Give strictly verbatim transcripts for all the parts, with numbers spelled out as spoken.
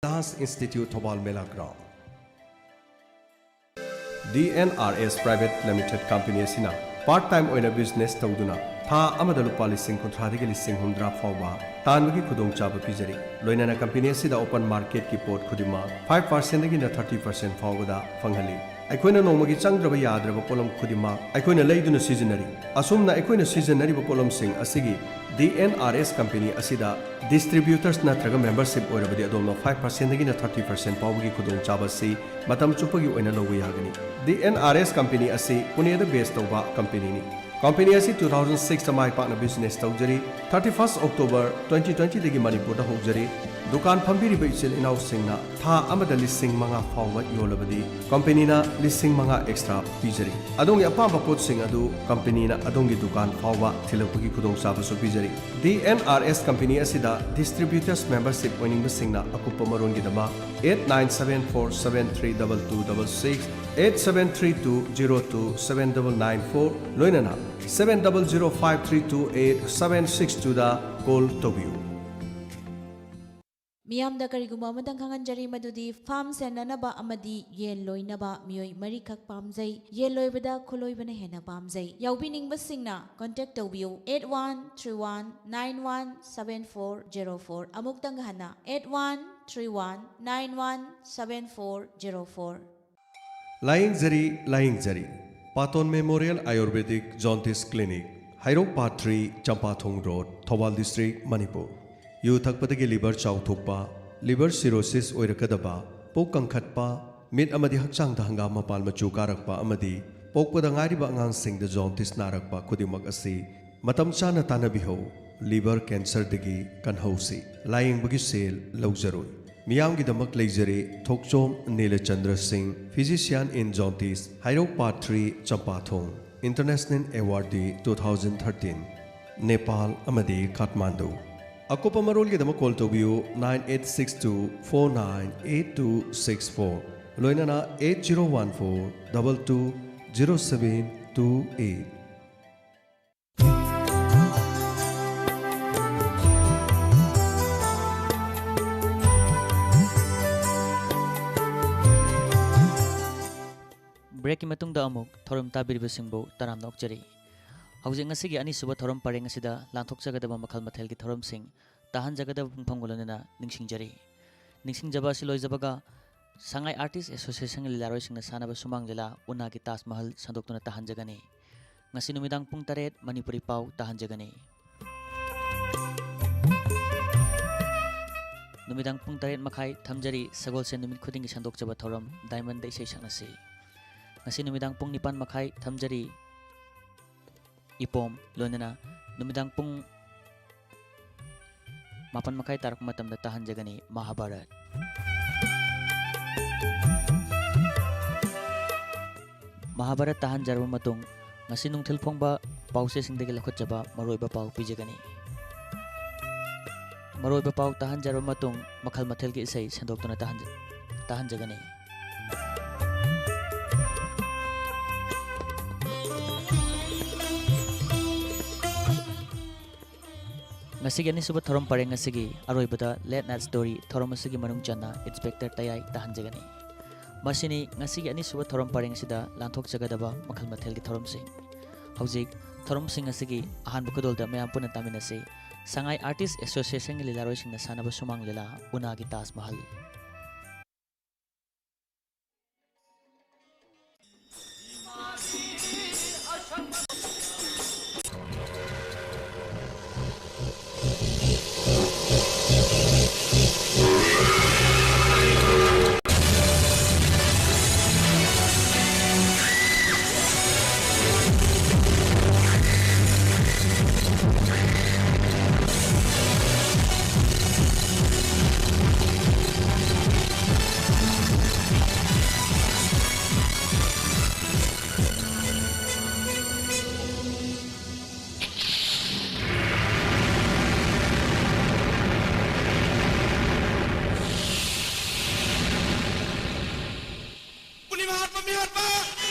Dance Institute, Thoubal Mela Ground. D N R S Private Limited Company ꯑꯁꯤꯅ part time ꯑꯣꯏꯅ business ꯇꯧꯗꯨꯅ ꯊꯥ ꯑꯃꯗ ꯂꯨꯄꯥ ꯂꯤꯁꯤꯡ ꯀꯨꯟꯊ꯭ꯔꯥꯗꯒꯤ ꯂꯤꯁꯤꯡ ꯍꯨꯝꯗ꯭ꯔꯥ ꯐꯥꯎꯕ ꯇꯥꯟꯕꯒꯤ ꯈꯨꯗꯣꯡꯆꯥꯕ ꯄꯤꯖꯔꯤ꯫ ꯂꯣꯏꯅꯅ company ꯑꯁꯤꯗ open market ꯀꯤ ꯄꯣꯠ ꯈꯨꯗꯤꯡꯃꯛ five percent ꯗꯒꯤꯅ thirty percent ꯐꯥꯎꯕꯗ ꯐꯪꯍꯜꯂꯤ꯫ ꯑꯩꯈꯣꯏꯅ ꯅꯣꯡꯃꯒꯤ ꯆꯪꯗ꯭ꯔꯕ ꯌꯥꯗ꯭ꯔꯕ ꯄꯣꯠꯂꯝ ꯈꯨꯗꯤꯡꯃꯛ ꯑꯩꯈꯣꯏꯅ ꯂꯩꯗꯨꯅ ꯁꯤꯖꯤꯟꯅꯔꯤ꯫ ꯑꯁꯨꯝꯅ ꯑꯩꯈꯣꯏꯅ ꯁꯤꯖꯤꯟꯅꯔꯤꯕ ꯄꯣꯠꯂꯝꯁꯤꯡ ꯑꯁꯤꯒꯤ D N R S company ꯑꯁꯤꯗ distributors ꯅꯠꯇ꯭ꯔꯒ membership ꯑꯣꯏꯔꯕꯗꯤ ꯑꯗꯣꯝꯅ five percent ꯗꯒꯤꯅ thirty percent ꯐꯥꯎꯕꯒꯤ ꯈꯨꯗꯣꯡꯆꯥꯕ ꯑꯁꯤ ꯃꯇꯝ ꯆꯨꯞꯄꯒꯤ ꯑꯣꯏꯅ ꯂꯧꯕ ꯌꯥꯒꯅꯤ꯫ D N R S company ꯑꯁꯤ ꯄꯨꯅꯦꯗ base ꯇꯧꯕ company ꯅꯤ꯫ Company ꯑꯁꯤ two thousand six ꯇ ꯃꯥꯏ ꯄꯥꯛꯅ business ꯇꯧꯖꯔꯤ꯫ Thirty first October twenty twenty ꯗꯒꯤ ꯃꯅꯤꯄꯨꯔꯗ ꯍꯧꯖꯔꯤ꯫ ꯗꯨꯀꯥꯟ ꯐꯝꯕꯤꯔꯤꯕ ꯏꯆꯤꯜ ꯏꯅꯥꯎꯁꯤꯡꯅ ꯊꯥ ꯑꯃꯗ ꯂꯤꯁꯤꯡ ꯃꯉꯥ ꯐꯥꯎꯕ ꯌꯣꯜꯂꯕꯗꯤ company ꯅ ꯂꯤꯁꯤꯡ ꯃꯉꯥ extra ꯄꯤꯖꯔꯤ꯫ ꯑꯗꯣꯝꯒꯤ ꯑꯄꯥꯝꯕ ꯄꯣꯠꯁꯤꯡ ꯑꯗꯨ company ꯅ ꯑꯗꯣꯝꯒꯤ ꯗꯨꯀꯥꯟ ꯐꯥꯎꯕ ꯊꯤꯜꯂꯛꯄꯒꯤ ꯈꯨꯗꯣꯡꯆꯥꯕꯁꯨ ꯄꯤꯖꯔꯤ꯫ D N R S company ꯑꯁꯤꯗ distributors membership ꯑꯣꯏꯅꯤꯡꯕꯁꯤꯡꯅ ꯑꯀꯨꯞꯄ ꯃꯔꯣꯜꯒꯤꯗꯃꯛ eight nine seven four seven three double two double six, eight seven three two zero two seven double nine four, ꯂꯣꯏꯅꯅ seven double zero five three two eight seven six two ꯗ call ꯇꯧꯕꯤꯌꯨ꯫ ꯃꯤꯌꯥꯝꯗ ꯀꯔꯤꯒꯨꯝꯕ ꯑꯃꯇꯪ ꯈꯪꯍꯟꯖꯔꯤ, ꯃꯗꯨꯗꯤ farm ꯁꯦꯟꯅꯅꯕ ꯑꯃꯗꯤ ꯌꯦꯟ ꯂꯣꯏꯅꯕ ꯃꯤꯑꯣꯏ ꯃꯔꯤꯈꯛ ꯄꯥꯝꯖꯩ꯫ ꯌꯦꯟ ꯂꯣꯏꯕꯗ ꯈꯨꯂꯣꯏꯕꯅ ꯍꯦꯟꯅ ꯄꯥꯝꯖꯩ꯫ ꯌꯥꯎꯕꯤꯅꯤꯡꯕꯁꯤꯡꯅ contact ꯇꯧꯕꯤꯌꯨ eight one three one nine one seven four zero four꯫ ꯑꯃꯨꯛꯇꯪ ꯍꯟꯅ eight one three one nine one seven four zero four꯫ ꯂꯥꯌꯦꯡꯖꯔꯤ, ꯂꯥꯌꯦꯡꯖꯔꯤ꯫ Paton Memorial Ayurvedic Jaundice Clinic, Heirok part three, Champathong road, Thoubal district, Manipur. ꯌꯨ ꯊꯛꯄꯗꯒꯤ liver ꯆꯥꯎꯊꯣꯛꯄ, liver cirrhosis ꯑꯣꯏꯔꯛꯀꯗꯕ, ꯄꯨꯛ ꯀꯪꯈꯠꯄ, ꯃꯤꯠ ꯑꯃꯗꯤ ꯍꯛꯆꯥꯡꯗ ꯍꯪꯒꯥꯝ ꯃꯄꯥꯟ ꯃꯆꯨ ꯀꯥꯔꯛꯄ ꯑꯃꯗꯤ ꯄꯣꯛꯄꯗ ꯉꯥꯏꯔꯤꯕ ꯑꯉꯥꯡꯁꯤꯡꯗ jaundice ꯅꯥꯔꯛꯄ ꯈꯨꯗꯤꯡꯃꯛ ꯑꯁꯤ ꯃꯇꯝ ꯆꯥꯅ ꯇꯥꯟꯅꯕꯤꯍꯧ꯫ Liver cancer ꯗꯒꯤ ꯀꯟꯍꯧꯁꯤ꯫ ꯂꯥꯌꯦꯡꯕꯒꯤ ꯁꯦꯜ ꯂꯧꯖꯔꯣꯏ꯫ ꯃꯤꯌꯥꯝꯒꯤꯗꯃꯛ ꯂꯩꯖꯔꯦ ꯊꯣꯛꯆꯣꯝ ꯅꯤꯂꯆꯟꯗ꯭ꯔ ꯁꯤꯡ, physician in jaundice, Heirok part three, ꯆꯝꯄꯥꯊꯣꯡ, international awardee two thousand thirteen, Nepal ꯑꯃꯗꯤ ꯀꯥꯊꯃꯥꯟꯗꯨ꯫ ꯑꯀꯨꯞꯄ ꯃꯔꯣꯜꯒꯤꯗꯃꯛ call ꯇꯧꯕꯤꯌꯨ nine eight six two four nine eight two six four, ꯂꯣꯏꯅꯅ eight zero one four double two zero seven two eight꯫ Breakꯀꯤ ꯃꯇꯨꯡꯗ ꯑꯃꯨꯛ ꯊꯧꯔꯝ ꯇꯥꯕꯤꯔꯤꯕꯁꯤꯡꯕꯨ ꯇꯔꯥꯝꯅ ꯑꯣꯛꯆꯔꯤ꯫ ꯍꯧꯖꯤꯛ ꯉꯁꯤꯒꯤ ꯑꯅꯤꯁꯨꯕ ꯊꯧꯔꯝ ꯄꯔꯦꯡ ꯑꯁꯤꯗ ꯂꯥꯟꯊꯣꯛꯆꯒꯗꯕ ꯃꯈꯜ ꯃꯊꯦꯜꯒꯤ ꯊꯧꯔꯝꯁꯤꯡ ꯇꯥꯍꯟꯖꯒꯗꯕ ꯄꯨꯡꯐꯝꯒ ꯂꯣꯏꯅꯅ ꯅꯤꯡꯁꯤꯡꯖꯔꯤ꯫ ꯅꯤꯡꯁꯤꯡꯖꯕ ꯑꯁꯤ ꯂꯣꯏꯖꯕꯒ ꯁꯉꯥꯏ Artist Associationꯒꯤ ꯂꯤꯂꯥꯔꯣꯏꯁꯤꯡꯅ ꯁꯥꯟꯅꯕ ꯁꯨꯃꯥꯡ ꯂꯤꯂꯥ ꯎꯅꯥꯒꯤ ꯇꯥꯖ ꯃꯍꯜ ꯁꯟꯗꯣꯛꯇꯨꯅ ꯇꯥꯍꯟꯖꯒꯅꯤ꯫ ꯉꯁꯤ ꯅꯨꯃꯤꯗꯥꯡ ꯄꯨꯡ ꯇꯔꯦꯠ ꯃꯅꯤꯄꯨꯔꯤ ꯄꯥꯎ ꯇꯥꯍꯟꯖꯒꯅꯤ꯫ ꯅꯨꯃꯤꯗꯥꯡ ꯄꯨꯡ ꯇꯔꯦꯠ ꯃꯈꯥꯏ ꯊꯝꯖꯔꯤ ꯁꯒꯣꯜꯁꯦꯟ ꯅꯨꯃꯤꯠ ꯈꯨꯗꯤꯡꯒꯤ ꯁꯟꯗꯣꯛꯆꯕ ꯊꯧꯔꯝ Diamondꯗ ꯏꯁꯩ ꯁꯛꯅꯁꯤ꯫ ꯉꯁꯤ ꯅꯨꯃꯤꯗꯥꯡ ꯄꯨꯡ ꯅꯤꯄꯥꯟ ꯃꯈꯥꯏ ꯊꯝꯖꯔꯤ ꯏꯄꯣꯝ, ꯂꯣꯏꯅꯅ ꯅꯨꯃꯤꯗꯥꯡ ꯄꯨꯡ ꯃꯥꯄꯟ ꯃꯈꯥꯏ ꯇꯥꯔꯛꯄ ꯃꯇꯝꯗ ꯇꯥꯍꯟꯖꯒꯅꯤ ꯃꯍꯥꯚꯥꯔꯠ꯫ ꯃꯍꯥꯚꯥꯔꯠ ꯇꯥꯍꯟꯖꯔꯕ ꯃꯇꯨꯡ, ꯉꯁꯤ ꯅꯨꯡꯊꯤꯜ ꯐꯣꯡꯕ ꯄꯥꯎꯆꯦꯁꯤꯡꯗꯒꯤ ꯂꯧꯈꯠꯆꯕ ꯃꯔꯨꯑꯣꯏꯕ ꯄꯥꯎ ꯄꯤꯖꯒꯅꯤ꯫ ꯃꯔꯨꯑꯣꯏꯕ ꯄꯥꯎ ꯇꯥꯍꯟꯖꯔꯕ ꯃꯇꯨꯡ, ꯃꯈꯜ ꯃꯊꯦꯜꯒꯤ ꯏꯁꯩ ꯁꯟꯗꯣꯛꯇꯨꯅ ꯇꯥꯍꯟꯖ-, ꯇꯥꯍꯟꯖꯒꯅꯤ꯫ ꯉꯁꯤꯒꯤ ꯑꯅꯤꯁꯨꯕ ꯊꯧꯔꯝ ꯄꯔꯦꯡ ꯑꯁꯤꯒꯤ ꯑꯔꯣꯏꯕꯗ Late Night Story ꯊꯧꯔꯝ ꯑꯁꯤꯒꯤ ꯃꯅꯨꯡ ꯆꯟꯅ Inspector ꯇꯌꯥꯏ ꯇꯥꯍꯟꯖꯒꯅꯤ꯫ ꯃꯁꯤꯅꯤ ꯉꯁꯤꯒꯤ ꯑꯅꯤꯁꯨꯕ ꯊꯧꯔꯝ ꯄꯔꯦꯡ ꯑꯁꯤꯗ ꯂꯥꯟꯊꯣꯛꯆꯒꯗꯕ ꯃꯈꯜ ꯃꯊꯦꯜꯒꯤ ꯊꯧꯔꯝꯁꯤꯡ꯫ ꯍꯧꯖꯤꯛ ꯊꯧꯔꯝꯁꯤꯡ ꯑꯁꯤꯒꯤ ꯑꯍꯥꯟꯕ ꯈꯨꯗꯣꯜꯗ ꯃꯌꯥꯝ ꯄꯨꯟꯅ ꯇꯥꯃꯤꯟꯅꯁꯤ꯫ ꯁꯉꯥꯏ Artist Associationꯒꯤ ꯂꯤꯂꯥꯔꯣꯏꯁꯤꯡꯅ ꯁꯥꯟꯅꯕ ꯁꯨꯃꯥꯡ ꯂꯤꯂꯥ ꯎꯅꯥꯒꯤ ꯇꯥꯖ ꯃꯍꯜ꯫ ꯄꯨꯔꯅꯤꯃꯥ ꯍꯥꯠꯄ ꯃꯤꯍꯥꯠꯄ,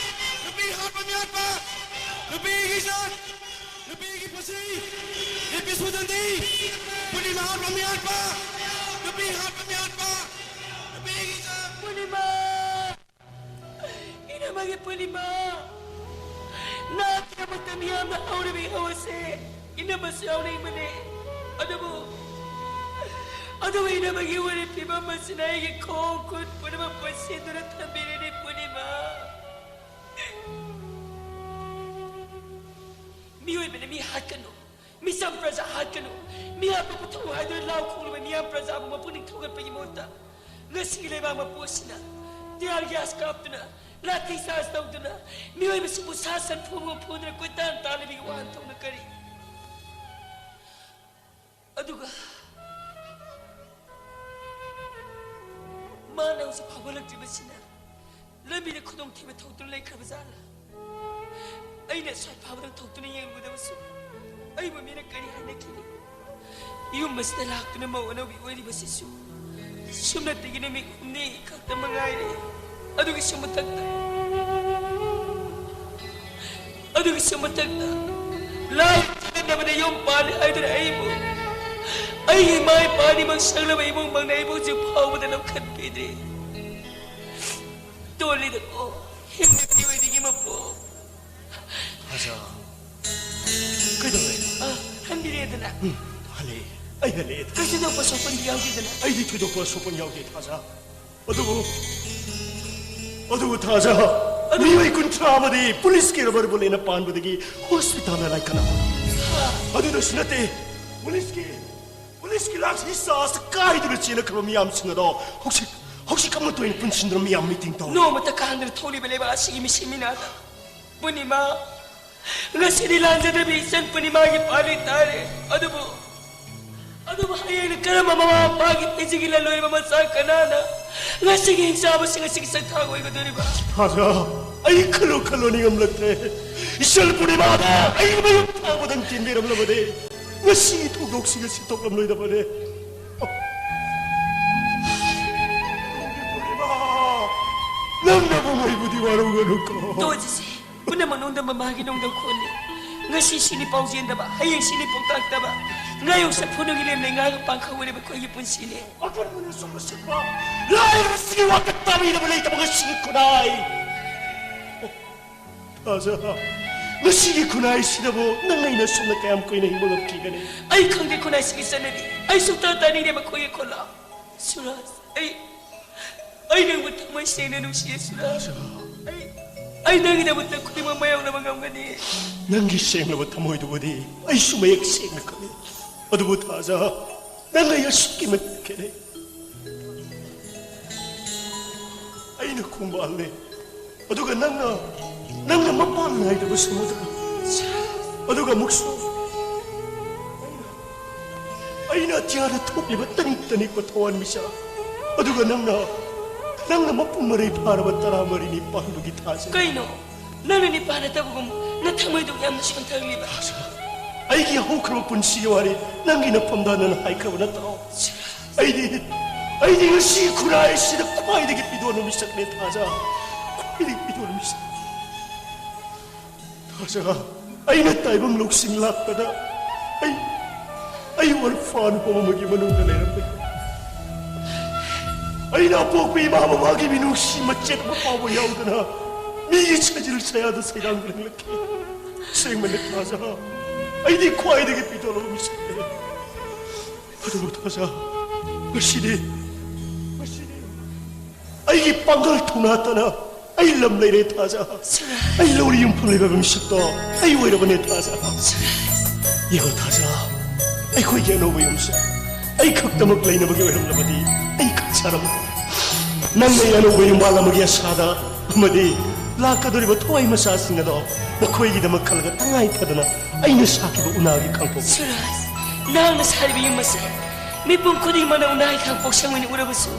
ꯅꯨꯄꯤ ꯍꯥꯠꯄ ꯃꯤꯍꯥꯠꯄ, ꯅꯨꯄꯤꯒꯤ ꯏꯖꯠ, ꯅꯨꯄꯤꯒꯤ ꯄꯨꯟꯁꯤ, ꯅꯨꯄꯤ ꯁꯨꯗꯟꯗꯤ, ꯄꯨꯔꯅꯤꯃꯥ ꯍꯥꯠꯄ ꯃꯤꯍꯥꯠꯄ, ꯅꯨꯄꯤ ꯍꯥꯠꯄ ꯃꯤꯍꯥꯠꯄ, ꯅꯨꯄꯤꯒꯤ ꯏꯖꯠ꯫ ꯄꯨꯔꯅꯤꯃꯥ! ꯏꯅꯝꯃꯒꯤ ꯄꯨꯔꯅꯤꯃꯥ, ꯅꯍꯥꯛꯀꯤꯗꯃꯛꯇ ꯃꯤꯌꯥꯝꯅ ꯍꯧꯔꯤꯕ ꯏꯍꯧ ꯑꯁꯤ ꯏꯅꯝꯃꯁꯨ ꯌꯥꯎꯅꯤꯡꯕꯅꯤ꯫ ꯑꯗꯨꯕꯨ, ꯑꯗꯨꯕꯨ ꯏꯅꯝꯃꯒꯤ ꯑꯣꯏꯔꯤꯕ ꯐꯤꯕꯝ ꯑꯁꯤꯅ ꯑꯩꯒꯤ ꯈꯣꯡ ꯈꯨꯠ ꯄꯨꯝꯅꯃꯛ ꯄꯨꯟꯁꯤꯟꯗꯨꯅ ꯊꯝꯕꯤꯔꯤꯅꯤ ꯄꯨꯔꯅꯤꯃꯥ꯫ ꯃꯤꯑꯣꯏꯕꯅ ꯃꯤ ꯍꯥꯠꯀꯅꯨ, ꯃꯤꯆꯝ ꯄ꯭ꯔꯖꯥ ꯍꯥꯠꯀꯅꯨ, ꯃꯤꯌꯥꯝꯕꯨ ꯄꯨꯊꯣꯛꯎ ꯍꯥꯏꯗꯨꯅ ꯂꯥꯎ ꯈꯣꯡꯂꯕ ꯃꯤꯌꯥꯝ ꯄ꯭ꯔꯖꯥꯕꯨ ꯃꯄꯨꯛꯅꯤꯡ ꯊꯧꯒꯠꯄꯒꯤ ꯃꯍꯨꯠꯇ, ꯉꯁꯤꯒꯤ ꯂꯩꯕꯥꯛ ꯃꯄꯨ ꯑꯁꯤꯅ tear gas ꯀꯥꯞꯇꯨꯅ, ꯂꯥꯊꯤ ꯆꯥꯔꯖ ꯇꯧꯗꯨꯅ, ꯃꯤꯑꯣꯏꯕꯁꯤꯕꯨ ꯁꯥ ꯁꯟ ꯐꯨꯕꯒꯨꯝ ꯐꯨꯗꯨꯅ ꯀꯣꯏꯇꯥꯟ ꯇꯥꯜꯂꯤꯕꯒꯤ ꯋꯥꯍꯟꯊꯣꯛꯅ ꯀꯔꯤ? ꯑꯗꯨꯒ ꯃꯥꯅ ꯍꯧꯖꯤꯛ ꯐꯥꯎꯒꯠꯂꯛꯇ꯭ꯔꯤꯕꯁꯤꯅ ꯂꯝꯕꯤꯗ ꯈꯨꯗꯣꯡꯊꯤꯕ ꯊꯣꯛꯇꯨꯅ ꯂꯩꯈ꯭ꯔꯕ ꯖꯥꯠꯂ? ꯑꯩꯅ ꯁ꯭ꯋꯥꯏ ꯐꯥꯎꯕꯗ ꯊꯣꯛꯇꯨꯅ ꯌꯦꯡꯂꯨꯕꯗꯕꯁꯨ ꯑꯩꯕꯨ ꯃꯤꯅ ꯀꯔꯤ ꯍꯥꯏꯅꯈꯤꯅꯤ? ꯌꯨꯝ ꯑꯁꯤꯗ ꯂꯥꯛꯇꯨꯅ ꯃꯧ ꯑꯅꯧꯕꯤ ꯑꯣꯏꯔꯤꯕꯁꯤꯁꯨ ꯁꯨꯞꯅꯇꯒꯤ ꯅꯨꯃꯤꯠ ꯍꯨꯝꯅꯤ ꯈꯛꯇ ꯃꯉꯥꯏꯔꯦ꯫ ꯑꯗꯨꯒꯤꯁꯨ ꯃꯊꯛꯇ, ꯑꯗꯨꯒꯤꯁꯨ ꯃꯊꯛꯇ ꯂꯥꯏ ꯆꯤꯟꯅꯕꯗ ꯌꯨꯝ ꯄꯥꯜꯂꯤ ꯍꯥꯏꯗꯨꯅ ꯑꯩꯕꯨ, ꯑꯩꯒꯤ ꯏꯃꯥ ꯏꯄꯥ ꯑꯅꯤꯃꯛ ꯁꯪꯂꯕ ꯏꯃꯨꯡ ꯃꯪꯅ ꯑꯩꯕꯨ ꯍꯧꯖꯤꯛ ꯐꯥꯎꯕꯗ ꯂꯧꯈꯠꯄꯤꯗ꯭ꯔꯤ꯫ ꯇꯣꯜꯂꯤꯗꯀꯣ, ꯍꯦꯟꯅ ꯄꯤꯑꯣꯏꯗꯒꯤ ꯃꯄꯣꯛ꯫ ꯊꯥꯖ, ꯀꯩꯗꯧꯔꯦ? ꯑ, ꯍꯟꯕꯤꯔꯦꯗꯅ꯫ ꯎꯝ, ꯍꯜꯂꯛꯑꯦ꯫ ꯑꯩ ꯍꯜꯂꯛꯑꯦ꯫ ꯀꯩꯁꯨ ꯊꯣꯏꯗꯣꯛꯄ ꯑꯁꯣꯛꯄꯗꯤ ꯌꯥꯎꯗꯦꯗꯅ? ꯑꯩꯗꯤ ꯊꯣꯏꯗꯣꯛꯄ ꯑꯁꯣꯛꯄ ꯌꯥꯎꯗꯦ, ꯊꯥꯖ꯫ ꯑꯗꯨꯕꯨ, ꯑꯗꯨꯕꯨ ꯊꯥꯖ, ꯑꯗꯨ ꯃꯤꯑꯣꯏ ꯀꯨꯟꯊ꯭ꯔꯥ ꯑꯃꯗꯤ ꯄꯨꯂꯤꯁꯀꯤ rubber bulletꯅ ꯄꯥꯟꯕꯗꯒꯤ ꯍꯣꯁꯄꯤꯇꯥꯜꯗ ꯂꯥꯏꯀꯠꯅꯕ꯫ ꯑꯗꯨꯗꯁꯨ ꯅꯠꯇꯦ, ꯄꯨꯂꯤꯁꯀꯤ, ꯄꯨꯂꯤꯁꯀꯤ ꯂꯥꯛꯁꯤ ꯆꯥꯔꯖ ꯀꯥꯏꯗꯨꯅ ꯆꯦꯜꯂꯛꯈ꯭ꯔꯕ ꯃꯤꯌꯥꯝꯁꯤꯡ ꯑꯗꯣ ꯍꯧꯖꯤꯛ, ꯍꯧꯖꯤꯛ ꯑꯃꯠꯇ ꯑꯣꯏꯅ ꯄꯨꯟꯁꯤꯟꯗꯨꯅ ꯃꯤꯌꯥꯝ ꯃꯤꯇꯤꯡ ꯇꯧꯔꯤ꯫ ꯅꯣꯡꯃꯇ ꯀꯥꯡꯗꯅ ꯊꯣꯛꯂꯤꯕ ꯂꯩꯕꯥꯛ ꯑꯁꯤꯒꯤ ꯃꯤꯁꯤ ꯃꯤꯅꯥꯗ ꯄꯨꯔꯅꯤꯃꯥ, ꯉꯁꯤꯗꯤ ꯂꯥꯟꯖꯗ꯭ꯔꯕꯤ ꯏꯆꯟ ꯄꯨꯔꯅꯤꯃꯥꯒꯤ ꯄꯥꯜꯂꯤ ꯇꯥꯔꯦ꯫ ꯑꯗꯨꯕꯨ, ꯑꯗꯨꯕꯨ ꯍꯌꯦꯡꯅ ꯀꯔꯝꯕ ꯃꯃꯥ ꯃꯄꯥꯒꯤ ꯄꯤꯖꯒꯤ ꯂꯜꯂꯣꯏꯕ ꯃꯆꯥ ꯀꯅꯥꯅ ꯉꯁꯤꯒꯤ ꯍꯤꯡꯆꯥꯕꯁꯤꯡ ꯑꯁꯤꯒꯤ ꯁꯛꯊꯥꯡ ꯑꯣꯏꯒꯗꯧꯔꯤꯕ? ꯊꯥꯖ, ꯑꯩ ꯈꯜꯂꯨ ꯈꯜꯂꯨ ꯅꯤꯡꯉꯝꯂꯛꯇ꯭ꯔꯦ꯫ ꯏꯆꯟ ꯄꯨꯔꯅꯤꯃꯥꯗ ꯑꯩ ꯃꯌꯨꯝ ꯐꯥꯎꯕꯗꯪ ꯆꯦꯟꯕꯤꯔꯝꯂꯕꯗꯤ ꯉꯁꯤꯒꯤ ꯊꯧꯗꯣꯛꯁꯤꯡ ꯑꯁꯤ ꯊꯣꯛꯂꯝꯂꯣꯏꯗꯕꯅꯦ꯫ ꯄꯨꯔꯅꯤꯃꯥ, ꯅꯪꯅꯕꯨ ꯑꯩꯕꯨꯗꯤ ꯋꯥꯔꯧꯒꯅꯨꯀꯣ꯫ ꯇꯣꯖꯤꯁꯦ꯫ ꯄꯨꯝꯅꯃꯛ ꯅꯣꯡꯗꯝꯕ ꯃꯥꯒꯤ ꯅꯣꯡꯗꯝꯈꯣꯟꯅꯤ꯫ ꯉꯁꯤ ꯁꯤꯅꯤ ꯄꯥꯎꯖꯦꯟꯗꯕ, ꯍꯌꯦꯡ ꯁꯤꯅꯤ ꯄꯥꯎꯇꯥꯛꯇꯕ, ꯉꯥꯌꯣꯛ ꯁꯛꯐꯨꯅꯨꯒꯤ ꯂꯦꯝꯅ ꯉꯥꯒ ꯄꯥꯡꯈ ꯑꯣꯏꯔꯕ ꯑꯩꯈꯣꯏꯒꯤ ꯄꯨꯟꯁꯤꯅꯤ꯫ ꯑꯄꯟꯕꯅ ꯁꯣꯛꯅ ꯁꯤꯠꯄ, ꯂꯥꯏꯔꯕꯁꯤꯒꯤ ꯋꯥꯀꯠ ꯇꯥꯕꯤꯗꯕ ꯂꯩꯇꯕ ꯉꯁꯤꯒꯤ ꯈꯨꯟꯅꯥꯏ꯫ ꯊꯥꯖ, ꯉꯁꯤꯒꯤ ꯈꯨꯟꯅꯥꯏꯁꯤꯗꯕꯨ ꯅꯪ ꯑꯩꯅ ꯁꯨꯝꯅ ꯀꯌꯥꯝ ꯀꯨꯏꯅ ꯍꯤꯡꯕ ꯉꯝꯈꯤꯒꯅꯤ? ꯑꯩ ꯈꯪꯗꯦ ꯈꯨꯟꯅꯥꯏꯁꯤꯒꯤ ꯆꯠꯅꯕꯤ꯫ ꯑꯩ ꯁꯨꯛꯇꯥ ꯇꯥꯅꯤꯡꯗꯦ ꯃꯈꯣꯏꯒꯤ ꯈꯨꯜꯂꯥꯎ꯫ ꯁꯨꯔꯖ, ꯑꯩ, ꯑꯩ ꯅꯪꯕꯨ ꯊꯃꯣꯏ ꯁꯦꯡꯅ ꯅꯨꯡꯁꯤꯌꯦ, ꯁꯨꯔꯖ꯫ ꯑꯩ, ꯑꯩ ꯅꯪꯒꯤꯗꯃꯛꯇ ꯈꯨꯗꯤꯡꯃꯛ ꯃꯥꯌꯣꯛꯅꯕ ꯉꯝꯒꯅꯤ꯫ ꯅꯪꯒꯤ ꯁꯦꯡꯂꯕ ꯊꯃꯣꯏꯗꯨꯕꯨꯗꯤ ꯑꯩꯁꯨ ꯃꯌꯦꯛ ꯁꯦꯡꯅ ꯈꯪꯏ꯫ ꯑꯗꯨꯕꯨ ꯊꯥꯖ, ꯅꯪ ꯑꯩ ꯑꯁꯨꯛꯀꯤ ꯃꯇꯤꯛ ꯈꯦꯠꯅꯩ꯫ ꯑꯩꯅ ꯈꯣꯡꯕꯥꯜꯅꯤ, ꯑꯗꯨꯒ ꯅꯪꯅ, ꯅꯪꯅ ꯃꯄꯥꯟ ꯅꯥꯏꯗꯕ ꯁꯃꯨꯗ꯭ꯔ, ꯑꯗꯨꯒ ꯑꯃꯨꯛꯁꯨ ꯑꯩꯅ ꯑꯇꯤꯌꯥꯗ ꯊꯣꯛꯂꯤꯕ ꯇꯅꯤꯛ ꯇꯅꯤꯛꯄ ꯊꯋꯥꯟꯃꯤꯆꯥꯛ, ꯑꯗꯨꯒ ꯅꯪꯅ, ꯅꯪꯅ ꯃꯄꯨꯡ ꯃꯔꯩ ꯐꯥꯔꯕ ꯇꯔꯥꯃꯔꯤꯅꯤ ꯄꯥꯟꯕꯒꯤ ꯊꯥꯖ꯫ ꯀꯩꯅꯣ? ꯅꯪꯅ ꯅꯤꯄꯥꯟ ꯅꯠꯇꯕꯒꯨꯝ ꯅꯊꯃꯣꯏꯗꯨ ꯌꯥꯝꯅ ꯁꯣꯟꯊꯈ꯭ꯔꯤꯕ? ꯊꯥꯖ, ꯑꯩꯒꯤ ꯍꯧꯈ꯭ꯔꯕ ꯄꯨꯟꯁꯤꯒꯤ ꯋꯥꯔꯤ ꯅꯪꯒꯤ ꯅꯐꯝꯗ ꯅꯪꯅ ꯍꯥꯏꯈ꯭ꯔꯕ ꯅꯠꯇ꯭ꯔꯣ? ꯑꯩꯗꯤ, ꯑꯩꯗꯤ ꯉꯁꯤ ꯈꯨꯟꯅꯥꯏꯁꯤꯗ ꯈ꯭ꯋꯥꯏꯗꯒꯤ ꯄꯤꯗꯣꯟꯕ ꯃꯤꯁꯛꯅꯦ ꯊꯥꯖ꯫ ꯈ꯭ꯋꯥꯏꯗꯒꯤ ꯄꯤꯗꯣꯟꯕ ꯃꯤꯁꯛ꯫ ꯊꯥꯖ, ꯑꯩꯅ ꯇꯥꯏꯕꯪ ꯂꯧꯁꯤꯡ ꯂꯥꯛꯄꯗ ꯑꯩ, ꯑꯩ ꯑꯣꯔꯐꯥꯟ ꯍꯣꯝ ꯑꯃꯒꯤ ꯃꯅꯨꯡꯗ ꯂꯩꯔꯝꯃꯤ꯫ ꯑꯩꯅ ꯑꯄꯣꯛꯄ ꯏꯃꯥ ꯕꯕꯥꯒꯤ ꯃꯤꯅꯨꯡꯁꯤ ꯃꯆꯦꯠ ꯑꯃ ꯐꯥꯎꯕ ꯌꯥꯎꯗꯅ ꯃꯤꯒꯤ ꯁꯖꯤꯜ ꯁꯌꯥꯗ ꯁꯩꯗꯥꯡꯗꯨꯅ ꯍꯤꯡꯂꯛꯈꯤ꯫ ꯑꯁꯦꯡꯕꯅꯤ ꯊꯥꯖ, ꯑꯩꯗꯤ ꯈ꯭ꯋꯥꯏꯗꯒꯤ ꯄꯤꯗꯣꯜꯂꯕ ꯃꯤꯁꯛꯅꯤ꯫ ꯑꯗꯨꯕꯨ ꯊꯥꯖ, ꯉꯁꯤꯗꯤ, ꯉꯁꯤꯗꯤ ꯑꯩꯒꯤ ꯄꯥꯡꯒꯜ ꯊꯧꯅꯥ ꯇꯅ ꯑꯩ ꯂꯝ ꯂꯩꯔꯦ ꯊꯥꯖ꯫ ꯑꯩ ꯂꯧꯔꯤ ꯌꯨꯝꯐꯝ ꯂꯩꯕ ꯃꯤꯁꯛꯇꯣ ꯑꯩ ꯑꯣꯏꯔꯕꯅꯦ ꯊꯥꯖ꯫ ꯌꯦꯡꯉꯣ ꯊꯥꯖ, ꯑꯩꯈꯣꯏꯒꯤ ꯑꯅꯧꯕ ꯌꯨꯝꯁꯦ ꯑꯩ ꯈꯛꯇꯃꯛ ꯂꯩꯅꯕꯒꯤ ꯑꯣꯏꯔꯝꯂꯕꯗꯤ ꯑꯩ ꯈꯛ ꯁꯥꯔꯝꯃꯤ꯫ ꯅꯪꯅ ꯑꯩ ꯑꯅꯧꯕ ꯌꯨꯝꯕꯥꯜ ꯑꯃꯒꯤ ꯑꯁꯥꯗ ꯑꯃꯗꯤ ꯂꯥꯛꯀꯗꯧꯔꯤꯕ ꯊꯋꯥꯏ ꯃꯆꯥꯁꯤꯡ ꯑꯗꯣ ꯃꯈꯣꯏꯒꯤꯗꯃꯛ ꯈꯜꯂꯒ ꯇꯉꯥꯏ ꯐꯗꯅ ꯑꯩꯅ ꯁꯥꯈꯤꯕ ꯎꯅꯥꯒꯤ ꯈꯥꯡꯄꯣꯛ꯫ ꯁꯨꯔꯖ, ꯅꯍꯥꯛꯅ ꯁꯥꯔꯤꯕ ꯌꯨꯝ ꯑꯁꯦ ꯃꯤꯄꯨꯝ ꯈꯨꯗꯤꯡꯃꯛꯅ ꯎꯅꯥꯒꯤ ꯈꯥꯡꯄꯣꯛ ꯁꯪ ꯑꯣꯏꯅ ꯎꯔꯕꯁꯨ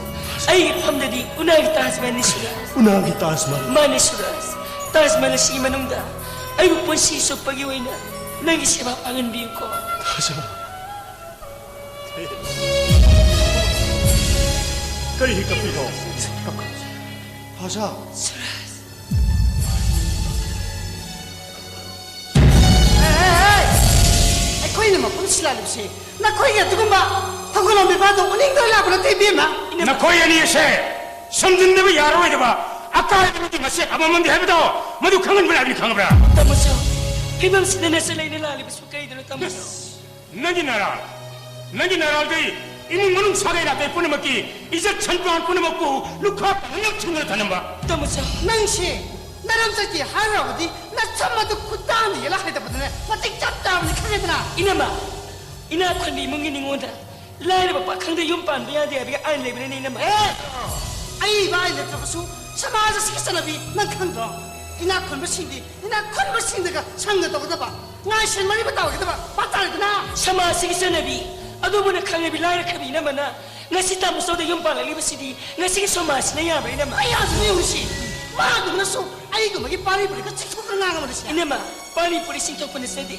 ꯑꯩꯒꯤ ꯐꯝꯗꯗꯤ ꯎꯅꯥꯒꯤ ꯇꯥꯖ ꯃꯍꯜꯅꯤ ꯁꯨꯔꯖ꯫ ꯎꯅꯥꯒꯤ ꯇꯥꯖ ꯃꯍꯜ? ꯃꯥꯅꯤ ꯁꯨꯔꯖ꯫ ꯇꯥꯖ ꯃꯍꯜ ꯑꯁꯤꯒꯤ ꯃꯅꯨꯡꯗ ꯑꯩꯕꯨ ꯄꯨꯟꯁꯤ ꯆꯨꯞꯄꯒꯤ ꯑꯣꯏꯅ ꯅꯪꯒꯤ ꯁꯦꯕꯥ ꯄꯥꯡꯍꯟꯕꯤꯌꯨꯀꯣ꯫ ꯊꯥꯖ꯫ ꯀꯔꯤ ꯍꯦꯛ ꯀꯞꯄꯤꯅꯣ? ꯊꯥꯖ꯫ ꯁꯨꯔꯖ꯫ ꯑꯦ, ꯑꯦ, ꯑꯦ! ꯑꯩꯈꯣꯏꯅ ꯃꯐꯝ ꯁꯤꯜꯂꯛꯂꯤꯕꯁꯤ ꯅꯈꯣꯏꯒꯤ ꯑꯗꯨꯒꯨꯝꯕ ꯊꯧꯒꯜꯂꯣꯟ ꯕꯦꯕꯥꯔꯗꯣ ꯎꯅꯤꯡꯗꯅ ꯂꯥꯛꯄ ꯅꯠꯇꯦ, ꯏꯕꯦꯝꯃ꯫ ꯅꯈꯣꯏ ꯑꯅꯤ ꯑꯁꯦ ꯁꯝꯖꯤꯟꯅꯕ ꯌꯥꯔꯔꯣꯏꯗꯕ ꯑꯀꯥꯏꯕ ꯃꯤꯒꯤ ꯃꯆꯦꯠ ꯑꯃꯃꯝꯗꯤ ꯍꯥꯏꯕꯗꯣ, ꯃꯗꯨ ꯈꯪꯍꯟꯕ ꯂꯥꯛꯏꯕꯅꯤ, ꯈꯪꯉꯕ꯭ꯔꯥ? ꯇꯥꯃꯣꯆꯧ, ꯐꯤꯕꯝꯁꯤꯗ ꯅꯆꯠ ꯂꯩꯅ ꯂꯥꯛꯂꯤꯕꯁꯨ ꯀꯩꯗꯅꯣ, ꯇꯥꯃꯣꯆꯧ? ꯅꯪꯒꯤ ꯅꯔꯥꯜ, ꯅꯪꯒꯤ ꯅꯔꯥꯜꯗꯤ ꯏꯃꯨꯡ ꯃꯅꯨꯡ ꯁꯥꯒꯩ ꯅꯥꯇꯩ ꯄꯨꯝꯅꯃꯛꯀꯤ ꯏꯖꯠ ꯁꯟꯄꯥꯟ ꯄꯨꯝꯅꯃꯛꯄꯨ ꯂꯨꯈꯥ ꯇꯪꯅ ꯊꯨꯡꯅ ꯊꯅꯝꯕ꯫ ꯇꯥꯃꯣꯆꯧ, ꯅꯪꯁꯦ ꯅꯔꯝꯆꯠꯀꯤ ꯍꯥꯏꯔꯨꯔꯕꯗꯤ ꯅꯁꯝ ꯑꯗꯨ ꯈꯨꯠꯇꯥꯅ ꯌꯦꯜꯂ ꯍꯥꯏꯗꯕꯗꯨꯅꯦ ꯃꯇꯤꯛ ꯆꯞ ꯆꯥꯕꯅꯤ, ꯈꯪꯉꯦꯗꯅ? ꯏꯅꯝꯃ, ꯏꯅꯥꯛ ꯈꯨꯟꯕ ꯏꯃꯨꯡꯒꯤ ꯅꯤꯉꯣꯜꯗ ꯂꯥꯏꯔꯕ ꯄꯥꯈꯪꯗ ꯌꯨꯝ ꯄꯥꯟꯕ ꯌꯥꯗꯦ ꯍꯥꯏꯕꯒꯤ ꯑꯥꯏꯟ ꯂꯩꯕꯅꯤꯅꯦ, ꯏꯅꯝꯃ꯫ ꯑꯦ, ꯑꯏꯕ ꯑꯥꯏꯟ ꯂꯩꯇ꯭ꯔꯕꯁꯨ ꯁꯃꯥꯖ ꯑꯁꯤꯒꯤ ꯆꯠꯅꯕꯤ ꯅꯪ ꯈꯪꯗ꯭ꯔꯣ? ꯏꯅꯥꯛ ꯈꯨꯟꯕꯁꯤꯡꯗꯤ ꯏꯅꯥꯛ ꯈꯨꯟꯕꯁꯤꯡꯗꯒ ꯁꯪꯒ ꯇꯧꯒꯗꯕ, ꯉꯥꯏꯁꯦꯟ ꯃꯔꯤ ꯃꯇꯥ ꯑꯣꯏꯒꯗꯕ ꯄꯥꯇꯥꯔꯤꯗꯅ꯫ ꯁꯃꯥꯖ ꯑꯁꯤꯒꯤ ꯆꯠꯅꯕꯤ ꯑꯗꯨꯕꯨꯅ ꯈꯪꯉꯕꯤ ꯂꯥꯏꯔ ꯈꯕꯤ ꯏꯅꯝꯃꯅ ꯉꯁꯤ ꯇꯥꯃꯣꯆꯧꯗ ꯌꯨꯝ ꯄꯥꯜꯂꯛꯂꯤꯕꯁꯤꯗꯤ ꯉꯁꯤꯒꯤ ꯁꯃꯥꯖꯁꯤꯅ ꯌꯥꯕ꯭ꯔꯥ, ꯏꯅꯝꯃ? ꯑꯩ ꯌꯥꯗ꯭ꯔꯤ ꯌꯦꯡꯉꯨꯁꯤ, ꯃꯥꯗꯨꯅꯁꯨ ꯑꯩꯒꯨꯝꯕꯒꯤ ꯄꯥꯔꯤ ꯄꯨꯔꯤꯒ ꯆꯤꯡꯊꯣꯛꯇꯅ ꯉꯥꯡꯉꯕꯅꯤꯁꯦ꯫ ꯏꯅꯝꯃ, ꯄꯥꯔꯤ ꯄꯨꯔꯤ ꯆꯤꯡꯊꯣꯛꯄ ꯅꯠꯆꯗꯦ꯫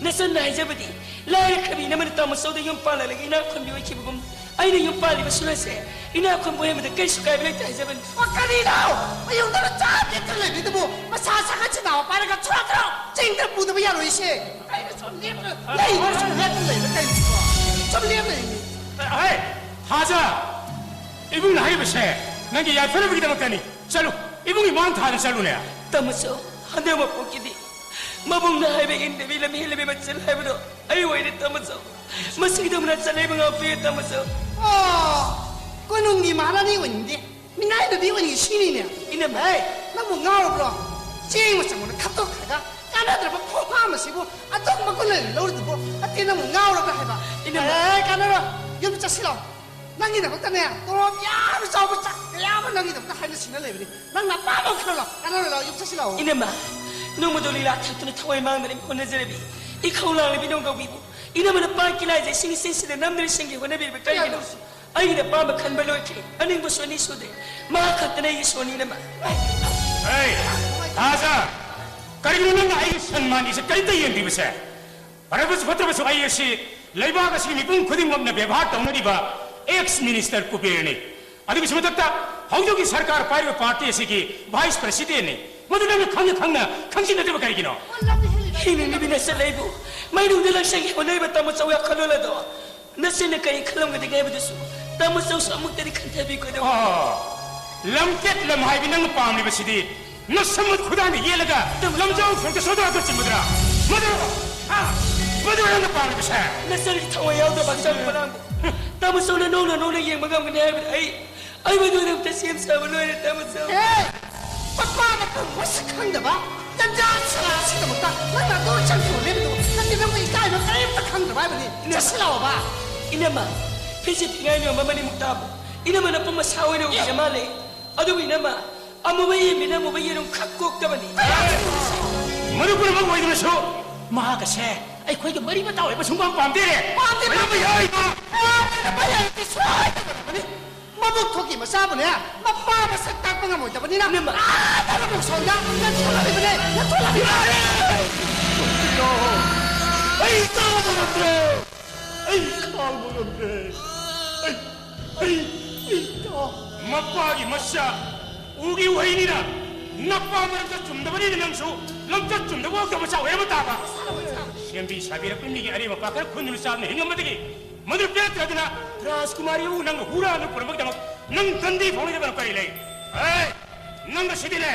ꯅꯆꯟꯅ ꯍꯥꯏꯖꯕꯗꯤ ꯂꯥꯏꯔ ꯈꯕꯤ ꯏꯅꯝꯃꯅ ꯇꯥꯃꯣꯆꯧꯗ ꯌꯨꯝ ꯄꯥꯜꯂꯛꯂꯒ ꯏꯅꯥꯛ ꯈꯨꯟꯕꯤ ꯑꯣꯏꯈꯤꯕꯒꯨꯝ ꯑꯩꯅ ꯌꯨꯝ ꯄꯥꯜꯂꯤꯕ ꯁꯨꯔꯁꯦ ꯏꯅꯥꯛ ꯈꯨꯟꯕ ꯑꯣꯏꯍꯟꯕꯗ ꯀꯔꯤꯁꯨ ꯀꯥꯏꯕ ꯂꯩꯇꯦ ꯍꯥꯏꯖꯕꯅꯤ꯫ ꯑꯣ, ꯀꯔꯤꯅꯣ? ꯃꯌꯨꯝꯗ ꯃꯆꯥ ꯄꯤꯛꯇ ꯂꯩꯕꯤꯗꯨꯕꯨ ꯃꯁꯥ ꯁꯥꯒꯠ ꯁꯤꯟꯅꯕ ꯄꯥꯏꯔꯒ ꯊꯣꯔꯛꯈ꯭ꯔꯣ꯫ ꯆꯤꯡꯗ ꯄꯨꯗꯕ ꯌꯥꯔꯣꯏꯁꯦ꯫ ꯀꯩꯅꯣ ꯁꯨꯝ ꯂꯦꯞꯄ ꯂꯩ, ꯁꯨꯝ ꯂꯦꯞꯄ ꯂꯩꯕ ꯀꯩꯅꯣ? ꯁꯨꯝ ꯂꯦꯞꯄ ꯂꯩꯅꯤ꯫ ꯍꯦ, ꯊꯥꯖ! ꯏꯕꯨꯡꯅ ꯍꯥꯏꯔꯤꯕꯁꯦ ꯅꯪꯒꯤ ꯌꯥꯏꯐꯅꯕꯒꯤꯗꯃꯛꯇꯅꯤ꯫ ꯆꯠꯂꯨ, ꯏꯕꯨꯡꯒꯤ ꯃꯥꯡ ꯊꯥꯗ ꯆꯠꯂꯨꯅꯦ꯫ ꯇꯥꯃꯣꯆꯧ, ꯍꯟꯗꯛ ꯃꯄꯣꯛꯀꯤꯗꯤ ꯃꯕꯨꯡꯅ ꯍꯥꯏꯕ ꯏꯟꯗꯕꯤ ꯂꯝꯍꯦꯜꯂꯕꯤ ꯃꯆꯜ ꯍꯥꯏꯕꯗꯣ ꯑꯩ ꯑꯣꯏꯔꯦ, ꯇꯥꯃꯣꯆꯧ꯫ ꯃꯁꯤꯒꯤꯗꯃꯛ ꯆꯠꯂꯦꯕ ꯉꯥꯛꯄꯤꯌꯨ, ꯇꯥꯃꯣꯆꯧ꯫ ꯑꯣ, ꯀꯣꯅꯨꯡꯒꯤ ꯃꯍꯥꯔꯥꯅꯤ ꯑꯣꯏꯅꯤꯡꯗꯦ, ꯃꯤꯅꯥꯏ ꯅꯨꯄꯤ ꯑꯣꯏꯅꯤꯡꯉꯤ ꯁꯤꯅꯤꯅꯦ꯫ ꯏꯅꯝꯃ꯫ ꯑꯦ, ꯅꯪꯕꯨ ꯉꯥꯎꯔꯕ꯭ꯔꯣ? ꯆꯦꯡ ꯃꯆꯪ ꯑꯣꯏꯅ ꯈꯞꯇꯣꯛꯈ꯭ꯔꯒ ꯀꯥꯟꯅꯗ꯭ꯔꯕ ꯈꯣꯡꯐꯥ ꯑꯃ ꯁꯤꯕꯨ ꯑꯗꯨꯛ ꯃꯒꯨꯟ ꯂꯩꯅ ꯂꯧꯔꯤꯗꯨꯕꯨ? ꯑꯇꯦ, ꯅꯪꯕꯨ ꯉꯥꯎꯔꯕ꯭ꯔꯥ ꯍꯥꯏꯕ? ꯏꯅꯝꯃ꯫ ꯑꯦ, ꯀꯥꯟꯅꯔꯣꯏ꯫ ꯌꯨꯝꯗ ꯆꯠꯁꯤꯜꯂꯣ꯫ ꯅꯪꯒꯤꯗꯃꯛꯇꯅꯦ, ꯇꯣꯂꯣꯞ ꯌꯥꯝꯅ ꯆꯥꯎꯕ ꯆꯥꯛ ꯀꯌꯥ ꯑꯃ ꯅꯪꯒꯤꯗꯃꯛꯇ ꯍꯥꯏꯅ ꯁꯤꯡꯅ ꯂꯩꯕꯅꯤ꯫ ꯅꯪꯅ ꯑꯄꯥꯝꯕ ꯑꯃ ꯈꯜꯂꯣ꯫ ꯀꯥꯟꯅꯔꯣꯏ, ꯂꯥꯛꯑꯣ, ꯌꯨꯝ ꯆꯠꯁꯤꯜꯂꯛꯑꯣ꯫ ꯏꯅꯝꯃ, ꯅꯣꯡꯃꯗꯣ ꯂꯤꯂꯥ ꯊꯥꯛꯇꯨꯅ ꯊꯋꯥꯏ ꯃꯥꯡꯗꯅ ꯍꯣꯠꯅꯖꯔꯕꯤ ꯏꯈꯧ ꯂꯥꯡꯂꯕꯤ ꯅꯣꯡꯒꯧꯕꯤꯕꯨ ꯏꯅꯝꯃꯅ ꯄꯥꯠꯀꯤ ꯂꯥꯏꯖ ꯏꯁꯤꯡ ꯏꯆꯦꯟꯁꯤꯗ ꯅꯝꯗꯨꯅ ꯁꯤꯡꯒꯦ ꯍꯣꯠꯅꯕꯤꯔꯤꯕ ꯀꯔꯤꯒꯤꯅꯣ? ꯌꯥꯗ꯭ꯔꯁꯤ꯫ ꯑꯩꯒꯤꯗꯤ ꯑꯄꯥꯝꯕ ꯈꯟꯕ ꯂꯣꯏꯈ꯭ꯔꯦ꯫ ꯑꯅꯤꯡꯕꯁꯨ ꯑꯅꯤ ꯁꯨꯗꯦ꯫ ꯃꯍꯥꯛ ꯈꯛꯇꯅ ꯑꯩꯒꯤ ꯏꯁꯣꯔꯅꯤ, ꯏꯅꯝꯃ꯫ ꯍꯦ, ꯊꯥꯖ! ꯀꯔꯤꯒꯤꯅꯣ ꯅꯪꯅ ꯑꯩꯒꯤ ꯁꯟꯃꯥꯟꯒꯤꯁꯦ ꯀꯔꯤꯝꯇ ꯌꯦꯡꯗ꯭ꯔꯤꯕꯁꯦ? ꯐꯔꯕꯁꯨ ꯐꯠꯇ꯭ꯔꯕꯁꯨ ꯑꯩ ꯑꯁꯤ ꯂꯩꯕꯥꯛ ꯑꯁꯤꯒꯤ ꯃꯤꯄꯨꯝ ꯈꯨꯗꯤꯡꯃꯛꯅ ꯕꯦꯕꯥꯔ ꯇꯧꯅꯔꯤꯕ ꯑꯦꯛꯁ ꯃꯤꯅꯤꯁꯇꯔ ꯀꯨꯕꯦꯔꯅꯤ꯫ ꯑꯗꯨꯒꯤꯁꯨ ꯃꯊꯛꯇ ꯍꯧꯖꯤꯛꯀꯤ ꯁꯔꯀꯥꯔ ꯄꯥꯏꯔꯤꯕ ꯄꯥꯔꯇꯤ ꯑꯁꯤꯒꯤ ꯚꯥꯏꯁ ꯄ꯭ꯔꯁꯤꯗꯦꯟꯠꯅꯤ꯫ ꯃꯗꯨ ꯅꯪꯅ ꯈꯪꯅ ꯈꯪꯅ ꯈꯪꯖꯤꯟꯅꯗ꯭ꯔꯤꯕ ꯀꯔꯤꯒꯤꯅꯣ? ꯍꯤꯡꯅꯤꯡꯂꯤꯕꯤ ꯅꯆꯠ ꯂꯩꯕꯨ ꯃꯩꯅꯨꯡꯗ ꯂꯪꯁꯪꯒꯤ ꯍꯣꯠꯅꯔꯤꯕ ꯇꯥꯃꯣ ꯆꯧ ꯋꯥꯈꯜꯂꯣꯟ ꯑꯗꯣ ꯅꯆꯦꯅ ꯀꯔꯤ ꯈꯜꯂꯝꯒꯗꯒꯦ ꯍꯥꯏꯕꯗꯨꯁꯨ ꯇꯥꯃꯣ ꯆꯧꯁꯨ ꯑꯃꯨꯛꯇꯗꯤ ꯈꯟꯊꯕꯤꯈꯣꯗꯣ꯫ ꯑꯣ, ꯂꯝꯀꯦꯠ ꯂꯝꯍꯥꯏꯕꯤ ꯅꯪꯅ ꯄꯥꯝꯂꯤꯕꯁꯤꯗꯤ ꯅꯁꯝꯃꯨꯠ ꯈꯨꯗꯥꯡꯗ ꯌꯦꯠꯂꯒ ꯂꯝꯖꯥꯎ ꯁꯣꯔꯣꯛꯇ ꯁꯣꯗ꯭ꯔꯥꯗ ꯆꯤꯟꯕꯗꯨꯔꯥ? ꯃꯗꯨꯔꯣ? ꯍꯥ? ꯃꯗꯨꯔꯣ ꯅꯪꯅ ꯄꯥꯝꯂꯤꯕꯁꯦ? ꯅꯆꯟꯒꯤ ꯊꯋꯥꯏ ꯌꯥꯎꯗꯕ ꯑꯆꯝꯕ ꯂꯥꯡꯕ ꯇꯥꯃꯣ ꯆꯧꯅ ꯅꯣꯡꯅ ꯅꯣꯡꯅ ꯌꯦꯡꯕ ꯉꯝꯒꯅꯤ ꯍꯥꯏꯕꯗꯤ ꯑꯩ ꯑꯩ ꯃꯗꯨꯗ ꯑꯝꯇ ꯁꯦꯝ ꯁꯥꯕ ꯂꯣꯏꯔꯦ ꯇꯥꯃꯣ ꯆꯧ꯫ ꯑꯦ! ꯄꯄꯥꯅ ꯈꯪꯕ ꯃꯁꯛ ꯈꯪꯗꯕ ꯇꯟꯖꯥ ꯁꯔꯥꯁꯤꯗꯃꯛꯇ ꯅꯪꯅ ꯑꯗꯨ ꯆꯪꯈꯤꯕ ꯂꯦꯞꯄꯗꯨ ꯅꯪꯗꯤ ꯅꯪꯕꯨ ꯏꯀꯥꯏꯕ ꯀꯔꯤꯝꯇ ꯈꯪꯗ꯭ꯔꯕ ꯍꯥꯏꯕꯅꯤ꯫ ꯏꯅꯝꯃ, ꯆꯠꯁꯤꯜꯂꯛꯑꯣꯕ꯫ ꯏꯅꯝꯃ, ꯐꯤꯖꯦꯠ ꯐꯤꯒꯥꯏꯅ ꯃꯃꯜ ꯑꯅꯤꯃꯨꯛ ꯇꯥꯕ ꯏꯅꯝꯃ ꯅꯄꯨ ꯃꯁꯥ ꯑꯣꯏꯅ ꯎꯕꯤꯔ ꯃꯥꯜꯂꯦ꯫ ꯑꯗꯨꯕꯨ ꯏꯅꯝꯃ, ꯑꯃꯨꯕ ꯌꯦꯟꯕꯤꯅ ꯑꯃꯨꯕ ꯌꯦꯔꯨꯝ ꯈꯛ ꯀꯣꯛꯇꯕꯅꯤ꯫ ꯃꯗꯨ ꯄꯨꯝꯅꯃꯛ ꯑꯣꯏꯗꯨꯅꯁꯨ ꯃꯍꯥꯛ ꯑꯁꯦ ꯑꯩꯈꯣꯏꯒ ꯃꯔꯤ ꯃꯇꯥ ꯑꯣꯏꯕ ꯁꯨꯡꯄꯥꯝ ꯄꯥꯝꯗꯦ꯫ ꯄꯥꯝꯗꯦ, ꯄꯥꯝꯗꯦ꯫ ꯌꯥꯔꯣꯏ, ꯌꯥꯔꯣꯏ꯫ ꯄꯥꯝꯗꯦ, ꯄꯥꯝꯗꯦ, ꯁꯣꯏꯗꯅ ꯐꯪꯒꯅꯤ꯫ ꯃꯕꯨꯛ ꯊꯣꯛꯈꯤ ꯃꯆꯥꯕꯨꯅꯦ, ꯃꯄꯥ ꯃꯁꯛ ꯇꯥꯛꯄ ꯉꯝꯃꯣꯏꯗꯕꯅꯤꯅ, ꯏꯅꯝꯃ꯫ ꯑꯥꯗ ꯂꯧꯕꯨꯛ ꯁꯣꯝꯗ ꯅꯟꯊꯣꯛꯂꯝꯃꯤꯕꯅꯦ, ꯅꯟꯊꯣꯛꯂꯝꯃꯤꯕꯅꯦ꯫ ꯑꯩ ꯇꯥꯕ ꯉꯝꯗ꯭ꯔꯦ꯫ ꯑꯩ ꯈꯥꯡꯕ ꯉꯝꯗ꯭ꯔꯦ꯫ ꯑꯩ, ꯑꯩ, ꯑꯩ ꯇꯥ- ꯃꯄꯥꯒꯤ ꯃꯆꯥ ꯎꯒꯤ ꯎꯍꯩꯅꯤꯅ, ꯅꯄꯥ ꯃꯔꯝꯆꯠ ꯆꯨꯝꯗꯕꯅꯤꯅ ꯅꯪꯁꯨ ꯂꯝꯆꯠ ꯆꯨꯝꯗꯕ ꯋꯥꯈꯜ ꯃꯆꯥ ꯑꯣꯏꯔꯝꯕ ꯇꯥꯕ꯫ ꯁꯦꯝꯕꯤ ꯁꯥꯕꯤꯔꯛꯄ ꯃꯤꯒꯤ ꯑꯔꯦꯝ ꯑꯄꯥ ꯈꯔ ꯈꯨꯟꯗꯨꯅ ꯆꯥꯗꯨꯅ ꯍꯤꯡꯉꯝꯕꯗꯒꯤ ꯃꯗꯨ ꯄꯦꯟꯅꯠꯇ꯭ꯔꯗꯅ ꯔꯥꯖꯀꯨꯃꯥꯔꯤꯕꯨ ꯅꯪꯅ ꯍꯨꯔꯥꯟꯅ ꯄꯨꯔꯝꯕꯒꯤꯗꯃꯛ ꯅꯪ ꯇꯟꯗꯤ ꯐꯪꯂꯣꯏꯗꯕꯅ ꯀꯔꯤ ꯂꯩ? ꯑꯦ! ꯅꯪ ꯑꯁꯤꯗꯤꯅꯦ,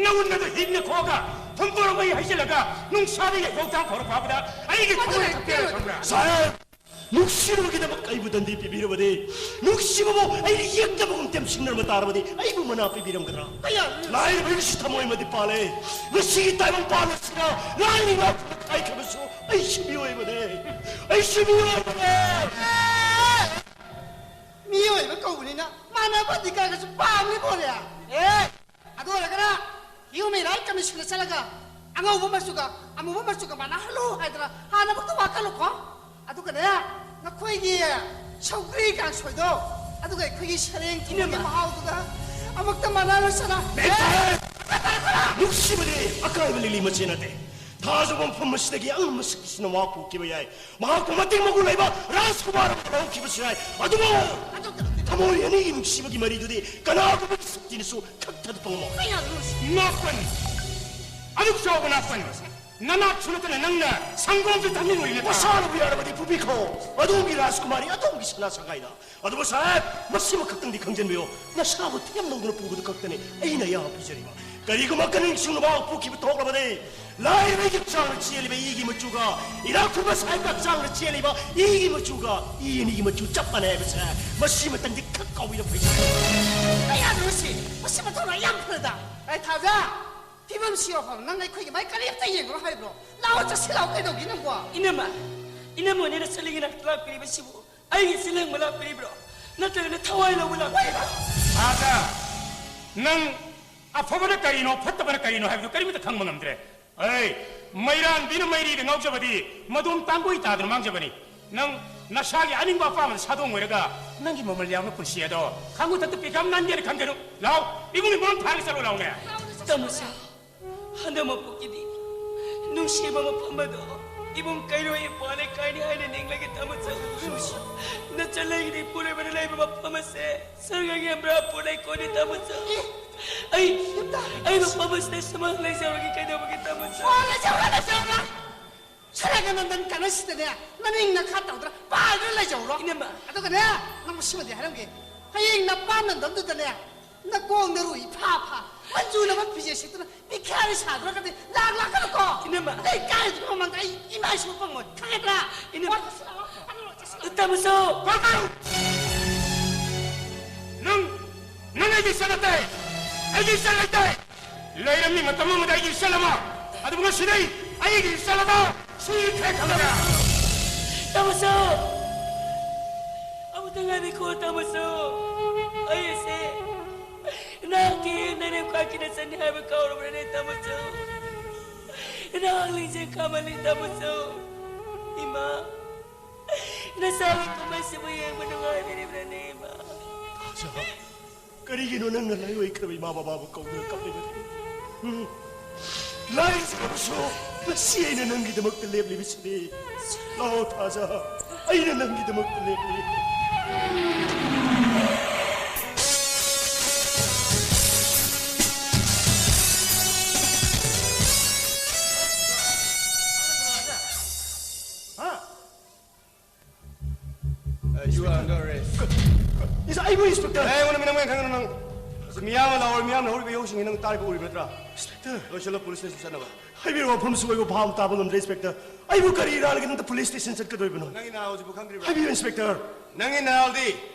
ꯅꯉꯣꯟꯗꯗ ꯍꯤꯡꯅ ꯈꯣꯛꯑꯒ ꯊꯨꯝ ꯄꯨꯔꯛꯄ ꯍꯩꯖꯤꯜꯂꯒ ꯅꯨꯡꯁꯥꯗ ꯌꯩꯊꯣꯛ ꯊꯥꯡ ꯐꯥꯎꯔꯛꯄ ꯐꯥꯎꯕꯗ ꯑꯩꯒꯤ ꯊꯃꯣꯏꯅ ꯀꯞꯄꯦ ꯈꯪꯕ꯭ꯔꯥ? ꯁꯥꯍꯦꯕ! ꯅꯨꯡꯁꯤꯕꯒꯤꯗꯃꯛ ꯑꯩꯕꯨ ꯗꯟꯗꯤ ꯄꯤꯕꯤꯔꯕꯗꯤ, ꯅꯨꯡꯁꯤꯕꯕꯨ ꯑꯩꯅ ꯌꯦꯛꯇꯕꯒꯨꯝ ꯇꯦꯝꯁꯤꯟꯅꯔꯝꯕ ꯇꯥꯔꯕꯗꯤ ꯑꯩꯕꯨ ꯃꯅꯥ ꯄꯤꯕꯤꯔꯝꯒꯗ꯭ꯔꯥ? ꯀꯌꯥ? ꯂꯥꯏꯔꯕ ꯑꯩꯒꯤꯁꯨ ꯊꯃꯣꯏ ꯑꯃꯗꯤ ꯄꯥꯜꯂꯦ꯫ ꯉꯁꯤꯒꯤ ꯇꯥꯏꯕꯪ ꯄꯥꯜ ꯑꯁꯤꯗ ꯂꯥꯏꯅ ꯉꯥꯛꯇꯨꯅ ꯀꯥꯏꯈ꯭ꯔꯕꯁꯨ ꯑꯩꯁꯨ ꯃꯤꯑꯣꯏꯕꯅꯦ꯫ ꯑꯩꯁꯨ ꯃꯤꯑꯣꯏꯕꯅꯦ꯫ ꯃꯤꯑꯣꯏꯕ ꯀꯧꯕꯅꯤꯅ ꯃꯥꯟꯅꯕ ꯑꯙꯤꯀꯥꯔꯒꯁꯨ ꯄꯥꯝꯂꯤ ꯄꯣꯠꯅꯦ꯫ ꯑꯦ! ꯑꯗꯨ ꯑꯣꯏꯔꯒꯅ Human Rights Commission ꯗ ꯆꯠꯂꯒ ꯑꯉꯧꯕ ꯃꯆꯨꯒ ꯑꯃꯨꯕ ꯃꯆꯨꯒ ꯃꯥꯟꯅꯍꯜꯂꯨ ꯍꯥꯏꯗꯅ ꯍꯥꯟꯅꯃꯛꯇ ꯋꯥꯈꯜꯂꯨꯀꯣ꯫ ꯑꯗꯨꯒꯅꯦ, ꯅꯈꯣꯏꯒꯤ ꯁꯧꯒ꯭ꯔꯤ ꯀꯥꯡꯁꯣꯏꯗꯣ, ꯑꯗꯨꯒ ꯑꯩꯈꯣꯏꯒꯤ ꯁꯔꯦꯡ ꯊꯣꯡꯕꯒꯤ ꯏꯅꯝꯃ꯫ ꯃꯍꯥꯎꯗꯨꯒ ꯑꯃꯨꯛꯇ ꯃꯥꯟꯅꯍꯜꯂꯁꯤꯔ? ꯅꯨꯡꯁꯤꯕꯗꯤ ꯑꯀꯥꯏꯕ ꯂꯤꯛꯂꯤ ꯃꯆꯦ ꯅꯠꯇꯦ꯫ ꯊꯥꯖꯕ ꯃꯐꯝ ꯑꯁꯤꯗꯒꯤ ꯑꯉꯝꯕ ꯁꯛꯇꯤꯁꯤꯅ ꯃꯍꯥꯛ ꯄꯨꯈꯤꯕ ꯌꯥꯏ꯫ ꯃꯍꯥꯛꯄꯨ ꯃꯇꯤꯛ ꯃꯒꯨꯟ ꯂꯩꯕ ꯔꯥꯖꯀꯨꯃꯥꯔ ꯑꯃ ꯂꯧꯈꯤꯕꯁꯨ ꯌꯥꯏ꯫ ꯑꯗꯨꯕꯨ ꯊꯃꯣꯏ ꯑꯅꯤꯒꯤ ꯅꯨꯡꯁꯤꯕꯒꯤ ꯃꯔꯤꯗꯨꯗꯤ ꯀꯅꯥꯒꯨꯝꯕ ꯁꯛꯇꯤꯅꯁꯨ ꯀꯛꯊꯠꯄ ꯉꯝꯃꯣꯏ꯫ ꯅꯥꯄꯟ! ꯑꯗꯨꯛ ꯆꯥꯎꯕ ꯅꯥꯄꯟ! ꯅꯅꯥꯠꯁꯨ ꯅꯠꯇꯅ ꯅꯪꯅ ꯁꯪꯒꯣꯝꯁꯨ ꯊꯛꯅꯤꯡꯉꯨꯔꯤꯅꯦ꯫ ꯃꯁꯥꯅꯕꯨ ꯌꯥꯔꯕꯗꯤ ꯄꯨꯕꯤꯈꯣ꯫ ꯑꯗꯣꯝꯒꯤ ꯔꯥꯖꯀꯨꯃꯥꯔꯤ, ꯑꯗꯣꯝꯒꯤ ꯁꯅꯥ ꯁꯪꯒꯥꯏꯗ꯫ ꯑꯗꯨꯕꯨ ꯁꯥꯍꯦꯕ, ꯃꯁꯤꯃꯈꯛꯇꯪꯗꯤ ꯈꯪꯖꯟꯕꯤꯌꯨ, ꯅꯁꯥꯕꯨ ꯊꯦꯝ ꯂꯧꯗꯨꯅ ꯄꯨꯕꯗꯨ ꯈꯛꯇꯅꯤ ꯑꯩꯅ ꯑꯌꯥꯕ ꯄꯤꯖꯔꯤꯕ꯫ ꯀꯔꯤꯒꯨꯝꯕ ꯀꯅꯤꯡꯁꯤꯡꯅ ꯃꯍꯥꯛ ꯄꯣꯛꯈꯤꯕ ꯊꯣꯛꯂꯕꯗꯤ, ꯂꯥꯏꯔꯕꯒꯤ ꯍꯛꯆꯥꯡꯗ ꯆꯦꯜꯂꯤꯕ ꯏꯒꯤ ꯃꯆꯨꯒ ꯏꯅꯥꯛ ꯈꯨꯟꯕ ꯁꯥꯍꯦꯕꯀꯤ ꯍꯛꯆꯥꯡꯗ ꯆꯦꯜꯂꯤꯕ ꯏꯒꯤ ꯃꯆꯨꯒ ꯏ ꯑꯅꯤꯒꯤ ꯃꯆꯨ ꯆꯞ ꯃꯥꯟꯅꯩ ꯍꯥꯏꯕꯁꯦ ꯃꯁꯤꯃꯇꯪꯗꯤ ꯈꯪ ꯀꯥꯎꯕꯤꯗ ꯐꯩ꯫ ꯀꯌꯥꯗ ꯃꯁꯤ? ꯃꯁꯤ ꯃꯊꯧꯅꯥ ꯌꯥꯝ ꯐꯔꯗ꯫ ꯑꯩ ꯊꯥꯖ, ꯐꯤꯕꯝꯁꯤ ꯌꯧꯐꯝ ꯅꯪ ꯑꯩꯈꯣꯏꯒꯤ ꯃꯥꯏ ꯀꯔꯤꯝꯇ ꯌꯦꯡꯉꯨꯔꯣ ꯍꯥꯏꯕ꯭ꯔꯣ? ꯂꯥꯛꯑꯣ, ꯆꯠꯁꯤꯜꯂꯛꯑꯣ, ꯀꯩꯗꯧꯒꯦ ꯅꯪꯕꯣ? ꯏꯅꯝꯃ, ꯏꯅꯝꯃ ꯍꯣꯏꯅ ꯆꯠꯂꯒꯦꯅ ꯂꯥꯛꯄꯤꯔꯤꯕꯁꯤꯕꯨ ꯑꯩꯒꯤ ꯆꯤꯜꯍꯪꯕ ꯂꯥꯛꯄꯤꯔꯤꯕ꯭ꯔꯣ? ꯅꯠꯇ꯭ꯔꯒꯅ ꯊꯋꯥꯏ ꯂꯧꯕ ꯂꯥꯛꯄꯤꯔꯤꯕ꯭ꯔꯣ? ꯊꯥꯖ, ꯅꯪ ꯑꯐꯕꯅ ꯀꯔꯤꯅꯣ, ꯐꯠꯇꯕꯅ ꯀꯔꯤꯅꯣ ꯍꯥꯏꯕꯗꯨ ꯀꯔꯤꯃꯠꯇ ꯈꯪꯕ ꯉꯝꯗ꯭ꯔꯦ꯫ ꯑꯩ, ꯃꯩꯔꯥꯟꯕꯤꯅ ꯃꯩꯔꯤꯗ ꯉꯥꯎꯖꯕꯗꯤ ꯃꯗꯣꯝ ꯇꯥꯡꯒꯣꯏ ꯇꯥꯗꯨꯅ ꯃꯥꯡꯖꯕꯅꯤ꯫ ꯅꯪ ꯅꯁꯥꯒꯤ ꯑꯅꯤꯡꯕ ꯑꯄꯥꯝꯕꯗ ꯁꯥꯗꯣꯡ ꯑꯣꯏꯔꯒ ꯅꯪꯒꯤ ꯃꯃꯜ ꯌꯥꯝꯕ ꯄꯨꯟꯁꯤ ꯑꯗꯣ ꯈꯥꯡꯕ ꯊꯛꯇ ꯄꯤꯈꯝ ꯅꯥꯟꯒꯦꯅ ꯈꯟꯒꯅꯨ꯫ ꯂꯥꯎ, ꯏꯕꯨꯡ ꯏꯕꯣꯝ ꯊꯥꯔꯒ ꯆꯠꯂꯣ ꯂꯥꯎꯅꯦ꯫ ꯇꯥꯃꯣꯁꯥ, ꯍꯟꯗꯛ ꯃꯄꯣꯛꯀꯤꯗꯤ ꯅꯨꯡꯁꯤꯕ ꯃꯐꯝ ꯑꯗꯣ ꯏꯕꯨꯡ ꯀꯩꯔꯣꯏ ꯏꯄ꯭ꯋꯥ ꯂꯩꯀꯥꯏꯅꯤ ꯍꯥꯏꯅ ꯅꯤꯡꯂꯒꯦ ꯇꯥꯃꯣꯁꯥ꯫ ꯅꯆꯟ ꯂꯩꯒꯤꯗꯤ ꯏꯄꯨꯔꯣꯏꯕꯅ ꯂꯩꯕ ꯃꯐꯝ ꯑꯁꯦ ꯁꯔꯒꯒꯤ ꯌꯥꯝꯕ꯭ꯔꯥ ꯄꯨ ꯂꯩꯀꯣꯟꯅꯤ ꯇꯥꯃꯣꯁꯥ꯫ ꯑꯩ, ꯑꯩ ꯃꯐꯝ ꯑꯁꯤꯗ ꯁꯨꯃꯥꯡ ꯂꯩꯖꯔꯒꯦ ꯀꯩꯗꯧꯕꯒꯤ ꯇꯥꯃꯣꯁꯥ? ꯁꯔꯒ ꯅꯟꯗꯟ ꯀꯥꯟꯅꯁꯤꯗꯅꯦ, ꯅꯅꯤꯡ ꯅꯈꯥ ꯇꯧꯗ꯭ꯔꯥ ꯄꯥꯏꯗ꯭ꯔꯥ ꯂꯩꯖꯧꯔꯣ꯫ ꯏꯅꯝꯃ꯫ ꯑꯗꯨꯒꯅꯦ, ꯅꯪꯕꯨ ꯁꯤꯃꯗꯤ ꯍꯥꯏꯔꯝꯒꯦ, ꯍꯌꯦꯡ ꯅꯄꯥꯝ ꯅꯟꯗꯟꯗꯨꯗꯅꯦ, ꯅꯀꯣꯡ ꯅꯔꯨ ꯏꯐꯥ ꯐꯥ, ꯃꯟꯖꯨꯅ ꯑꯃ ꯐꯤꯖꯦꯠ ꯁꯦꯠꯇꯨꯅ ꯕꯤꯈꯥꯔꯤ ꯁꯥꯗ꯭ꯔꯒꯗꯤ ꯂꯥꯛ ꯂꯥꯛꯀꯅꯨꯀꯣ꯫ ꯏꯅꯝꯃ꯫ ꯂꯩꯀꯥꯏꯗꯨꯒꯤ ꯃꯃꯥꯡꯗ ꯑꯩ ꯏꯃꯥꯏ ꯁꯣꯛꯄ ꯉꯝꯃꯣꯏ, ꯈꯪꯉꯦꯗ꯭ꯔꯥ? ꯏꯅꯝꯃ꯫ ꯋꯥ ꯆꯠꯁꯤꯜꯂꯛꯑꯣ, ꯑꯗꯨ ꯆꯠꯁꯤꯜꯂꯛꯑꯣ꯫ ꯇꯥꯃꯣꯁꯨ꯫ ꯀꯣꯜ ꯇꯧ! ꯅꯪ, ꯅꯪ ꯑꯩꯒꯤ ꯏꯆꯟ ꯅꯠꯇꯦ! ꯑꯩꯒꯤ ꯏꯆꯟ ꯂꯩꯇꯦ! ꯂꯩꯔꯝꯃꯤ ꯃꯇꯝ ꯑꯃꯗ ꯑꯩꯒꯤ ꯏꯆꯟ ꯑꯃ, ꯑꯗꯨꯕꯨ ꯉꯁꯤꯗꯤ ꯑꯩꯒꯤ ꯏꯆꯟ ꯑꯃ ꯁꯤꯈ꯭ꯔꯦ ꯈꯜꯂꯒ꯫ ꯇꯥꯃꯣꯁꯨ! ꯑꯃꯨꯛꯇ ꯉꯥꯏꯕꯤꯈꯣ, ꯇꯥꯃꯣꯁꯨ! ꯑꯩ ꯑꯁꯦ ꯅꯍꯥꯛꯀꯤ ꯅꯅꯦꯝ ꯈ꯭ꯋꯥꯏꯒꯤ ꯅꯆꯟꯅꯤ ꯍꯥꯏꯕ ꯀꯥꯎꯔꯕ꯭ꯔꯅꯦ, ꯇꯥꯃꯣꯁꯨ? ꯅꯍꯥꯛ ꯂꯤꯡꯖꯦꯜ ꯀꯥꯃꯜꯂꯤ, ꯇꯥꯃꯣꯁꯨ! ꯏꯃꯥ! ꯅꯆꯥꯒꯤ ꯀꯨꯝꯍꯩꯁꯤꯕꯨ ꯌꯦꯡꯕ ꯅꯨꯡꯉꯥꯏꯕꯤꯔꯤꯕ꯭ꯔꯅꯦ, ꯏꯃꯥ? ꯊꯥꯖ, ꯀꯔꯤꯒꯤꯅꯣ ꯅꯪꯅ ꯂꯥꯏꯑꯣꯏꯈ꯭ꯔꯕ ꯏꯃꯥ ꯕꯕꯥꯕꯨ ꯀꯧꯗꯨꯅ ꯀꯞꯂꯤꯕꯗꯨ? ꯎꯝ? ꯂꯥꯏꯔꯖꯔꯕꯁꯨ ꯉꯁꯤ ꯑꯩꯅ ꯅꯪꯒꯤꯗꯃꯛꯇ ꯂꯦꯞꯂꯤꯕꯁꯤꯗꯤ꯫ ꯂꯥꯛꯑꯣ ꯊꯥꯖ, ꯑꯩꯅ ꯅꯪꯒꯤꯗꯃꯛꯇ ꯂꯦꯞꯂꯤ꯫ ꯃꯤꯌꯥꯝꯅ ꯂꯥꯎꯔ ꯃꯤꯌꯥꯝꯅ ꯍꯧꯔꯤꯕ ꯏꯍꯧꯁꯤꯡꯁꯤ ꯅꯪ ꯇꯥꯔꯤꯕ ꯎꯔꯤꯕ ꯅꯠꯇ꯭ꯔꯥ? ꯏꯟꯁꯄꯦꯛꯇꯔ꯫ ꯂꯣꯏꯁꯤꯜꯂꯣ, ꯄꯨꯂꯤꯁ ꯁ꯭ꯇꯦꯁꯟ ꯆꯠꯅꯕ꯫ ꯍꯥꯏꯕꯤꯔꯣ, ꯋꯥꯐꯝꯁꯨ ꯑꯣꯏꯕ ꯚꯥꯕ ꯇꯥꯕ ꯉꯝꯗ꯭ꯔꯦ, ꯏꯟꯁꯄꯦꯛꯇꯔ꯫ ꯑꯩꯕꯨ ꯀꯔꯤ ꯏꯔꯥꯟꯒꯤ ꯅꯪꯅ ꯄꯨꯂꯤꯁ ꯁ꯭ꯇꯦꯁꯟ ꯆꯠꯀꯗꯣꯏꯕꯅꯣ? ꯅꯪꯒꯤ ꯅꯥ ꯍꯧꯖꯤꯛꯄꯨ ꯈꯪꯗ꯭ꯔꯤꯕ꯭ꯔꯥ? ꯍꯥꯏꯕꯤꯌꯨ, ꯏꯟꯁꯄꯦꯛꯇꯔ꯫ ꯅꯪꯒꯤ ꯅꯥꯗꯤ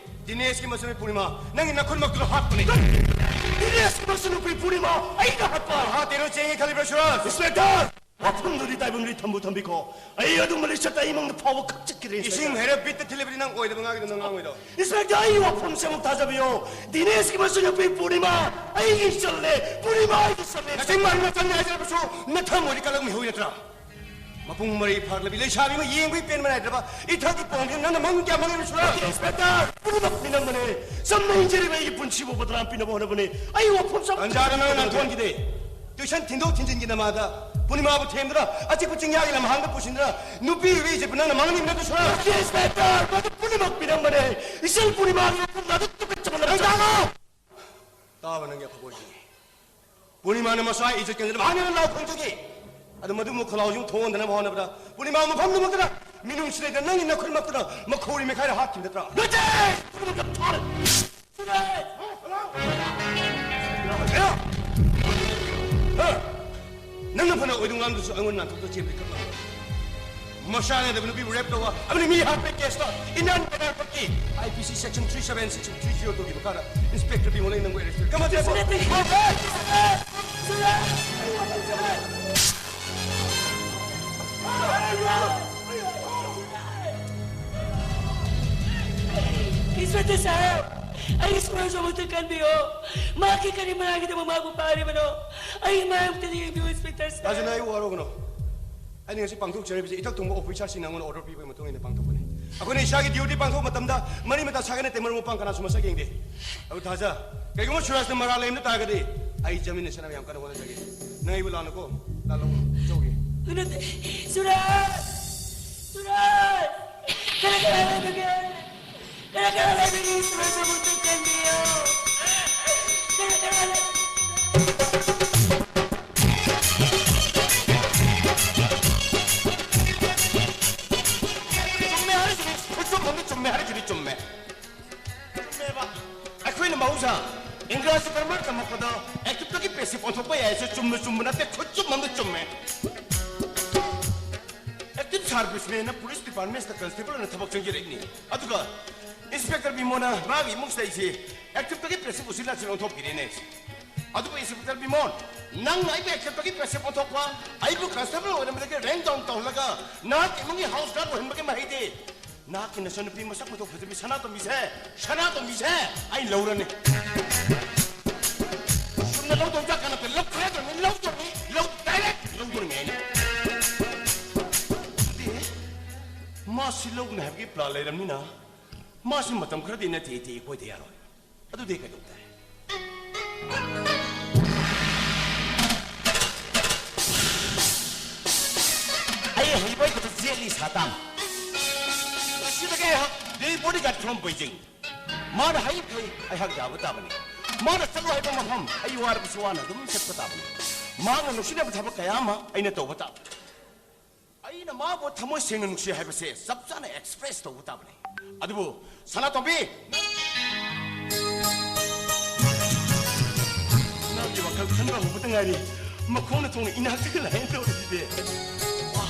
ꯗꯤꯅꯦꯁꯀꯤ ꯃꯆꯥꯅꯨꯄꯤ ꯄꯨꯔꯅꯤꯃꯥ ꯅꯪꯒꯤ ꯅꯈꯨꯠꯃꯛꯇꯨꯗ ꯍꯥꯠꯄꯅꯤ꯫ ꯗꯤꯅꯦꯁꯀꯤ ꯃꯆꯥꯅꯨꯄꯤ ꯄꯨꯔꯅꯤꯃꯥ ꯑꯩꯅ ꯍꯥꯠꯄ? ꯍꯥꯠꯇꯦꯅ ꯆꯦꯡꯒꯤ ꯈꯜꯂꯤꯕ꯭ꯔꯥ, ꯁꯨꯔꯖ? ꯏꯟꯁꯄꯦꯛꯇꯔ! ꯋꯥꯐꯝꯗꯨꯗꯤ ꯇꯥꯏꯕꯪꯗꯤ ꯊꯝꯕꯨ ꯊꯝꯕꯤꯈꯣ꯫ ꯑꯩ ꯑꯗꯨꯝꯕ ꯂꯤꯆꯠꯇ ꯑꯩ ꯃꯪꯗ ꯐꯥꯎꯕ ꯈꯛ ꯆꯠꯈꯤꯗ꯭ꯔꯦ, ꯏꯁꯤꯡ ꯏꯟꯁꯄꯦꯛꯇꯔ꯫ ꯍꯩꯔꯞ ꯕꯤꯠꯇ ꯊꯤꯜꯂꯤꯕꯗꯤ ꯅꯪ ꯑꯣꯏꯗꯕ ꯉꯥꯡꯉꯤꯗꯣ ꯅꯪ ꯉꯥꯡꯉꯣꯏꯗꯣ꯫ ꯏꯟꯁꯄꯦꯛꯇꯔ, ꯑꯩꯒꯤ ꯋꯥꯐꯝꯁꯦ ꯑꯃꯨꯛ ꯇꯥꯖꯕꯤꯌꯣ꯫ ꯗꯤꯅꯦꯁꯀꯤ ꯃꯆꯥꯅꯨꯄꯤ ꯄꯨꯔꯅꯤꯃꯥ ꯑꯩꯒꯤ ꯏꯆꯜꯅꯦ꯫ ꯄꯨꯔꯅꯤꯃꯥ ꯑꯩꯒꯤ ꯏꯆꯜꯅꯦ꯫ ꯅꯆꯤꯟ ꯃꯥꯟꯕ ꯆꯪꯉꯦ ꯍꯥꯏꯖꯔꯕꯁꯨ ꯅꯊꯃꯣꯏꯗꯤ ꯀꯜꯂꯛ ꯃꯤꯍꯨꯏ ꯅꯠꯇ꯭ꯔꯥ? ꯃꯄꯨꯡ ꯃꯔꯩ ꯐꯥꯔꯛꯂꯕꯤ ꯂꯩꯁꯥꯕꯤ ꯑꯃ ꯌꯦꯡꯕꯒꯤ ꯄꯦꯟꯕ ꯅꯥꯏꯗ꯭ꯔꯕ ꯏꯊꯛꯀꯤ ꯄꯣꯡꯁꯤꯅ ꯅꯪꯅ ꯃꯪ ꯀꯌꯥ ꯃꯪꯉꯤꯕ ꯁꯨꯔ? ꯏꯟꯁꯄꯦꯛꯇꯔ, ꯄꯨꯝꯅꯃꯛ ꯃꯤꯅꯝꯕꯅꯦ꯫ ꯆꯝꯅ ꯍꯤꯡꯖꯔꯤꯕ ꯑꯩꯒꯤ ꯄꯨꯟꯁꯤꯕꯨ ꯕꯗꯅꯥꯝ ꯄꯤꯅꯕ ꯍꯣꯠꯅꯕꯅꯦ꯫ ꯑꯩ ꯋꯥꯐꯝ ꯆꯥꯕ ꯇꯟꯖꯥꯗ ꯅꯪꯅ ꯅꯥꯟꯊꯣꯛꯍꯟꯈꯤꯗꯦ꯫ ꯇ꯭ꯌꯨꯁꯟ ꯊꯤꯟꯗꯣꯛ ꯊꯤꯟꯖꯤꯟꯒꯤ ꯅꯃꯥꯗ ꯄꯨꯔꯅꯤꯃꯥꯕꯨ ꯊꯦꯝꯗꯨꯅ ꯑꯆꯤꯛꯄ ꯆꯤꯡꯌꯥꯒꯤ ꯂꯝꯍꯥꯡꯗ ꯄꯨꯁꯤꯟꯗꯨꯅ ꯅꯨꯄꯤ ꯑꯣꯏꯕ ꯏꯖꯠꯄꯨ ꯅꯪꯅ ꯃꯥꯡꯍꯟꯅꯤꯡꯕ ꯅꯠꯇ꯭ꯔꯣ ꯁꯨꯔ? ꯏꯟꯁꯄꯦꯛꯇꯔ, ꯃꯗꯨ ꯄꯨꯝꯅꯃꯛ ꯃꯤꯅꯝꯕꯅꯦ꯫ ꯏꯆꯜ ꯄꯨꯔꯅꯤꯃꯥꯒꯤ ꯋꯥꯐꯝꯗ ꯑꯗꯨꯛ ꯇꯨꯀꯠꯆꯕ ꯂꯝꯆꯠ꯫ ꯅꯪ ꯇꯥꯅꯣ! ꯇꯥꯕ ꯅꯪꯒꯤ ꯑꯐꯕ ꯑꯣꯏꯈꯤꯅꯤ꯫ ꯄꯨꯔꯅꯤꯃꯥꯅ ꯃꯆꯥ ꯏꯖꯠ ꯀꯟꯖꯅꯕ ꯍꯥꯟꯅ ꯂꯥꯎ ꯈꯣꯡꯖꯒꯤ꯫ ꯑꯗꯨ ꯃꯗꯨꯃꯨꯛ ꯈꯣꯜꯂꯥꯎꯁꯤꯡ ꯊꯣꯛꯍꯟꯗꯅꯕ ꯍꯣꯠꯅꯕꯗ ꯄꯨꯔꯅꯤꯃꯥ ꯃꯐꯝꯗꯨꯃꯛꯇꯗ ꯃꯤꯅꯨꯡꯁꯤ ꯂꯩꯇꯅ ꯅꯪꯒꯤ ꯅꯈꯨꯠꯃꯛꯇꯨꯅ ꯃꯈꯧꯔꯤ ꯃꯦꯈꯥꯏꯔ ꯍꯥꯠꯈꯤꯕ ꯅꯠꯇ꯭ꯔꯥ? ꯅꯠꯇꯦ! ꯄꯨꯝꯅꯃꯛꯇ ꯐꯥꯔꯦ! ꯍꯦꯔꯥ! ꯍꯥ? ꯅꯪꯅ ꯐꯅ ꯑꯣꯏꯗꯧ ꯉꯥꯡꯗꯨꯁꯨ ꯑꯩꯉꯣꯟꯗ ꯅꯥꯟꯊꯣꯛꯇ ꯆꯦꯟꯕꯗꯤ ꯈꯛ ꯉꯝꯃꯣꯏ꯫ ꯃꯆꯥ ꯅꯥꯏꯗꯕ ꯅꯨꯄꯤꯕꯨ ꯔꯦꯞ ꯇꯧꯕ ꯑꯃꯗꯤ ꯃꯤ ꯍꯥꯠꯄꯒꯤ ꯀꯦꯁꯇ ꯏꯟꯗꯤꯌꯥꯟ ꯄꯦꯅꯥꯜ ꯀꯣꯗꯀꯤ ꯑꯥꯏ ꯄꯤ ꯁꯤ section three seven six three zero ꯇꯨꯒꯤ ꯃꯈꯥꯗ ꯏꯟꯁꯄꯦꯛꯇꯔ ꯕꯤꯃꯣꯂꯦ ꯅꯪꯕꯨ ꯑꯦꯔꯦꯁ ꯇꯧꯔꯦ꯫ ꯀꯃꯥꯏ ꯇꯧꯕ? ꯏꯟꯁꯄꯦꯛꯇꯔ ꯁꯥꯍꯦꯕ, ꯑꯩꯒꯤ ꯁꯨꯔꯖ ꯑꯃꯨꯛꯇ ꯀꯟꯕꯤꯌꯣ꯫ ꯃꯍꯥꯛꯀꯤ ꯀꯔꯤ ꯃꯔꯥꯡꯒꯤꯗꯃꯛ ꯃꯍꯥꯛꯄꯨ ꯐꯥꯔꯤꯕꯅꯣ? ꯑꯩꯒꯤ ꯃꯔꯥꯡ ꯑꯃꯨꯛꯇ ꯌꯦꯡꯕꯤꯌꯨ, ꯏꯟꯁꯄꯦꯛꯇꯔ ꯁꯥꯍꯦꯕ꯫ ꯔꯥꯖꯟ, ꯑꯩ ꯋꯥꯔꯧꯒꯅꯨ꯫ ꯑꯩꯅ ꯉꯁꯤ ꯄꯥꯡꯊꯣꯛꯆꯔꯤꯕꯁꯤ ꯏꯊꯛ ꯊꯣꯡꯕ ꯑꯣꯐꯤꯁꯥꯔꯁꯤꯡꯅ ꯑꯩꯉꯣꯟꯗ ꯑꯣꯔꯗꯔ ꯄꯤꯕꯒꯤ ꯃꯇꯨꯡ ꯏꯟꯅ ꯄꯥꯡꯊꯣꯛꯄꯅꯤ꯫ ꯑꯩꯈꯣꯏꯅ ꯏꯁꯥꯒꯤ ꯗ꯭ꯌꯨꯇꯤ ꯄꯥꯡꯊꯣꯛꯄ ꯃꯇꯝꯗ ꯃꯔꯤ ꯃꯇꯥ ꯁꯥꯒꯩ ꯅꯠꯇꯦ, ꯃꯔꯨꯞ ꯃꯄꯥꯡ ꯀꯅꯥꯁꯨ ꯃꯁꯛ ꯌꯦꯡꯗꯦ꯫ ꯑꯗꯨ ꯊꯥꯖ, ꯀꯩꯒꯨꯝꯕ ꯁꯨꯔꯖꯅ ꯃꯔꯥꯜ ꯂꯩꯔꯝꯕ ꯇꯥꯔꯒꯗꯤ ꯑꯩ ꯖꯃꯤꯟ ꯂꯩꯁꯟꯅꯕ ꯌꯥꯝ ꯀꯟꯅ ꯍꯣꯠꯅꯖꯒꯦ꯫ ꯅꯪ ꯑꯩꯕꯨ ꯂꯥꯟꯅꯀꯣ, ꯂꯥꯜꯂꯧꯒꯅꯨ꯫ ꯆꯧꯒꯦ꯫ ꯅꯠꯇꯦ, ꯁꯨꯔꯖ! ꯁꯨꯔꯖ! ꯀꯅꯥ ꯀꯅꯥ ꯂꯩꯕꯒꯦ? ꯀꯅꯥ ꯀꯅꯥ ꯂꯩꯕꯒꯦ? ꯁꯨꯔꯖ ꯑꯃꯨꯛꯇ ꯀꯟꯕꯤꯌꯣ꯫ ꯀꯅꯥ ꯀꯅꯥ ꯂꯩ- ꯆꯨꯝꯃꯦ ꯍꯥꯏꯔꯤꯁꯤꯗꯤ, ꯈꯨꯠꯆꯨꯝ ꯑꯃ ꯆꯨꯝꯃꯦ ꯍꯥꯏꯔꯤꯁꯤꯗꯤ ꯆꯨꯝꯃꯦ꯫ ꯆꯨꯝꯃꯦꯕ꯫ ꯑꯩꯈꯣꯏꯅ ꯃꯍꯧꯁꯥ ꯏꯪꯒ꯭ꯔꯥꯖꯤ ꯒ꯭ꯔꯥꯃꯔ ꯇꯝꯃꯛꯄꯗ ꯑꯦꯛꯇꯤꯚꯇꯒꯤ ꯄꯦꯁꯤꯚ ꯑꯣꯟꯊꯣꯛꯄ ꯌꯥꯏ ꯍꯥꯏꯁꯦ ꯆꯨꯝꯅ ꯆꯨꯝꯕ ꯅꯠꯇꯦ, ꯈꯨꯠꯆꯨꯝ ꯑꯃꯗ ꯆꯨꯝꯃꯦ꯫ ꯑꯦꯛꯇꯤꯚ ꯁꯥꯔꯚꯤꯁꯃꯦꯟꯅ ꯄꯨꯂꯤꯁ ꯗꯤꯄꯥꯔꯠꯃꯦꯟꯁꯇ ꯀꯟꯁꯇꯦꯕꯜ ꯑꯣꯏꯅ ꯊꯕꯛ ꯆꯪꯖꯔꯛꯏꯅꯤ꯫ ꯑꯗꯨꯒ ꯏꯟꯁꯄꯦꯛꯇꯔ ꯕꯤꯃꯣꯅ ꯃꯥꯒꯤ ꯏꯃꯨꯡꯁꯤꯗ ꯑꯩꯁꯦ ꯑꯦꯛꯇꯤꯚꯇꯒꯤ ꯄꯦꯁꯤꯚ ꯎꯆꯤꯟ ꯅꯥꯆꯤꯟ ꯑꯣꯟꯊꯣꯛꯄꯤꯔꯦꯅꯦ꯫ ꯑꯗꯨꯕꯨ ꯏꯟꯁꯄꯦꯛꯇꯔ ꯕꯤꯃꯣꯟ, ꯅꯪꯅ ꯑꯩꯕꯨ ꯑꯦꯛꯇꯤꯚꯇꯒꯤ ꯄꯦꯁꯤꯚ ꯑꯣꯟꯊꯣꯛꯄ, ꯑꯩꯕꯨ ꯀꯟꯁꯇꯦꯕꯜ ꯑꯣꯏꯔꯝꯕꯗꯒꯤ ꯔꯦꯡ ꯗꯥꯎꯟ ꯇꯧꯍꯜꯂꯒ ꯅꯍꯥꯛꯀꯤ ꯏꯃꯨꯡꯒꯤ ꯍꯥꯎꯁ ꯒꯥꯔꯗ ꯑꯣꯏꯍꯟꯕꯒꯤ ꯃꯍꯩꯗꯤ ꯅꯍꯥꯛꯀꯤ ꯅꯆꯟꯅꯨꯄꯤ ꯃꯁꯛ ꯃꯇꯧ ꯐꯖꯕꯤ ꯁꯅꯥꯇꯣꯝꯕꯤꯁꯦ, ꯁꯅꯥꯇꯣꯝꯕꯤꯁꯦ ꯑꯩ ꯂꯧꯔꯅꯤ꯫ ꯆꯨꯝꯅ ꯂꯧꯗꯧ ꯆꯥꯛ ꯀꯥꯟꯅꯕ ꯂꯧꯈ꯭ꯔꯗꯧꯅꯤ, ꯂꯧꯗꯧꯅꯤ, ꯂꯧ-, ꯗꯥꯏꯔꯦꯛ ꯂꯧꯗꯧꯅꯤ ꯑꯩꯅ꯫ ꯑꯗꯨꯗꯤ ꯃꯥꯁꯤ ꯂꯧꯒꯅꯤ ꯍꯥꯏꯕꯒꯤ ꯄ꯭ꯂꯥꯟ ꯂꯩꯔꯝꯅꯤꯅ ꯃꯥꯁꯤ ꯃꯇꯝ ꯈꯔꯗꯤ ꯅꯠꯇꯦ ꯏꯇꯦ ꯏꯀꯣꯏꯗ ꯌꯥꯔꯣꯏ꯫ ꯑꯗꯨꯗꯤ ꯀꯩꯗꯧ ꯇꯥꯏ? ꯑꯩ ꯍꯩꯕ ꯑꯩ ꯈꯛꯇ ꯆꯦꯜꯂꯤ ꯁꯥꯇꯥꯝ꯫ ꯉꯁꯤꯗꯒꯤ ꯑꯩꯍꯥꯛ ꯗꯦ ꯕꯣꯗꯤꯒꯥꯔꯗ from Beijing꯫ ꯃꯥꯅ ꯍꯥꯏꯔꯤꯕꯈꯩ ꯑꯩꯍꯥꯛ ꯌꯥꯕ ꯇꯥꯕꯅꯤ꯫ ꯃꯥꯅ ꯆꯠꯂꯨ ꯍꯥꯏꯕ ꯃꯐꯝ ꯑꯩ ꯋꯥꯔꯕꯁꯨ ꯋꯥꯅ ꯑꯗꯨꯝ ꯆꯠꯄ ꯇꯥꯕꯅꯤ꯫ ꯃꯥꯅ ꯅꯨꯡꯁꯤꯅꯕ ꯊꯕꯛ ꯀꯌꯥ ꯑꯃ ꯑꯩꯅ ꯇꯧꯕ ꯇꯥꯕꯅꯤ꯫ ꯑꯩꯅ ꯃꯥꯕꯨ ꯊꯃꯣꯏ ꯁꯦꯡꯅ ꯅꯨꯡꯁꯤ ꯍꯥꯏꯕꯁꯦ ꯆꯞ ꯆꯥꯅ ꯑꯦꯛꯁꯄ꯭ꯔꯦꯁ ꯇꯧꯕ ꯇꯥꯕꯅꯤ꯫ ꯑꯗꯨꯕꯨ ꯁꯅꯥꯇꯣꯝꯕꯤ, ꯅꯪꯒꯤ ꯋꯥꯈꯜ ꯈꯟꯕ ꯍꯧꯕꯗ ꯉꯥꯏꯔꯤ꯫ ꯃꯈꯣꯡꯅ ꯊꯣꯡꯅ ꯏꯅꯥꯛꯇꯒ ꯂꯥꯛꯑꯦꯅ ꯇꯧꯔꯤꯁꯤꯗꯤ꯫ ꯋꯥ,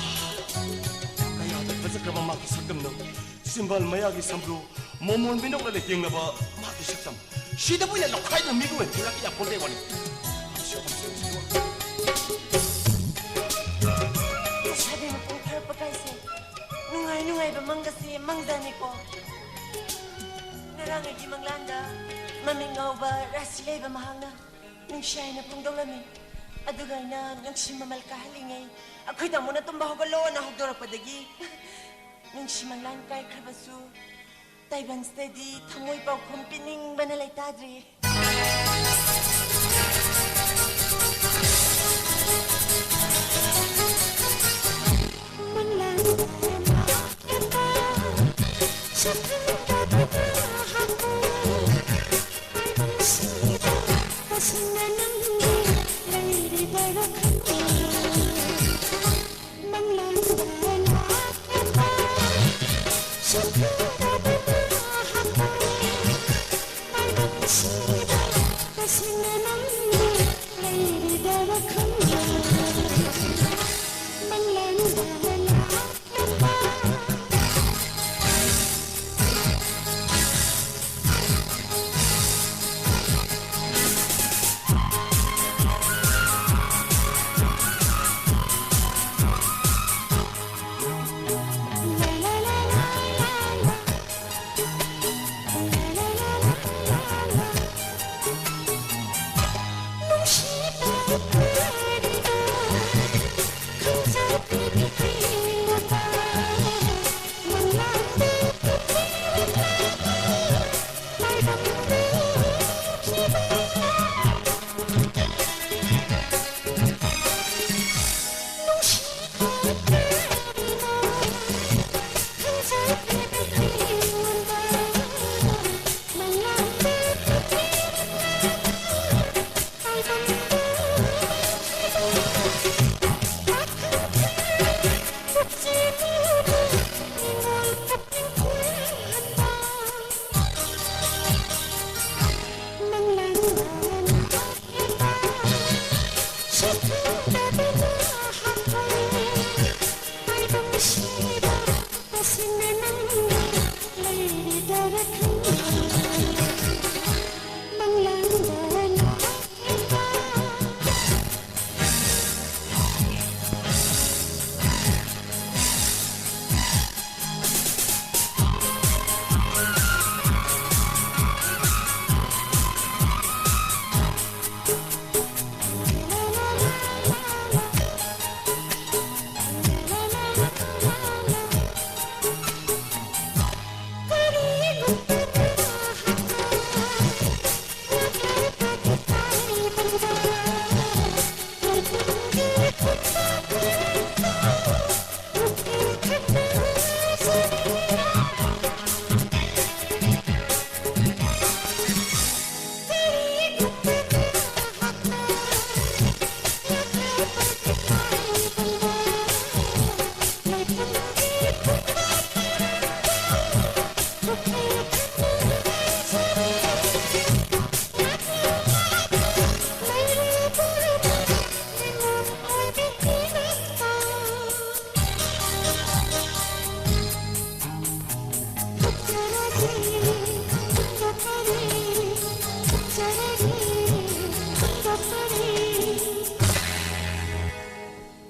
ꯀꯌꯥꯗ ꯐꯖꯈ꯭ꯔꯕ ꯃꯥꯒꯤ ꯁꯛꯇꯝꯅꯣ꯫ ꯆꯤꯝꯕꯥꯜ ꯃꯌꯥꯒꯤ ꯁꯝꯕ꯭ꯔꯨ, ꯃꯣꯃꯣꯟ ꯃꯤꯅꯧꯅ ꯂꯩꯇꯦꯡꯅꯕ ꯃꯥꯒꯤ ꯁꯛꯇꯝ꯫ ꯁꯤꯗꯕꯨ ꯑꯣꯏꯅ ꯂꯧꯈꯥꯏꯗꯨꯅ ꯃꯤꯒꯤ ꯑꯣꯏꯅ ꯊꯤꯜꯂꯛꯄ ꯌꯥꯄꯣꯟꯇꯦ ꯋꯥꯅꯤ꯫ ꯂꯩꯁꯥꯕꯤ ꯃꯄꯨꯡ ꯐꯥꯔꯛꯄ ꯀꯥꯏꯁꯦ ꯅꯨꯡꯉꯥꯏ ꯅꯨꯡꯉꯥꯏꯕ ꯃꯪꯒꯁꯦ ꯃꯪꯖꯥꯅꯤꯀꯣ꯫ ꯉꯔꯥꯡ ꯑꯩꯒꯤ ꯃꯪꯂꯥꯟꯗ ꯃꯃꯤꯡ ꯉꯥꯎꯕ ꯔꯥꯁꯤ ꯂꯩꯕ ꯃꯍꯥꯛꯅ ꯅꯨꯡꯁꯤ ꯍꯥꯏꯅ ꯐꯣꯡꯗꯣꯛꯂꯝꯃꯤ꯫ ꯑꯗꯨꯒ ꯑꯩꯅ ꯅꯨꯡꯁꯤ ꯃꯃꯜ ꯀꯥꯍꯜꯂꯤꯉꯩ ꯑꯩꯈꯣꯏ ꯇꯥꯃꯣꯅ ꯇꯨꯝꯕ ꯍꯧꯒꯠꯂꯣꯅ ꯍꯧꯗꯣꯔꯛꯄꯗꯒꯤ ꯅꯨꯡꯁꯤ ꯃꯪꯂꯥꯟ ꯀꯥꯏꯈ꯭ꯔꯕꯁꯨ ꯇꯥꯏꯕꯪꯁꯤꯗꯗꯤ ꯊꯃꯣꯏ ꯄꯥꯎꯈꯨꯝ ꯄꯤꯅꯤꯡꯕꯅ ꯂꯩꯇꯥꯗ꯭ꯔꯤ꯫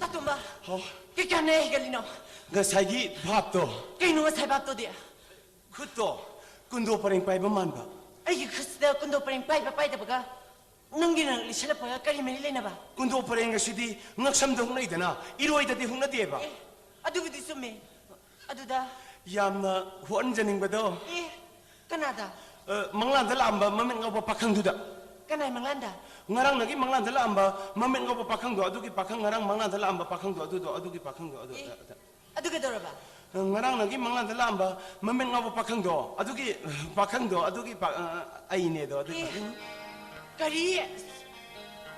ꯇꯥꯇꯣꯝꯕ, ꯍꯥꯎ꯫ ꯀꯩ ꯀꯥꯟꯅꯩ ꯍꯥꯏꯒꯠꯂꯤꯅꯣ? ꯉꯁꯥꯏꯒꯤ ꯚꯥꯞꯇꯣ꯫ ꯀꯩꯅꯣ ꯉꯁꯥꯏ ꯚꯥꯞꯇꯣꯗꯤ? ꯈꯨꯠꯇꯣ ꯀꯨꯟꯗꯣ ꯄꯔꯦꯡ ꯄꯥꯏꯕ ꯃꯥꯟꯕ꯫ ꯑꯩꯒꯤ ꯈꯨꯠꯁꯤꯗ ꯀꯨꯟꯗꯣ ꯄꯔꯦꯡ ꯄꯥꯏꯕ ꯄꯥꯏꯗꯕꯒ ꯅꯪꯒꯤ ꯅꯪ ꯂꯤꯁꯜꯂꯛꯄꯒ ꯀꯔꯤ ꯃꯔꯤ ꯂꯩꯅꯕ? ꯀꯨꯟꯗꯣ ꯄꯔꯦꯡ ꯑꯁꯤꯗꯤ ꯉꯛꯁꯝꯗ ꯍꯨꯛꯅꯩꯗꯅ, ꯏꯔꯣꯏꯗꯗꯤ ꯍꯨꯛꯅꯗꯦꯕ꯫ ꯑꯦ, ꯑꯗꯨꯕꯨꯗꯤ ꯆꯨꯝꯃꯦ꯫ ꯑꯗꯨꯗ ꯌꯥꯝꯅ ꯍꯨꯍꯟꯖꯅꯤꯡꯕꯗꯣ꯫ ꯑꯦ, ꯀꯅꯥꯗ? ꯑ, ꯃꯪꯂꯥꯟꯗ ꯂꯥꯛꯑꯝꯕ ꯃꯃꯤꯠ ꯉꯥꯎꯕ ꯄꯥꯈꯪꯗꯨꯗ꯫ ꯀꯅꯥꯏ ꯃꯪꯂꯥꯟꯗ? ꯉꯔꯥꯡ ꯅꯒꯤ ꯃꯪꯂꯥꯟꯗ ꯂꯥꯛꯑꯝꯕ ꯃꯃꯤꯠ ꯉꯥꯎꯕ ꯄꯥꯈꯪꯗꯣ, ꯑꯗꯨꯒꯤ ꯄꯥꯈꯪ, ꯉꯔꯥꯡ ꯃꯪꯂꯥꯟꯗ ꯂꯥꯛꯑꯝꯕ ꯄꯥꯈꯪꯗꯣ, ꯑꯗꯨꯗꯣ, ꯑꯗꯨꯒꯤ ꯄꯥꯈꯪꯗꯣ, ꯑꯗꯨ, ꯑꯦ, ꯑꯗ, ꯑꯗ꯫ ꯑꯗꯨ ꯀꯩꯗꯧꯔꯕ? ꯉꯔꯥꯡ ꯅꯒꯤ ꯃꯪꯂꯥꯟꯗ ꯂꯥꯛꯑꯝꯕ ꯃꯃꯤꯠ ꯉꯥꯎꯕ ꯄꯥꯈꯪꯗꯣ, ꯑꯗꯨꯒꯤ ꯄꯥꯈꯪꯗꯣ, ꯑꯗꯨꯒꯤ ꯄꯥ-, ꯑ, ꯑꯩꯅꯦꯗꯣ, ꯑꯗꯨ ꯑꯦ, ꯄꯥꯈꯪ꯫ ꯀꯔꯤ?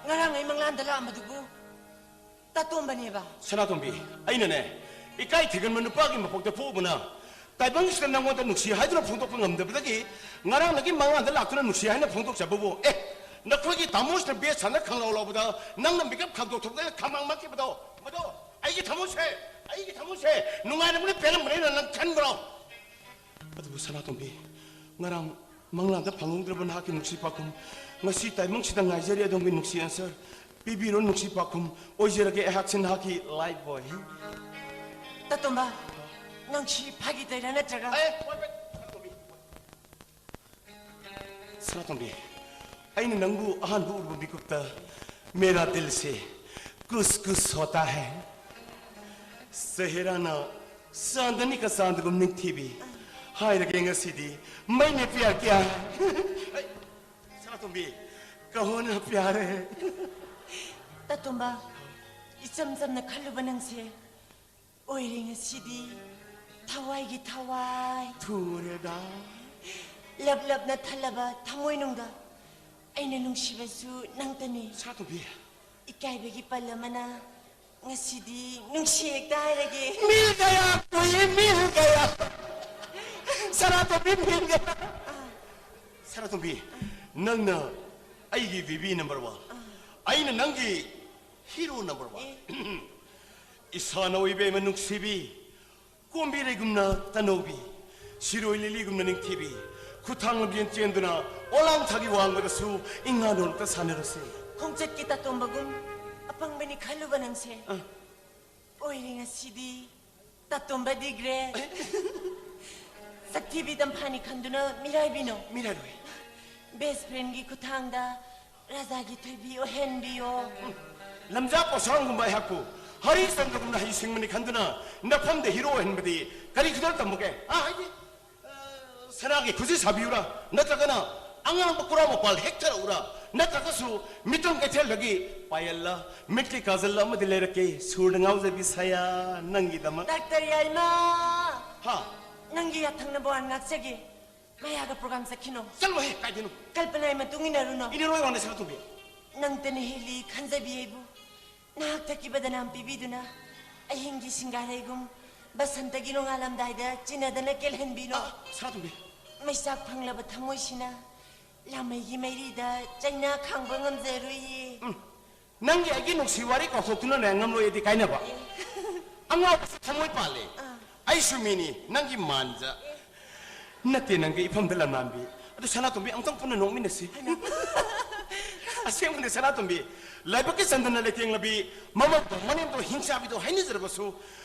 ꯉꯔꯥꯡ ꯑꯩ ꯃꯪꯂꯥꯟꯗ ꯂꯥꯛꯑꯝꯕꯗꯨꯕꯨ ꯇꯥꯇꯣꯝꯕꯅꯦꯕ? ꯁꯅꯥꯇꯣꯝꯕꯤ, ꯑꯩꯅꯅꯦ, ꯏꯀꯥꯏ ꯊꯤꯒꯟꯕ ꯅꯨꯄꯥꯒꯤ ꯃꯄꯣꯛꯇ ꯄꯣꯛꯎꯕꯅ, ꯇꯥꯏꯕꯪꯁꯤꯗ ꯅꯪꯉꯣꯟꯗ ꯅꯨꯡꯁꯤ ꯍꯥꯏꯗꯨꯅ ꯐꯣꯡꯗꯣꯛꯄ ꯉꯝꯗꯕꯗꯒꯤ, ꯉꯔꯥꯡ ꯅꯒꯤ ꯃꯪꯂꯥꯟꯗ ꯂꯥꯛꯇꯨꯅ ꯅꯨꯡꯁꯤ ꯍꯥꯏꯅ ꯐꯣꯡꯗꯣꯛꯆꯕꯕꯨ, ꯑꯦ, ꯅꯈꯣꯏꯒꯤ ꯊꯃꯣꯏꯁꯤꯅ ꯕꯦꯠ ꯁꯥꯟꯅ ꯈꯪꯂꯥꯎ ꯂꯥꯎꯕꯗ, ꯅꯪꯅ ꯃꯤꯀꯞ ꯈꯪꯗꯣꯛ ꯊꯣꯛꯇꯅ ꯈꯪꯃꯥꯡ ꯃꯛꯈꯤꯕꯗꯣ, ꯃꯗꯣ ꯑꯩꯒꯤ ꯊꯃꯣꯏꯁꯦ, ꯑꯩꯒꯤ ꯊꯃꯣꯏꯁꯦ ꯅꯨꯡꯉꯥꯏꯔꯝꯒꯅꯤ, ꯄꯦꯜꯂꯝꯒꯅꯤꯅ ꯅꯪ ꯈꯟꯕ꯭ꯔꯣ? ꯑꯗꯨꯕꯨ ꯁꯅꯥꯇꯣꯝꯕꯤ, ꯉꯔꯥꯡ ꯃꯪꯂꯥꯟꯗ ꯐꯪꯍꯧꯗ꯭ꯔꯕ ꯅꯍꯥꯛꯀꯤ ꯅꯨꯡꯁꯤ ꯄꯥꯎꯈꯨꯝ ꯉꯁꯤ ꯇꯥꯏꯕꯪꯁꯤꯗ ꯉꯥꯏꯖꯔꯤ꯫ ꯑꯗꯣꯝꯒꯤ ꯅꯨꯡꯁꯤ answer ꯄꯤꯕꯤꯔꯣ, ꯅꯨꯡꯁꯤ ꯄꯥꯎꯈꯨꯝ ꯑꯣꯏꯖꯔꯒꯦ ꯑꯩꯍꯥꯛꯁꯤ ꯅꯍꯥꯛꯀꯤ life boy꯫ ꯇꯥꯇꯣꯝꯕ, ꯅꯪ ꯁꯤ ꯐꯥꯒꯤ ꯇꯧꯔꯤꯔꯥ ꯅꯠꯇ꯭ꯔꯒ? ꯑꯦ, wait, wait, ꯁꯅꯥꯇꯣꯝꯕꯤ꯫ ꯁꯅꯥꯇꯣꯝꯕꯤ, ꯑꯩꯅ ꯅꯪꯕꯨ ꯑꯍꯥꯟꯕ ꯎꯔꯨꯕ ꯃꯤꯀꯨꯞꯇ ꯃꯦꯔꯥ ꯗꯤꯜ ꯁꯦ ꯀꯨꯁ ꯀꯨꯁ ꯍꯣꯇꯥ ꯍꯦ꯫ ꯆꯦꯍꯦꯔꯥꯅ ꯆꯥꯟꯗꯅꯤ ꯀ ꯆꯥꯟꯗꯒꯨꯝ ꯅꯤꯡꯊꯤꯕꯤ꯫ ꯍꯥꯏꯔꯒꯦ ꯉꯁꯤꯗꯤ ꯃꯩꯅꯦ ꯄꯤꯌꯥ ꯀꯤꯌꯥ꯫ ꯑꯩ, ꯁꯅꯥꯇꯣꯝꯕꯤ, ꯀꯍꯣꯅ ꯄꯤꯌꯥꯔꯦ꯫ ꯇꯥꯇꯣꯝꯕ, ꯏꯆꯝ ꯆꯝꯅ ꯈꯜꯂꯨꯕ ꯅꯪꯁꯦ ꯑꯣꯏꯔꯦ ꯉꯁꯤꯗꯤ ꯊꯋꯥꯏꯒꯤ ꯊꯋꯥꯏ꯫ ꯊꯨꯔꯦꯗ꯫ ꯂꯞ ꯂꯞꯅ ꯊꯜꯂꯕ ꯊꯃꯣꯏꯅꯨꯡꯗ ꯑꯩꯅ ꯅꯨꯡꯁꯤꯕꯁꯨ ꯅꯪꯇꯅꯤ꯫ ꯁꯅꯥꯇꯣꯝꯕꯤ꯫ ꯏꯀꯥꯏꯕꯒꯤ ꯄꯜ ꯑꯃꯅ ꯉꯁꯤꯗꯤ ꯅꯨꯡꯁꯤ ꯍꯦꯛꯇ ꯍꯥꯏꯔꯒꯦ꯫ ꯃꯤꯜ ꯒꯌꯥ, ꯀꯣꯏ ꯃꯤꯜ ꯒꯌꯥ꯫ ꯁꯅꯥꯇꯣꯝꯕꯤ, ꯃꯤꯜ ꯒꯌꯥ꯫ ꯁꯅꯥꯇꯣꯝꯕꯤ, ꯅꯪꯅ ꯑꯩꯒꯤ ꯕꯦꯕꯤ number one, ꯑꯩꯅ ꯅꯪꯒꯤ hero number one꯫ ꯑꯦ꯫ ꯏꯁꯥꯅ ꯑꯣꯏꯕ ꯏꯃ ꯅꯨꯡꯁꯤꯕꯤ, ꯀꯣꯝꯕꯤꯔꯩꯒꯨꯝꯅ ꯇꯅꯧꯕꯤ, ꯁꯤꯔꯣꯏ ꯂꯤꯂꯤꯒꯨꯝꯅ ꯅꯤꯡꯊꯤꯕꯤ, ꯈꯨꯊꯥꯡ ꯂꯝꯖꯦꯟ ꯆꯦꯟꯗꯨꯅ ꯑꯣꯂꯥꯡ ꯊꯥꯒꯤ ꯋꯥꯡꯃꯗꯁꯨ ꯏꯉꯥ ꯅꯣꯜꯂꯛꯇ ꯁꯥꯟꯅꯔꯁꯦ꯫ ꯈꯣꯡꯆꯠꯀꯤ ꯇꯥꯇꯣꯝꯕꯒꯨꯝ ꯑꯄꯪꯕꯅꯤ ꯈꯜꯂꯨꯕ ꯅꯪꯁꯦ꯫ ꯑ꯫ ꯑꯣꯏꯔꯦ ꯉꯁꯤꯗꯤ ꯇꯥꯇꯣꯝꯕ the great꯫ ꯁꯛꯊꯤꯕꯤ ꯇꯝꯐꯥꯅꯤ ꯈꯟꯗꯨꯅ ꯃꯤꯔꯥꯏꯕꯤꯅꯣ꯫ ꯃꯤꯔꯥꯏꯔꯣꯏ꯫ Best friendꯒꯤ ꯈꯨꯊꯥꯡꯗ ꯔꯥꯖꯥꯒꯤ ꯊꯣꯏꯕꯤ ꯑꯣꯏꯍꯟꯕꯤꯌꯣ꯫ ꯂꯝꯖꯥ ꯄꯣꯁꯥꯡꯒꯨꯝꯕ ꯑꯩꯍꯥꯛꯄꯨ ꯍꯔꯤꯆꯟꯗ꯭ꯔꯒꯨꯝꯅ ꯍꯩꯁꯤꯡꯕꯅꯤ ꯈꯟꯗꯨꯅ ꯅꯐꯝꯗ ꯍꯤꯔꯣ ꯑꯣꯏꯍꯟꯕꯗꯤ ꯀꯔꯤ ꯈꯨꯗꯣꯜ ꯇꯝꯕꯒꯦ? ꯑꯥ, ꯍꯥꯏꯗꯤ, ꯑ, ꯁꯅꯥꯒꯤ ꯈꯨꯖꯤ ꯁꯥꯕꯤꯌꯨꯔꯥ? ꯅꯠꯇ꯭ꯔꯒꯅ ꯑꯉꯥꯡꯕ ꯀꯨꯔꯥ ꯃꯄꯥꯜ ꯍꯦꯛꯊꯔꯛꯎꯔꯥ? ꯅꯠꯇ꯭ꯔꯒꯁꯨ ꯃꯤꯇꯝ ꯀꯩꯊꯦꯜꯗꯒꯤ ꯄꯥꯌꯦꯜꯂ, ꯃꯤꯠꯀꯤ ꯀꯥꯖꯜ ꯑꯃꯗꯤ ꯂꯩꯔꯛꯀꯦ, ꯁꯨꯔꯗ ꯉꯥꯎꯖꯕꯤ ꯁꯌꯥ, ꯅꯪꯒꯤꯗꯃꯛ꯫ ꯗꯥꯛꯇꯔ ꯌꯥꯏꯃ! ꯍꯥ? ꯅꯪꯒꯤ ꯌꯥꯊꯪꯅꯕ ꯋꯥꯟ ꯉꯥꯛꯆꯒꯦ꯫ ꯃꯌꯥꯒ ꯄ꯭ꯔꯣꯒ꯭ꯔꯥꯝ ꯆꯠꯈꯤꯅꯣ꯫ ꯆꯠꯂꯣꯍꯦ, ꯀꯥꯏꯗꯅꯣ? ꯀꯜꯄꯅꯥꯒꯤ ꯃꯇꯨꯡ ꯏꯟꯅꯔꯨꯅꯣ꯫ ꯏꯟꯅꯔꯣꯏ ꯋꯥꯅꯦ, ꯁꯅꯥꯇꯣꯝꯕꯤ꯫ ꯅꯪꯇꯅ ꯍꯦꯜꯂꯤ ꯈꯟꯖꯕꯤ ꯑꯩꯕꯨ꯫ ꯅꯍꯥꯛ ꯊꯛꯀꯤ ꯕꯗꯅꯥꯝ ꯄꯤꯕꯤꯗꯨꯅ ꯑꯍꯤꯡꯒꯤ ꯁꯤꯡꯒꯥꯔꯩꯒꯨꯝ ꯕꯁꯟꯇꯒꯤ ꯅꯣꯡꯉꯥꯜꯂꯝꯗꯥꯏꯗ ꯆꯤꯟꯅꯗꯅ ꯀꯦꯜꯍꯟꯕꯤꯅꯣ꯫ ꯑ, ꯁꯅꯥꯇꯣꯝꯕꯤ꯫ ꯃꯩꯆꯥꯛ ꯐꯪꯂꯕ ꯊꯃꯣꯏꯁꯤꯅ ꯂꯥꯃꯩꯒꯤ ꯃꯩꯔꯤꯗ ꯆꯩꯅꯥ ꯈꯥꯡꯕ ꯉꯝꯖꯔꯣꯏꯌꯦ꯫ ꯎꯝ꯫ ꯅꯪꯒꯤ ꯑꯩꯒꯤ ꯅꯨꯡꯁꯤ ꯋꯥꯔꯤ ꯀꯥꯎꯊꯣꯛꯇꯨꯅꯅꯦ ꯉꯝꯂꯣꯏ ꯑꯩꯗꯤ ꯀꯥꯏꯅꯕ꯫ ꯑꯦ꯫ ꯑꯉꯥꯎꯕꯁꯨ ꯊꯃꯣꯏ ꯄꯥꯜꯂꯦ꯫ ꯑꯥ꯫ ꯑꯩꯁꯨ ꯃꯤꯅꯤ, ꯅꯪꯒꯤ ꯃꯥꯟꯖ꯫ ꯑꯦ꯫ ꯅꯠꯇꯦ, ꯅꯪꯒꯤ ꯏꯐꯝꯗ ꯂꯝꯅꯥꯟꯕꯤ꯫ ꯑꯗꯨ ꯁꯅꯥꯇꯣꯝꯕꯤ, ꯑꯃꯨꯛꯇꯪ ꯄꯨꯟꯅ ꯅꯣꯛꯃꯤꯟꯅꯁꯤ꯫ ꯍꯩꯃꯥ꯫ ꯑꯁꯦꯡꯕꯅꯦ ꯁꯅꯥꯇꯣꯝꯕꯤ, ꯂꯥꯏꯕꯛꯀꯤ ꯆꯟꯗꯅ ꯂꯩꯇꯦꯡꯂꯕꯤ, ꯃꯃꯧꯗꯣ ꯃꯅꯦꯝꯗꯣ ꯍꯤꯡꯆꯥꯕꯤꯗꯣ ꯍꯥꯏꯅꯖꯔꯕꯁꯨ,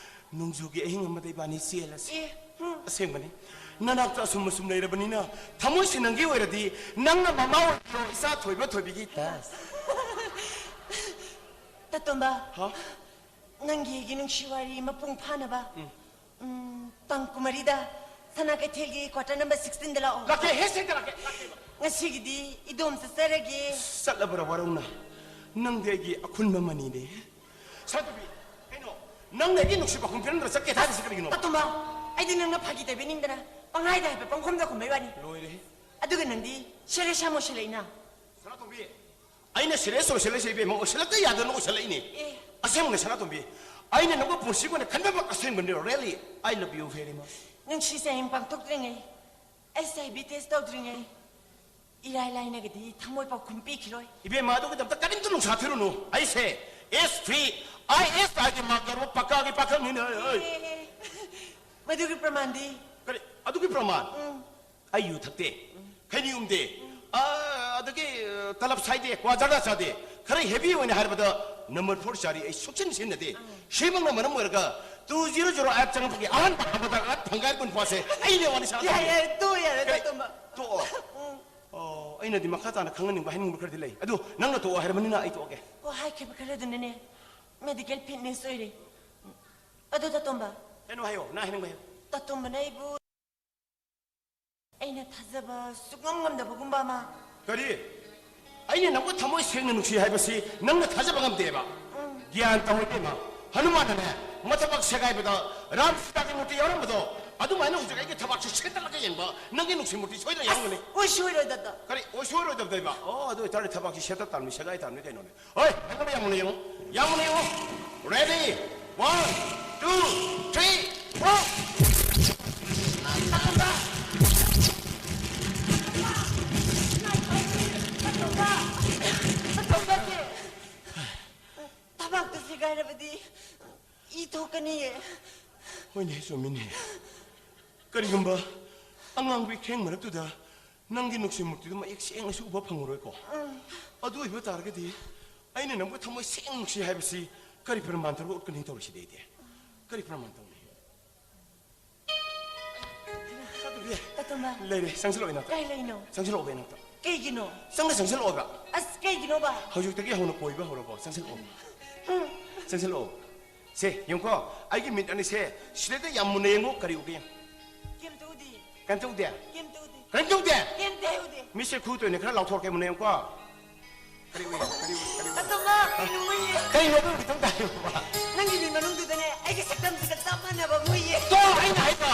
ꯅꯣꯡꯖꯨꯒꯤ ꯑꯍꯤꯡ ꯑꯃꯗ ꯏꯕꯥꯅꯤ ꯆꯦꯜꯂꯁꯤ꯫ ꯑꯦ, ꯍꯨꯝ꯫ ꯑꯁꯦꯡꯕꯅꯤ꯫ ꯅꯅꯥꯛꯇ ꯑꯁꯨꯝ ꯑꯁꯨꯝ ꯂꯩꯔꯕꯅꯤꯅ, ꯊꯃꯣꯏꯁꯤ ꯅꯪꯒꯤ ꯑꯣꯏꯔꯗꯤ, ꯅꯪꯅ ꯃꯃꯥ ꯑꯣꯏꯕꯤꯔꯣ, ꯏꯆꯥ ꯊꯣꯏꯕ ꯊꯣꯏꯕꯤꯒꯤ꯫ ꯇꯥꯁ꯫ ꯇꯇꯣꯝꯕ, ꯍꯥ? ꯅꯪꯒꯤ ꯑꯩꯒꯤ ꯅꯨꯡꯁꯤ ꯋꯥꯔꯤ ꯃꯄꯨꯡ ꯐꯥꯅꯕ, ꯎꯝ꯫ ꯎꯝ, ꯇꯥꯡ ꯀꯨꯟꯃꯔꯤꯗ ꯁꯅꯥ ꯀꯩꯊꯦꯜꯒꯤ quarter number sixteen ꯗ ꯂꯥꯛꯑꯣ꯫ ꯂꯥꯛꯀꯦ, ꯍꯦ, ꯁꯦꯡꯅ ꯂꯥꯛꯀꯦ, ꯂꯥꯛꯀꯦꯕ꯫ ꯉꯁꯤꯒꯤꯗꯤ ꯏꯗꯣꯝ ꯆꯠꯆꯔꯒꯦ꯫ ꯆꯠꯂꯕ꯭ꯔꯥ ꯋꯥꯔꯧꯅ? ꯅꯪꯗꯤ ꯑꯩꯒꯤ ꯑꯈꯨꯟꯕ ꯃꯅꯤꯅꯦ꯫ ꯁꯅꯥꯇꯣꯝꯕꯤ, ꯀꯩꯅꯣ? ꯅꯪꯅ ꯑꯩꯒꯤ ꯅꯨꯡꯁꯤ ꯄꯥꯎꯈꯨꯝ ꯄꯤꯔꯝꯗꯅ ꯆꯠꯀꯦ ꯍꯥꯏꯔꯤꯁꯤ ꯀꯔꯤꯒꯤꯅꯣ? ꯇꯇꯣꯝꯕ, ꯑꯩꯗꯤ ꯅꯪꯅ ꯐꯥꯒꯤ ꯇꯧꯕꯤꯅꯤꯡꯗꯅ ꯄꯪꯍꯥꯏꯗ ꯍꯥꯏꯐꯦꯠ ꯄꯪꯈꯨꯝꯗ ꯈꯨꯝꯕꯩ ꯋꯥꯅꯤ꯫ ꯂꯣꯏꯔꯦꯍꯦ꯫ ꯑꯗꯨꯒ ꯅꯪꯗꯤ serious ꯌꯥꯝ ꯑꯣꯏꯁꯤꯜꯂꯛꯏꯅ꯫ ꯁꯅꯥꯇꯣꯝꯕꯤ, ꯑꯩꯅ serious ꯑꯣꯏꯁꯤꯜꯂꯛꯏꯁꯦ ꯏꯕꯦꯝꯃ, ꯑꯣꯏꯁꯤꯜꯂꯛꯇ ꯌꯥꯗꯅ ꯑꯣꯏꯁꯤꯜꯂꯛꯏꯅꯦ꯫ ꯑꯦ꯫ ꯑꯁꯦꯡꯕꯅꯦ ꯁꯅꯥꯇꯣꯝꯕꯤ, ꯑꯩꯅ ꯅꯪꯕꯨ ꯄꯨꯟꯁꯤꯒꯤ ꯑꯣꯏꯅ ꯈꯟꯕꯃꯛ ꯑꯁꯦꯡꯕꯅꯦ, really, I love you very much꯫ ꯅꯨꯡꯁꯤ ꯆꯥꯌꯦꯡ ꯄꯥꯡꯊꯣꯛꯇ꯭ꯔꯤꯉꯩ, HIV test ꯇꯧꯗ꯭ꯔꯤꯉꯩ, ꯏꯔꯥꯏ ꯂꯥꯏꯅꯒꯗꯤ ꯊꯃꯣꯏ ꯄꯥꯎꯈꯨꯝ ꯄꯤꯈꯤꯔꯣꯏ꯫ ꯏꯕꯦꯝꯃ, ꯑꯗꯨꯒꯤꯗꯃꯛꯇ ꯀꯔꯤꯝꯇ ꯅꯨꯡꯁꯥ ꯊꯤꯔꯨꯅꯨ꯫ ꯑꯩꯁꯦ S three, ISI ꯒꯤ mark ꯌꯥꯎꯕ ꯄꯛꯀꯥꯒꯤ ꯄꯥꯈꯪꯅꯤꯅꯦ꯫ ꯑꯦ, ꯃꯗꯨꯒꯤ ꯄ꯭ꯔꯃꯥꯟꯗꯤ? ꯀꯔꯤ? ꯑꯗꯨꯒꯤ ꯄ꯭ꯔꯃꯥꯟ? ꯎꯝ꯫ ꯑꯩ ꯌꯨ ꯊꯛꯇꯦ, ꯈꯩꯅꯤ ꯎꯝꯗꯦ, ꯑ, ꯑꯗꯒꯤ, ꯑ, ꯇꯂꯞ ꯁꯥꯏꯗꯦ, ꯀ꯭ꯋꯥ ꯖꯥꯗꯥ ꯆꯥꯗꯦ꯫ ꯈꯔ heavy ꯑꯣꯏꯅ ꯍꯥꯏꯔꯕꯗ number four ꯆꯥꯔꯤ ꯑꯩ ꯁꯨꯛꯆꯟ ꯁꯤꯖꯤꯟꯅꯗꯦ꯫ ꯑꯥ꯫ ꯁꯤꯃꯛꯅ ꯃꯔꯝ ꯑꯣꯏꯔꯒ two zero zero eight ꯆꯪꯉꯛꯄꯒꯤ ꯑꯍꯥꯟꯕ ꯑꯃꯗ ꯐꯪꯒꯥꯏ ꯀꯨꯟ ꯐꯥꯁꯦ ꯑꯩꯅꯦ ꯋꯥꯅꯤ ꯁꯥꯟꯅ ꯌꯥꯔꯦ, ꯊꯝꯕꯤꯌꯨ꯫ ꯌꯥꯔꯦ, ꯇꯣꯛꯑꯣ, ꯌꯥꯔꯦ, ꯀꯔꯤ? ꯇꯣꯝꯕ꯫ ꯎꯝ꯫ ꯑꯣ, ꯑꯩꯅꯗꯤ ꯃꯈꯥ ꯇꯥꯅ ꯈꯪꯍꯟꯅꯤꯡꯕ, ꯍꯥꯏꯅꯤꯡꯕ ꯈꯔꯗꯤ ꯂꯩ꯫ ꯑꯗꯨ ꯅꯪꯅ ꯇꯣꯛꯑꯣ ꯍꯥꯏꯔꯕꯅꯤꯅ ꯑꯩ ꯇꯣꯛꯑꯒꯦ꯫ ꯑꯣ, ꯍꯥꯏꯈꯤꯕ ꯈꯔꯗꯨꯅꯅꯦ medical fitness ꯑꯣꯏꯔꯦ꯫ ꯑꯗꯨ ꯇꯥꯇꯣꯝꯕ꯫ ꯀꯩꯅꯣ ꯍꯥꯏꯌꯣ, ꯅꯪ ꯍꯥꯏꯅꯤꯡꯕ ꯍꯥꯏꯌꯣ꯫ ꯇꯥꯇꯣꯝꯕꯅ ꯑꯩꯕꯨ ꯑꯩꯅ ꯊꯥꯖꯕ ꯁꯨꯛꯉꯝ ꯉꯝꯗꯕꯒꯨꯝꯕ ꯑꯃ꯫ ꯀꯔꯤ? ꯑꯩꯅ ꯅꯪꯕꯨ ꯊꯃꯣꯏ ꯁꯦꯡꯅ ꯅꯨꯡꯁꯤ ꯍꯥꯏꯕꯁꯤ ꯅꯪꯅ ꯊꯥꯖꯕ ꯉꯝꯗꯦꯕ? ꯎꯝ꯫ ꯒ꯭ꯌꯥꯟ ꯇꯧ ꯏꯕꯦꯝꯃ꯫ ꯍꯅꯨꯃꯥꯟꯅꯅꯦ, ꯃꯊꯕꯥꯛ ꯁꯦꯒꯥꯏꯕꯗ ꯔꯥꯝ ꯁꯤꯇꯥꯒꯤ ꯃꯨꯔꯇꯤ ꯌꯥꯎꯔꯝꯕꯗꯣ, ꯑꯗꯨꯃꯥꯏꯅ ꯍꯧꯖꯤꯛ ꯑꯩꯒꯤ ꯊꯕꯥꯛꯁꯤ ꯁꯦꯠꯇꯠꯂꯒ ꯌꯦꯡꯕ ꯅꯪꯒꯤ ꯅꯨꯡꯁꯤ ꯃꯨꯔꯇꯤ ꯁꯣꯏꯗꯅ ꯌꯥꯎꯔꯝꯒꯅꯤ꯫ ꯑꯣꯏꯁꯨ ꯑꯣꯏꯔꯣꯏꯗꯕꯗ꯫ ꯀꯔꯤ ꯑꯣꯏꯁꯨ ꯑꯣꯏꯔꯣꯏꯗꯕꯗ ꯏꯕ? ꯑꯣ, ꯑꯗꯨ ꯑꯣꯏꯇꯥꯔꯗꯤ ꯊꯕꯥꯛꯁꯤ ꯁꯦꯠꯇꯠ ꯇꯥꯕꯅꯤ, ꯁꯦꯒꯥꯏ ꯇꯥꯕꯅꯤ ꯀꯩꯅꯣꯅꯦ꯫ ꯍꯣꯏ, ꯍꯦꯟꯒꯠꯂ ꯌꯥꯝ ꯃꯨꯟꯅ ꯌꯦꯡꯉꯨ꯫ ꯌꯥꯝ ꯃꯨꯟꯅ ꯌꯦꯡꯉꯨ꯫ Ready? One, two, three, four. ꯊꯕꯥꯛꯇ ꯁꯦꯒꯥꯏꯔꯕꯗꯤ E ꯊꯣꯛꯀꯅꯤꯌꯦ꯫ ꯍꯣꯏꯅꯦ, ꯆꯨꯝꯃꯤꯅꯦ꯫ ꯀꯔꯤꯒꯨꯝꯕ ꯑꯉꯥꯡꯕ ꯏꯈꯦꯡ ꯃꯔꯛꯇꯨꯗ ꯅꯪꯒꯤ ꯅꯨꯡꯁꯤ ꯃꯨꯔꯇꯤꯗꯨ ꯃꯌꯦꯛ ꯁꯦꯡꯅꯁꯨ ꯎꯕ ꯐꯪꯉꯔꯣꯏꯀꯣ꯫ ꯎꯝ꯫ ꯑꯗꯨ ꯑꯣꯏꯕ ꯇꯥꯔꯒꯗꯤ ꯑꯩꯅ ꯅꯪꯕꯨ ꯊꯃꯣꯏ ꯁꯦꯡꯅ ꯅꯨꯡꯁꯤ ꯍꯥꯏꯕꯁꯤ ꯀꯔꯤ ꯄ꯭ꯔꯃꯥꯟ ꯇꯧꯔꯒ ꯎꯠꯀꯅꯤ ꯇꯧꯔꯤꯁꯤꯗꯤ ꯑꯩꯗꯤ? ꯀꯔꯤ ꯄ꯭ꯔꯃꯥꯟ ꯇꯧꯅꯤ? ꯇꯥꯇꯣꯝꯕ꯫ ꯂꯩꯔꯦ, ꯆꯪꯁꯤꯜꯂꯛꯑꯣ ꯏꯅꯥꯛꯇ꯫ ꯀꯩ ꯂꯩꯅꯣ? ꯆꯪꯁꯤꯜꯂꯛꯑꯣ ꯏꯅꯥꯛꯇ꯫ ꯀꯩꯒꯤꯅꯣ? ꯆꯪꯗ ꯆꯪꯁꯤꯜꯂꯛꯑꯣꯕ꯫ ꯑꯁ, ꯀꯩꯒꯤꯅꯣꯕ? ꯍꯧꯖꯤꯛꯇꯒꯤ ꯍꯧꯅ ꯀꯣꯏꯕ ꯍꯧꯔꯕꯣ? ꯆꯪꯁꯤꯜꯂꯛꯑꯣ꯫ ꯎꯝ꯫ ꯆꯪꯁꯤꯜꯂꯛꯑꯣ꯫ ꯁꯦ, ꯌꯦꯡꯉꯨꯀꯣ, ꯑꯩꯒꯤ ꯃꯤꯠ ꯑꯅꯤꯁꯦ ꯁꯤꯗꯩꯗ ꯌꯥꯝ ꯃꯨꯟꯅ ꯌꯦꯡꯉꯨ, ꯀꯔꯤ ꯎꯒꯦ ꯌꯦꯡꯉꯨ꯫ ꯀꯩꯝꯇ ꯎꯗꯦ꯫ ꯀꯩꯝꯇ ꯎꯗꯦ? ꯀꯩꯝꯇ ꯎꯗꯦ꯫ ꯀꯩꯝꯇ ꯎꯗꯦ? ꯀꯩꯝꯇ ꯎꯗꯦ꯫ ꯃꯤꯠꯁꯦ ꯈꯨ ꯇꯣꯏꯅꯦ, ꯈꯔ ꯂꯥꯎꯊꯣꯔꯛꯀꯦ, ꯃꯨꯟꯅ ꯌꯦꯡꯉꯨꯀꯣ꯫ ꯀꯔꯤ ꯎꯏ? ꯀꯔꯤ ꯎꯏ? ꯀꯔꯤ ꯎꯏ? ꯑꯇꯣꯝꯕ, ꯀꯩꯅꯣ ꯎꯏꯌꯦ? ꯀꯩꯅꯣ ꯑꯗꯨ ꯈꯤꯇꯪ ꯇꯥꯏꯌꯣꯕ꯫ ꯅꯪꯒꯤ ꯃꯤꯠ ꯃꯅꯨꯡꯗꯨꯗꯅꯦ ꯑꯩꯒꯤ ꯁꯛꯇꯝꯁꯤꯒ ꯆꯞ ꯃꯥꯟꯅꯕ ꯑꯃ ꯎꯏꯌꯦ꯫ ꯇꯣ, ꯑꯩꯅ ꯍꯥꯏꯗꯣ꯫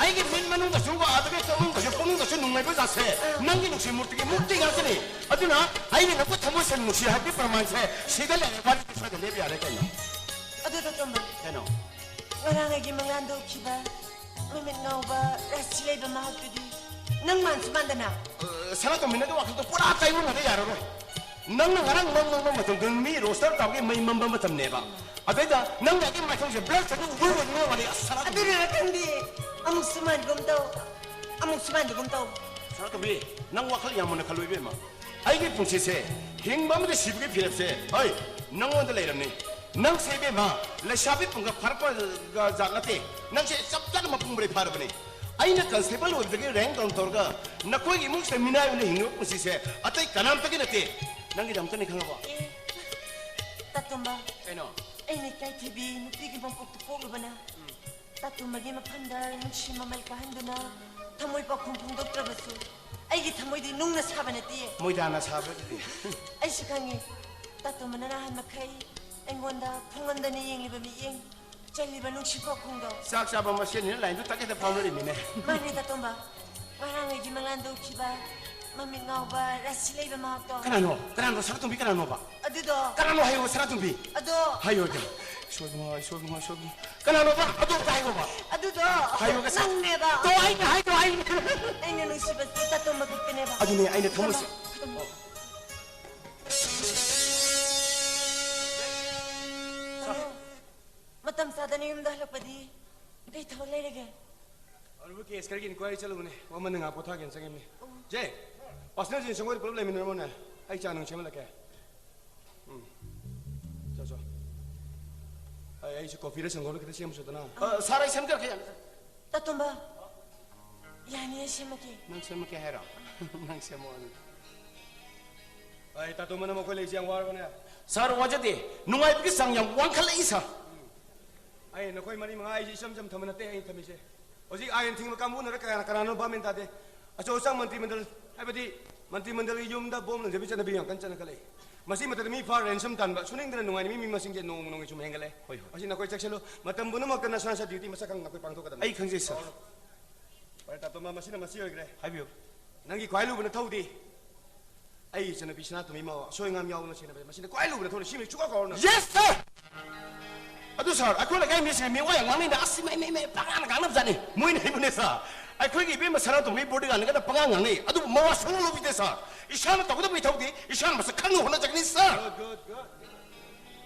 ꯑꯩꯒꯤ ꯃꯤꯠ ꯃꯅꯨꯡꯗꯁꯨ ꯎꯕ, ꯑꯗꯨꯒ ꯆꯥꯛꯈꯨꯝꯗꯁꯨ, ꯄꯨꯛꯅꯨꯡꯗꯁꯨ ꯅꯨꯡꯉꯥꯏꯕ ꯖꯥꯠꯁꯦ, ꯑꯥ꯫ ꯅꯪꯒꯤ ꯅꯨꯡꯁꯤ ꯃꯨꯔꯇꯤꯒꯤ ꯃꯨꯔꯇꯤ ꯉꯥꯛꯇꯅꯤ꯫ ꯑꯗꯨꯅ ꯑꯩꯅ ꯅꯪꯕꯨ ꯊꯃꯣꯏ ꯁꯦꯡꯅ ꯅꯨꯡꯁꯤ ꯍꯥꯏꯕꯒꯤ ꯄ꯭ꯔꯃꯥꯟꯁꯦ ꯁꯤꯗ ꯂꯩꯔꯦ, ꯋꯥꯔꯤꯁꯦ ꯁ꯭ꯋꯥꯏꯗ ꯂꯦꯞ ꯌꯥꯔꯦ ꯀꯩꯅꯣ꯫ ꯑꯗꯨ ꯇꯥꯇꯣꯝꯕ꯫ ꯀꯩꯅꯣ? ꯉꯔꯥꯡ ꯑꯩꯒꯤ ꯃꯪꯂꯥꯟꯗ ꯎꯈꯤꯕ ꯃꯃꯤꯠ ꯉꯥꯎꯕ ꯔꯥꯁꯤ ꯂꯩꯕ ꯃꯍꯥꯛꯇꯨꯗꯤ ꯅꯪ ꯃꯥꯟꯁꯨ ꯃꯥꯟꯗꯅ꯫ ꯑ, ꯁꯅꯥꯇꯣꯝꯕꯤ, ꯅꯪꯒꯤ ꯋꯥꯈꯜꯗꯣ ꯄꯨꯔꯥ ꯀꯥꯏꯑꯣꯟꯅꯔꯦ, ꯌꯥꯔꯔꯣꯏ꯫ ꯅꯪꯅ ꯉꯔꯥꯡ ꯃꯪ ꯃꯪꯕ ꯃꯇꯝꯗ ꯃꯤ ꯔꯣꯁꯇꯔ ꯇꯥꯕꯒꯤ ꯃꯩ ꯃꯝꯕ ꯃꯇꯝꯅꯦꯕ꯫ ꯑꯗꯩꯗ ꯅꯪꯅ ꯑꯩꯒꯤ ꯃꯥꯏꯊꯣꯡꯁꯦ ꯕ꯭ꯂꯔ ꯆꯠꯂꯒ ꯎꯕ ꯑꯣꯏꯔꯝꯒꯅꯤ ꯋꯥꯅꯤ꯫ ꯑꯁ, ꯁꯅꯥꯇꯣꯝꯕꯤ꯫ ꯑꯗꯨꯅꯔ ꯈꯪꯗꯦ, ꯑꯃꯨꯛꯁꯨ ꯃꯥꯟꯒꯨꯝ ꯇꯧ, ꯑꯃꯨꯛꯁꯨ ꯃꯥꯟꯗꯒꯨꯝ ꯇꯧ꯫ ꯁꯅꯥꯇꯣꯝꯕꯤ, ꯅꯪ ꯋꯥꯈꯜ ꯌꯥꯝ ꯃꯨꯟꯅ ꯈꯜꯂꯨ ꯏꯕꯦꯝꯃ꯫ ꯑꯩꯒꯤ ꯄꯨꯟꯁꯤꯁꯦ, ꯍꯤꯡꯕ ꯑꯃꯗꯤ ꯁꯤꯕꯒꯤ ꯐꯤꯔꯦꯞꯁꯦ, ꯍꯣꯏ, ꯅꯪꯉꯣꯟꯗ ꯂꯩꯔꯝꯅꯤ꯫ ꯅꯪꯁꯦ ꯏꯕꯦꯝꯃ, ꯂꯩꯁꯥꯕꯤ ꯄꯨꯡꯈꯛ ꯐꯥꯔꯛꯄ ꯖꯥꯠ ꯅꯠꯇꯦ꯫ ꯅꯪꯁꯦ ꯆꯞ ꯆꯥꯅ ꯃꯄꯨꯡ ꯃꯔꯩ ꯐꯥꯔꯕꯅꯤ꯫ ꯑꯩꯅ ꯀꯟꯁꯇꯦꯕꯜ ꯑꯣꯏꯕꯗꯒꯤ ꯔꯦꯡ ꯗꯥꯎꯟ ꯇꯧꯔꯒ ꯅꯈꯣꯏꯒꯤ ꯏꯃꯨꯡꯁꯤꯗ ꯃꯤꯅꯥꯏ ꯑꯣꯏꯅ ꯍꯤꯡꯂꯤꯕ ꯄꯨꯟꯁꯤꯁꯦ ꯑꯇꯩ ꯀꯅꯥꯝꯇꯒꯤ ꯅꯠꯇꯦ, ꯅꯪꯒꯤꯗꯃꯛꯇꯅꯤ, ꯈꯪꯉꯕꯣ? ꯑꯦ, ꯇꯥꯇꯣꯝꯕ, ꯀꯩꯅꯣ? ꯑꯩꯅ ꯏꯀꯥꯏꯊꯤꯕꯤ ꯅꯨꯄꯤꯒꯤ ꯃꯄꯣꯛꯇ ꯄꯣꯛꯂꯨꯕꯅ ꯇꯥꯇꯣꯝꯕꯒꯤ ꯃꯐꯝꯗ ꯅꯨꯡꯁꯤ ꯃꯃꯜ ꯀꯥꯍꯟꯗꯨꯅ ꯊꯃꯣꯏ ꯄꯥꯎꯈꯨꯝ ꯐꯣꯡꯗꯣꯛꯇ꯭ꯔꯕꯁꯨ, ꯑꯩꯒꯤ ꯊꯃꯣꯏꯗꯤ ꯅꯨꯡꯅ ꯁꯥꯕ ꯅꯠꯇꯤꯌꯦ꯫ ꯃꯣꯏꯗꯥꯅ ꯁꯥꯕ ꯅꯠꯇꯦ꯫ ꯑꯩꯁꯨ ꯈꯪꯉꯤ, ꯇꯥꯇꯣꯝꯕꯅ ꯅꯍꯥꯟ ꯃꯈꯩ ꯑꯩꯉꯣꯟꯗ ꯐꯣꯡꯍꯟꯗꯅ ꯌꯦꯡꯂꯤꯕ ꯃꯤꯠꯌꯦꯡ, ꯆꯜꯂꯤꯕ ꯅꯨꯡꯁꯤ ꯄꯥꯎꯈꯨꯝꯗꯣ꯫ ꯆꯥꯛ ꯆꯥꯕ ꯃꯁꯦꯟꯅꯤꯅ ꯂꯥꯏꯟꯗꯨ ꯇꯛꯀꯦꯇ ꯐꯥꯎꯅꯔꯤꯃꯤꯅꯦ꯫ ꯃꯥꯅꯦ, ꯇꯥꯇꯣꯝꯕ꯫ ꯉꯔꯥꯡ ꯑꯩꯒꯤ ꯃꯪꯂꯥꯟꯗ ꯎꯈꯤꯕ ꯃꯃꯤꯠ ꯉꯥꯎꯕ ꯔꯥꯁꯤ ꯂꯩꯕ ꯃꯍꯥꯛꯇꯣ꯫ ꯀꯅꯥꯅꯣ? ꯀꯅꯥꯅꯣ? ꯁꯅꯥꯇꯣꯝꯕꯤ ꯀꯅꯥꯅꯣꯕ? ꯑꯗꯨꯗꯣ꯫ ꯀꯅꯥꯅꯣ ꯍꯥꯏꯌꯣ, ꯁꯅꯥꯇꯣꯝꯕꯤ? ꯑꯗꯣ꯫ ꯍꯥꯏꯌꯣ, ꯍꯥꯏꯌꯣ꯫ ꯏꯁꯣꯔ ꯏꯕꯨꯡꯉꯣ, ꯏꯁꯣꯔ ꯏꯕꯨꯡꯉꯣ, ꯏꯁꯣꯔ ꯏꯕꯨꯡꯉꯣ꯫ ꯀꯅꯥꯅꯣꯕ? ꯑꯗꯣ ꯑꯝꯇ ꯍꯥꯏꯌꯣꯕ꯫ ꯑꯗꯨꯗꯣ꯫ ꯍꯥꯏꯌꯣ, ꯉꯁꯥꯏ꯫ ꯅꯪꯅꯦꯕ꯫ ꯇꯣ, ꯑꯩꯅ ꯍꯥꯏꯗꯣ, ꯑꯩꯅ꯫ ꯑꯩꯅ ꯅꯨꯡꯁꯤꯕꯁꯦ ꯇꯥꯇꯣꯝꯕ ꯈꯛꯇꯅꯦꯕ꯫ ꯑꯗꯨꯅꯦ ꯑꯩꯅ ꯊꯃꯣꯏꯁꯦ꯫ ꯇꯥꯇꯣꯝꯕ꯫ ꯍꯜꯂꯣ꯫ ꯃꯇꯝ ꯆꯥꯗꯅ ꯌꯨꯝꯗ ꯍꯜꯂꯛꯄꯗꯤ ꯀꯩ ꯊꯕꯛ ꯂꯩꯔꯒꯦ? ꯑꯔꯨꯕ ꯀꯦꯁ ꯈꯔꯒꯤ ꯏꯟꯀ꯭ꯋꯥꯏꯔꯤ ꯆꯠꯂꯨꯕꯅꯦ꯫ ꯋꯥꯃꯟꯗ ꯉꯥꯏꯍꯥꯛ ꯄꯣꯊꯥꯒꯦꯅ ꯆꯪꯉꯤꯕꯅꯦ꯫ ꯑꯣ꯫ ꯖꯦ, ꯄꯥꯔꯁꯅꯦꯜꯁꯤꯡ ꯁꯪꯒꯣꯏꯗ ꯄꯨꯂꯞ ꯂꯩꯃꯤꯟꯅꯔꯝꯃꯣꯅꯦ꯫ ꯑꯩ ꯆꯥ ꯅꯨꯡ ꯁꯦꯝꯍꯜꯂꯛꯀꯦ꯫ ꯎꯝ꯫ ꯆꯣ, ꯆꯣ꯫ ꯑꯩ, ꯑꯩꯁꯨ ꯀꯣꯐꯤꯔ ꯁꯪꯒꯣꯝꯔ ꯈꯤꯇ ꯁꯦꯝꯃꯨꯆꯣꯗꯅ꯫ ꯑ, ꯁꯥꯔ, ꯑꯩ ꯁꯦꯝꯖꯔꯛꯀꯦ, ꯌꯥꯅꯤ, ꯁꯥꯔ꯫ ꯇꯥꯇꯣꯝꯕ, ꯌꯥꯅꯤ, ꯑꯩ ꯁꯦꯝꯃꯛꯀꯦ꯫ ꯅꯪ ꯁꯦꯝꯃꯛꯀꯦ ꯍꯥꯏꯔꯣ? ꯅꯪ ꯁꯦꯝꯃꯛꯑꯣ, ꯑꯗꯨꯗꯤ꯫ ꯑꯩ ꯇꯥꯇꯣꯝꯕꯅ ꯃꯈꯣꯏ ꯂꯩꯁꯦ ꯌꯥꯝ ꯋꯥꯔꯕꯅꯦ꯫ ꯁꯥꯔ, ꯋꯥꯖꯗꯦ꯫ ꯅꯨꯡꯉꯥꯏꯕꯒꯤ ꯆꯥꯡ ꯌꯥꯝ ꯋꯥꯡꯈꯠꯂꯛꯏ, ꯁꯥꯔ꯫ ꯑꯩ ꯅꯈꯣꯏ ꯃꯔꯤ ꯃꯉꯥ ꯑꯩꯁꯦ ꯏꯆꯝ ꯆꯝ ꯊꯝꯕ ꯅꯠꯇꯦ ꯑꯩꯅ ꯊꯝꯃꯤꯁꯦ꯫ ꯍꯧꯖꯤꯛ ꯑꯥꯏꯟ ꯊꯤꯡꯕ ꯀꯥꯡꯕꯨꯅꯔ ꯀꯅꯥ-, ꯀꯅꯥꯅꯣ ꯚꯥꯞ ꯃꯦꯟ ꯇꯥꯗꯦ꯫ ꯑꯆꯧ ꯑꯁꯥꯡ ꯃꯟꯇ꯭ꯔꯤ ꯃꯟꯗꯜ, ꯍꯥꯏꯕꯗꯤ ꯃꯟꯇ꯭ꯔꯤ ꯃꯟꯗꯜꯒꯤ ꯌꯨꯝꯗ ꯕꯣꯝ ꯂꯪꯖꯕꯒꯤ ꯆꯠꯅꯕꯤ ꯌꯥꯝ ꯀꯟꯅ ꯆꯠꯅꯈꯠꯂꯛꯏ꯫ ꯃꯁꯤ ꯃꯇꯝꯗ ꯃꯤ ꯐꯥꯔ ꯔꯦꯟꯁꯝ ꯇꯥꯟꯕ, ꯁꯨꯅꯤꯡꯗꯅ ꯅꯨꯡꯉꯥꯏꯅ ꯃꯤ, ꯃꯤ ꯃꯁꯤꯡꯁꯦ ꯅꯣꯡꯃ ꯅꯣꯡꯃꯒꯤ ꯁꯨꯝ ꯍꯦꯟꯒꯠꯂꯦ꯫ ꯍꯣꯏ, ꯍꯣꯏ꯫ ꯃꯁꯤ ꯅꯈꯣꯏ ꯆꯦꯛꯁꯤꯜꯂꯨ꯫ ꯃꯇꯝ ꯄꯨꯝꯅꯃꯛꯇ ꯅꯁꯥ ꯅꯁꯥ ꯗ꯭ꯌꯨꯇꯤ ꯃꯁꯛ ꯈꯪꯅ ꯑꯩꯈꯣꯏ ꯄꯥꯡꯊꯣꯛꯀꯗꯕꯅꯤ꯫ ꯑꯩ ꯈꯪꯖꯩ, ꯁꯥꯔ꯫ ꯐꯔꯦ, ꯇꯥꯇꯣꯝꯕ, ꯃꯁꯤꯅ ꯃꯁꯤ ꯑꯣꯏꯈ꯭ꯔꯦ꯫ ꯍꯥꯏꯕꯤꯌꯨ꯫ ꯅꯪꯒꯤ ꯈ꯭ꯋꯥꯏ ꯂꯨꯕ ꯅꯊꯧꯗꯤ ꯑꯩ ꯏꯆꯟꯅꯨꯄꯤ ꯁꯅꯥꯇꯣꯝꯕꯤ ꯃꯥ ꯑꯁꯣꯏ ꯑꯉꯥꯝ ꯌꯥꯎꯗꯅ ꯁꯦꯟꯅꯕ, ꯃꯁꯤꯅ ꯈ꯭ꯋꯥꯏ ꯂꯨꯕ ꯅꯊꯧꯅꯤ꯫ ꯁꯤꯃ ꯁꯨꯡꯀꯥꯎ ꯀꯥꯎꯔꯅꯨ꯫ ꯌꯦꯁ, ꯁꯥꯔ! ꯑꯗꯨ, ꯁꯥꯔ, ꯑꯩꯈꯣꯏ ꯂꯩꯀꯥꯏ ꯃꯤꯁꯤꯡꯅ ꯃꯤ ꯋꯥ ꯌꯥꯝ ꯉꯥꯡꯅꯩꯗ, ꯑꯁ, ꯃꯩ, ꯃꯩ, ꯃꯩ, ꯄꯉꯥꯡꯗ ꯉꯥꯡꯅꯕꯖꯥꯠꯅꯤ꯫ ꯃꯣꯏꯅ ꯍꯥꯏꯕꯅꯦ, ꯁꯥꯔ꯫ ꯑꯩꯈꯣꯏꯒꯤ ꯏꯕꯦꯝꯃ ꯁꯅꯥꯇꯣꯝꯕꯤ ꯕꯣꯗꯤꯒꯥꯔꯗꯅꯒ ꯄꯉꯥꯡ ꯉꯥꯡꯅꯩ, ꯑꯗꯨꯕꯨ ꯃꯋꯥ ꯁꯨꯡꯂꯧ ꯂꯧꯕꯤꯗꯦ, ꯁꯥꯔ꯫ ꯏꯁꯥꯅ ꯇꯧꯒꯗꯕ ꯏꯊꯧꯗꯤ ꯏꯁꯥꯅ ꯃꯁꯛ ꯈꯪꯅ ꯍꯣꯠꯅꯖꯒꯅꯤ, ꯁꯥꯔ꯫ Good, good, good.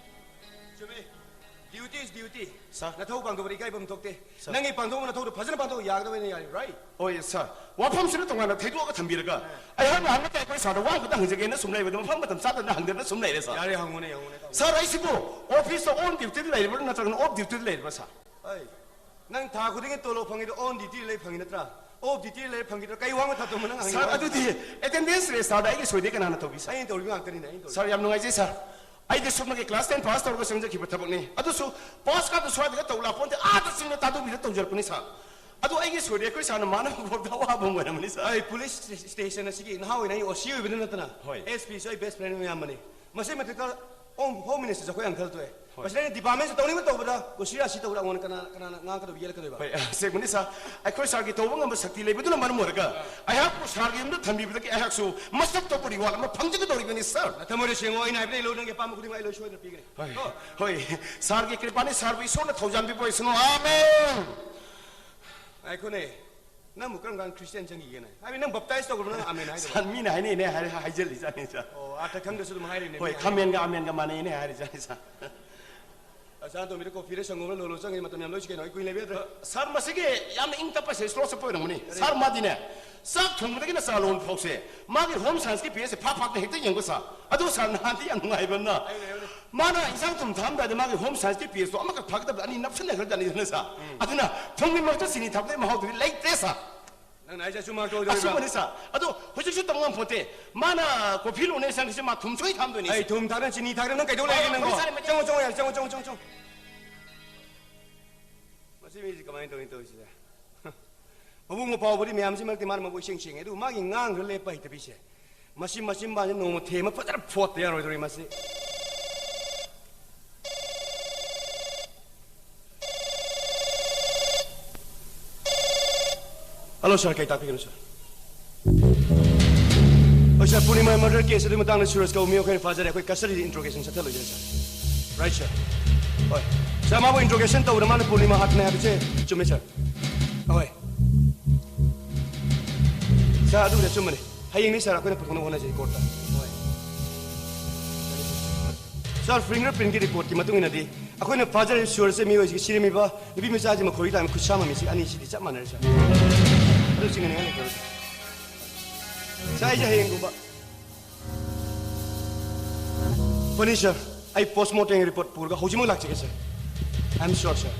ꯆꯨꯝꯃꯤ꯫ Duty is duty꯫ ꯁꯥꯔ꯫ ꯅꯊꯧ ꯄꯥꯡꯊꯣꯛꯄꯗ ꯏꯀꯥꯏꯐꯝ ꯊꯣꯛꯇꯦ꯫ ꯁꯥꯔ꯫ ꯅꯪꯒꯤ ꯄꯥꯡꯊꯣꯛꯄ ꯅꯊꯧꯗꯣ ꯐꯖꯅ ꯄꯥꯡꯊꯣꯛꯑ ꯌꯥꯒꯗꯕꯅ ꯌꯥꯔꯤ, right? ꯍꯣꯏ, ꯁꯥꯔ꯫ ꯋꯥꯐꯝꯁꯤꯅ ꯇꯣꯉꯥꯟꯅ ꯊꯩꯗꯣꯛꯑꯒ ꯊꯝꯕꯤꯔꯒ, ꯑꯩꯍꯥꯛꯅ ꯍꯟꯗꯛꯇ ꯑꯩꯈꯣꯏ ꯁꯥꯔꯗ ꯋꯥ ꯑꯃꯈꯛꯇ ꯍꯪꯖꯒꯦꯅ ꯁꯨꯝ ꯂꯩꯕꯗ ꯃꯐꯝ ꯃꯇꯝ ꯆꯥꯗꯅ ꯍꯪꯗꯅ ꯁꯨꯝ ꯂꯩꯔꯦ, ꯁꯥꯔ꯫ ꯌꯥꯔꯦ, ꯍꯪꯉꯨꯅꯦ, ꯍꯪꯉꯨꯅꯦ, ꯇꯥꯃꯣ꯫ ꯁꯥꯔ, ꯑꯩꯁꯤꯕꯨ ꯑꯣꯐꯤꯁꯇ on duty ꯗ ꯂꯩꯔꯤꯕ꯭ꯔꯥ ꯅꯠꯇ꯭ꯔꯒꯅ off duty ꯗ ꯂꯩꯔꯤꯕ꯭ꯔꯥ, ꯁꯥꯔ? ꯑꯩ ꯅꯪ ꯊꯥ ꯈꯨꯗꯤꯡꯒꯤ ꯇꯣꯂꯣꯞ ꯐꯪꯉꯤꯗꯣ on duty ꯂꯩ ꯐꯪꯉꯤ ꯅꯠꯇ꯭ꯔꯥ? Off duty ꯂꯩ ꯐꯪꯈꯤꯗ꯭ꯔꯥ? ꯀꯩ ꯋꯥꯡꯕ ꯊꯥꯗꯣꯛꯃ ꯅꯪ ꯍꯪꯉꯤ? ꯁꯥꯔ, ꯑꯗꯨꯗꯤ ꯑꯦꯇꯦꯟꯗꯦꯟꯁ ꯔꯦꯖꯤꯁꯇꯥꯔꯗ ꯑꯩꯒꯤ ꯁꯣꯏꯗꯦ ꯀꯅꯥꯅ ꯇꯧꯕꯤ, ꯁꯥꯔ? ꯑꯩꯅ ꯇꯧꯔꯤꯕ ꯉꯥꯛꯇꯅꯤꯅꯦ, ꯑꯩꯅ ꯇꯧꯔꯤꯕ꯫ ꯁꯥꯔ, ꯌꯥꯝ ꯅꯨꯡꯉꯥꯏꯖꯩ, ꯁꯥꯔ꯫ ꯑꯩꯗꯤ ꯁꯨꯞꯅꯒꯤ ꯀ꯭ꯂꯥꯁ ꯇꯦꯟ ꯄꯥꯁ ꯇꯧꯔꯒ ꯆꯪꯖꯈꯤꯕ ꯊꯕꯛꯅꯤ꯫ ꯑꯗꯨꯁꯨ ꯄꯥꯁ ꯀꯥꯔꯗ ꯁ꯭ꯋꯥꯏꯗꯒ ꯇꯧ ꯂꯥꯛꯄꯣꯟꯇꯦ, ꯑꯥꯗ ꯆꯤꯡꯅ ꯇꯥꯗꯨꯕꯤꯗ ꯇꯧꯖꯔꯛꯄꯅꯤ, ꯁꯥꯔ꯫ ꯑꯗꯣ ꯑꯩꯒꯤ ꯁꯣꯏꯗꯦ ꯑꯩꯈꯣꯏ ꯁꯥꯔꯅ ꯃꯥꯅ ꯐꯥꯎꯕꯗ ꯑꯋꯥꯕ ꯑꯃ ꯑꯣꯏꯔꯝꯃꯅꯤ, ꯁꯥꯔ꯫ ꯑꯩ ꯄꯨꯂꯤꯁ ꯁ꯭ꯇꯦ-, ꯁ꯭ꯇꯦꯁꯟ ꯑꯁꯤꯒꯤ ꯅꯍꯥ ꯑꯣꯏꯅ ꯑꯩ ꯑꯣ ꯁꯤ ꯑꯣꯏꯕꯗ ꯅꯠꯇꯅ ꯍꯣꯏ꯫ ꯑꯦꯁ ꯄꯤꯁꯨ ꯑꯩ ꯕꯦꯁ ꯐ꯭ꯔꯦꯟ ꯃꯌꯥꯝꯕꯅꯤ꯫ ꯃꯁꯤ ꯃꯊꯛꯇ ꯍꯣꯝ, ꯍꯣꯝ ꯃꯤꯅꯤꯁꯇꯔꯁꯨ ꯑꯩꯈꯣꯏ ꯑꯪꯀꯜ ꯊꯣꯛꯑꯦ꯫ ꯍꯣꯏ꯫ ꯃꯁꯤꯗ ꯑꯩꯅ ꯗꯤꯄꯥꯔꯠꯃꯦꯟꯁꯦ ꯇꯧꯅꯤꯡꯕ ꯇꯧꯕꯗ ꯀꯨꯁꯤ ꯔꯥꯁꯤ ꯇꯧꯕꯗ ꯑꯩꯉꯣꯟꯗ ꯀꯅꯥ, ꯀꯅꯥꯅ ꯉꯥꯡꯒꯗꯧꯕ, ꯌꯦꯠꯂꯛꯀꯗꯣꯏꯕ? ꯍꯣꯏ, ꯑꯁꯦꯡꯕꯅꯤ ꯁꯥꯔ꯫ ꯑꯩꯈꯣꯏ ꯁꯥꯔꯒꯤ ꯇꯧꯕ ꯉꯝꯕ ꯁꯛꯇꯤ ꯂꯩꯕꯗꯨꯅ ꯃꯔꯝ ꯑꯣꯏꯔꯒ ꯑꯩꯍꯥꯛꯄꯨ ꯁꯥꯔꯒꯤ ꯌꯨꯝꯗ ꯊꯝꯕꯤꯕꯗꯒꯤ ꯑꯩꯍꯥꯛꯁꯨ ꯃꯁꯛ ꯊꯣꯛꯄ ꯔꯤꯋꯥꯔꯗ ꯑꯃ ꯐꯪꯖꯒꯗꯧꯔꯤꯕꯅꯤ, ꯁꯥꯔ꯫ ꯅꯊꯃꯣꯏꯗ ꯁꯦꯡꯉꯣ, ꯑꯩꯅ ꯍꯥꯏꯕꯗ ꯏꯜꯂꯨ, ꯅꯪꯒꯤ ꯑꯄꯥꯝꯕ ꯈꯨꯗꯤꯡꯃꯛ ꯑꯩ ꯂꯣꯏ ꯁꯣꯏꯗꯅ ꯄꯤꯒꯅꯤ꯫ ꯍꯣꯏ, ꯀꯣ? ꯍꯣꯏ, ꯁꯥꯔꯒꯤ ꯀ꯭ꯔꯤꯄꯥꯅꯤ, ꯁꯥꯔꯕꯨ ꯏꯁꯣꯔꯅ ꯊꯧꯖꯥꯟꯕꯤꯕ ꯑꯣꯏꯁꯅꯨ, ꯑꯥꯃꯦꯟ꯫ ꯉꯥꯏꯈꯣꯅꯦ, ꯅꯪꯕꯨ ꯀꯔꯝ ꯀꯥꯟꯗ ꯈ꯭ꯔꯤꯁꯇꯤꯌꯥꯟ ꯆꯪꯈꯤꯒꯦꯅꯦ? ꯍꯥꯏꯕꯗꯤ ꯅꯪ ꯕꯞꯇꯥꯏꯁ ꯇꯧꯈ꯭ꯔꯕ ꯅꯪ ꯑꯥꯃꯦꯟ ꯍꯥꯏꯗꯣ? ꯁꯥꯔ, ꯃꯤꯅ ꯍꯥꯏꯅꯩꯅꯦ ꯍꯥꯏ-, ꯍꯥꯏꯖꯜꯂꯤꯖꯥꯠꯅꯤ, ꯁꯥꯔ꯫ ꯑꯣ, ꯑꯥꯔꯊ ꯈꯪꯗ꯭ꯔꯁꯨ ꯑꯗꯨꯝ ꯍꯥꯏꯔꯤꯅꯦ, ꯍꯣꯏ, ꯃꯤꯅ ꯍꯥꯏ-, ꯈꯥꯃꯦꯟꯒ ꯑꯥꯃꯦꯟꯒ ꯃꯥꯟꯅꯩꯅꯦ ꯍꯥꯏꯔꯤꯖꯥꯠꯅꯤ, ꯁꯥꯔ꯫ ꯑꯁ, ꯑꯇꯣꯝꯕꯤꯗ ꯀꯣꯐꯤꯗ ꯁꯪꯒꯣꯝꯂ ꯂꯣꯂꯣ ꯆꯪꯉꯤ ꯃꯇꯝ ꯌꯥꯝ ꯂꯣꯏꯁꯤ ꯀꯩꯅꯣ, ꯑꯩ ꯀꯨꯏꯅ ꯂꯩꯕ ꯅꯠꯇ꯭ꯔꯣ? ꯁꯥꯔ, ꯃꯁꯤꯒꯤ ꯌꯥꯝꯅ ꯏꯪ ꯇꯞꯄ ꯁꯦ, ꯁ꯭ꯂꯣ ꯆꯠꯄ ꯑꯣꯏꯔꯝꯒꯅꯤ꯫ ꯀꯔꯤ? ꯁꯥꯔ, ꯃꯥꯗꯤꯅꯦ, ꯆꯥꯛ ꯊꯣꯡꯕꯗꯒꯤꯅ ꯆꯥ ꯂꯣꯟꯕ ꯐꯥꯎꯁꯦ, ꯃꯥꯒꯤ ꯍꯣꯝ ꯁꯥꯏꯟꯁꯀꯤ ꯄꯦꯖꯁꯦ ꯐꯥꯛ ꯐꯥꯛꯇ ꯍꯦꯛꯇ ꯌꯦꯡꯕ, ꯁꯥꯔ꯫ ꯑꯗꯣ ꯁꯥꯔ, ꯅꯍꯥꯟꯗꯤ ꯌꯥꯝ ꯅꯨꯡꯉꯥꯏꯕ ꯑꯃꯅ, ꯍꯥꯏꯌꯨꯅꯦ, ꯍꯥꯏꯌꯨꯅꯦ꯫ ꯃꯥꯅ ꯏꯟꯁꯥꯡ ꯊꯨꯝ ꯊꯥꯔꯝꯗꯥꯏꯗ ꯃꯥꯒꯤ ꯍꯣꯝ ꯁꯥꯏꯟꯁꯀꯤ ꯄꯦꯖꯇꯣ ꯑꯃꯈꯛ ꯐꯥꯒꯗꯕꯗ ꯑꯅꯤ ꯅꯞꯁꯤꯟꯅꯈ꯭ꯔꯖꯥꯠꯅꯤꯗꯅ, ꯁꯥꯔ꯫ ꯎꯝ꯫ ꯑꯗꯨꯅ ꯊꯨꯝꯒꯤ ꯃꯔꯛꯇ ꯆꯤꯅꯤ ꯊꯥꯛꯄꯗꯒꯤ ꯃꯍꯥꯎꯗꯨꯗꯤ ꯂꯩꯇ꯭ꯔꯦ, ꯁꯥꯔ꯫ ꯅꯪꯅ ꯍꯥꯏꯁꯦ ꯑꯆꯨꯝꯕ ꯉꯥꯛꯇ ꯑꯣꯏꯗꯣꯔꯤꯕ꯭ꯔꯥ? ꯑꯆꯨꯝꯕꯅꯤ, ꯁꯥꯔ꯫ ꯑꯗꯣ ꯍꯧꯖꯤꯛꯁꯨ ꯇꯝ ꯉꯝꯄꯣꯠꯇꯦ꯫ ꯃꯥꯅ ꯀꯣꯐꯤ ꯂꯣꯟꯅꯦ ꯆꯪꯉꯤꯁꯦ, ꯃꯥ ꯊꯨꯝ ꯁꯣꯏ ꯊꯥꯝꯗꯣꯏꯅꯤ꯫ ꯑꯩ ꯊꯨꯝ ꯊꯥꯛꯅ ꯆꯤꯅꯤ ꯊꯥꯛꯅ ꯅꯪ ꯀꯩꯗꯧ ꯂꯩꯔꯒꯦ ꯍꯣꯏ, ꯅꯪꯕꯣ? ꯍꯣꯏ, ꯁꯥꯔ, ꯆꯪꯉꯣ, ꯆꯪꯉꯣ, ꯌꯥꯔꯦ, ꯆꯪꯉꯣ, ꯆꯪꯉꯣ, ꯆꯪꯉꯣ, ꯆꯪꯉꯣ꯫ ꯃꯁꯤ ꯃꯤꯁꯤ ꯀꯃꯥꯏꯅ ꯇꯧꯔꯤꯅꯣ ꯇꯧꯔꯤꯁꯤꯗ? ꯃꯕꯨꯡ ꯃꯧꯄ꯭ꯋꯥꯕꯨꯗꯤ ꯃꯌꯥꯝꯁꯤ ꯃꯔꯛꯇꯤ ꯃꯥꯅ ꯃꯕꯨ ꯏꯁꯦꯡ ꯁꯦꯡꯉꯦ, ꯑꯗꯨꯕꯨ ꯃꯥꯒꯤ ꯉꯥꯡꯈ꯭ꯔ ꯂꯦꯞꯄ ꯍꯩꯇꯕꯤꯁꯦ꯫ ꯃꯁꯤ ꯃꯆꯤꯟꯕꯥꯁꯤ ꯅꯣꯡꯃ ꯊꯦꯝꯃ ꯐꯖꯅ ꯐꯣꯠꯇ ꯌꯥꯔꯣꯏꯗꯧꯔꯤ ꯃꯁꯤ꯫ ꯍꯜꯂꯣ ꯁꯥꯔ, ꯀꯩ ꯇꯥꯛꯄꯤꯒꯅꯣ ꯁꯥꯔ? ꯍꯣꯏ ꯁꯥꯔ, ꯄꯨꯔꯅꯤꯃꯥ ꯃꯔꯗꯔ ꯀꯦꯁ ꯑꯗꯨꯒꯤ ꯃꯇꯥꯡꯗ ꯁꯨꯔꯖ ꯀꯧꯕ ꯃꯤ ꯑꯩꯈꯣꯏꯅ ꯐꯥꯖꯔꯦ꯫ ꯑꯩꯈꯣꯏ ꯀꯁꯇꯗꯤꯗ ꯏꯟꯇ꯭ꯔꯣꯒꯦꯁꯟ ꯆꯠꯊꯍꯜꯂꯣꯏꯖꯔꯦ ꯁꯥꯔ꯫ ꯔꯥꯏꯠ ꯁꯥꯔ꯫ ꯍꯣꯏ ꯁꯥꯔ, ꯃꯥꯕꯨ ꯏꯟꯇ꯭ꯔꯣꯒꯦꯁꯟ ꯇꯧꯕꯗ ꯃꯥꯅ ꯄꯨꯔꯅꯤꯃꯥ ꯍꯥꯠꯄꯅꯦ ꯍꯥꯏꯕꯁꯦ ꯆꯨꯝꯃꯦ ꯁꯥꯔ꯫ ꯍꯣꯏ ꯁꯥꯔ, ꯑꯗꯨꯕꯨꯗꯤ ꯑꯆꯨꯝꯕꯅꯤ꯫ ꯍꯌꯦꯡꯅꯤ ꯁꯥꯔ, ꯑꯩꯈꯣꯏꯅ ꯄꯨꯊꯣꯛꯅꯕ ꯍꯣꯠꯅꯖꯩ ꯀꯣꯔꯠꯇ꯫ ꯍꯣꯏ ꯁꯥꯔ, ꯐꯤꯡꯒꯔ ꯄ꯭ꯔꯤꯟꯒꯤ ꯔꯤꯄꯣꯔꯠꯀꯤ ꯃꯇꯨꯡ ꯏꯟꯅꯗꯤ ꯑꯩꯈꯣꯏꯅ ꯐꯥꯖꯔꯤꯕ ꯁꯨꯔꯁꯦ ꯃꯤꯑꯣꯏꯁꯤꯒꯤ ꯁꯤꯔꯝꯃꯤꯕ ꯅꯨꯄꯤ ꯃꯆꯥꯁꯤ ꯃꯈꯣꯏꯒꯤ ꯇꯥꯏꯝ ꯈꯨꯠꯁꯥ ꯃꯃꯤꯁꯤ ꯑꯅꯤꯁꯤꯗꯤ ꯆꯞ ꯃꯥꯟꯅꯔꯦ ꯁꯥꯔ꯫ ꯑꯗꯨ ꯆꯤꯡꯅꯅꯤꯡꯉꯥꯏ ꯂꯩꯇꯧꯔꯦ ꯁꯥꯔ꯫ ꯑꯩꯁꯦ ꯍꯌꯦꯡꯒꯨꯝꯕ ꯐꯅꯤ ꯁꯥꯔ, ꯑꯩ ꯄꯣꯁꯃꯣꯔꯇꯦꯝꯒꯤ ꯔꯤꯄꯣꯔꯠ ꯄꯨꯔꯒ ꯍꯧꯖꯤꯛꯃꯛ ꯂꯥꯛꯆꯒꯦ ꯁꯥꯔ꯫ I am sure ꯁꯥꯔ꯫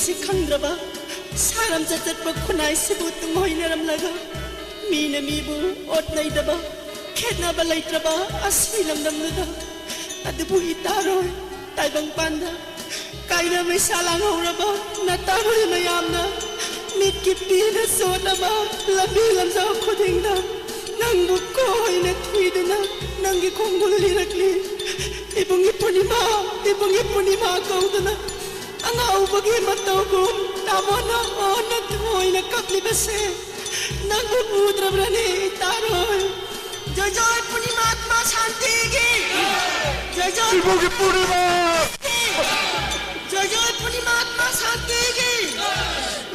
ꯁꯤ ꯈꯪꯗ꯭ꯔꯕ, ꯁꯥꯔꯝ ꯆꯠꯆꯠꯄ ꯈꯨꯟꯅꯥꯏꯁꯤꯕꯨ ꯇꯨꯡꯑꯣꯏꯅꯔꯝꯂꯒ, ꯃꯤꯅ ꯃꯤꯕꯨ ꯑꯣꯠꯅꯩꯗꯕ, ꯈꯦꯠꯅꯕ ꯂꯩꯇ꯭ꯔꯕ ꯑꯁꯤ ꯂꯝꯗꯝꯗꯨꯗ, ꯑꯗꯨꯕꯨ ꯏꯇꯥꯔꯣꯏ ꯇꯥꯏꯕꯪꯄꯥꯟꯗ ꯀꯥꯏꯅ ꯃꯩꯁꯥ ꯂꯥꯡꯍꯧꯔꯕ ꯅꯇꯥꯔꯣꯏ ꯃꯌꯥꯝꯅ ꯃꯤꯠꯀꯤ ꯄꯤꯅ ꯆꯣꯠꯂꯕ ꯂꯝꯕꯤ ꯂꯝꯖꯥꯎ ꯈꯨꯗꯤꯡꯗ ꯅꯪꯕꯨ ꯀꯣꯏꯅ ꯊꯤꯗꯨꯅ ꯅꯪꯒꯤ ꯈꯣꯡꯒꯨꯜ ꯂꯤꯔꯛꯂꯤ꯫ ꯏꯕꯨꯡꯒꯤ ꯄꯨꯔꯅꯤꯃꯥ, ꯏꯕꯨꯡꯒꯤ ꯄꯨꯔꯅꯤꯃꯥ ꯀꯧꯗꯨꯅ ꯑꯉꯥꯎꯕꯒꯤ ꯃꯇꯧꯒꯨꯝ ꯇꯥꯃꯣꯅ ꯑꯣꯟꯅ ꯊꯣꯏꯅ ꯀꯞꯂꯤꯕꯁꯦ ꯅꯪꯕꯨ ꯎꯗ꯭ꯔꯕ꯭ꯔꯅꯦ ꯏꯇꯥꯔꯣꯏ? ꯖꯣꯏ ꯖꯣꯏ ꯄꯨꯔꯅꯤꯃꯥ ꯃꯥ ꯁꯥꯟꯇꯤꯒꯤ! ꯖꯣꯏ ꯖꯣꯏ ꯏꯕꯨꯡꯒꯤ ꯄꯨꯔꯅꯤꯃꯥ! ꯖꯣꯏ ꯖꯣꯏ ꯄꯨꯔꯅꯤꯃꯥ ꯃꯥ ꯁꯥꯟꯇꯤꯒꯤ!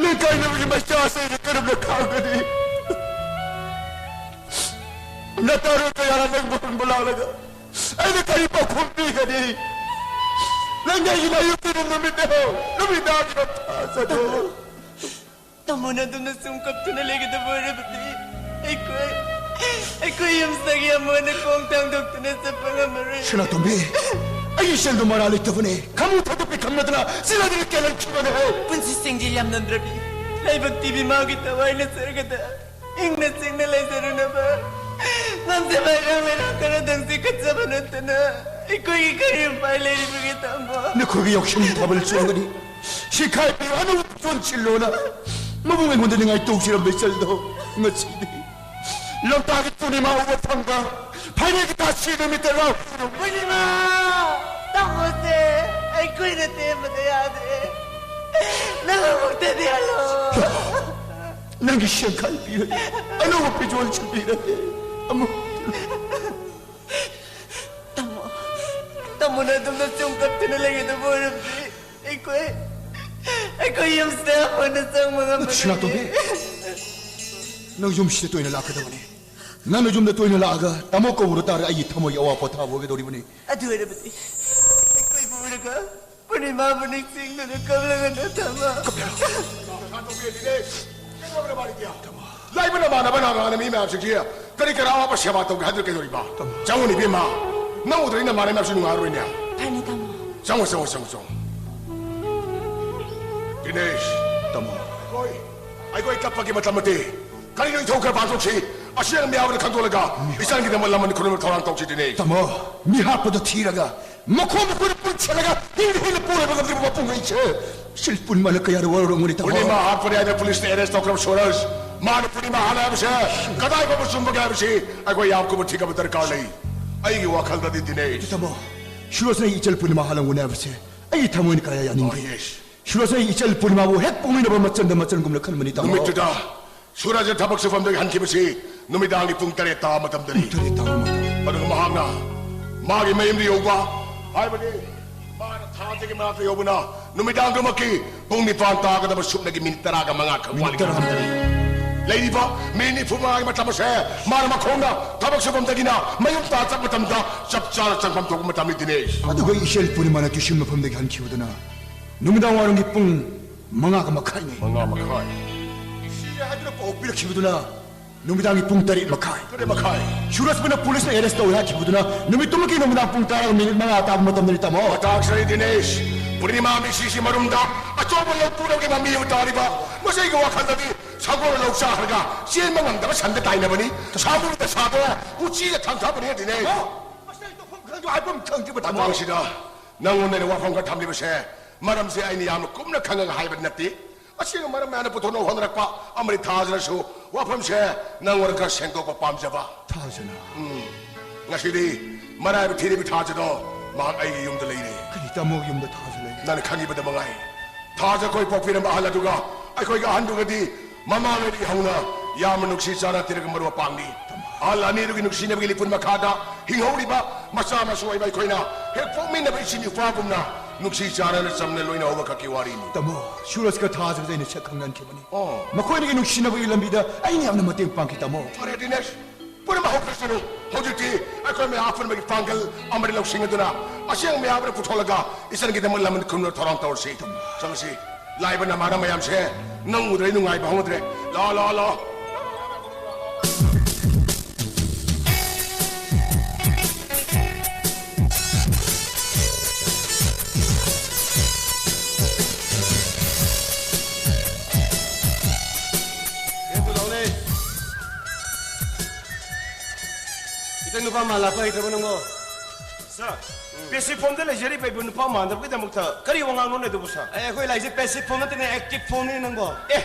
ꯅꯪ ꯀꯥꯏꯅꯕꯒꯤ ꯃꯩꯁꯥꯁꯦ ꯑꯩꯅ ꯀꯔꯝꯅ ꯈꯥꯡꯒꯅꯤ? ꯅꯇꯥꯔꯣꯏ ꯀꯌꯥꯅ ꯅꯪꯕꯨ ꯍꯪꯕ ꯂꯥꯛꯂꯒ ꯑꯩꯅ ꯀꯔꯤ ꯄꯥꯎꯈꯨꯝ ꯄꯤꯒꯅꯤ? ꯅꯪ ꯑꯩꯒꯤ ꯃꯥꯌꯣꯛꯇꯨꯅ ꯅꯨꯃꯤꯠ ꯑꯍꯨꯝ ꯅꯨꯃꯤꯗꯥꯡꯒꯤ ꯊꯥꯖꯗꯦ꯫ ꯇꯥꯃꯣꯅ ꯑꯗꯨꯝꯅ ꯁꯨꯝ ꯀꯞꯇꯨꯅ ꯂꯩꯒꯗꯕ ꯑꯣꯏꯔꯕꯗꯤ ꯑꯩꯈꯣꯏ, ꯑꯩꯈꯣꯏ ꯌꯨꯝꯁꯤꯗꯒꯤ ꯑꯃꯨꯛ ꯍꯟꯅ ꯈꯣꯡ ꯊꯥꯡꯗꯣꯛꯇꯨꯅ ꯆꯠꯄ ꯉꯝꯃꯔꯣꯏ꯫ ꯁꯅꯥꯇꯣꯝꯕꯤ, ꯑꯩꯒꯤ ꯁꯦꯜꯗꯨ ꯃꯔꯥ ꯂꯩꯇꯕꯅꯦ꯫ ꯈꯃꯨ ꯊꯥꯗꯣꯛꯄꯤ ꯈꯪꯅꯗꯅ ꯁꯤꯗꯗꯤ ꯀꯦꯜꯍꯟꯈꯤꯕꯅꯦ꯫ ꯄꯨꯟꯁꯤ ꯁꯦꯡꯖꯤꯜ ꯌꯥꯝꯅꯝꯗ꯭ꯔꯕꯤ ꯂꯥꯏꯕꯛ ꯊꯤꯕꯤ ꯃꯥꯒꯤ ꯊꯋꯥꯏꯅ ꯆꯔꯒꯗ ꯏꯪꯅ ꯆꯤꯛꯅ ꯂꯩꯖꯔꯨꯅꯕ ꯉꯝꯖꯕ ꯏꯔꯥꯡ ꯂꯩꯔꯥꯡ ꯈꯔꯗꯪ ꯆꯤꯛꯈꯠꯆꯕ ꯅꯠꯇꯅ ꯑꯩꯈꯣꯏꯒꯤ ꯀꯔꯤ ꯎꯄꯥꯏ ꯂꯩꯔꯤꯕꯒꯦ ꯇꯥꯃꯣ? ꯅꯈꯣꯏꯒꯤ ꯌꯥꯎꯁꯪ ꯊꯥꯕꯜ ꯆꯣꯡꯒꯅꯤ꯫ ꯁꯤꯈꯥꯏꯕꯤ ꯑꯅꯧꯕ ꯆꯣꯟꯁꯤꯜꯂꯣꯅ ꯃꯕꯨꯡ ꯑꯩꯉꯣꯟꯗ ꯅꯤꯡꯉꯥꯏ ꯇꯧꯖꯔꯝꯕ ꯏꯆꯜꯗꯣ ꯉꯁꯤꯗꯤ ꯂꯝꯇꯥꯒꯤ ꯄꯨꯔꯅꯤꯃꯥ ꯎꯕ ꯐꯪꯕ ꯐꯥꯏꯅꯦꯜꯒꯤ ꯊꯥꯁꯤ ꯅꯨꯃꯤꯠꯇ ꯂꯥꯎ꯫ ꯄꯨꯔꯅꯤꯃꯥ! ꯇꯥꯃꯣꯁꯦ ꯑꯩꯈꯣꯏꯅ ꯇꯦꯝꯕꯗ ꯌꯥꯗ꯭ꯔꯦ꯫ ꯅꯪ ꯑꯃꯨꯛꯇꯗꯤ ꯍꯜꯂꯣ꯫ ꯅꯪꯒꯤ ꯁꯦꯟꯈꯥꯏ ꯄꯤꯔꯒꯦ꯫ ꯑꯅꯧꯕ ꯐꯤꯖꯣꯜꯁꯨ ꯄꯤꯔꯒꯦ꯫ ꯑꯃꯨꯛ ꯇꯥꯃꯣ, ꯇꯥꯃꯣꯅ ꯑꯗꯨꯝꯅ ꯆꯨꯝ ꯀꯞꯇꯨꯅ ꯂꯩꯒꯗꯕ ꯑꯣꯏꯔꯕꯗꯤ ꯑꯩꯈꯣꯏ, ꯑꯩꯈꯣꯏ ꯌꯨꯝꯁꯤꯗ ꯍꯟꯅ ꯆꯪꯕ ꯉꯝꯃꯔꯣꯏ꯫ ꯁꯅꯥꯇꯣꯝꯕꯤ, ꯅꯪ ꯌꯨꯝꯁꯤꯗ ꯇꯣꯏꯅ ꯂꯥꯛꯀꯗꯕꯅꯤ꯫ ꯅꯪꯅ ꯌꯨꯝꯗ ꯇꯣꯏꯅ ꯂꯥꯛꯑꯒ ꯇꯥꯃꯣ ꯀꯧꯔ ꯇꯥꯔꯦ ꯑꯩꯒꯤ ꯊꯃꯣꯏꯒꯤ ꯑꯋꯥ ꯄꯣꯊꯥꯕ ꯑꯣꯏꯒꯗꯧꯔꯤꯕꯅꯤ꯫ ꯑꯗꯨ ꯑꯣꯏꯔꯕꯗꯤ ꯑꯩꯈꯣꯏꯕꯨ ꯎꯔꯒ ꯄꯨꯔꯅꯤꯃꯥꯕꯨ ꯅꯤꯡꯁꯤꯡꯗꯨꯅ ꯀꯞꯂꯒꯅ ꯊꯝꯃ꯫ ꯂꯥꯏꯕ ꯅꯃꯥꯟꯅꯕ ꯅꯃꯥꯟꯅꯕ ꯃꯤ ꯃꯌꯥꯝꯁꯤꯡꯁꯤ ꯀꯔꯤ ꯀꯔꯥ ꯑꯋꯥꯕ ꯁꯦꯕꯥ ꯇꯧꯒꯦ ꯍꯥꯏꯗꯨꯅ ꯀꯩꯗꯧꯔꯤꯕ? ꯆꯪꯉꯨꯅꯦ ꯏꯕꯦꯝꯃ, ꯅꯪ ꯎꯗ꯭ꯔꯗꯤ ꯅꯃꯥꯟꯅꯕ ꯃꯌꯥꯝꯁꯤ ꯅꯨꯡꯉꯥꯏꯔꯣꯏꯅꯦ꯫ ꯐꯅꯤ ꯇꯥꯃꯣ꯫ ꯆꯪꯉꯣ, ꯆꯪꯉꯣ, ꯆꯪꯉꯣ, ꯆꯪꯉꯣ꯫ ꯗꯤꯅꯦꯁ꯫ ꯇꯥꯃꯣ꯫ ꯑꯩꯈꯣꯏ, ꯑꯩꯈꯣꯏ ꯀꯞꯄꯒꯤ ꯃꯇꯝ ꯅꯠꯇꯦ꯫ ꯀꯔꯤꯅꯣ ꯏꯊꯧ ꯈꯔ ꯄꯥꯡꯊꯣꯛꯁꯤ꯫ ꯑꯁꯦꯡꯕ ꯃꯤꯍꯥꯠꯄꯗ ꯈꯪꯗꯣꯛꯂꯒ ꯏꯆꯟꯒꯤꯗꯃꯛ ꯂꯃꯟ ꯈꯨꯔꯨꯝꯕ ꯊꯧꯔꯥꯡ ꯇꯧꯁꯤ, ꯗꯤꯅꯦꯁ꯫ ꯇꯥꯃꯣ, ꯃꯤ ꯍꯥꯠꯄꯗꯣ ꯊꯤꯔꯒ ꯃꯈꯣꯡ ꯃꯈꯨꯠ ꯄꯨꯟꯁꯤꯜꯂꯒ ꯍꯤꯡꯅ ꯍꯤꯡꯅ ꯄꯨꯔꯕ ꯉꯝꯗ꯭ꯔꯤꯕ ꯃꯄꯨꯡ ꯑꯩꯁꯦ ꯁꯤꯜ ꯄꯨꯔꯅꯤꯃꯥꯅ ꯀꯌꯥꯗ ꯋꯥꯔꯧꯔꯝꯒꯅꯤ, ꯇꯥꯃꯣ꯫ ꯄꯨꯔꯅꯤꯃꯥ ꯍꯥꯠꯄꯅꯤ ꯍꯥꯏꯅ ꯄꯨꯂꯤꯁꯅ ꯑꯦꯔꯦꯁ ꯇꯧꯈ꯭ꯔꯕ ꯁꯨꯔꯖ, ꯃꯥꯅ ꯄꯨꯔꯅꯤꯃꯥ ꯍꯥꯠꯂꯦ ꯍꯥꯏꯕꯁꯦ ꯀꯗꯥꯏ ꯐꯥꯎꯕ ꯆꯨꯝꯕꯒꯦ ꯍꯥꯏꯕꯁꯤ ꯑꯩꯈꯣꯏ ꯌꯥꯝ ꯀꯨꯞꯅ ꯊꯤꯒꯠꯄ ꯗꯔꯀꯥꯔ ꯂꯩ꯫ ꯑꯩꯒꯤ ꯋꯥꯈꯜꯗꯗꯤ, ꯗꯤꯅꯦꯁ꯫ ꯇꯥꯃꯣ, ꯁꯨꯔꯖꯅ ꯑꯩ ꯏꯆꯜ ꯄꯨꯔꯅꯤꯃꯥ ꯍꯥꯠꯂꯝꯒꯅꯤ ꯍꯥꯏꯕꯁꯦ ꯑꯩꯒꯤ ꯊꯃꯣꯏꯅ ꯀꯌꯥ ꯌꯥꯅꯤꯡꯗꯦ꯫ ꯑꯣ, ꯌꯦꯁ꯫ ꯁꯨꯔꯖꯅ ꯑꯩ ꯏꯆꯜ ꯄꯨꯔꯅꯤꯃꯥꯕꯨ ꯍꯦꯛ ꯄꯣꯛꯃꯤꯟꯅꯕ ꯃꯆꯟꯗ ꯃꯆꯟꯒꯨꯝꯅ ꯈꯟꯕꯅꯤ, ꯇꯥꯃꯣ꯫ ꯅꯨꯃꯤꯠꯇꯨꯗ ꯁꯨꯔꯖ ꯊꯕꯛ ꯁꯨꯐꯝꯗꯒꯤ ꯍꯟꯈꯤꯕꯁꯤ ꯅꯨꯃꯤꯗꯥꯡꯒꯤ ꯄꯨꯡ ꯇꯔꯦꯠ ꯇꯥꯕ ꯃꯇꯝꯗꯅꯤ꯫ ꯄꯨꯡ ꯇꯔꯦꯠ ꯇꯥꯕ ꯃꯇꯝ꯫ ꯑꯗꯨꯒ ꯃꯍꯥꯛꯅ ꯃꯥꯒꯤ ꯃꯌꯨꯝꯗ ꯌꯧꯕ, ꯍꯥꯏꯕꯗꯤ ꯃꯥꯅ ꯊꯥꯖꯒꯤ ꯃꯅꯥꯛꯇ ꯌꯧꯕꯅ ꯅꯨꯃꯤꯗꯥꯡꯗꯨꯃꯛꯀꯤ ꯄꯨꯡ ꯅꯤꯄꯥꯟ ꯇꯥꯒꯗꯕ ꯁꯨꯞꯅꯒꯤ ꯃꯤꯅꯤꯠ ꯇꯔꯥꯒ ꯃꯉꯥ ꯈꯛ ꯃꯤꯅꯤꯠ ꯋꯥꯠꯂꯤꯉꯩ ꯇꯔꯥ꯫ ꯃꯇꯝꯗꯅꯤ꯫ ꯂꯩꯔꯤꯕ ꯃꯤꯅꯤꯠ ꯅꯤꯐꯨ ꯃꯉꯥꯒꯤ ꯃꯇꯝ ꯑꯁꯦ ꯃꯥꯅ ꯃꯈꯣꯡꯅ ꯊꯕꯛ ꯁꯨꯐꯝꯗꯒꯤꯅ ꯃꯌꯨꯝ ꯇꯥ ꯆꯠꯄ ꯃꯇꯝꯗ ꯆꯞ ꯆꯥꯅ ꯆꯪꯐꯝ ꯊꯣꯛꯄ ꯃꯇꯝꯅꯤ, ꯗꯤꯅꯦꯁ꯫ ꯑꯗꯨꯒ ꯏꯆꯜ ꯄꯨꯔꯅꯤꯃꯥꯅ ꯇ꯭ꯌꯨꯁꯟ ꯃꯐꯝꯗꯒꯤ ꯍꯟꯈꯤꯕꯗꯨꯅ ꯅꯨꯃꯤꯗꯥꯡ ꯋꯥꯏꯔꯝꯒꯤ ꯄꯨꯡ ꯃꯉꯥꯒ ꯃꯈꯥꯏꯅꯤ꯫ ꯃꯉꯥ ꯃꯈꯥꯏ꯫ ꯁꯤꯔꯦ ꯍꯥꯏꯗꯨꯅ ꯄꯥꯎ ꯄꯤꯔꯛꯈꯤꯕꯗꯨꯅ ꯅꯨꯃꯤꯗꯥꯡꯒꯤ ꯄꯨꯡ ꯇꯔꯦꯠ ꯃꯈꯥꯏ꯫ ꯇꯔꯦꯠ ꯃꯈꯥꯏ꯫ ꯁꯨꯔꯖꯄꯨꯅ ꯄꯨꯂꯤꯁꯅ ꯑꯦꯔꯦꯁ ꯇꯧꯔꯦ ꯍꯥꯏꯈꯤꯕꯗꯨꯅ ꯅꯨꯃꯤꯠꯇꯨꯃꯛꯀꯤ ꯅꯨꯃꯤꯗꯥꯡ ꯄꯨꯡ ꯇꯔꯥꯒ ꯃꯤꯅꯤꯠ ꯃꯉꯥ ꯇꯥꯕ ꯃꯇꯝꯗꯅꯤ, ꯇꯥꯃꯣ꯫ ꯃꯇꯥꯡ ꯆꯥꯔꯦ, ꯗꯤꯅꯦꯁ꯫ ꯄꯨꯔꯅꯤꯃꯥ ꯃꯤꯁꯤꯁꯤ ꯃꯔꯨꯝꯗ ꯑꯆꯧꯕ ꯂꯧ ꯄꯨꯔꯒꯤ ꯃꯃꯤ ꯑꯃ ꯇꯥꯔꯤꯕ꯫ ꯃꯁꯤ ꯑꯩꯒꯤ ꯋꯥꯈꯜꯗꯗꯤ ꯁꯒꯣꯜ ꯂꯧ ꯆꯥꯈ꯭ꯔꯒ ꯆꯦꯟꯕ ꯉꯝꯗꯕ ꯁꯟꯗ ꯇꯥꯏꯅꯕꯅꯤ꯫ ꯁꯥꯃꯨꯗ ꯁꯥꯗꯣ ꯎꯆꯤꯗ ꯊꯥꯡꯊꯕꯅꯤ, ꯗꯤꯅꯦꯁ꯫ ꯇꯥꯃꯣ, ꯃꯁꯤ ꯑꯩ ꯇꯧꯐꯝ ꯈꯪꯗꯦ, ꯍꯥꯏꯐꯝ ꯈꯪꯗꯦ, ꯇꯥꯃꯣ꯫ ꯃꯇꯥꯡꯁꯤꯗ ꯅꯪꯉꯣꯟꯗ ꯑꯩꯅ ꯋꯥꯐꯝ ꯈꯔ ꯊꯝꯂꯤꯕꯁꯦ, ꯃꯔꯝꯁꯦ ꯑꯩꯅ ꯌꯥꯝꯅ ꯀꯨꯞꯅ ꯈꯪꯉꯒ ꯍꯥꯏꯕ ꯅꯠꯇꯦ꯫ ꯑꯁꯦꯡꯕ ꯃꯔꯝ ꯃꯌꯥꯝꯅ ꯄꯨꯊꯣꯛꯅꯕ ꯍꯣꯠꯅꯔꯛꯄ ꯑꯃꯗꯤ ꯊꯥꯖꯅꯁꯨ ꯋꯥꯐꯝꯁꯦ ꯅꯪꯉꯣꯟꯗ ꯈꯔ ꯁꯦꯡꯗꯣꯛꯄ ꯄꯥꯝꯖꯕ꯫ ꯊꯥꯖꯅ? ꯎꯝ꯫ ꯉꯁꯤꯗꯤ ꯃꯔꯥꯏꯕ ꯊꯤꯔꯤꯕ ꯊꯥꯖꯗꯣ ꯃꯍꯥꯛ ꯑꯩꯒꯤ ꯌꯨꯝꯗ ꯂꯩꯔꯦ꯫ ꯀꯔꯤ, ꯇꯥꯃꯣ ꯌꯨꯝꯗ ꯊꯥꯖ ꯂꯩ? ꯅꯪꯅ ꯈꯪꯉꯤꯕꯗ ꯃꯉꯥꯏ꯫ ꯊꯥꯖ ꯑꯩꯈꯣꯏ ꯄꯣꯛꯄꯤꯔꯝꯕ ꯑꯍꯜ ꯑꯗꯨꯒ ꯑꯩꯈꯣꯏꯒꯤ ꯑꯍꯟꯗꯨꯒꯗꯤ ꯃꯃꯥꯡꯉꯩꯗꯒꯤ ꯍꯧꯅ ꯌꯥꯝꯅ ꯅꯨꯡꯁꯤ ꯆꯥꯟꯅ ꯇꯤꯟꯅꯔꯛꯄ ꯃꯔꯨꯞ ꯃꯄꯥꯡꯅꯤ꯫ ꯑꯍꯜ ꯑꯅꯤꯗꯨꯒꯤ ꯅꯨꯡꯁꯤꯅꯕꯒꯤ ꯂꯤꯄꯨꯟ ꯃꯈꯥꯗ ꯍꯤꯡꯍꯧꯔꯤꯕ ꯃꯆꯥ ꯃꯁꯨ ꯑꯣꯏꯕ ꯑꯩꯈꯣꯏꯅ ꯍꯦꯛ ꯄꯣꯛꯃꯤꯟꯅꯕ ꯏꯆꯤꯟ ꯏꯄ꯭ꯋꯥꯒꯨꯝꯅ ꯅꯨꯡꯁꯤ ꯆꯥꯟꯅꯅ ꯆꯝꯅ ꯂꯣꯏꯅꯍꯧꯕ ꯈꯛꯀꯤ ꯋꯥꯔꯤꯅꯤ꯫ ꯇꯥꯃꯣ, ꯁꯨꯔꯖꯀ ꯊꯥꯖꯒꯁꯦ ꯑꯩꯅ ꯁꯛ ꯈꯪꯍꯟꯈꯤꯕꯅꯤ꯫ ꯑꯣ꯫ ꯃꯈꯣꯏꯅꯤꯒꯤ ꯅꯨꯡꯁꯤꯅꯕꯒꯤ ꯂꯝꯕꯤꯗ ꯑꯩꯅ ꯌꯥꯝꯅ ꯃꯇꯦꯡ ꯄꯥꯡꯈꯤ, ꯇꯥꯃꯣ꯫ ꯐꯔꯦ, ꯗꯤꯅꯦꯁ꯫ ꯄꯨꯝꯅꯃꯛ ꯍꯧꯈ꯭ꯔꯁꯅꯨ꯫ ꯍꯧꯖꯤꯛꯇꯤ ꯑꯩꯈꯣꯏ ꯃꯌꯥꯝ ꯑꯄꯨꯟꯕꯒꯤ ꯄꯥꯡꯒꯜ ꯑꯃꯗꯤ ꯂꯧꯁꯤꯡ ꯑꯗꯨꯅ ꯑꯁꯦꯡꯕ ꯃꯌꯥꯝ ꯑꯃꯗ ꯄꯨꯊꯣꯛꯂꯒ ꯏꯆꯟꯒꯤꯗꯃꯛ ꯂꯃꯟ ꯈꯨꯝꯅꯕ ꯊꯧꯔꯥꯡ ꯇꯧꯔꯁꯤ꯫ ꯆꯪꯁꯤ꯫ ꯂꯥꯛꯏꯕ ꯅꯃꯥꯟꯅꯕ ꯃꯌꯥꯝꯁꯦ ꯅꯪ ꯎꯗ꯭ꯔꯦ ꯅꯨꯡꯉꯥꯏꯕ ꯍꯧꯅꯗ꯭ꯔꯦ꯫ ꯂꯥꯛꯑꯣ, ꯂꯥꯛꯑꯣ, ꯂꯥꯛꯑꯣ꯫ ꯅꯨꯄꯥ ꯃꯥꯜꯂꯛꯄ ꯍꯩꯇ꯭ꯔꯕꯣ ꯅꯪꯕꯣ? ꯁꯥꯔ, ꯄꯦꯁꯤꯞ ꯐꯣꯝꯗ ꯂꯩꯖꯔꯤꯕ ꯑꯩꯕꯨ ꯅꯨꯄꯥ ꯃꯥꯟꯗꯕꯒꯤꯗꯃꯛꯇ ꯀꯔꯤ ꯋꯥꯉꯥꯡꯂꯣꯟꯅꯣ ꯑꯗꯨꯕꯨ, ꯁꯥꯔ? ꯑꯦ, ꯑꯩꯈꯣꯏ ꯂꯥꯛꯏꯁꯦ ꯄꯦꯁꯤꯞ ꯐꯣꯝ ꯅꯠꯇꯦꯅꯦ, ꯑꯦꯛꯇꯤꯚ ꯐꯣꯝꯅꯤ ꯅꯪꯕꯣ꯫ ꯑꯦ,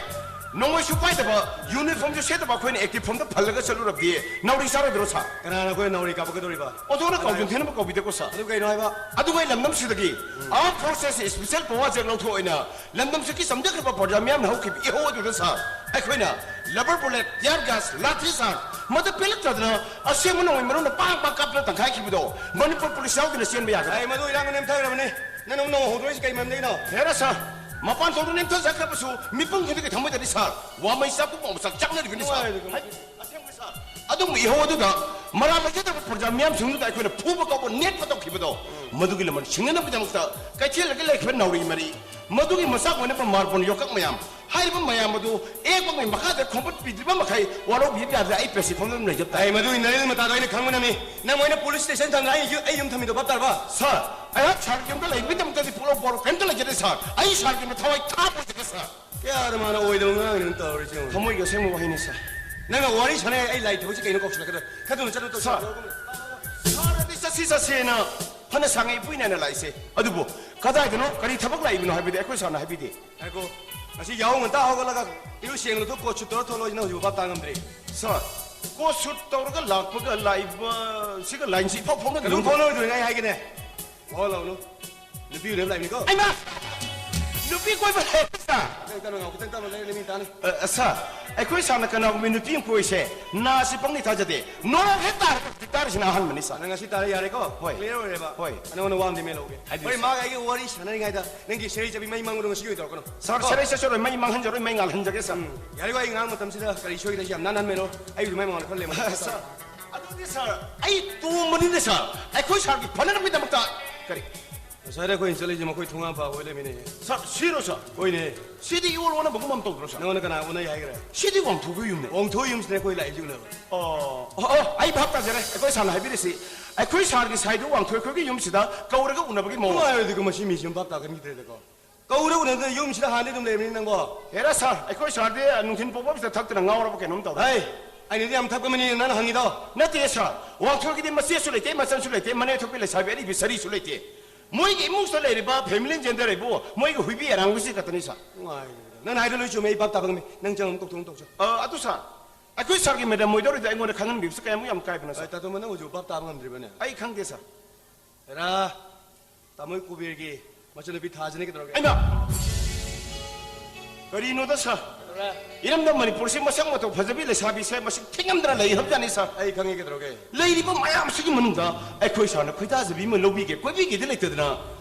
ꯅꯣꯡꯃꯩꯁꯨ ꯄꯥꯏꯗꯕ, ꯌꯨꯅꯤꯐꯣꯔꯝꯁꯨ ꯁꯦꯠꯇꯕ ꯑꯩꯈꯣꯏꯅ ꯑꯦꯛꯇꯤꯚ ꯐꯣꯝꯗ ꯐꯜꯂꯒ ꯆꯠꯂꯨꯔꯕꯗꯤ ꯅꯥꯎꯔꯤ ꯆꯥꯔꯣꯏꯗ꯭ꯔꯣ, ꯁꯥꯔ? ꯀꯅꯥꯅ ꯑꯩꯈꯣꯏ ꯅꯥꯎꯔꯤ ꯀꯥꯞꯄꯛꯀꯗꯧꯔꯤꯕ? ꯑꯣꯟꯊꯣꯛꯅ ꯀꯥꯎꯖꯟ ꯊꯦꯡꯅꯕ ꯀꯧꯕꯤꯗꯦꯀꯣ, ꯁꯥꯔ꯫ ꯑꯗꯨ ꯀꯩꯅꯣ ꯍꯥꯏꯕ? ꯑꯗꯨꯒ ꯑꯩ ꯂꯝꯗꯝꯁꯤꯗꯒꯤ ꯑꯥꯔꯝ ꯐꯣꯔꯁꯦꯁ ꯁ꯭ꯄꯦꯁꯦꯜ ꯄꯋꯥꯔ ꯖꯦꯠ ꯂꯧꯊꯣꯛꯑꯣꯏꯅ ꯂꯝꯗꯝꯁꯤꯒꯤ ꯆꯝꯖꯈ꯭ꯔꯕ ꯄ꯭ꯔꯖꯥ ꯃꯤꯌꯥꯝꯅ ꯍꯧꯈꯤꯕ ꯏꯍꯧ ꯑꯗꯨꯗ, ꯁꯥꯔ, ꯑꯩꯈꯣꯏꯅ ꯂꯕꯔ ꯕꯨꯂꯦꯠ, ꯇꯤꯌꯥꯔ ꯒ꯭ꯌꯥꯁ, ꯂꯥꯊꯤ, ꯁꯥꯔ, ꯃꯗꯨ ꯄꯦꯜꯂꯛꯇꯗꯅ ꯑꯁꯦꯡꯕ ꯅꯣꯡꯃꯩ ꯃꯔꯨꯅ ꯄꯥꯡ ꯄꯥꯡ ꯀꯥꯞꯇꯨꯅ ꯇꯪꯈꯥꯏꯈꯤꯕꯗꯣ ꯃꯅꯤꯄꯨꯔ ꯄꯨꯂꯤꯁ ꯌꯥꯎꯗꯅ ꯆꯦꯟꯕ ꯌꯥꯒꯗ꯭ꯔꯥ? ꯑꯩ ꯃꯗꯨ ꯏꯔꯥꯡꯅ ꯅꯦꯝꯊꯈ꯭ꯔꯕꯅꯤ꯫ ꯅꯪꯅ ꯑꯃꯨꯛ ꯅꯧꯅ ꯍꯧꯗꯣꯔꯛꯏꯁꯤ ꯀꯩ ꯃꯔꯝꯗꯒꯤꯅꯣ? ꯍꯦꯔꯥ, ꯁꯥꯔ, ꯃꯄꯥꯟ ꯊꯣꯡꯗ ꯅꯦꯝꯊꯖꯈ꯭ꯔꯕꯁꯨ ꯃꯤꯄꯨꯝ ꯈꯨꯗꯤꯡꯒꯤ ꯊꯃꯣꯏꯗꯗꯤ, ꯁꯥꯔ, ꯋꯥꯃꯩ ꯆꯥꯛꯄ ꯃꯆꯥꯛ ꯆꯥꯛꯅꯔꯤꯕꯅꯤ, ꯁꯥꯔ꯫ ꯅꯨꯡꯉꯥꯏꯔꯣꯏꯗ꯫ ꯍꯥꯏ-, ꯑꯁꯦꯡꯕꯅꯤ, ꯁꯥꯔ꯫ ꯑꯗꯨꯒꯨꯝꯕ ꯏꯍꯧ ꯑꯗꯨꯗ ꯃꯔꯥ ꯂꯩꯖꯗꯕ ꯄ꯭ꯔꯖꯥ ꯃꯤꯌꯥꯝꯁꯤꯡꯗꯨꯗ ꯑꯩꯈꯣꯏꯅ ꯐꯨꯕ ꯀꯧꯕ ꯅꯦꯠꯄ ꯇꯧꯈꯤꯕꯗꯣ, ꯃꯗꯨꯒꯤ ꯂꯃꯟ ꯁꯤꯡꯅꯅꯕꯒꯤꯗꯃꯛꯇ ꯀꯩꯊꯦꯜꯗꯒꯤ ꯂꯩꯈꯤꯕ ꯅꯥꯎꯔꯤ ꯃꯔꯤ, ꯃꯗꯨꯒꯤ ꯃꯆꯥꯛ ꯑꯣꯏꯅꯕ ꯃꯥꯔꯕꯣꯟ ꯌꯣꯀꯛ ꯃꯌꯥꯝ, ꯍꯥꯏꯔꯤꯕ ꯃꯌꯥꯝ ꯑꯗꯨ ꯑꯦꯛꯄꯒꯤ ꯃꯈꯥꯗ ꯈꯣꯝꯒꯠꯄꯤꯗ꯭ꯔꯤꯕ ꯃꯈꯩ ꯋꯥꯔꯧꯕꯤꯕ ꯌꯥꯗ꯭ꯔꯦ꯫ ꯑꯩ ꯄ꯭ꯔꯦꯁꯤꯗꯦꯟ ꯑꯗꯨꯝ ꯂꯩꯖꯕ ꯇꯥꯏ꯫ ꯑꯩ ꯃꯗꯨꯒꯤ ꯅꯔꯦꯜ ꯃꯇꯥꯗꯣ ꯑꯩꯅ ꯈꯪꯕꯅꯅꯤ꯫ ꯅꯪ ꯃꯣꯏꯅ ꯄꯨꯂꯤꯁ ꯁ꯭ꯇꯦꯁꯟ ꯊꯝꯗꯅ ꯑꯩ ꯌꯨ-, ꯑꯩ ꯌꯨꯝ ꯊꯝꯃꯤꯗꯣ ꯚꯥꯞ ꯇꯥꯔꯕ? ꯁꯥꯔ, ꯑꯩꯍꯥꯛ ꯁꯥꯔꯒꯤ ꯌꯨꯝꯗ ꯂꯩꯕꯒꯤꯗꯃꯛꯇꯗꯤ ꯄꯣꯛꯂꯧ ꯄꯣꯔꯧ ꯀꯔꯤꯝꯇ ꯂꯩꯖꯗꯦ, ꯁꯥꯔ꯫ ꯑꯩ ꯁꯥꯔꯒꯤ ꯌꯨꯝꯗ ꯊꯋꯥꯏ ꯊꯥꯕ ꯑꯣꯏꯖꯒꯦ, ꯁꯥꯔ꯫ ꯀꯌꯥꯗ ꯃꯥꯅ ꯑꯣꯏꯗꯕ ꯉꯥꯡꯉꯤꯅꯣ ꯇꯧꯔꯤꯁꯦ ꯌꯦꯡꯉꯨ꯫ ꯊꯃꯣꯏꯒꯤ ꯑꯁꯦꯡꯕ ꯋꯥꯍꯩꯅꯤ, ꯁꯥꯔ꯫ ꯅꯪꯒ ꯋꯥꯔꯤ ꯁꯥꯟꯅꯩ ꯑꯩ ꯂꯥꯏ ꯊꯕꯛꯁꯤ ꯀꯩꯅꯣ ꯀꯧꯁꯤꯜꯂꯛꯀꯗ꯭ꯔꯥ? ꯈꯔ ꯊꯨꯅ ꯆꯠꯂꯨ ꯇꯧ, ꯁꯥꯔ꯫ ꯁꯥꯔ꯫ ꯁꯥꯔ ꯑꯗꯨꯗꯤ ꯆꯠꯁꯤ ꯆꯠꯁꯦꯅ ꯐꯅ ꯁꯥꯡꯉꯩ ꯄꯨꯏꯅ ꯂꯥꯛꯏꯁꯦ꯫ ꯑꯗꯨꯕꯨ ꯀꯗꯥꯏꯗꯅꯣ ꯀꯔꯤ ꯊꯕꯛ ꯂꯥꯛꯏꯕꯅꯣ ꯍꯥꯏꯕꯗꯤ ꯑꯩꯈꯣꯏ ꯁꯥꯔꯅ ꯍꯥꯏꯕꯤꯗꯦ꯫ ꯉꯥꯏꯈꯣ꯫ ꯉꯁꯤ ꯌꯥꯍꯧ ꯉꯟꯇꯥ ꯍꯧꯒꯠꯂꯒ ꯏꯔꯨ ꯁꯦꯡꯅ ꯂꯨꯊꯣꯛ ꯀꯣꯠ ꯁꯨꯠ ꯇꯧꯔ ꯊꯣꯛꯂꯛꯑꯣ ꯍꯥꯏꯁꯤ ꯅꯪ ꯍꯧꯖꯤꯛꯐꯥꯎ ꯚꯥꯞ ꯇꯥ ꯉꯝꯗ꯭ꯔꯤ? ꯁꯥꯔ, ꯀꯣꯠ ꯁꯨꯠ ꯇꯧꯔꯒ ꯂꯥꯛꯄꯒ ꯂꯥꯛꯏꯕ ꯁꯤꯒ ꯂꯥꯏꯟꯁꯤ ꯏꯐꯥꯎ ꯐꯥꯎꯅꯗ꯭ꯔꯤ꯫ ꯑꯗꯨꯝ ꯐꯥꯎꯅꯔꯣꯏꯗꯣꯏꯅꯦ ꯑꯩ ꯍꯥꯏꯒꯦꯅꯦ꯫ ꯋꯥ ꯂꯥꯎꯅꯨ꯫ ꯅꯨꯄꯤ ꯎꯅꯕ ꯂꯥꯛꯏꯅꯤꯀꯣ꯫ ꯑꯩꯃ! ꯅꯨꯄꯤ ꯀꯣꯏꯕ ꯂꯥꯛꯑꯦ, ꯁꯥꯔ꯫ ꯈꯤꯇꯪ ꯀꯟꯅ ꯉꯥꯡꯉꯨ, ꯈꯤꯇꯪ ꯀꯟꯅ ꯂꯩꯔ ꯃꯤ ꯇꯥꯅꯤ꯫ ꯑ, ꯑ, ꯁꯥꯔ, ꯑꯩꯈꯣꯏ ꯁꯥꯔꯅ ꯀꯅꯥꯒꯨꯝꯕ ꯅꯨꯄꯤ ꯑꯃ ꯀꯣꯏꯁꯦ ꯅꯥꯁꯤ ꯄꯪꯅꯤ ꯊꯥꯖꯗꯦ꯫ ꯅꯣꯡ ꯍꯦꯛ ꯇꯥꯔꯒ ꯍꯧꯖꯤꯛ ꯇꯥꯔꯤꯁꯤꯅ ꯑꯍꯥꯟꯕꯅꯤ, ꯁꯥꯔ꯫ ꯅꯪ ꯉꯁꯤ ꯇꯥꯔꯦ, ꯌꯥꯔꯦꯀꯣ? ꯍꯣꯏ꯫ ꯀ꯭ꯂꯤꯌꯥꯔ ꯑꯣꯏꯔꯦꯕ? ꯍꯣꯏ꯫ ꯑ, ꯅꯉꯣꯟꯗ ꯋꯥ ꯑꯃꯗꯤ ꯃꯦꯜꯍꯧꯒꯦ꯫ ꯍꯥꯏꯕꯤꯌꯨ, ꯍꯣꯏ, ꯁꯥꯔ꯫ ꯃꯥꯒ ꯑꯩꯒ ꯋꯥꯔꯤ ꯁꯥꯟꯅꯔꯤꯉꯩꯗ ꯅꯪꯒꯤ ꯁꯦꯔꯩ ꯆꯠꯄꯤ ꯃꯩ ꯃꯥꯡꯕꯗꯣ ꯉꯁꯤꯒꯤ ꯑꯣꯏꯅ ꯇꯧꯔꯛꯀꯅꯨ꯫ ꯁꯥꯔ, ꯀꯣ? ꯁꯦꯔꯩ ꯆꯠꯆꯔꯣꯏ, ꯃꯩ ꯃꯥꯡꯍꯟꯖꯔꯣꯏ, ꯃꯩ ꯉꯥꯜꯍꯟꯖꯒꯦ, ꯁꯥꯔ꯫ ꯎꯝ, ꯌꯥꯔꯦꯀꯣ, ꯑꯩ ꯉꯥꯡꯕ ꯃꯇꯝꯁꯤꯗ ꯀꯔꯤ ꯁꯣꯏꯒꯗ꯭ꯔꯁꯤ ꯌꯥꯝ ꯅꯥꯟ ꯅꯥꯟ ꯃꯦꯜꯂꯣ꯫ ꯑꯩ ꯑꯗꯨꯃꯥꯏ ꯃꯃꯥꯡꯗ ꯈꯔ ꯂꯦꯝꯃꯣ꯫ ꯁꯥꯔ, ꯑꯗꯨꯗꯤ ꯁꯥꯔ, ꯑꯩ ꯇꯣꯝꯕꯅꯤꯅꯦ ꯁꯥꯔ, ꯑꯩꯈꯣꯏ ꯁꯥꯔꯒꯤ ꯐꯅꯅꯕꯒꯤꯗꯃꯛꯇ꯫ ꯀꯔꯤ? ꯉꯁꯥꯏꯗ ꯑꯩꯈꯣꯏꯅ ꯆꯠꯂꯤꯁꯦ ꯃꯈꯣꯏ ꯊꯣꯡꯒꯥꯟ ꯄꯥꯕ ꯑꯣꯏ ꯂꯩꯔꯝꯃꯤꯅꯦ꯫ ꯁꯥꯔ, ꯁꯤꯔꯣ ꯁꯥꯔ? ꯍꯣꯏꯅꯦ꯫ ꯁꯤꯗꯤ ꯏꯑꯣꯟ ꯑꯣꯟꯅꯕꯒꯨꯝ ꯑꯃ ꯇꯧꯗ꯭ꯔꯣ ꯁꯥꯔ? ꯅꯉꯣꯟꯗ ꯀꯅꯥ ꯑꯣꯟꯅꯩ ꯍꯥꯏꯈ꯭ꯔꯦ? ꯁꯤꯗꯤ ꯋꯥꯡꯊꯣꯛꯄ ꯌꯨꯝꯅꯦ꯫ ꯋꯥꯡꯊꯣꯛ ꯌꯨꯝꯁꯤꯅꯦ ꯑꯩꯈꯣꯏ ꯂꯥꯛꯏꯁꯦ ꯎꯅꯕ꯫ ꯑꯣ, ꯑꯣ, ꯑꯣ, ꯑꯩ ꯚꯥꯞ ꯇꯥꯖꯔꯦ꯫ ꯑꯩꯈꯣꯏ ꯁꯥꯔꯅ ꯍꯥꯏꯕꯤꯔꯤꯁꯤ ꯑꯩꯈꯣꯏ ꯁꯥꯔꯒꯤ ꯁꯥꯏꯗꯨ ꯋꯥꯡꯊꯣꯏ ꯑꯩꯈꯣꯏꯒꯤ ꯌꯨꯝꯁꯤꯗ ꯀꯧꯔꯒ ꯎꯅꯕꯒꯤ ꯃꯑꯣꯡ꯫ ꯅꯨꯡꯉꯥꯏꯔꯣꯏꯗꯤꯀꯣ ꯃꯁꯤ ꯃꯤꯁꯤ ꯌꯥꯝ ꯚꯥꯞ ꯇꯥꯒꯟꯈꯤꯗ꯭ꯔꯦꯗꯀꯣ꯫ ꯀꯧꯔ ꯎꯅꯗꯅ ꯌꯨꯝꯁꯤꯗ ꯍꯥꯟꯅꯗꯤ ꯑꯗꯨꯝ ꯂꯩꯕꯅꯤ ꯅꯪꯕꯣ꯫ ꯍꯦꯔꯥ ꯁꯥꯔ, ꯑꯩꯈꯣꯏ ꯁꯥꯔꯗꯤ ꯅꯨꯡꯊꯤꯜ ꯄꯣꯛꯄꯁꯤꯗ ꯊꯛꯇꯅ ꯉꯥꯎꯔꯕ ꯀꯩꯅꯣꯝ ꯇꯧꯔꯦ꯫ ꯍꯩ! ꯑꯩꯅꯗꯤ ꯌꯥꯝ ꯊꯛꯄ ꯃꯤꯅꯤ ꯅꯪꯅ ꯍꯪꯉꯤꯗꯣ꯫ ꯅꯠꯇꯦ ꯁꯥꯔ, ꯋꯥꯡꯊꯣꯏꯒꯤꯗꯤ ꯃꯆꯦꯁꯨ ꯂꯩꯇꯦ, ꯃꯆꯟꯁꯨ ꯂꯩꯇꯦ, ꯃꯅꯦ ꯊꯣꯛꯄꯤ ꯂꯩꯁꯥꯕꯤ ꯑꯔꯤꯕꯤ ꯁꯔꯤꯁꯨ ꯂꯩꯇꯦ꯫ ꯃꯣꯏꯒꯤ ꯏꯃꯨꯡꯁꯤꯗ ꯂꯩꯔꯤꯕ ꯐꯦꯃꯤꯂꯤ ꯖꯦꯟꯗꯔ ꯍꯥꯏꯕꯨ ꯃꯣꯏꯒꯤ ꯍꯨꯏꯕꯤ ꯑꯔꯥꯡꯕꯤꯁꯤ ꯈꯛꯇꯅꯤ ꯁꯥꯔ꯫ ꯅꯨꯡꯉꯥꯏꯔꯦ꯫ ꯅꯪꯅ ꯍꯥꯏꯗꯣ ꯂꯣꯏ ꯆꯨꯝꯃꯦ, ꯑꯩ ꯚꯥꯞ ꯇꯥꯕ ꯉꯝꯃꯤ꯫ ꯅꯪ ꯆꯪꯉꯝ ꯀꯧꯊꯣꯛ ꯇꯧꯁꯤ꯫ ꯑ, ꯑꯗꯨ ꯁꯥꯔ, ꯑꯩꯈꯣꯏ ꯁꯥꯔꯒꯤ ꯃꯦꯗꯥꯝ ꯃꯣꯏꯗꯧꯔꯤꯗ ꯑꯩꯉꯣꯟꯗ ꯈꯪꯍꯟꯕꯤꯕꯁꯤ ꯀꯌꯥꯃꯨꯛ ꯌꯥꯝ ꯀꯥꯏꯕꯅꯣ ꯁꯥꯔ? ꯑꯩ ꯇꯥꯇꯣꯝꯕ, ꯅꯪ ꯍꯧꯖꯤꯛ ꯚꯥꯞ ꯇꯥꯕ ꯉꯝꯗ꯭ꯔꯤꯕꯅꯦ? ꯑꯩ ꯈꯪꯗꯦ ꯁꯥꯔ꯫ ꯍꯦꯔꯥ, ꯇꯥꯃꯣꯏ ꯀꯨꯕꯦꯔꯒꯤ ꯃꯆꯟꯅꯨꯄꯤ ꯊꯥꯖꯅꯤ ꯀꯩꯗꯧꯔꯒꯦ? ꯑꯩꯃ! ꯀꯔꯤꯅꯣꯗ ꯁꯥꯔ? ꯀꯩꯗꯧꯔꯦ? ꯏꯔꯝꯗꯝ ꯃꯅꯤꯄꯨꯔꯁꯤ ꯃꯁꯛ ꯃꯇꯧ ꯐꯖꯕꯤ ꯂꯩꯁꯥꯕꯤꯁꯦ ꯃꯁꯤꯡ ꯊꯤꯉꯝꯗꯅ ꯂꯩ ꯍꯥꯏꯕꯖꯥꯠꯅꯤ ꯁꯥꯔ꯫ ꯑꯩ ꯈꯪꯉꯦ ꯀꯩꯗꯧꯔꯒꯦ? ꯂꯩꯔꯤꯕ ꯃꯌꯥꯝꯁꯤꯒꯤ ꯃꯅꯨꯡꯗ ꯑꯩꯈꯣꯏ ꯁꯥꯔꯅ ꯈꯣꯏꯗꯥꯖꯕꯤ ꯑꯃ ꯂꯧꯕꯤꯒꯦ, ꯀꯣꯏꯕꯤꯒꯦꯗꯤ ꯂꯩꯇꯗꯅ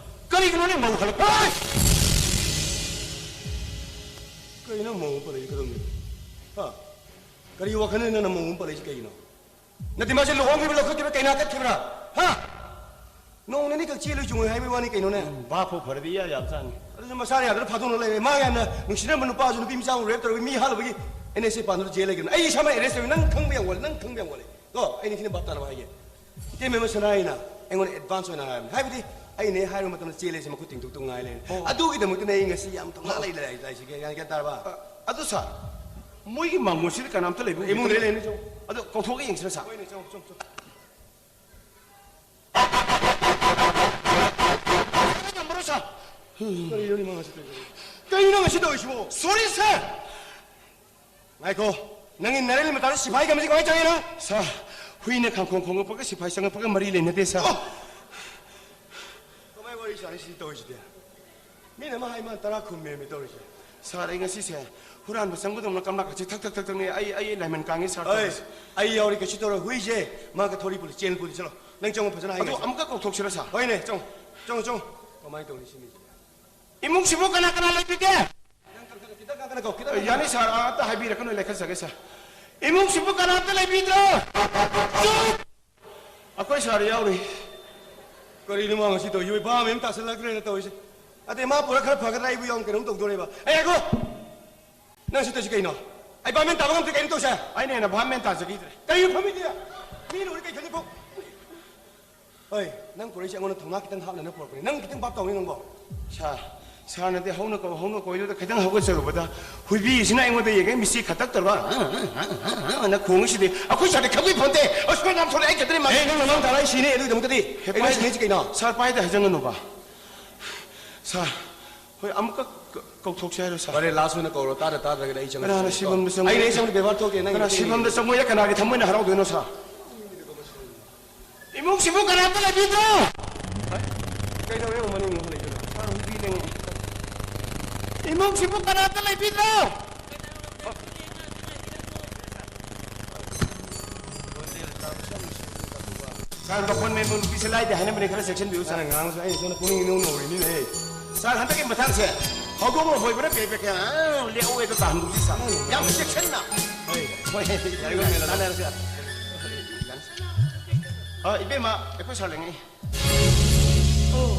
ꯀꯔꯤꯒꯤꯅꯣꯅꯦ ꯃꯧ ꯍꯜꯂꯛꯄ? ꯀꯩꯅꯣ ꯃꯧ ꯑꯃ ꯄꯜꯂꯛꯏꯁꯦ ꯀꯩꯗꯧꯅꯤ? ꯍꯥ? ꯀꯔꯤ ꯋꯥꯈꯜꯅꯣ ꯅꯪꯅ ꯃꯧ ꯑꯃ ꯄꯜꯂꯛꯏꯁꯦ ꯀꯩꯒꯤꯅꯣ? ꯅꯠꯇꯦ, ꯃꯥꯁꯦ ꯂꯨꯍꯣꯡꯈꯤꯕ, ꯂꯧꯈꯠꯈꯤꯕ, ꯀꯩꯅꯥ ꯀꯠꯈꯤꯕ꯭ꯔꯥ? ꯍꯥ? ꯅꯣꯡ ꯅꯤꯅꯤ ꯈꯛ ꯆꯦꯜꯂꯨ ꯆꯨꯝꯃꯣꯏ ꯍꯥꯏꯕꯒꯤ ꯋꯥꯅꯤ ꯀꯩꯅꯣꯅꯦ꯫ ꯎꯝ, ꯚꯥꯞ ꯐꯥꯎ ꯐꯔꯗꯤ ꯏꯌꯥ ꯌꯥꯕꯖꯥꯠꯅꯤ꯫ ꯑꯗꯨꯁꯨ ꯃꯁꯥꯅ ꯌꯥꯗꯅ ꯐꯥꯗꯣꯛꯅ ꯂꯩꯔꯦ꯫ ꯃꯥ ꯌꯥꯝꯅ ꯅꯨꯡꯁꯤꯅꯔꯝꯕ ꯅꯨꯄꯥꯁꯨ ꯅꯨꯄꯤ ꯃꯆꯥ ꯑꯃ ꯔꯦꯞ ꯇꯧꯔꯒ ꯃꯤ ꯍꯥꯠꯂꯨꯕꯒꯤ ꯑꯦꯟ ꯑꯦꯁ ꯑꯦ ꯄꯥꯟꯗꯨꯅ ꯖꯦꯜ ꯂꯩꯈ꯭ꯔꯕꯅꯤ꯫ ꯑꯩ ꯏꯁꯥꯃꯛ ꯑꯦꯔꯦꯁ ꯇꯧꯏ꯫ ꯅꯪ ꯈꯪꯕ ꯌꯥꯝ ꯋꯥꯠꯂꯤ, ꯅꯪ ꯈꯪꯕ ꯌꯥꯝ ꯋꯥꯠꯂꯤ꯫ ꯀꯣ, ꯑꯩ ꯅꯤꯡꯊꯤꯅ ꯚꯥꯞ ꯇꯥꯅꯕ ꯍꯥꯏꯒꯦ꯫ ꯏꯇꯩꯃ ꯁꯅꯥꯏꯅ ꯑꯩꯉꯣꯟꯗ ꯑꯦꯗꯚꯥꯟꯁ ꯑꯣꯏꯅ ꯍꯥꯏꯔꯕꯅꯤ꯫ ꯍꯥꯏꯕꯗꯤ ꯑꯩꯅ ꯍꯦꯛ ꯍꯥꯏꯔꯨꯕ ꯃꯇꯝꯗ ꯆꯦꯜꯂꯦꯁꯦ ꯃꯈꯨꯠ ꯇꯤꯡꯊꯣꯛꯇꯧ ꯉꯥꯏ ꯂꯩꯔꯦ꯫ ꯑꯣ꯫ ꯑꯗꯨꯒꯤꯗꯃꯛꯇꯅꯦ ꯑꯩ ꯉꯁꯤ ꯌꯥꯝ ꯊꯧꯅꯥ ꯂꯩꯅ ꯂꯩꯔꯤꯁꯦ꯫ ꯒ꯭ꯌꯥꯟ, ꯒ꯭ꯌꯥꯟ ꯇꯥꯔꯕ? ꯑ, ꯑꯗꯨ ꯁꯥꯔ, ꯃꯣꯏꯒꯤ ꯃꯥꯡꯒꯣꯜꯁꯤꯗ ꯀꯅꯥꯝꯇ ꯂꯩꯕ ꯎꯗꯦ꯫ ꯏꯃꯨꯡꯗ ꯂꯩ, ꯂꯩꯅꯤ, ꯆꯪꯉꯣ꯫ ꯑꯗꯣ ꯀꯧꯊꯣꯛꯑꯒ ꯌꯦꯡꯁꯤꯔ ꯁꯥꯔ? ꯍꯣꯏꯅꯦ, ꯆꯪꯉꯣ, ꯆꯪꯉꯣ, ꯆꯪꯉꯣ꯫ ꯉꯝꯃꯔꯣꯏ ꯁꯥꯔ꯫ ꯀꯔꯤꯅꯣꯅꯦ ꯃꯥ ꯉꯁꯤ ꯇꯧꯔꯤꯁꯤꯕꯣ? ꯀꯩꯅꯣ ꯉꯁꯤ ꯇꯧꯔꯤꯁꯤꯕꯣ? ꯁꯣꯔꯤ ꯁꯥꯔ꯫ ꯉꯥꯏꯈꯣ, ꯅꯪꯒꯤ ꯅꯔꯦꯜ ꯃꯇꯥꯗ ꯁꯤꯐꯥꯏ ꯀꯝꯕꯁꯤ ꯀꯃꯥꯏꯅ ꯆꯪꯉꯤꯅꯣ? ꯁꯥꯔ, ꯍꯨꯏꯅ ꯈꯥꯡꯈꯣꯡ ꯈꯣꯡꯉꯛꯄꯒ ꯁꯤꯐꯥꯏ ꯆꯪꯉꯛꯄꯒ ꯃꯔꯤ ꯂꯩꯅꯗꯦ, ꯁꯥꯔ꯫ ꯑꯣ! ꯀꯃꯥꯏ ꯋꯥꯔꯤ ꯁꯥꯟꯅꯁꯤ ꯇꯧꯔꯤꯁꯤꯗꯤ? ꯃꯤꯅ ꯑꯃ ꯍꯥꯏ ꯃꯥꯅ ꯇꯔꯥ ꯈꯨꯝꯃꯦꯃꯤ ꯇꯧꯔꯤꯁꯦ꯫ ꯁꯥꯔ, ꯑꯩ ꯉꯁꯤꯁꯦ ꯍꯨꯔꯥꯟꯕ ꯆꯪꯕꯗꯧꯅ ꯀꯝꯂꯥꯛꯀꯁꯦ ꯊꯛ ꯊꯛ ꯊꯛ ꯊꯛꯅꯦ꯫ ꯑꯩ, ꯑꯩ ꯂꯥꯏꯃꯟ ꯀꯥꯡꯉꯦ, ꯁꯥꯔ, ꯑꯩ, ꯇꯧꯔꯤꯁꯦ꯫ ꯑꯩ ꯌꯥꯎꯔꯤ, ꯀꯩꯁꯨ ꯇꯧꯔꯣꯏ꯫ ꯍꯨꯏꯁꯦ ꯃꯥꯒ ꯊꯧꯔꯤ ꯄꯨꯜꯂꯤ, ꯆꯦꯟ ꯄꯨꯜꯂꯤ꯫ ꯆꯠꯂꯣ, ꯅꯪ ꯆꯪꯉꯣ, ꯐꯖꯅ ꯍꯥꯏꯒꯦ꯫ ꯑꯗꯣ ꯑꯃꯨꯛꯀ ꯀꯧꯊꯣꯛꯁꯤꯔ, ꯁꯥꯔ? ꯍꯣꯏꯅꯦ, ꯆꯪꯉꯣ, ꯆꯪꯉꯣ, ꯆꯪꯉꯣ꯫ ꯀꯃꯥꯏꯅ ꯇꯧꯅꯤ ꯁꯤ ꯃꯤꯁꯤꯗꯤ? ꯏꯃꯨꯡꯁꯤꯕꯨ ꯀꯅꯥ ꯀꯅꯥ ꯂꯩꯕꯤꯒꯦ? ꯈꯤꯇꯪ ꯀꯟꯈꯠꯂꯣ, ꯈꯤꯇꯪ ꯀꯟꯈꯠꯂꯣ, ꯈꯤꯇꯪ ꯀꯟꯈꯠꯂꯣ꯫ ꯌꯥꯅꯤ ꯁꯥꯔ, ꯑꯝꯇ ꯍꯥꯏꯕꯤꯔꯛꯀꯅꯨ, ꯂꯩꯈꯠꯆꯒꯦ ꯁꯥꯔ꯫ ꯏꯃꯨꯡꯁꯤꯕꯨ ꯀꯅꯥꯝꯇ ꯂꯩꯕꯤꯗ꯭ꯔꯣ? ꯆꯨꯞ! ꯑꯩꯈꯣꯏ ꯁꯥꯔ ꯌꯥꯎꯔꯤ꯫ ꯀꯔꯤꯅꯣ ꯃꯥ ꯉꯁꯤ ꯇꯧꯔꯤꯁꯤ? ꯚꯥꯞ ꯑꯃ ꯇꯥꯁꯤꯜꯂꯛꯇ꯭ꯔꯦꯅ ꯇꯧꯔꯤꯁꯦ꯫ ꯑꯗꯩ ꯃꯥ ꯄꯨꯔ ꯈꯔ ꯐꯒꯗ꯭ꯔꯥ? ꯑꯩꯕꯨ ꯌꯥꯎꯅ ꯀꯩꯅꯣꯝ ꯇꯧꯗꯣꯔꯦꯕ꯫ ꯑꯩ ꯉꯥꯏꯈꯣ! ꯅꯪ ꯁꯤ ꯇꯧꯔꯤꯁꯤ ꯀꯩꯅꯣ? ꯑꯩ ꯚꯥꯞ ꯃꯦꯟ ꯇꯥꯕ ꯉꯝꯗ꯭ꯔꯦ, ꯀꯩꯅꯣ ꯇꯧꯁꯦ? ꯑꯩꯅ ꯍꯦꯟꯅ ꯚꯥꯞ ꯃꯦꯟ ꯇꯥꯖꯈꯤꯗ꯭ꯔꯦ꯫ ꯀꯔꯤꯅꯣ ꯐꯝꯃꯤꯗꯤ? ꯃꯤ ꯂꯣꯏꯔꯦ, ꯀꯩ ꯈꯜꯂꯤ ꯐꯥꯎ? ꯍꯣꯏ, ꯅꯪ ꯄꯨꯔꯛꯏꯁꯦ ꯑꯩꯉꯣꯟꯗ ꯊꯧꯅꯥ ꯈꯤꯇꯪ ꯍꯥꯞꯅꯅ ꯄꯨꯔꯛꯄꯅꯦ꯫ ꯅꯪ ꯈꯤꯇꯪ ꯚꯥꯞ ꯇꯧꯅꯤ ꯅꯪꯕꯣ꯫ ꯁꯥꯔ, ꯁꯥꯔꯅꯗꯤ ꯍꯧꯅ ꯀꯧ, ꯍꯧꯅ ꯀꯧꯏꯗꯨꯗ ꯈꯤꯇꯪ ꯍꯧꯒꯠꯆꯔꯨꯕꯗ ꯍꯨꯏꯕꯤꯁꯤꯅ ꯑꯩꯉꯣꯟꯗ ꯌꯦꯡꯉꯦ, ꯃꯤꯠꯁꯤ ꯈꯇꯛ ꯇꯧꯔꯒ "ꯑ, ꯑ, ꯑ, ꯑ, ꯑ" ꯅ ꯈꯣꯡꯉꯤꯁꯤꯗꯤ꯫ ꯑꯩꯈꯣꯏ ꯁꯥꯔꯗꯤ ꯈꯪꯕꯤ ꯐꯣꯟꯇꯦ꯫ ꯑꯁꯣꯏ ꯑꯉꯥꯝ ꯊꯣꯛꯂꯛꯑꯦ, ꯑꯩ ꯀꯩꯗꯧꯔꯤ ꯃꯥ? ꯑꯦ, ꯅꯪ ꯅꯃꯥꯡ ꯇꯥꯔꯛꯏ ꯁꯤꯅꯦ, ꯑꯗꯨꯒꯤꯗꯃꯛꯇꯗꯤ꯫ ꯍꯦ, ꯑꯩ ꯅꯪ ꯄꯥꯏ-, ꯁꯤꯅꯦ ꯁꯤ ꯀꯩꯅꯣ? ꯁꯥꯔ, ꯄꯥꯏꯗ ꯍꯥꯏꯖꯪꯒꯅꯨꯕ꯫ ꯁꯥꯔ, ꯍꯣꯏ, ꯑꯃꯨꯛꯀ ꯀ-, ꯀꯧꯊꯣꯛꯁꯦ ꯍꯥꯏꯔꯣ, ꯁꯥꯔ? ꯐꯔꯦ, ꯂꯥꯁ ꯑꯣꯏꯅ ꯀꯧꯔꯣ꯫ ꯇꯥꯗ ꯇꯥꯗ꯭ꯔꯒꯗꯤ ꯑꯩ ꯆꯪꯉꯛꯀꯦ꯫ ꯀꯅꯥꯅ ꯁꯤꯕꯝꯗ ꯆꯪꯉꯛ-, ꯑꯩꯅ ꯑꯩ ꯆꯪꯉꯛ ꯕꯦꯕꯥꯔ ꯊꯣꯛꯇꯦ, ꯅꯪ ꯀꯅꯥ ꯁꯤꯕꯝꯗ ꯆꯪꯉꯣꯏꯗ ꯀꯅꯥꯒꯤ ꯊꯃꯣꯏꯅ ꯍꯔꯥꯎꯗꯣꯏꯅꯣ, ꯁꯥꯔ? ꯏꯃꯨꯡꯁꯤꯕꯨ ꯀꯅꯥꯝꯇ ꯂꯩꯕꯤꯗ꯭ꯔꯣ? ꯀꯩꯗꯧꯔꯦ ꯑꯃꯨꯛ ꯃꯅꯤꯡ ꯑꯃꯨꯛ ꯂꯩꯗꯣꯏꯅꯣ? ꯁꯥꯔ, ꯍꯨꯏꯕꯤ ꯂꯩꯉꯩ꯫ ꯏꯃꯨꯡꯁꯤꯕꯨ ꯀꯅꯥꯝꯇ ꯂꯩꯕꯤꯗ꯭ꯔꯣ? ꯁꯥꯔ, ꯃꯈꯣꯟ ꯃꯦꯟꯕ ꯅꯨꯄꯤꯁꯦ ꯂꯥꯏꯗꯦ ꯍꯥꯏꯅꯕꯅꯦ, ꯈꯔ ꯆꯦꯛꯁꯤꯟꯕꯤꯌꯨ, ꯁꯥꯔ꯫ ꯁꯥꯔ, ꯉꯥꯡꯁꯨ ꯑꯩ ꯁꯣꯝꯗ ꯄꯨꯛꯅꯤꯡ ꯏꯅꯧ ꯅꯧꯔꯤꯅꯤꯅꯦ꯫ ꯁꯥꯔ, ꯍꯟꯗꯛꯀꯤ ꯃꯇꯥꯡꯁꯦ ꯍꯧꯗꯣꯡꯅ ꯍꯣꯏꯕ꯭ꯔꯥ ꯄꯦꯛ ꯄꯦꯛ ꯀꯌꯥ, ꯑꯥ, ꯂꯦꯛꯍꯧꯋꯦꯗꯣ ꯇꯥꯍꯟꯒꯨꯝꯁꯤ, ꯁꯥꯔ꯫ ꯌꯥꯝ ꯆꯦꯛꯁꯤꯟꯅ꯫ ꯍꯣꯏ, ꯍꯣꯏ, ꯌꯥꯔꯤꯉꯩ ꯃꯦꯜꯂꯣ꯫ ꯇꯥꯟꯅꯔꯁꯤ, ꯁꯥꯔ꯫ ꯑ, ꯏꯕꯦꯝꯃ, ꯑꯩꯈꯣꯏ ꯁꯥꯔ ꯂꯩꯉꯩ꯫ ꯑꯣ,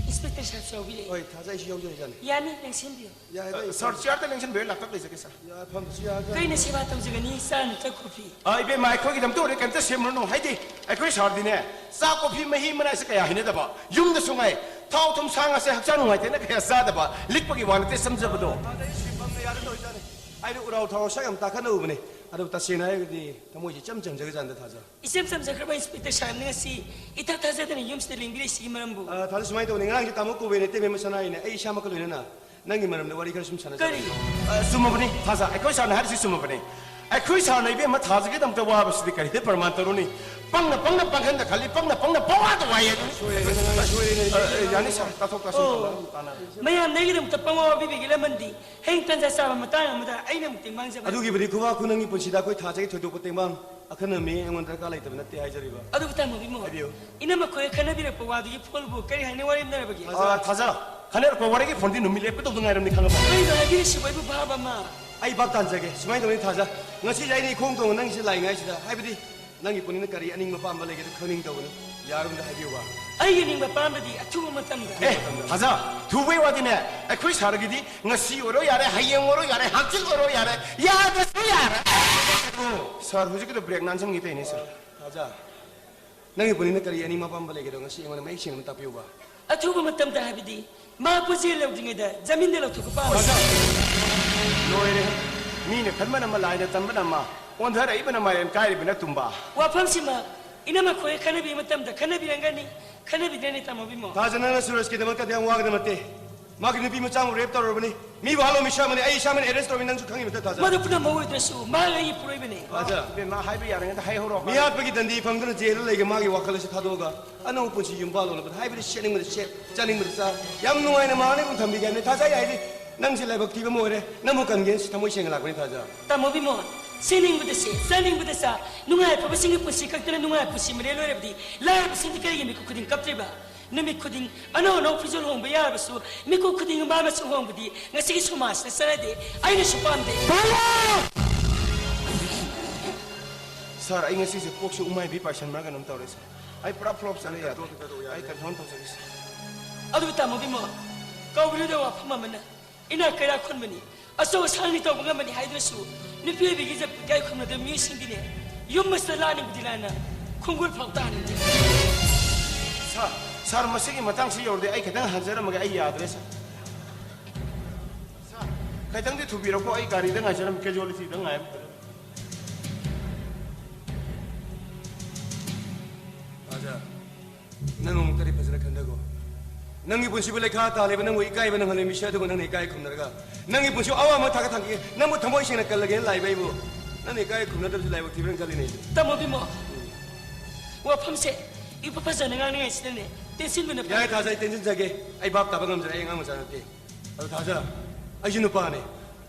ꯏꯟꯁꯄꯦꯛꯇꯔ ꯁꯥꯍꯦꯕꯁꯨ ꯌꯥꯎꯕꯤꯔꯦ꯫ ꯍꯣꯏ, ꯊꯥꯖ, ꯑꯩꯁꯨ ꯌꯥꯎꯖꯔꯤꯖꯥꯠꯅꯤ꯫ ꯌꯥꯅꯤ, ꯂꯦꯡꯁꯤꯟꯕꯤꯌꯨ꯫ ꯌꯥꯏꯗ, ꯑ, ꯁꯥꯔ, ꯆꯤꯌꯥꯔꯗ ꯂꯦꯡꯁꯤꯟꯕꯤꯌꯨ, ꯂꯥꯛꯇꯛ ꯂꯩꯖꯒꯦ, ꯁꯥꯔ꯫ ꯌꯥꯏ, ꯐꯝꯕꯁꯨ ꯌꯥꯏꯗ꯫ ꯀꯩꯅ ꯁꯦꯕꯥ ꯇꯧꯖꯒꯅꯤ, ꯆꯥ ꯅꯠꯇ꯭ꯔ ꯀꯣꯐꯤ? ꯑ, ꯏꯕꯦꯝꯃ, ꯑꯩꯈꯣꯏꯒꯤꯗꯃꯛꯇ ꯑꯣꯏꯔꯦ, ꯀꯩꯝꯇ ꯁꯦꯝꯂꯨꯔꯅꯨ꯫ ꯍꯥꯏꯗꯤ, ꯑꯩꯈꯣꯏ ꯁꯥꯔꯗꯤꯅꯦ, ꯆꯥ, ꯀꯣꯐꯤ, ꯃꯍꯤ ꯃꯅꯥꯏꯁꯦ ꯀꯌꯥ ꯍꯩꯅꯗꯕ꯫ ꯌꯨꯝꯗꯁꯨ ꯉꯥꯏ, ꯊꯥꯎ ꯊꯨꯝ ꯁꯥ ꯉꯥꯁꯦ ꯍꯛꯆꯥꯡ ꯅꯨꯡꯉꯥꯏꯇꯦꯅ ꯀꯌꯥ ꯆꯥꯗꯕ, ꯂꯤꯛꯄꯒꯤ ꯋꯥ ꯅꯠꯇꯦ, ꯆꯝꯖꯕꯗꯣ꯫ ꯑꯗ ꯑꯩ ꯁꯦꯝꯐꯝꯅ ꯌꯥꯔ ꯂꯣꯏꯖꯥꯠꯅꯤ꯫ ꯑꯩꯗꯤ ꯎꯔꯥꯎ ꯊꯔꯥꯎ ꯁꯛ ꯌꯥꯝ ꯇꯥꯈꯠꯅ ꯎꯕꯅꯦ꯫ ꯑꯗꯨꯕꯨ ꯇꯁꯦꯡꯅ ꯍꯥꯏꯔꯒꯗꯤ ꯊꯃꯣꯏꯁꯦ ꯏꯆꯝ ꯆꯝꯖꯈ꯭ꯔꯖꯥꯠꯅꯤꯗ, ꯊꯥꯖ꯫ ꯏꯆꯝ ꯆꯝꯖꯈ꯭ꯔꯕ ꯏꯟꯁꯄꯦꯛꯇꯔ ꯁꯥꯍꯦꯕꯅ ꯉꯁꯤ ꯏꯊꯥ ꯊꯥꯖꯗꯅ ꯌꯨꯝꯁꯤꯗ ꯂꯦꯡꯕꯤꯔꯛꯏꯁꯤꯒꯤ ꯃꯔꯝꯕꯨ? ꯑ, ꯊꯥꯖ, ꯁꯨꯃꯥꯏꯅ ꯇꯧꯕꯅꯤ, ꯉꯔꯥꯡꯁꯦ ꯇꯥꯃꯣ ꯀꯣꯕꯦꯔꯅ ꯏꯇꯩꯃ ꯃꯁꯥꯅ ꯍꯥꯏꯅꯦ, ꯑꯩ ꯏꯁꯥꯃꯛꯀ ꯂꯣꯏꯅꯅ ꯅꯪꯒꯤ ꯃꯔꯝꯗ ꯋꯥꯔꯤ ꯈꯔ ꯁꯨꯝ ꯁꯥꯟꯅꯖꯕꯅꯤ꯫ ꯀꯔꯤ? ꯑ, ꯆꯨꯝꯃꯕꯅꯤ, ꯊꯥꯖ, ꯑꯩꯈꯣꯏ ꯁꯥꯔꯅ ꯍꯥꯏꯔꯤꯁꯤ ꯆꯨꯝꯃꯕꯅꯤ꯫ ꯑꯩꯈꯣꯏ ꯁꯥꯔꯅ ꯏꯕꯦꯝꯃ ꯊꯥꯖꯒꯤꯗꯃꯛꯇ ꯋꯥꯕꯁꯤꯗꯤ ꯀꯔꯤꯗ ꯄ꯭ꯔꯃꯥꯟ ꯇꯧꯔꯨꯅꯤ? ꯄꯪꯅ ꯄꯪꯅ ꯄꯪꯍꯟꯗ ꯈꯜꯂꯤ, ꯄꯪꯅ ꯄꯪꯅ ꯄꯋꯥꯗ ꯋꯥꯏꯌꯦ ꯑꯗꯨ꯫ ꯁꯣꯏꯔꯦ, ꯅꯪ ꯁꯣꯏꯔꯦ, ꯅꯪ ꯑ, ꯑ, ꯌꯥꯅꯤ ꯁꯥꯔ, ꯇꯥꯊꯣꯛ ꯇꯥꯁꯤꯟ ꯑꯣ, ꯇꯧꯅꯕ ꯇꯥꯟꯅꯔꯁꯤ꯫ ꯃꯌꯥꯝꯅ ꯑꯩꯒꯤꯗꯃꯛꯇ ꯄꯪꯋꯥ ꯋꯥꯕꯤꯕꯒꯤ ꯂꯃꯟꯗꯤ ꯍꯌꯦꯡ ꯇꯟꯖꯥ ꯆꯥꯕ ꯃꯇꯥꯡ ꯑꯃꯗ ꯑꯩꯅ ꯑꯃꯨꯛ ꯇꯦꯡꯕꯥꯡꯖꯕ꯫ ꯑꯗꯨꯒꯤꯕꯨꯗꯤ ꯈꯨꯕꯥꯛ ꯈꯨꯅꯪꯒꯤ ꯄꯨꯟꯁꯤꯗ ꯑꯩꯈꯣꯏ ꯊꯥꯖꯒꯤ ꯊꯣꯏꯗꯣꯛꯄ ꯇꯦꯡꯕꯥꯡ ꯑꯈꯟꯅ ꯃꯤ ꯑꯩꯉꯣꯟꯗ ꯗꯔꯀꯥꯔ ꯂꯩꯇꯕ ꯅꯠꯇꯦ ꯍꯥꯏꯖꯔꯤꯕ꯫ ꯑꯗꯨꯕꯨ ꯇꯥꯃꯣ ꯕꯤꯃꯣꯜ, ꯍꯥꯏꯕꯤꯌꯨ꯫ ꯏꯅꯝꯃ ꯈꯣꯏ ꯈꯟꯅꯕꯤꯔꯛꯄ ꯋꯥꯗꯨꯒꯤ ꯐꯣꯜꯕꯨ ꯀꯔꯤ ꯍꯥꯏꯅ ꯋꯥꯔꯦꯝꯅꯔꯕꯒꯦ? ꯑ, ꯊꯥꯖ, ꯈꯟꯅꯔꯛꯄ ꯋꯥꯔꯤꯒꯤ ꯐꯣꯟꯗꯤ ꯅꯨꯃꯤꯠ ꯂꯦꯞꯀꯗꯧꯗ ꯉꯥꯏꯔꯝꯅꯤ, ꯈꯪꯉꯕ? ꯀꯩꯅꯣ ꯍꯥꯏꯕꯤꯔꯤꯁꯤꯕꯨ? ꯑꯩꯕꯨ ꯚꯥꯕ ꯑꯃ꯫ ꯑꯩ ꯚꯥꯞ ꯇꯥꯟꯖꯒꯦ꯫ ꯁꯨꯃꯥꯏꯅ ꯇꯧꯅꯤ, ꯊꯥꯖ꯫ ꯉꯁꯤꯁꯦ ꯑꯩꯅ ꯏꯈꯣꯡ ꯊꯣꯡꯅ ꯅꯪꯒꯤꯁꯦ ꯂꯥꯛꯏꯉꯩꯁꯤꯗ, ꯍꯥꯏꯕꯗꯤ ꯅꯪꯒꯤ ꯄꯨꯛꯅꯤꯡꯗ ꯀꯔꯤ ꯑꯅꯤꯡꯕ ꯑꯄꯥꯝꯕ ꯂꯩꯒꯦꯗꯣ ꯈꯪꯅꯤꯡ ꯇꯧꯕꯅꯤ꯫ ꯌꯥꯔꯣꯝꯗ ꯍꯥꯏꯕꯤꯌꯨꯕ꯫ ꯑꯩꯒꯤ ꯑꯅꯤꯡꯕ ꯑꯄꯥꯝꯕꯗꯤ ꯑꯊꯨꯕ ꯃꯇꯝꯗ꯫ ꯑꯦ, ꯊꯥꯖ, ꯊꯨꯕꯩ ꯋꯥꯗꯤꯅꯦ, ꯑꯩꯈꯣꯏ ꯁꯥꯔꯒꯤꯗꯤ ꯉꯁꯤ ꯑꯣꯏꯔꯣ ꯌꯥꯔꯦ, ꯍꯌꯦꯡ ꯑꯣꯏꯔꯣ ꯌꯥꯔꯦ, ꯍꯪꯆꯤꯠ ꯑꯣꯏꯔꯣ ꯌꯥꯔꯦ, ꯌꯥꯗ꯭ꯔꯁꯨ ꯌꯥꯔꯦ꯫ ꯁꯥꯔ, ꯍꯧꯖꯤꯛꯀꯤꯗꯣ ꯕ꯭ꯔꯦꯛ ꯅꯥꯟꯁꯤꯟꯒꯦ ꯇꯧꯔꯤꯅꯦ, ꯁꯥꯔ꯫ ꯊꯥꯖ, ꯅꯪꯒꯤ ꯄꯨꯛꯅꯤꯡꯗ ꯀꯔꯤ ꯑꯅꯤꯡꯕ ꯑꯄꯥꯝꯕ ꯂꯩꯒꯦꯗꯣ ꯉꯁꯤ ꯑꯩꯉꯣꯟꯗ ꯃꯌꯦꯛ ꯁꯦꯡꯅ ꯑꯃ ꯇꯥꯛꯄꯤꯌꯨꯕ꯫ ꯑꯊꯨꯕ ꯃꯇꯝꯗ ꯍꯥꯏꯕꯗꯤ ꯃꯥ ꯄꯣꯠꯆꯩ ꯂꯧꯗ꯭ꯔꯤꯉꯩꯗ ꯖꯃꯤꯟꯗ ꯂꯧꯊꯣꯛꯄ ꯄꯥꯝꯃꯤ꯫ ꯂꯣꯏꯔꯦ꯫ ꯃꯤꯅ ꯈꯟꯕꯅ ꯑꯃ, ꯂꯥꯏꯅ ꯇꯝꯕꯅ ꯑꯃ, ꯑꯣꯟꯊꯔꯛꯏꯕꯅ ꯃꯥꯏꯔꯦꯟ ꯀꯥꯏꯔꯤꯕꯅ ꯇꯨꯝꯕ꯫ ꯋꯥꯐꯝꯁꯤꯃ ꯏꯅꯝꯃ ꯈꯣꯏ ꯈꯟꯅꯕꯤꯕ ꯃꯇꯝꯗ ꯈꯟꯅꯕꯤꯔꯝꯒꯅꯤ, ꯈꯟꯅꯕꯤꯗ꯭ꯔꯅꯤ ꯇꯥꯃꯣ ꯕꯤꯃꯣ? ꯊꯥꯖ, ꯅꯪꯅ ꯁꯨꯔꯖꯀꯤꯗꯃꯛꯇꯗꯤ ꯌꯥꯝ ꯋꯥꯒꯗꯕ ꯅꯠꯇꯦ꯫ ꯃꯥꯒꯤ ꯅꯨꯄꯤ ꯃꯆꯥ ꯑꯃ ꯔꯦꯞ ꯇꯧꯔꯨꯔꯕꯅꯤ꯫ ꯃꯤꯕꯨ ꯍꯥꯠꯂꯣ, ꯃꯤ ꯁꯥꯃꯅꯤ, ꯑꯩ ꯏꯁꯥꯃꯛꯅ ꯑꯦꯔꯦꯁ ꯇꯧꯔꯕꯅꯤ, ꯅꯪꯁꯨ ꯈꯪꯉꯤꯕ ꯅꯠꯇ꯭ꯔꯣ, ꯊꯥꯖ? ꯃꯗꯨ ꯄꯨꯝꯅꯃꯛ ꯑꯣꯏꯗ꯭ꯔꯁꯨ ꯃꯍꯥꯛ ꯑꯩꯒꯤ ꯏꯄꯨꯔꯣꯏꯕꯅꯤ꯫ ꯊꯥꯖ, ꯏꯕꯦꯝꯃ, ꯍꯥꯏꯕ ꯌꯥꯔꯤꯉꯩꯗ ꯍꯥꯏꯍꯧꯔꯣ꯫ ꯃꯤꯍꯥꯠꯄꯒꯤ ꯗꯟꯗꯤ ꯐꯪꯗꯨꯅ ꯖꯦꯜꯗ ꯂꯩꯒ ꯃꯥꯒꯤ ꯋꯥꯈꯜ ꯑꯁꯤ ꯊꯥꯗꯣꯛꯑꯒ ꯑꯅꯧꯕ ꯄꯨꯟꯁꯤ ꯌꯨꯝ ꯄꯥꯜꯂꯣꯅꯕꯗ ꯍꯥꯏꯕꯗꯤ ꯁꯦꯠꯅꯤꯡꯕꯗ ꯁꯦꯠ, ꯆꯥꯅꯤꯡꯕꯗ ꯆꯥ, ꯌꯥꯝ ꯅꯨꯡꯉꯥꯏꯅ ꯃꯥꯅ ꯑꯗꯨꯝ ꯊꯝꯕꯤꯒꯦ ꯍꯥꯏꯕꯅꯤ꯫ ꯊꯥꯖ, ꯑꯩ ꯍꯥꯏꯗꯤ ꯅꯪꯁꯦ ꯂꯥꯏꯕꯛ ꯊꯤꯕ ꯑꯃ ꯑꯣꯏꯔꯦ, ꯅꯪꯕꯨ ꯀꯟꯒꯦꯅ ꯁꯤ ꯊꯃꯣꯏ ꯁꯦꯡꯅ ꯂꯥꯛꯄꯅꯤ ꯊꯥꯖ꯫ ꯇꯥꯃꯣ ꯕꯤꯃꯣ, ꯁꯦꯠꯅꯤꯡꯕꯗ ꯁꯦꯠ, ꯆꯥꯅꯤꯡꯕꯗ ꯆꯥ, ꯅꯨꯡꯉꯥꯏ ꯑꯐꯕꯁꯤꯡꯒꯤ ꯄꯨꯟꯁꯤ ꯈꯛꯇꯅ ꯅꯨꯡꯉꯥꯏꯕ ꯄꯨꯟꯁꯤ ꯃꯔꯦꯜ ꯑꯣꯏꯔꯕꯗꯤ ꯂꯥꯏꯔꯕꯁꯤꯡꯗꯤ ꯀꯔꯤꯒꯤ ꯃꯤꯀꯨꯞ ꯈꯨꯗꯤꯡ ꯀꯞꯇ꯭ꯔꯤꯕ? ꯅꯨꯃꯤꯠ ꯈꯨꯗꯤꯡ ꯑꯅꯧ ꯑꯅꯧ ꯐꯤꯖꯣꯜ ꯍꯣꯡꯕ ꯌꯥꯔꯕꯁꯨ ꯃꯤꯀꯨꯞ ꯈꯨꯗꯤꯡ ꯃꯥ ꯃꯆꯨ ꯍꯣꯡꯕꯗꯤ ꯉꯁꯤꯒꯤ ꯁꯃꯥꯖꯇ ꯆꯠꯅꯗꯦ, ꯑꯩꯅꯁꯨ ꯄꯥꯝꯗꯦ꯫ ꯁꯥꯔ, ꯑꯩ ꯉꯁꯤꯁꯦ ꯀꯣꯛꯁꯦ ꯎꯃꯥꯏꯕꯤ ꯄꯥꯏꯁꯟꯕ꯭ꯔꯥ ꯀꯩꯅꯣꯝ ꯇꯧꯔꯦ, ꯁꯥꯔ꯫ ꯑꯩ ꯄꯨꯔꯥ ꯐ꯭ꯂꯣꯞ ꯆꯠꯂꯦ, ꯌꯥꯗ꯭ꯔꯦ꯫ ꯀꯟꯇ꯭ꯔꯣꯜ ꯇꯧ ꯌꯥꯗꯦ꯫ ꯑꯩ ꯀꯟꯇ꯭ꯔꯣꯜ ꯇꯧꯖꯒꯦ, ꯁꯥꯔ꯫ ꯑꯗꯨꯕꯨ ꯇꯥꯃꯣ ꯕꯤꯃꯣ, ꯀꯧꯕꯤꯔꯨꯗ ꯋꯥꯐꯝ ꯑꯃꯅ ꯏꯅꯥꯛ ꯀꯩꯔꯥꯛ ꯈꯨꯟꯕꯅꯤ, ꯑꯆꯧ ꯑꯁꯥꯡꯅꯤ ꯇꯧꯕ ꯉꯝꯕꯅꯤ ꯍꯥꯏꯗꯨꯅꯁꯨ ꯅꯨꯄꯤ ꯑꯣꯏꯕꯤꯒꯤ ꯏꯖꯠꯄꯨ ꯏꯀꯥꯏ ꯈꯨꯝꯅꯗꯕ ꯃꯤꯑꯣꯏꯁꯤꯡꯗꯤꯅꯦ ꯌꯨꯝ ꯑꯁꯤꯗ ꯂꯥꯛꯅꯤꯡꯕꯗꯤ ꯂꯥꯏꯅ ꯈꯣꯡꯒꯨꯜ ꯐꯥꯎ ꯇꯥꯅꯤꯡꯗꯦ꯫ ꯁꯥꯔ, ꯁꯥꯔ, ꯃꯁꯤꯒꯤ ꯃꯇꯥꯡꯁꯤ ꯌꯧꯔꯗꯤ ꯑꯩ ꯈꯤꯇꯪ ꯍꯟꯖꯔꯝꯃꯒꯦ, ꯑꯩ ꯌꯥꯗ꯭ꯔꯦ, ꯁꯥꯔ꯫ ꯁꯥꯔ, ꯈꯤꯇꯪꯗꯤ ꯊꯨꯕꯤꯔꯛꯈꯣ, ꯑꯩ ꯒꯥꯔꯤꯗ ꯉꯥꯏꯖꯔꯝꯃꯤ, ꯀꯦꯖꯨꯋꯦꯂꯤꯇꯤꯗ ꯉꯥꯏꯔꯝꯃꯤ꯫ ꯊꯥꯖ, ꯅꯪ ꯑꯃꯨꯛꯇꯗꯤ ꯐꯖꯅ ꯈꯟꯊꯒꯣ꯫ ꯅꯪꯒꯤ ꯄꯨꯟꯁꯤꯕꯨ ꯂꯩꯈꯥ ꯇꯥꯜꯂꯤꯕ, ꯅꯪꯕꯨ ꯏꯀꯥꯏꯕ ꯅꯪꯍꯜꯂꯦ ꯃꯤꯁꯛ ꯑꯗꯨꯒ ꯅꯪꯅ ꯏꯀꯥꯏ ꯈꯨꯝꯅꯔꯒ ꯅꯪꯒꯤ ꯄꯨꯟꯁꯤꯕꯨ ꯑꯋꯥ ꯑꯃ ꯊꯥꯒꯠ ꯊꯝꯈꯤꯒꯦ꯫ ꯅꯪꯕꯨ ꯊꯃꯣꯏ ꯁꯦꯡꯅ ꯀꯜꯂꯒꯦꯅ ꯂꯥꯛꯏꯕ ꯑꯩꯕꯨ ꯅꯪꯅ ꯏꯀꯥꯏ ꯈꯨꯝꯅꯗꯕꯁꯤ ꯂꯥꯏꯕꯛ ꯊꯤꯕ꯭ꯔꯅ ꯈꯜꯂꯤꯅꯦ ꯑꯩꯗꯤ꯫ ꯇꯥꯃꯣ ꯕꯤꯃꯣ, ꯋꯥꯐꯝꯁꯦ ꯏꯐ ꯐꯖꯅ ꯉꯥꯡꯅꯤꯡꯉꯥꯏꯁꯤꯗꯅꯦ ꯇꯦꯟꯁꯤꯟꯕꯅ ꯐꯩ꯫ ꯌꯥꯔꯦ ꯊꯥꯖ, ꯑꯩ ꯇꯦꯟꯁꯤꯟꯖꯒꯦ꯫ ꯑꯩ ꯚꯥꯞ ꯇꯥꯕ ꯉꯝꯖꯔꯦ, ꯑꯩ ꯑꯉꯥꯡ ꯃꯆꯥ ꯅꯠꯇꯦ꯫ ꯑꯗꯣ ꯊꯥꯖ, ꯑꯩꯁꯨ ꯅꯨꯄꯥꯅꯦ,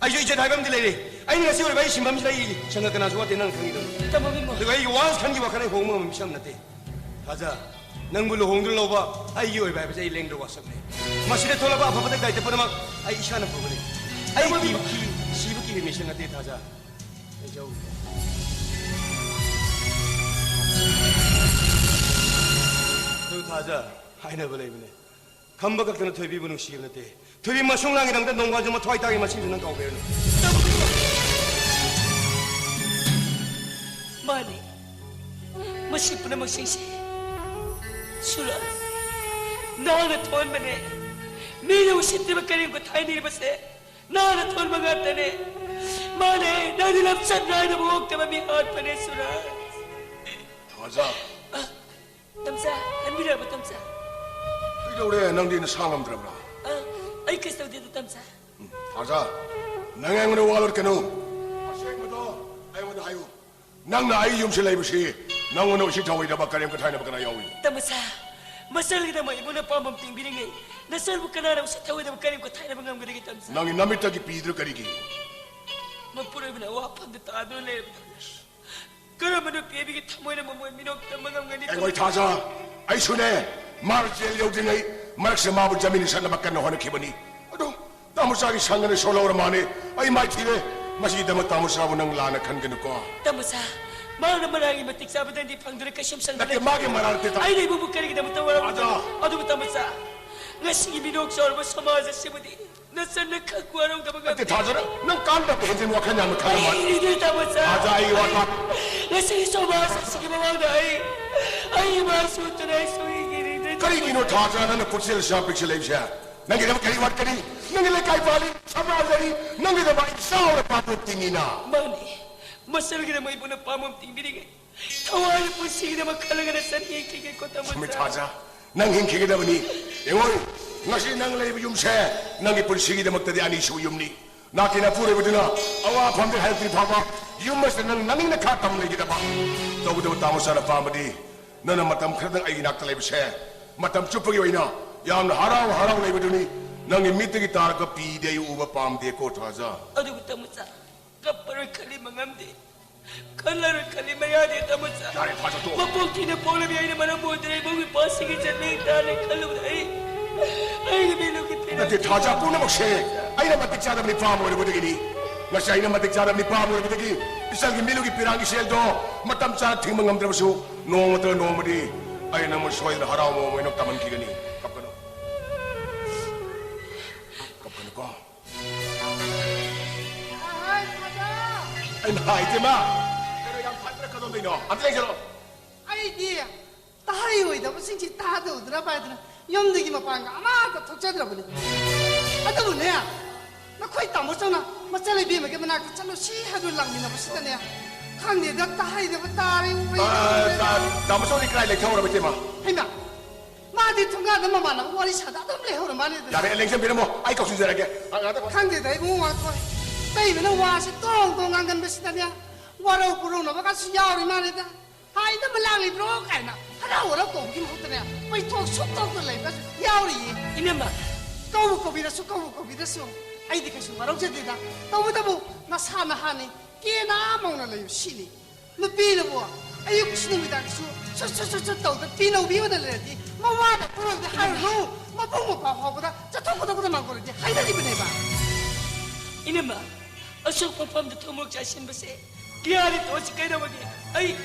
ꯑꯩꯁꯨ ꯏꯖꯠ ꯍꯥꯏꯕ ꯑꯃꯗꯤ ꯂꯩꯔꯦ꯫ ꯑꯩꯅ ꯉꯁꯤ ꯑꯣꯏꯕ ꯑꯩ ꯁꯤꯟꯐꯝꯁꯤꯗ ꯑꯩ ꯁꯪꯒ ꯀꯅꯥꯁꯨ ꯋꯥꯠꯇꯦ, ꯅꯪ ꯈꯪꯉꯤꯗꯨꯅꯤ꯫ ꯇꯥꯃꯣ ꯕꯤꯃꯣ꯫ ꯑꯗꯨꯒ ꯑꯩꯒꯤ ꯋꯥꯟꯁ ꯈꯟꯈꯤꯕ ꯋꯥꯈꯜ ꯑꯩ ꯍꯣꯡꯕ ꯉꯝꯕ ꯃꯤꯁꯛ ꯑꯃ ꯅꯠꯇꯦ꯫ ꯊꯥꯖ, ꯅꯪꯕꯨ ꯂꯨꯍꯣꯡꯗꯨꯅ ꯂꯧꯕ ꯑꯩꯒꯤ ꯑꯣꯏꯕ ꯍꯥꯏꯕꯁꯦ ꯑꯩ ꯂꯦꯡꯗ꯭ꯔ ꯋꯥꯁꯛꯅꯤ꯫ ꯃꯁꯤꯗ ꯊꯣꯛꯂꯛꯄ ꯑꯐꯕ ꯗꯥꯏꯇ ꯄꯨꯝꯅꯃꯛ ꯑꯩ ꯏꯁꯥꯅ ꯄꯨꯒꯅꯤ꯫ ꯑꯩ ꯇꯥꯃꯣ ꯕꯤꯃꯣ꯫ ꯀꯤ-, ꯀꯤ-, ꯁꯤꯕ ꯀꯤꯕ ꯃꯤꯁꯛ ꯅꯠꯇꯦ ꯊꯥꯖ꯫ ꯑꯩ ꯆꯧ꯫ ꯑꯗꯨ ꯊꯥꯖ, ꯍꯥꯏꯅꯕ ꯂꯩꯕꯅꯦ꯫ ꯈꯝꯕ ꯈꯛꯇꯅ ꯊꯣꯏꯕꯤꯕꯨ ꯅꯨꯡꯁꯤꯕ ꯅꯠꯇꯦ꯫ ꯊꯣꯏꯕꯤ ꯃꯁꯨꯡ ꯂꯥꯡꯒꯤꯗꯃꯛꯇ ꯅꯣꯡꯕꯥꯜꯁꯨ ꯃꯊ꯭ꯋꯥꯏ ꯇꯥꯒꯤ ꯃꯁꯤꯡꯁꯨ ꯅꯪ ꯀꯥꯎꯕꯤꯔꯅꯨ꯫ ꯃꯥꯅꯤ꯫ ꯃꯁꯤ ꯄꯨꯝꯅꯃꯛꯁꯤꯡꯁꯤ ꯁꯨꯔ ꯅꯍꯥꯛꯅ ꯊꯣꯟꯕꯅꯦ꯫ ꯃꯤꯅ ꯎꯁꯤꯠꯇ꯭ꯔꯤꯕ ꯀꯔꯦꯝ ꯀꯊꯥꯏꯅꯔꯤꯕꯁꯦ ꯅꯍꯥꯛꯅ ꯊꯣꯟꯕ ꯉꯥꯛꯇꯅꯦ꯫ ꯃꯥꯅꯦ, ꯅꯪꯗꯤ ꯂꯝꯆꯠ ꯅꯥꯏꯗꯕ ꯑꯣꯛꯇꯕ ꯃꯤ ꯍꯥꯠꯄꯅꯦ ꯁꯨꯔꯖ꯫ ꯊꯥꯖ꯫ ꯑ, ꯇꯝꯆꯥ, ꯍꯟꯕꯤꯔꯕ ꯇꯝꯆꯥ? ꯀꯩꯗꯧꯔꯦ? ꯅꯪꯗꯤ ꯅꯁꯥ ꯉꯝꯗ꯭ꯔꯕ꯭ꯔꯥ? ꯑ, ꯑꯩ ꯀꯩꯁꯨ ꯇꯧꯗꯦꯗ ꯇꯝꯆꯥ꯫ ꯎꯝ, ꯊꯥꯖ, ꯅꯪ ꯑꯩꯉꯣꯟꯗ ꯋꯥ ꯂꯣꯠꯀꯅꯨ꯫ ꯑꯁꯦꯡꯕꯗꯣ ꯑꯩꯉꯣꯟꯗ ꯍꯥꯏꯌꯨ꯫ ꯅꯪꯅ ꯑꯩ ꯌꯨꯝꯁꯤ ꯂꯩꯕꯁꯤ ꯅꯪꯉꯣꯟꯗ ꯎꯁꯤꯠ ꯊꯑꯣꯏꯗꯕ ꯀꯔꯦꯝ ꯀꯊꯥꯏꯅꯕ ꯀꯅꯥ ꯌꯥꯎꯏ? ꯇꯃꯆꯥ, ꯃꯆꯜꯒꯤꯗꯃꯛ ꯏꯕꯨꯡꯅ ꯄꯥꯝꯕꯝ ꯇꯤꯡꯕꯤꯔꯤꯉꯩ ꯅꯆꯜꯕꯨ ꯀꯅꯥꯅ ꯎꯁꯤꯠ ꯊꯑꯣꯏꯗꯕ ꯀꯔꯦꯝ ꯀꯊꯥꯏꯅꯕ ꯉꯝꯒꯗꯒꯦ ꯇꯃꯆꯥ? ꯅꯪꯒꯤ ꯅꯃꯤꯠꯇꯒꯤ ꯄꯤꯗ꯭ꯔ ꯀꯔꯤꯒꯤ? ꯃꯄꯨꯔꯣꯏꯕꯅ ꯑꯋꯥꯐꯝꯗ ꯇꯥꯗꯨꯅ ꯂꯩꯔꯕꯗ ꯀꯔꯝꯕ ꯅꯨꯄꯤ ꯑꯃꯒꯤ ꯊꯃꯣꯏꯅ ꯃꯃꯣꯟ ꯃꯤꯅꯣꯛ ꯇꯝꯕ ꯉꯝꯒꯅꯤ? ꯑꯩꯈꯣꯏ ꯊꯥꯖ, ꯑꯩꯁꯨꯅꯦ ꯃꯥ ꯖꯦꯜ ꯌꯧꯗ꯭ꯔꯤꯉꯩ ꯃꯔꯛꯁꯦ ꯃꯥꯕꯨ ꯖꯃꯤꯟ ꯁꯠꯅꯕ ꯀꯟꯅ ꯍꯣꯠꯅꯈꯤꯕꯅꯤ꯫ ꯑꯗꯣ ꯇꯥꯃꯣꯆꯥꯒꯤ ꯁꯪꯒꯅ ꯁꯣꯜꯍꯧꯔ ꯃꯥꯅꯦ꯫ ꯑꯩ ꯃꯥꯏꯊꯤꯔꯦ꯫ ꯃꯁꯤꯒꯤꯗꯃꯛ ꯇꯥꯃꯣꯆꯥꯕꯨ ꯅꯪ ꯂꯥꯟꯅ ꯈꯟꯒꯅꯨꯀꯣ꯫ ꯇꯥꯃꯣꯆꯥ, ꯃꯥꯅ ꯃꯔꯥꯒꯤ ꯃꯇꯤꯛ ꯆꯥꯕꯗꯪꯗꯤ ꯐꯪꯗꯨꯅ ꯀꯩꯁꯨꯝ ꯁꯪꯗꯅ ꯅꯠꯇꯦ, ꯃꯥꯒꯤ ꯃꯔꯥꯜ ꯅꯠꯇꯦ, ꯇꯥꯃꯣ꯫ ꯑꯩꯅ ꯏꯕꯨꯡꯕꯨ ꯀꯔꯤꯒꯤꯗꯃꯛꯇ ꯋꯥꯔꯧ-? ꯊꯥꯖ꯫ ꯑꯗꯨꯕꯨ ꯇꯥꯃꯣꯆꯥ, ꯉꯁꯤꯒꯤ ꯃꯤꯅꯣꯛ ꯆꯥꯎꯔꯕ ꯁꯃꯥꯖ ꯑꯁꯤꯕꯨꯗꯤ ꯅꯆꯟꯅ ꯈꯛ ꯋꯥꯔꯧꯗꯕ ꯅꯠꯇꯦ, ꯉꯝꯗꯦ꯫ ꯊꯥꯖ, ꯅꯪ ꯀꯥꯟꯅꯗꯕ ꯍꯦꯟꯖꯤꯟ ꯋꯥꯈꯜ ꯌꯥꯝꯅ ꯈꯜꯂ ꯃꯥꯜꯂꯦ꯫ ꯑꯩ ꯏꯗꯤ ꯇꯥꯃꯣꯆꯥ꯫ ꯊꯥꯖ, ꯑꯩ ꯋꯥ ꯇꯥ-, ꯉꯁꯤ ꯁꯃꯥꯖ ꯑꯁꯤꯒꯤ ꯃꯃꯥꯡꯗ ꯑꯩ, ꯑꯩ ꯏꯃꯥ ꯁꯨꯠꯇꯅ ꯑꯩ ꯁꯨꯡꯌꯦꯡ ꯌꯦꯡꯅꯤꯡꯗ꯭ꯔꯦ꯫ ꯀꯔꯤꯒꯤꯅꯣ ꯊꯥꯖ, ꯅꯪꯅ ꯄꯨꯛꯆꯦꯜ ꯑꯁꯨꯛ ꯌꯥꯝ ꯄꯤꯛꯁꯤꯜꯂꯛꯏꯕꯁꯦ? ꯅꯪꯒꯤꯗꯃꯛ ꯀꯔꯤ ꯋꯥꯠꯀꯅꯤ? ꯅꯪꯒꯤ ꯂꯩꯀꯥꯏ ꯄꯥꯜꯂꯤ, ꯁꯃꯥꯖ ꯂꯩꯔꯤ, ꯅꯪꯒꯤꯗꯃꯛ ꯑꯩ ꯆꯥꯎꯅ ꯄꯥꯝꯕꯣꯝ ꯇꯤꯡꯉꯤꯅ꯫ ꯃꯥꯅꯤ, ꯃꯆꯜꯒꯤꯗꯃꯛ ꯏꯕꯨꯡꯅ ꯄꯥꯝꯕꯣꯝ ꯇꯤꯡꯕꯤꯔꯤꯉꯩ ꯊꯋꯥꯏꯅ ꯄꯨꯟꯁꯤꯒꯤꯗꯃꯛ ꯈꯜꯂꯒ ꯅꯆꯟ ꯌꯦꯡꯈꯤꯒꯦꯀꯣ, ꯇꯥꯃꯣꯆꯥ꯫ ꯁꯨꯃꯤꯊꯥꯖꯥ, ꯅꯪ ꯍꯤꯡꯈꯤꯒꯗꯕꯅꯤ꯫ ꯌꯦꯡꯉꯣ, ꯉꯁꯤ ꯅꯪ ꯂꯩꯔꯤꯕ ꯌꯨꯝꯁꯦ ꯅꯪꯒꯤ ꯄꯨꯟꯁꯤꯒꯤꯗꯃꯛꯇꯗꯤ ꯑꯅꯤꯁꯨꯕ ꯌꯨꯝꯅꯤ꯫ ꯅꯥꯀꯤ ꯅꯄꯨꯔꯣꯏꯕꯗꯨꯅ ꯑꯋꯥꯐꯝꯗ ꯍꯜꯂꯛꯇ꯭ꯔꯤ ꯐꯥꯎꯕ ꯌꯨꯝ ꯑꯁꯤꯗ ꯅꯪ ꯅꯅꯤꯡꯅ ꯈꯥ ꯇꯝ ꯂꯩꯒꯗꯕ꯫ ꯇꯧꯕꯇꯕꯨ ꯇꯥꯃꯣꯆꯥꯅ ꯄꯥꯝꯕꯗꯤ ꯅꯪꯅ ꯃꯇꯝ ꯈꯔꯗꯪ ꯑꯩꯒꯤ ꯅꯥꯛꯇ ꯂꯩꯕꯁꯦ ꯃꯇꯝ ꯆꯨꯞꯄꯒꯤ ꯑꯣꯏꯅ ꯌꯥꯝꯅ ꯍꯔꯥꯎ ꯍꯔꯥꯎ ꯂꯩꯕꯗꯨꯅꯤ꯫ ꯅꯪꯒꯤ ꯃꯤꯠꯇꯒꯤ ꯇꯥꯔꯛꯄ ꯄꯤꯗꯤ ꯑꯩ ꯎꯕ ꯄꯥꯝꯗꯦꯀꯣ, ꯊꯥꯖ꯫ ꯑꯗꯨꯕꯨ ꯇꯥꯃꯣꯆꯥ, ꯀꯞꯄꯔꯣꯏ ꯈꯜꯂꯤ ꯃꯉꯝꯗꯦ, ꯈꯜꯂꯔꯣꯏ ꯈꯜꯂꯤ ꯃꯌꯥꯗꯦ, ꯇꯥꯃꯣꯆꯥ꯫ ꯌꯥꯔꯦ, ꯊꯥꯖ, ꯇꯣꯛꯑꯣ꯫ ꯃꯄꯣꯛ ꯊꯤꯅ ꯄꯣꯛꯂꯕꯤ ꯑꯩꯅ ꯃꯔꯝ ꯑꯣꯏꯗꯨꯅ ꯏꯕꯨꯡꯒꯤ ꯄꯥꯁꯤꯒꯤ ꯆꯠꯅꯩ ꯇꯥꯅꯤ ꯈꯜꯂꯨꯕꯗ ꯑꯩ, ꯑꯩꯒꯤ ꯃꯤꯠꯂꯨꯒꯤ ꯄꯤꯔꯥꯡ ꯅꯠꯇꯦ, ꯊꯥꯖ, ꯄꯨꯝꯅꯃꯛꯁꯦ ꯑꯩꯅ ꯃꯇꯤꯛ ꯆꯥꯗꯕ ꯅꯤꯄꯥ ꯑꯃ ꯑꯣꯏꯔꯨꯕꯗꯒꯤꯅꯤ꯫ ꯉꯁꯤ ꯑꯩꯅ ꯃꯇꯤꯛ ꯆꯥꯗꯕ ꯅꯤꯄꯥ ꯑꯃ ꯑꯣꯏꯔꯨꯕꯗꯒꯤ ꯏꯆꯜꯒꯤ ꯃꯤꯠꯂꯨꯒꯤ ꯄꯤꯔꯥꯡꯒꯤ ꯁꯦꯜꯗꯣ ꯃꯇꯝ ꯆꯥꯅ ꯊꯤꯡꯕ ꯉꯝꯗ꯭ꯔꯕꯁꯨ ꯅꯣꯡꯃ ꯅꯠꯇ꯭ꯔꯒ ꯅꯣꯡꯃꯗꯤ ꯑꯩ ꯅꯪꯕꯨ ꯁꯣꯏꯗꯅ ꯍꯔꯥꯎꯕ ꯑꯃ ꯑꯣꯏꯅ ꯇꯝꯍꯟꯈꯤꯒꯅꯤ꯫ ꯀꯞꯀꯅꯨ꯫ ꯀꯞꯀꯅꯨꯀꯣ꯫ ꯑꯩ ꯃꯥ, ꯏꯇꯦꯃ! ꯀꯩꯅꯣ, ꯌꯥꯝ ꯐꯠꯇ꯭ꯔ ꯀꯗꯣꯝꯗꯩꯅꯣ? ꯑꯝꯇ ꯌꯦꯡꯁꯤꯜꯂꯣ꯫ ꯑꯩꯗꯤ ꯇꯥꯍꯩꯔꯣꯏꯗꯕꯁꯤꯡꯁꯤ ꯇꯥꯗꯧꯗ꯭ꯔꯕ ꯍꯥꯏꯗꯅ ꯌꯨꯝꯗꯒꯤ ꯃꯄꯥꯟꯒ ꯑꯃꯠꯇ ꯊꯣꯛꯆꯗ꯭ꯔꯕꯅꯤ꯫ ꯑꯗꯨꯕꯨꯅꯦ, ꯅꯈꯣꯏ ꯇꯥꯃꯣ ꯆꯧꯅ ꯃꯆꯜ ꯏꯕꯦꯝꯃꯒꯤ ꯃꯅꯥꯛꯇ ꯆꯠꯂꯨꯁꯤ ꯍꯥꯏꯗꯨ ꯂꯥꯛꯃꯤꯟꯅꯕꯁꯤꯗꯅꯦ, ꯈꯪꯗꯦꯗ, ꯇꯥꯍꯩꯗꯕ ꯇꯥꯔꯦ, ꯎꯕ ꯇꯥ-, ꯌꯥꯗ꯭ꯔꯦ꯫ ꯇꯥ-, ꯇꯥꯃꯣ ꯆꯧꯗꯤ ꯀꯗꯥꯏ ꯂꯩꯊꯍꯧꯔꯕ, ꯏꯇꯩꯃ? ꯍꯩꯃꯥ, ꯃꯥꯗꯤ ꯊꯣꯡꯒꯥꯟꯗ ꯃꯃꯥꯟꯅꯕ ꯋꯥꯔꯤ ꯁꯥꯗ ꯑꯗꯨꯝ ꯂꯩꯍꯧꯔ ꯃꯥꯜꯂꯦꯗ꯫ ꯌꯥꯔꯦ, ꯂꯦꯡꯁꯟꯕꯤꯔꯝꯃꯣ, ꯑꯩ ꯀꯧꯁꯤꯟꯖꯔꯒꯦ꯫ ꯑ, ꯉꯥꯏꯍꯥꯛꯇꯪ ꯈꯪꯗꯦꯗ, ꯏꯕꯨꯡꯉꯣ ꯋꯥꯊꯣꯏ꯫ ꯏꯇꯩꯃꯅ ꯋꯥꯁꯦ ꯇꯣꯡ ꯇꯣꯡ ꯉꯥꯡꯒꯟꯕꯁꯤꯗꯅꯦ, ꯋꯥꯔꯧ ꯄꯨꯔꯧꯅꯕꯒꯁꯨ ꯌꯥꯎꯔꯤ ꯃꯥꯜꯂꯦꯗ꯫ ꯍꯥꯏꯅꯕ ꯂꯥꯛꯂꯤꯕ꯭ꯔꯣ ꯀꯥꯏꯅ ꯍꯔꯥꯎ ꯍꯔꯥꯎ ꯀꯧꯕꯒꯤ ꯃꯍꯨꯠꯇꯅꯦ, ꯄꯩꯊꯣꯛ ꯁꯨꯛꯇꯧꯇ ꯂꯩꯕꯁꯨ ꯌꯥꯎꯔꯤꯌꯦ꯫ ꯏꯅꯝꯃ꯫ ꯀꯧꯕꯨ ꯀꯧꯕꯤꯔꯁꯨ, ꯀꯧꯕꯨ ꯀꯧꯕꯤꯔꯁꯨ, ꯑꯩꯗꯤ ꯀꯩꯁꯨ ꯋꯥꯔꯧꯖꯗꯦꯗ꯫ ꯇꯧꯕꯇꯕꯨ ꯅꯁꯥ ꯅꯍꯥꯅꯤ, ꯀꯦꯅꯥ ꯃꯧꯅ ꯂꯩꯌꯨ ꯁꯤꯅꯤ꯫ ꯅꯨꯄꯤꯅꯕꯨ ꯑꯌꯨꯛꯁꯨ ꯅꯨꯃꯤꯗꯥꯡꯁꯨ ꯁꯨꯠ ꯁꯨꯠ ꯁꯨꯠ ꯁꯨꯠ ꯇꯧꯗ ꯄꯤ ꯂꯧꯕꯤꯕꯗ ꯂꯩꯔꯗꯤ, ꯃꯋꯥꯗ ꯄꯨꯔꯣꯏꯗ ꯍꯥꯏꯔꯨꯅꯨ, ꯃꯕꯨꯡ ꯃꯧꯄ꯭ꯋꯥ ꯐꯥꯎꯕꯗ ꯆꯠꯊꯣꯛ ꯈꯣꯠꯇꯣꯛꯄꯗ ꯃꯥꯡꯒꯣꯜꯗꯤ ꯍꯥꯏꯅꯔꯤꯕꯅꯦꯕ꯫ ꯏꯅꯝꯃ, ꯑꯁꯣꯛꯄ ꯃꯐꯝꯗ ꯊꯨꯝꯃꯣꯛ ꯆꯥꯏꯁꯤꯟꯕꯁꯦ ꯀꯌꯥꯗꯤ ꯇꯣꯠꯁꯤ ꯀꯩꯗꯧꯕꯒꯦ? ꯑꯩ,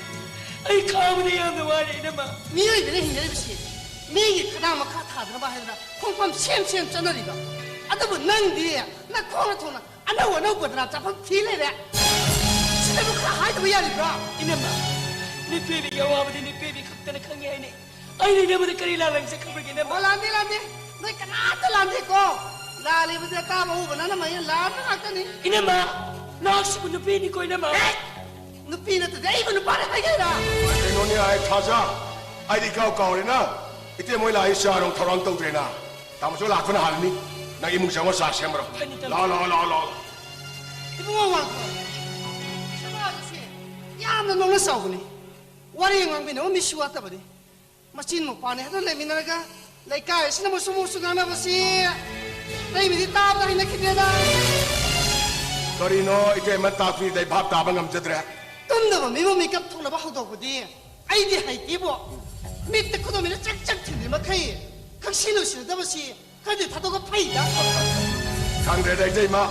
ꯑꯩ ꯈꯥꯡꯕꯗ ꯌꯥꯝꯅ ꯋꯥꯔꯦ, ꯏꯅꯝꯃ꯫ ꯃꯤꯑꯣꯏꯕꯅ ꯍꯤꯡꯅꯔꯤꯕꯁꯤ ꯃꯤꯒꯤ ꯈꯗꯥꯡ ꯃꯈꯥ ꯊꯥꯗꯅꯕ ꯍꯥꯏꯗꯅ ꯈꯣꯡꯐꯝ ꯁꯦꯝ ꯁꯦꯝ ꯆꯠꯅꯔꯤꯕ꯫ ꯑꯗꯨꯕꯨ ꯅꯪꯗꯤ ꯅꯈꯣꯡꯅ ꯊꯣꯡꯅ ꯑꯅꯧ ꯑꯅꯧꯕꯗꯅ ꯆꯥꯐꯝ ꯊꯤ ꯂꯩꯔꯦ꯫ ꯁꯤꯗꯕꯨ ꯈꯔ ꯍꯥꯏꯗꯕ ꯌꯥꯔꯤꯕ꯭ꯔꯥ? ꯏꯅꯝꯃ, ꯅꯨꯄꯤꯕꯤꯒꯤ ꯑꯋꯥꯕꯗꯤ ꯅꯨꯄꯤꯕꯤ ꯈꯛꯇꯅ ꯈꯪꯉꯦ ꯍꯥꯏꯅꯦ꯫ ꯑꯩꯅ ꯏꯅꯝꯃꯗ ꯀꯔꯤ ꯂꯥꯜꯂꯒ ꯆꯠꯈ꯭ꯔꯕꯒꯦ, ꯏꯅꯝꯃ? ꯑꯣ, ꯂꯥꯟꯗꯦ, ꯂꯥꯟꯗꯦ꯫ ꯅꯣꯏ ꯀꯅꯥꯝꯇ ꯂꯥꯟꯗꯦꯀꯣ꯫ ꯂꯥꯜꯂꯤꯕꯁꯦ ꯑꯇꯥꯕ ꯑꯎꯕ ꯅꯪꯅ ꯃꯌꯦꯛ ꯂꯥꯟꯕ ꯉꯥꯛꯇꯅꯤ꯫ ꯏꯅꯝꯃ, ꯅꯍꯥꯛꯁꯤꯕꯨ ꯅꯨꯄꯤꯅꯤꯀꯣ, ꯏꯅꯝꯃ꯫ ꯑꯦ! ꯅꯨꯄꯤ ꯅꯠꯇꯗꯤ ꯑꯩꯕꯨ ꯅꯨꯄꯥꯅꯦ ꯍꯥꯏꯒꯦꯔꯥ? ꯀꯩꯅꯣꯅꯦ, ꯑꯩ ꯊꯥꯖ? ꯑꯩꯗꯤ ꯏꯀꯥꯎ ꯀꯥꯎꯔꯦꯅ꯫ ꯏꯇꯩ ꯃꯣꯏ ꯂꯥꯛꯏ ꯆꯥꯔꯣꯡ ꯊꯧꯔꯥꯡ ꯇꯧꯗ꯭ꯔꯦꯅ꯫ ꯇꯥꯃꯣꯁꯨ ꯂꯥꯛꯄꯅ ꯍꯥꯜꯂꯅꯤ꯫ ꯅꯪ ꯏꯃꯨꯡ ꯆꯪꯉꯣ ꯆꯥ ꯁꯦꯝꯃꯔꯣ꯫ ꯐꯅꯤ, ꯇꯥꯃꯣ꯫ ꯂꯥꯛꯑꯣ, ꯂꯥꯛꯑꯣ, ꯂꯥꯛꯑꯣ, ꯂꯥꯛꯑꯣ꯫ ꯏꯕꯨꯡꯉꯣ ꯋꯥꯡꯈꯣ, ꯁꯅꯥꯒꯤꯁꯦ ꯌꯥꯝꯅ ꯅꯣꯛꯅ ꯆꯥꯎꯕꯅꯤ꯫ ꯋꯥꯔꯤ ꯉꯥꯡꯃꯤꯟꯅꯕ ꯃꯤꯁꯨ ꯋꯥꯠꯇꯕꯅꯤ꯫ ꯃꯆꯤꯟ ꯃꯧꯄꯥꯅꯤ ꯍꯥꯏꯗꯨꯅ ꯂꯩꯃꯤꯟꯅꯔꯒ ꯂꯩꯀꯥꯏ ꯑꯁꯤꯅ ꯃꯨꯁꯨ ꯃꯨꯁꯨ ꯉꯥꯡꯅꯕꯁꯤ ꯑꯇꯩꯕꯨꯗꯤ ꯇꯥꯕꯗ ꯍꯩꯅꯈꯤꯗꯦꯗ꯫ ꯀꯔꯤꯅꯣ ꯏꯇꯩꯃ ꯇꯥꯛꯄꯤꯗ ꯑꯩ ꯚꯥꯞ ꯇꯥꯕ ꯉꯝꯖꯗ꯭ꯔꯦ꯫ ꯇꯨꯝꯗꯕ ꯃꯤꯕꯨ ꯃꯤꯀꯞ ꯊꯣꯛꯅꯕ ꯍꯧꯗꯣꯛꯄꯗꯤ ꯑꯩꯗꯤ ꯍꯩꯇꯦꯕꯣ꯫ ꯃꯤꯠꯇ ꯈꯨꯗꯣꯝꯕꯤꯅ ꯆꯛ ꯆꯛ ꯊꯤꯜꯂꯤ ꯃꯈꯩ ꯈꯪꯁꯤꯜꯂꯨ ꯁꯤꯟꯅꯗꯕꯁꯤ ꯈꯔꯗꯤ ꯊꯥꯗꯣꯛꯄ ꯐꯩꯗ꯫ ꯈꯪꯗ꯭ꯔꯦꯗ ꯏꯇꯩꯃ,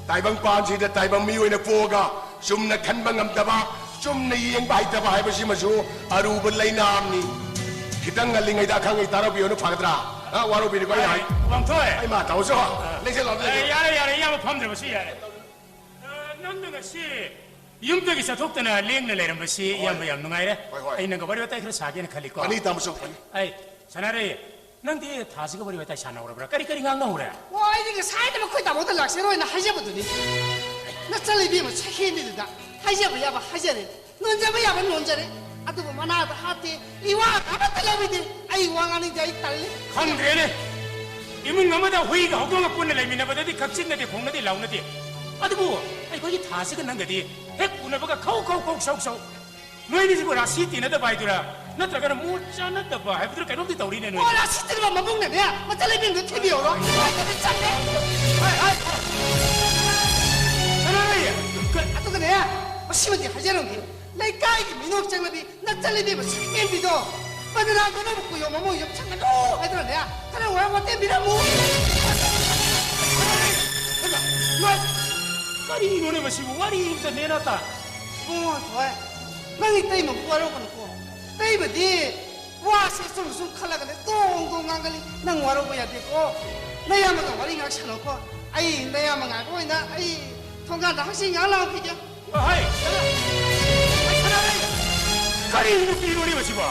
ꯇꯥꯏꯕꯪ ꯄꯥꯟꯁꯤꯗ ꯇꯥꯏꯕꯪ ꯃꯤ ꯑꯣꯏꯅ ꯄꯣꯛꯑꯒ ꯆꯨꯝꯅ ꯈꯟꯕ ꯉꯝꯗꯕ, ꯆꯨꯝꯅ ꯌꯦꯡꯕ ꯍꯩꯇꯕ ꯍꯥꯏꯕꯁꯤꯃꯁꯨ ꯑꯔꯨꯕ ꯂꯩꯅꯥ ꯑꯃꯅꯤ꯫ ꯈꯤꯇꯪ ꯉꯜꯂꯤꯉꯩꯗ ꯑꯈꯪ ꯑꯍꯩ ꯇꯥꯔꯛꯄꯤꯌꯨꯅ ꯐꯒꯗ꯭ꯔꯥ? ꯑ, ꯋꯥꯔꯧꯕꯤꯅꯨꯀꯣ ꯑꯩꯅ ꯍꯥꯏ꯫ ꯋꯥꯡꯊꯣꯏ꯫ ꯑꯩ ꯃꯥ ꯇꯧꯁꯨ꯫ ꯑ꯫ ꯂꯦꯡꯁꯦ ꯂꯥꯎ, ꯑꯦ, ꯂꯦꯡꯁꯦ꯫ ꯌꯥꯔꯦ, ꯌꯥꯔꯦ, ꯏꯌꯥꯝꯕ ꯐꯝꯗ꯭ꯔꯕꯁꯨ ꯌꯥꯔꯦ꯫ ꯑ, ꯅꯪꯅ ꯉꯁꯤ ꯌꯨꯝꯗꯒꯤ ꯆꯠꯊꯣꯛꯇꯅ ꯂꯦꯡꯅ ꯂꯩꯔꯝꯕꯁꯤ ꯍꯣꯏ꯫ ꯏꯌꯥꯝꯕ ꯌꯥꯝ ꯅꯨꯡꯉꯥꯏꯔꯦ꯫ ꯍꯣꯏ, ꯍꯣꯏ꯫ ꯑꯩ ꯅꯪꯒ ꯋꯥꯔꯤ ꯋꯥꯇꯥꯏ ꯈꯔ ꯁꯥꯒꯦꯅ ꯈꯜꯂꯤꯀꯣ꯫ ꯐꯅꯤ, ꯇꯥꯃꯣꯁꯨ ꯐꯅꯤ꯫ ꯑꯩ, ꯁꯅꯥꯔꯩ, ꯅꯪꯗꯤ ꯊꯥꯁꯤꯒ ꯋꯥꯔꯤ ꯋꯥꯇꯥꯏ ꯁꯥꯟꯅꯍꯧꯔꯕ꯭ꯔꯥ? ꯀꯔꯤ ꯀꯔꯤ ꯉꯥꯡꯅꯍꯧꯔꯦ? ꯑꯣ, ꯑꯩꯗꯤ ꯉꯁꯥꯏꯅ ꯃꯈꯣꯏ ꯇꯥꯃꯣꯗ ꯂꯥꯛꯆꯔꯣꯏꯅ ꯍꯥꯏꯖꯕꯗꯨꯅꯤ꯫ ꯅꯆꯜ ꯏꯕꯦꯝꯃ ꯁꯈꯦꯟꯗꯨꯗ ꯍꯥꯏꯖꯕ ꯌꯥꯕ ꯍꯥꯏꯖꯔꯦ, ꯅꯣꯟꯖꯕ ꯌꯥꯕ ꯅꯣꯟꯖꯔꯦ꯫ ꯑꯗꯨꯕꯨ ꯃꯅꯥꯗ ꯍꯥꯞꯇꯦ, ꯏꯋꯥ ꯑꯃꯠꯇ ꯂꯧꯕꯤꯗꯦ꯫ ꯑꯩ ꯋꯥ ꯉꯥꯡꯅꯤꯡꯗꯦ, ꯑꯩ ꯇꯜꯂꯤ꯫ ꯈꯪꯗ꯭ꯔꯦꯅꯦ꯫ ꯏꯃꯨꯡ ꯑꯃꯗ ꯍꯨꯏꯒ ꯍꯧꯗꯣꯡꯒ ꯄꯨꯟꯅ ꯂꯩꯃꯤꯟꯅꯕꯗꯗꯤ ꯈꯛꯆꯤꯟꯅꯗꯦ, ꯈꯣꯡꯅꯗꯦ, ꯂꯥꯎꯅꯗꯦ꯫ ꯑꯗꯨꯕꯨ ꯑꯩꯈꯣꯏꯒꯤ ꯊꯥꯁꯤꯒ ꯅꯪꯒꯗꯤ ꯍꯦꯛ ꯎꯅꯕꯒ ꯈꯧ ꯈꯧ ꯈꯧ ꯁꯧ ꯁꯧ꯫ ꯅꯣꯏꯅꯤꯁꯤꯕꯨ ꯔꯥꯁꯤ ꯇꯤꯟꯅꯗꯕ ꯍꯥꯏꯗꯨꯔꯥ? ꯅꯠꯇ꯭ꯔꯒꯅ ꯃꯣꯠ ꯆꯥꯅꯗꯕ ꯍꯥꯏꯕꯗꯨꯔ? ꯀꯩꯅꯣꯝꯗꯤ ꯇꯧꯔꯤꯅꯦ ꯅꯣꯏ꯫ ꯑꯣ, ꯔꯥꯁꯤ ꯇꯤꯟꯅꯕ ꯃꯕꯨꯡꯅꯅꯦ, ꯃꯆꯜ ꯂꯩꯕꯤꯡꯗꯣ ꯊꯤꯕꯤꯍꯧꯔꯣ꯫ ꯃꯣꯏꯗꯗꯤ ꯆꯠꯂꯦ꯫ ꯍꯥꯏ, ꯍꯥꯏ꯫ ꯁꯅꯥꯔꯩ! ꯀ- ꯑꯗꯨꯒꯅꯦ, ꯃꯁꯤꯃꯗꯤ ꯍꯥꯏꯖꯔꯝꯒꯦ꯫ ꯂꯩꯀꯥꯏꯒꯤ ꯃꯤꯅꯣꯛ ꯆꯪꯂꯕꯤ ꯅꯆꯜ ꯂꯩꯕꯤꯕ ꯁꯛꯍꯦꯟꯕꯤꯗꯣ, ꯃꯗꯨꯅ ꯅꯪꯅꯕꯨ ꯀꯨꯌꯣꯝ ꯑꯃ ꯌꯨꯝꯁꯪꯒꯅꯨ ꯍꯥꯏꯗ꯭ꯔꯅꯦ? ꯈꯔ ꯋꯥꯔ ꯋꯥꯇꯦꯝꯕꯤꯔꯝꯃꯨ꯫ ꯍꯥꯏꯕ, ꯂꯣꯏ꯫ ꯀꯔꯤꯅꯣꯅꯦ ꯃꯁꯤꯕꯨ? ꯋꯥꯔꯤ ꯑꯃꯇ ꯅꯦꯅꯥ ꯇꯥ꯫ ꯏꯕꯨꯡꯉꯣ ꯊꯣꯏ, ꯅꯪ ꯏꯇꯩꯃꯕꯨ ꯋꯥꯔꯧꯒꯅꯨꯀꯣ꯫ ꯏꯇꯩꯃꯗꯤ ꯋꯥꯁꯦ ꯁꯨꯝ ꯁꯨꯝ ꯈꯜꯂꯒꯅꯦ ꯗꯣꯡ ꯗꯣꯡ ꯉꯥꯡꯒꯜꯂꯤ꯫ ꯅꯪ ꯋꯥꯔꯧꯕ ꯌꯥꯗꯦꯀꯣ꯫ ꯅꯌꯥꯝꯕꯒ ꯋꯥꯔꯤ ꯉꯥꯏꯍꯥꯛ ꯁꯥꯟꯅꯧꯀꯣ꯫ ꯑꯩ ꯅꯌꯥꯝꯕ ꯉꯥꯏꯕ ꯑꯣꯏꯅ ꯑꯩ ꯊꯣꯡꯒꯥꯟꯗ ꯍꯛꯆꯤꯡ ꯉꯥꯏꯍꯥꯛ ꯂꯥꯡꯉꯨꯈꯤꯒꯦ꯫ ꯑꯍꯩ! ꯀꯔꯤ ꯅꯨꯄꯤꯅꯣꯅꯦ ꯃꯁꯤꯕꯣ?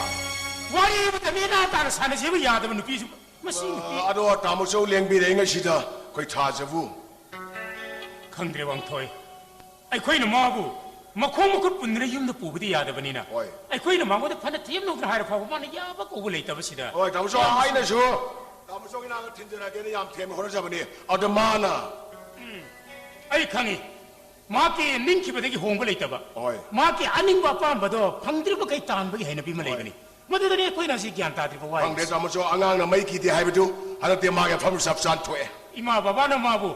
ꯋꯥꯔꯤ ꯑꯃꯇ ꯅꯦꯅꯥ ꯇꯥꯅ ꯁꯥꯟꯅꯁꯦꯕ ꯌꯥꯗꯕ ꯅꯨꯄꯤꯁꯨ꯫ ꯃꯁꯤ ꯅꯨꯄꯤ ꯑꯗꯣ ꯇꯥꯃꯣ ꯆꯧ ꯂꯦꯡꯕꯤꯔꯛꯏꯉꯩꯁꯤꯗ ꯑꯩꯈꯣꯏ ꯊꯥꯖꯕꯨ꯫ ꯈꯪꯗ꯭ꯔꯦ ꯋꯥꯡꯊꯣꯏ꯫ ꯑꯩꯈꯣꯏꯅ ꯃꯥꯕꯨ ꯃꯈꯣꯡ ꯃꯈꯨꯠ ꯄꯨꯟꯗꯨꯅ ꯌꯨꯝꯗ ꯄꯨꯕꯗꯤ ꯌꯥꯗꯕꯅꯤꯅ, ꯍꯣꯏ꯫ ꯑꯩꯈꯣꯏꯅ ꯃꯉꯣꯟꯗ ꯐꯅ ꯊꯦꯝꯅꯧꯗꯅ ꯍꯥꯏꯔ ꯐꯥꯎꯕ ꯃꯥꯅ ꯌꯥꯕ ꯀꯧꯕ ꯂꯩꯇꯕꯁꯤꯗ꯫ ꯍꯣꯏ, ꯇꯥꯃꯣ ꯆꯧ, ꯑꯩꯅꯁꯨ ꯇꯥꯃꯣ ꯆꯧꯒꯤ ꯅꯥꯛꯇ ꯊꯤꯟꯖꯔꯛꯑꯒꯦꯅ ꯌꯥꯝ ꯊꯦꯝꯅ ꯍꯣꯠꯅꯖꯕꯅꯤ꯫ ꯑꯗ ꯃꯥꯅ ꯑꯩ ꯈꯪꯉꯤ꯫ ꯃꯍꯥꯛꯀꯤ ꯅꯤꯡꯈꯤꯕꯗꯒꯤ ꯍꯣꯡꯕ ꯂꯩꯇꯕ꯫ ꯍꯣꯏ꯫ ꯃꯍꯥꯛꯀꯤ ꯑꯅꯤꯡꯕ ꯑꯄꯥꯝꯕꯗꯣ ꯐꯪꯗ꯭ꯔꯤꯕ ꯃꯈꯩ ꯇꯥꯟꯕꯒꯤ ꯍꯩꯅꯕꯤ ꯑꯃ ꯍꯣꯏ꯫ ꯂꯩꯕꯅꯤ꯫ ꯃꯗꯨꯗꯅꯤ ꯑꯩꯈꯣꯏꯅ ꯍꯧꯖꯤꯛ ꯒ꯭ꯌꯥꯟ ꯇꯥꯗ꯭ꯔꯤꯕ ꯋꯥꯔꯤꯁꯦ꯫ ꯈꯪꯗꯦ, ꯇꯥꯃꯣ ꯆꯧ, ꯑꯉꯥꯡꯅ ꯃꯩ ꯀꯤꯗꯦ ꯍꯥꯏꯕꯗꯨ ꯍꯟꯗꯛꯇꯤ ꯃꯥꯒꯤ ꯃꯐꯝ ꯆꯞ ꯆꯥꯅ ꯊꯣꯛꯑꯦ꯫ ꯏꯃꯥ ꯕꯕꯥꯅ ꯃꯥꯕꯨ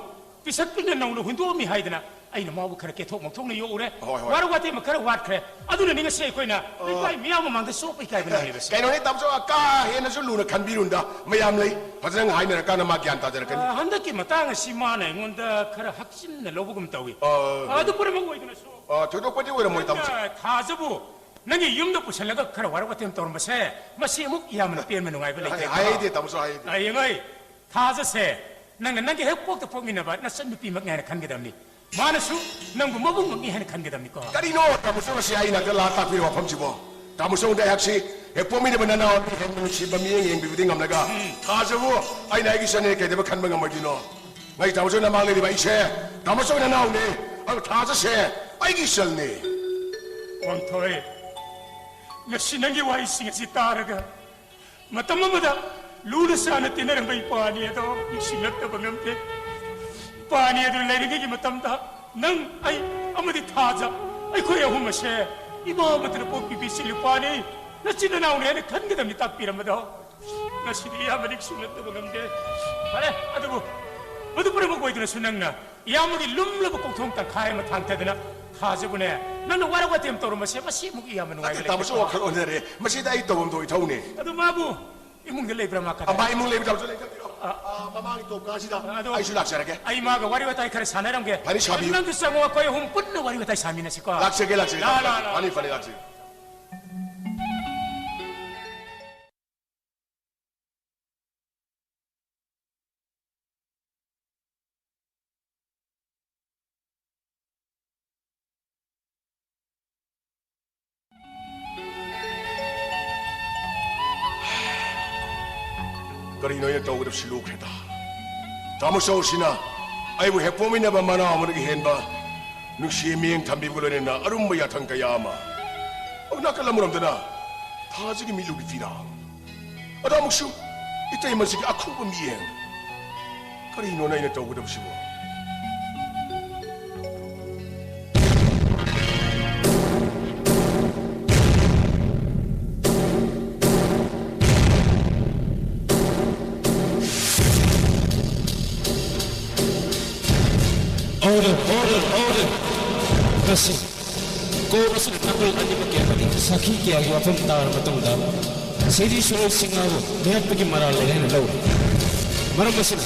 ꯄꯤꯁꯛ ꯄꯤꯛꯅ ꯅꯧꯅ ꯍꯨꯟꯗꯣꯛꯑꯝꯃꯤ ꯍꯥꯏꯗꯅ ꯑꯩꯅ ꯃꯥꯕꯨ ꯈꯔ ꯀꯦꯊꯣꯛ ꯃꯧꯊꯣꯛꯅ ꯌꯣꯛꯎꯔꯦ꯫ ꯍꯣꯏ, ꯍꯣꯏ꯫ ꯋꯥꯔꯧ ꯋꯥꯇꯦꯝ ꯈꯔ ꯋꯥꯠꯈ꯭ꯔꯦ꯫ ꯑꯗꯨꯅꯅꯤ ꯉꯁꯤ ꯑꯩꯈꯣꯏꯅ ꯑꯣ꯫ ꯂꯩꯀꯥꯏ ꯃꯤꯌꯥꯝ ꯃꯃꯥꯡꯗ ꯆꯣꯞꯄ ꯏꯀꯥꯏꯕ ꯅꯪꯂꯤꯕꯁꯦ꯫ ꯀꯩꯅꯣꯅꯦ, ꯇꯥꯃꯣ ꯆꯧ, ꯀꯥ ꯍꯦꯟꯅꯁꯨ ꯂꯨꯅ ꯈꯟꯕꯤꯔꯨꯅꯨꯗ꯫ ꯃꯌꯥꯝ ꯂꯩ, ꯐꯖꯅ ꯍꯥꯏꯅꯔꯀꯥꯟꯗ ꯃꯥ ꯒ꯭ꯌꯥꯟ ꯇꯥꯖꯔꯛꯀꯅꯤ꯫ ꯑ, ꯍꯟꯗꯛꯀꯤ ꯃꯇꯥꯡ ꯑꯁꯤ ꯃꯥꯅ ꯑꯩꯉꯣꯟꯗ ꯈꯔ ꯍꯛꯆꯤꯟꯅ ꯂꯧꯕꯒꯨꯝ ꯇꯧꯏ꯫ ꯑ, ꯑꯗꯨ ꯄꯨꯝꯅꯃꯛ ꯑꯣꯏꯗꯨꯅꯁꯨ ꯑ, ꯊꯣꯏꯗꯣꯛꯄꯗꯤ ꯑꯣꯏꯔꯝꯃꯣꯏ, ꯇꯥꯃꯣ ꯆꯧ꯫ ꯊꯥꯖꯕꯨ ꯅꯪꯒꯤ ꯌꯨꯝꯗ ꯄꯨꯁꯜꯂꯒ ꯈꯔ ꯋꯥꯔꯛ ꯋꯥꯇꯦꯝ ꯇꯧꯔꯝꯕꯁꯦ, ꯃꯁꯤ ꯑꯃꯨꯛ ꯌꯥꯝꯅ ꯄꯦꯟꯕ ꯅꯨꯡꯉꯥꯏꯕ ꯂꯩꯇꯦ꯫ ꯍꯥꯏ-, ꯍꯥꯏꯗꯦ, ꯇꯥꯃꯣ ꯆꯧ, ꯍꯥꯏꯗꯦ꯫ ꯑ, ꯌꯦꯡꯉꯣ, ꯊꯥꯖꯁꯦ ꯅꯪꯅ ꯅꯪꯒꯤ ꯍꯦꯛ ꯄꯣꯛꯇ ꯄꯣꯛꯃꯤꯟꯅꯕ ꯅꯆꯟꯅꯨꯄꯤꯃꯛꯅꯤ ꯍꯥꯏꯅ ꯈꯟꯒꯗꯕꯅꯤ꯫ ꯃꯥꯅꯁꯨ ꯅꯪꯕꯨ ꯃꯕꯨꯡꯃꯛꯅꯤ ꯍꯥꯏꯅ ꯈꯟꯒꯗꯕꯅꯤꯀꯣ꯫ ꯀꯔꯤꯅꯣ ꯇꯥꯃꯣ ꯆꯧ ꯉꯁꯤ ꯑꯩ ꯅꯥꯛꯇ ꯂꯥꯛꯑ ꯇꯥꯛꯄꯤꯔꯤꯕ ꯋꯥꯐꯝꯁꯤꯕꯣ? ꯇꯥꯃꯣ ꯆꯧꯗ ꯑꯩꯍꯥꯛꯁꯤ ꯍꯦꯛ ꯄꯣꯛꯃꯤꯟꯅꯕ ꯅꯅꯥꯎ ꯍꯦꯟꯅ ꯅꯨꯡꯁꯤꯕ ꯃꯤꯠꯌꯦꯡ ꯌꯦꯡꯕꯤꯕꯗꯤ ꯉꯝꯂꯒ, ꯊꯥꯖꯕꯨ ꯑꯩꯅ ꯑꯩꯒꯤ ꯏꯆꯟꯅꯦ ꯀꯩꯗꯧꯕ ꯈꯟꯕ ꯉꯝꯃꯣꯏꯗꯣꯏꯅꯣ? ꯉꯥꯏ ꯇꯥꯃꯣ ꯆꯧ ꯅꯃꯥꯡ ꯂꯩꯔꯤꯕ ꯑꯩꯁꯦ ꯇꯥꯃꯣ ꯆꯧ ꯅꯅꯥꯎꯅꯦ, ꯑꯗꯨ ꯊꯥꯖꯁꯦ ꯑꯩꯒꯤ ꯏꯆꯟꯅꯦ꯫ ꯋꯥꯡꯊꯣꯏ, ꯉꯁꯤ ꯅꯪꯒꯤ ꯋꯥꯍꯩꯁꯤꯡ ꯑꯁꯤ ꯇꯥꯔꯒ ꯃꯇꯝ ꯑꯃꯗ ꯂꯨꯅ ꯆꯥꯅ ꯇꯤꯟꯅꯔꯝꯕ ꯏꯄꯥꯅꯤ ꯑꯗꯣ ꯅꯤꯡꯁꯤꯡꯂꯛꯇꯕ ꯉꯝꯗꯦ꯫ ꯏꯄꯥꯅꯤ ꯑꯗꯨ ꯂꯩꯔꯤꯉꯩꯒꯤ ꯃꯇꯝꯗ ꯅꯪ, ꯑꯩ ꯑꯃꯗꯤ ꯊꯥꯖ, ꯑꯩꯈꯣꯏ ꯑꯍꯨꯝ ꯑꯁꯦ ꯏꯃꯥ ꯑꯃꯠꯇꯅ ꯄꯣꯛꯄꯤꯕꯤꯁꯤ ꯏꯄꯥꯅꯤ꯫ ꯅꯆꯤꯟ ꯅꯅꯥꯎꯅꯤ ꯍꯥꯏꯅ ꯈꯟꯒꯗꯕꯅꯤ ꯇꯥꯛꯄꯤꯔꯝꯕꯗꯣ꯫ ꯉꯁꯤꯗꯤ ꯏꯌꯥꯝꯕ ꯅꯤꯡꯁꯤꯡꯂꯛꯇꯕ ꯉꯝꯗꯦ꯫ ꯐꯔꯦ, ꯑꯗꯨꯕꯨ ꯃꯗꯨ ꯄꯨꯝꯅꯃꯛ ꯑꯣꯏꯗꯨꯅꯁꯨ ꯅꯪꯅ ꯏꯌꯥꯝꯕꯒꯤ ꯂꯨꯝꯂꯕ ꯀꯣꯛꯊꯣꯡ ꯇꯪꯈꯥꯏ ꯑꯃ ꯊꯥꯡꯊꯗꯅ ꯊꯥꯖꯕꯅꯦ꯫ ꯅꯪꯅ ꯋꯥꯔꯧ ꯋꯥꯇꯦꯝ ꯇꯧꯔꯝꯕꯁꯦ ꯃꯁꯤ ꯑꯃꯨꯛ ꯏꯌꯥꯝꯕ ꯅꯠꯇꯦ, ꯅꯨꯡꯉꯥꯏꯕ ꯇꯥꯃꯣꯁꯨ ꯂꯩꯇꯦꯀꯣ꯫ ꯋꯥꯈꯜ ꯑꯣꯟꯅꯔꯦ꯫ ꯃꯁꯤꯗ ꯑꯩ ꯇꯧꯐꯝ ꯊꯣꯛꯏ ꯊꯧꯅꯦ꯫ ꯑꯗꯨ ꯃꯥꯕꯨ ꯏꯃꯨꯡꯗ ꯂꯩꯕ꯭ꯔꯥ ꯃꯥ ꯀꯗꯥꯏ? ꯑꯃ ꯏꯃꯨꯡ ꯂꯩꯕ ꯇꯥꯃꯣꯁꯨ ꯂꯩꯇꯕꯤꯔꯣ꯫ ꯑ, ꯃꯃꯥꯡꯒꯤ ꯇꯣꯞ ꯀꯥꯁꯤꯗ ꯑꯗꯣ ꯑꯩꯁꯨ ꯂꯥꯛꯆꯔꯒꯦ꯫ ꯑꯩ ꯃꯥꯒ ꯋꯥꯔꯤ ꯋꯥꯇꯥꯏ ꯈꯔ ꯁꯥꯟꯅꯔꯝꯒꯦ꯫ ꯐꯅꯤ, ꯁꯥꯕꯤꯌꯨ꯫ ꯑꯗꯨ ꯅꯪꯁꯨ ꯆꯪꯉꯣ, ꯑꯩꯈꯣꯏ ꯑꯍꯨꯝ ꯄꯨꯟꯅ ꯋꯥꯔꯤ ꯋꯥꯇꯥꯏ ꯁꯥꯃꯤꯟꯅꯁꯤꯀꯣ꯫ ꯂꯥꯛꯆꯒꯦ, ꯂꯥꯛꯆꯒꯦ, ꯂꯥ, ꯇꯥꯃꯣ꯫ ꯂꯥ, ꯂꯥ꯫ ꯐꯅꯤ, ꯐꯅꯤ, ꯂꯥꯛꯆꯒꯦ꯫ ꯀꯔꯤꯅꯣ ꯑꯩꯅ ꯇꯧꯒꯗꯕꯁꯤ? ꯂꯨꯈ꯭ꯔꯦꯗ꯫ ꯇꯥꯃꯣ ꯆꯧꯁꯤꯅ ꯑꯩꯕꯨ ꯍꯦꯛ ꯄꯣꯛꯃꯤꯟꯅꯕ ꯃꯅꯥꯎ ꯑꯃꯗꯒꯤ ꯍꯦꯟꯕ ꯅꯨꯡꯁꯤ ꯃꯤꯠꯌꯦꯡ ꯊꯝꯕꯤꯕꯒ ꯂꯣꯏꯅꯅ ꯑꯔꯨꯝꯕ ꯌꯥꯊꯪ ꯀꯌꯥ ꯑꯃ꯫ ꯑꯣ, ꯅꯥꯀꯜ ꯑꯃꯔꯣꯝꯗꯅ ꯊꯥꯖꯒꯤ ꯃꯤꯠꯂꯨꯒꯤ ꯐꯤꯔꯥꯜ꯫ ꯑꯗꯣ ꯑꯃꯨꯛꯁꯨ ꯏꯇꯩꯃꯁꯤꯒꯤ ꯑꯈꯨꯕ ꯃꯤꯠꯌꯦꯡ꯫ ꯀꯔꯤꯅꯣꯅꯦ ꯑꯩꯅ ꯇꯧꯒꯗꯕꯁꯤꯕꯨ? Order, order, order! ꯉꯁꯤ ꯀꯣꯔꯠ ꯑꯁꯤꯗ ꯅꯥꯀꯜ ꯑꯅꯤꯃꯛꯀꯤ ꯑꯃꯗꯤ ꯁꯥꯈꯤ ꯀꯌꯥꯒꯤ ꯋꯥꯐꯝ ꯇꯥꯔꯕ ꯃꯇꯨꯡꯗ, ꯁꯦꯔꯤ ꯁꯨꯔꯣꯜ ꯁꯤꯡꯍꯕꯨ ꯃꯤꯍꯥꯠꯄꯒꯤ ꯃꯔꯥꯜ ꯂꯩ ꯍꯥꯏꯅ ꯂꯧꯔꯤ꯫ ꯃꯔꯝ ꯑꯁꯤꯅ,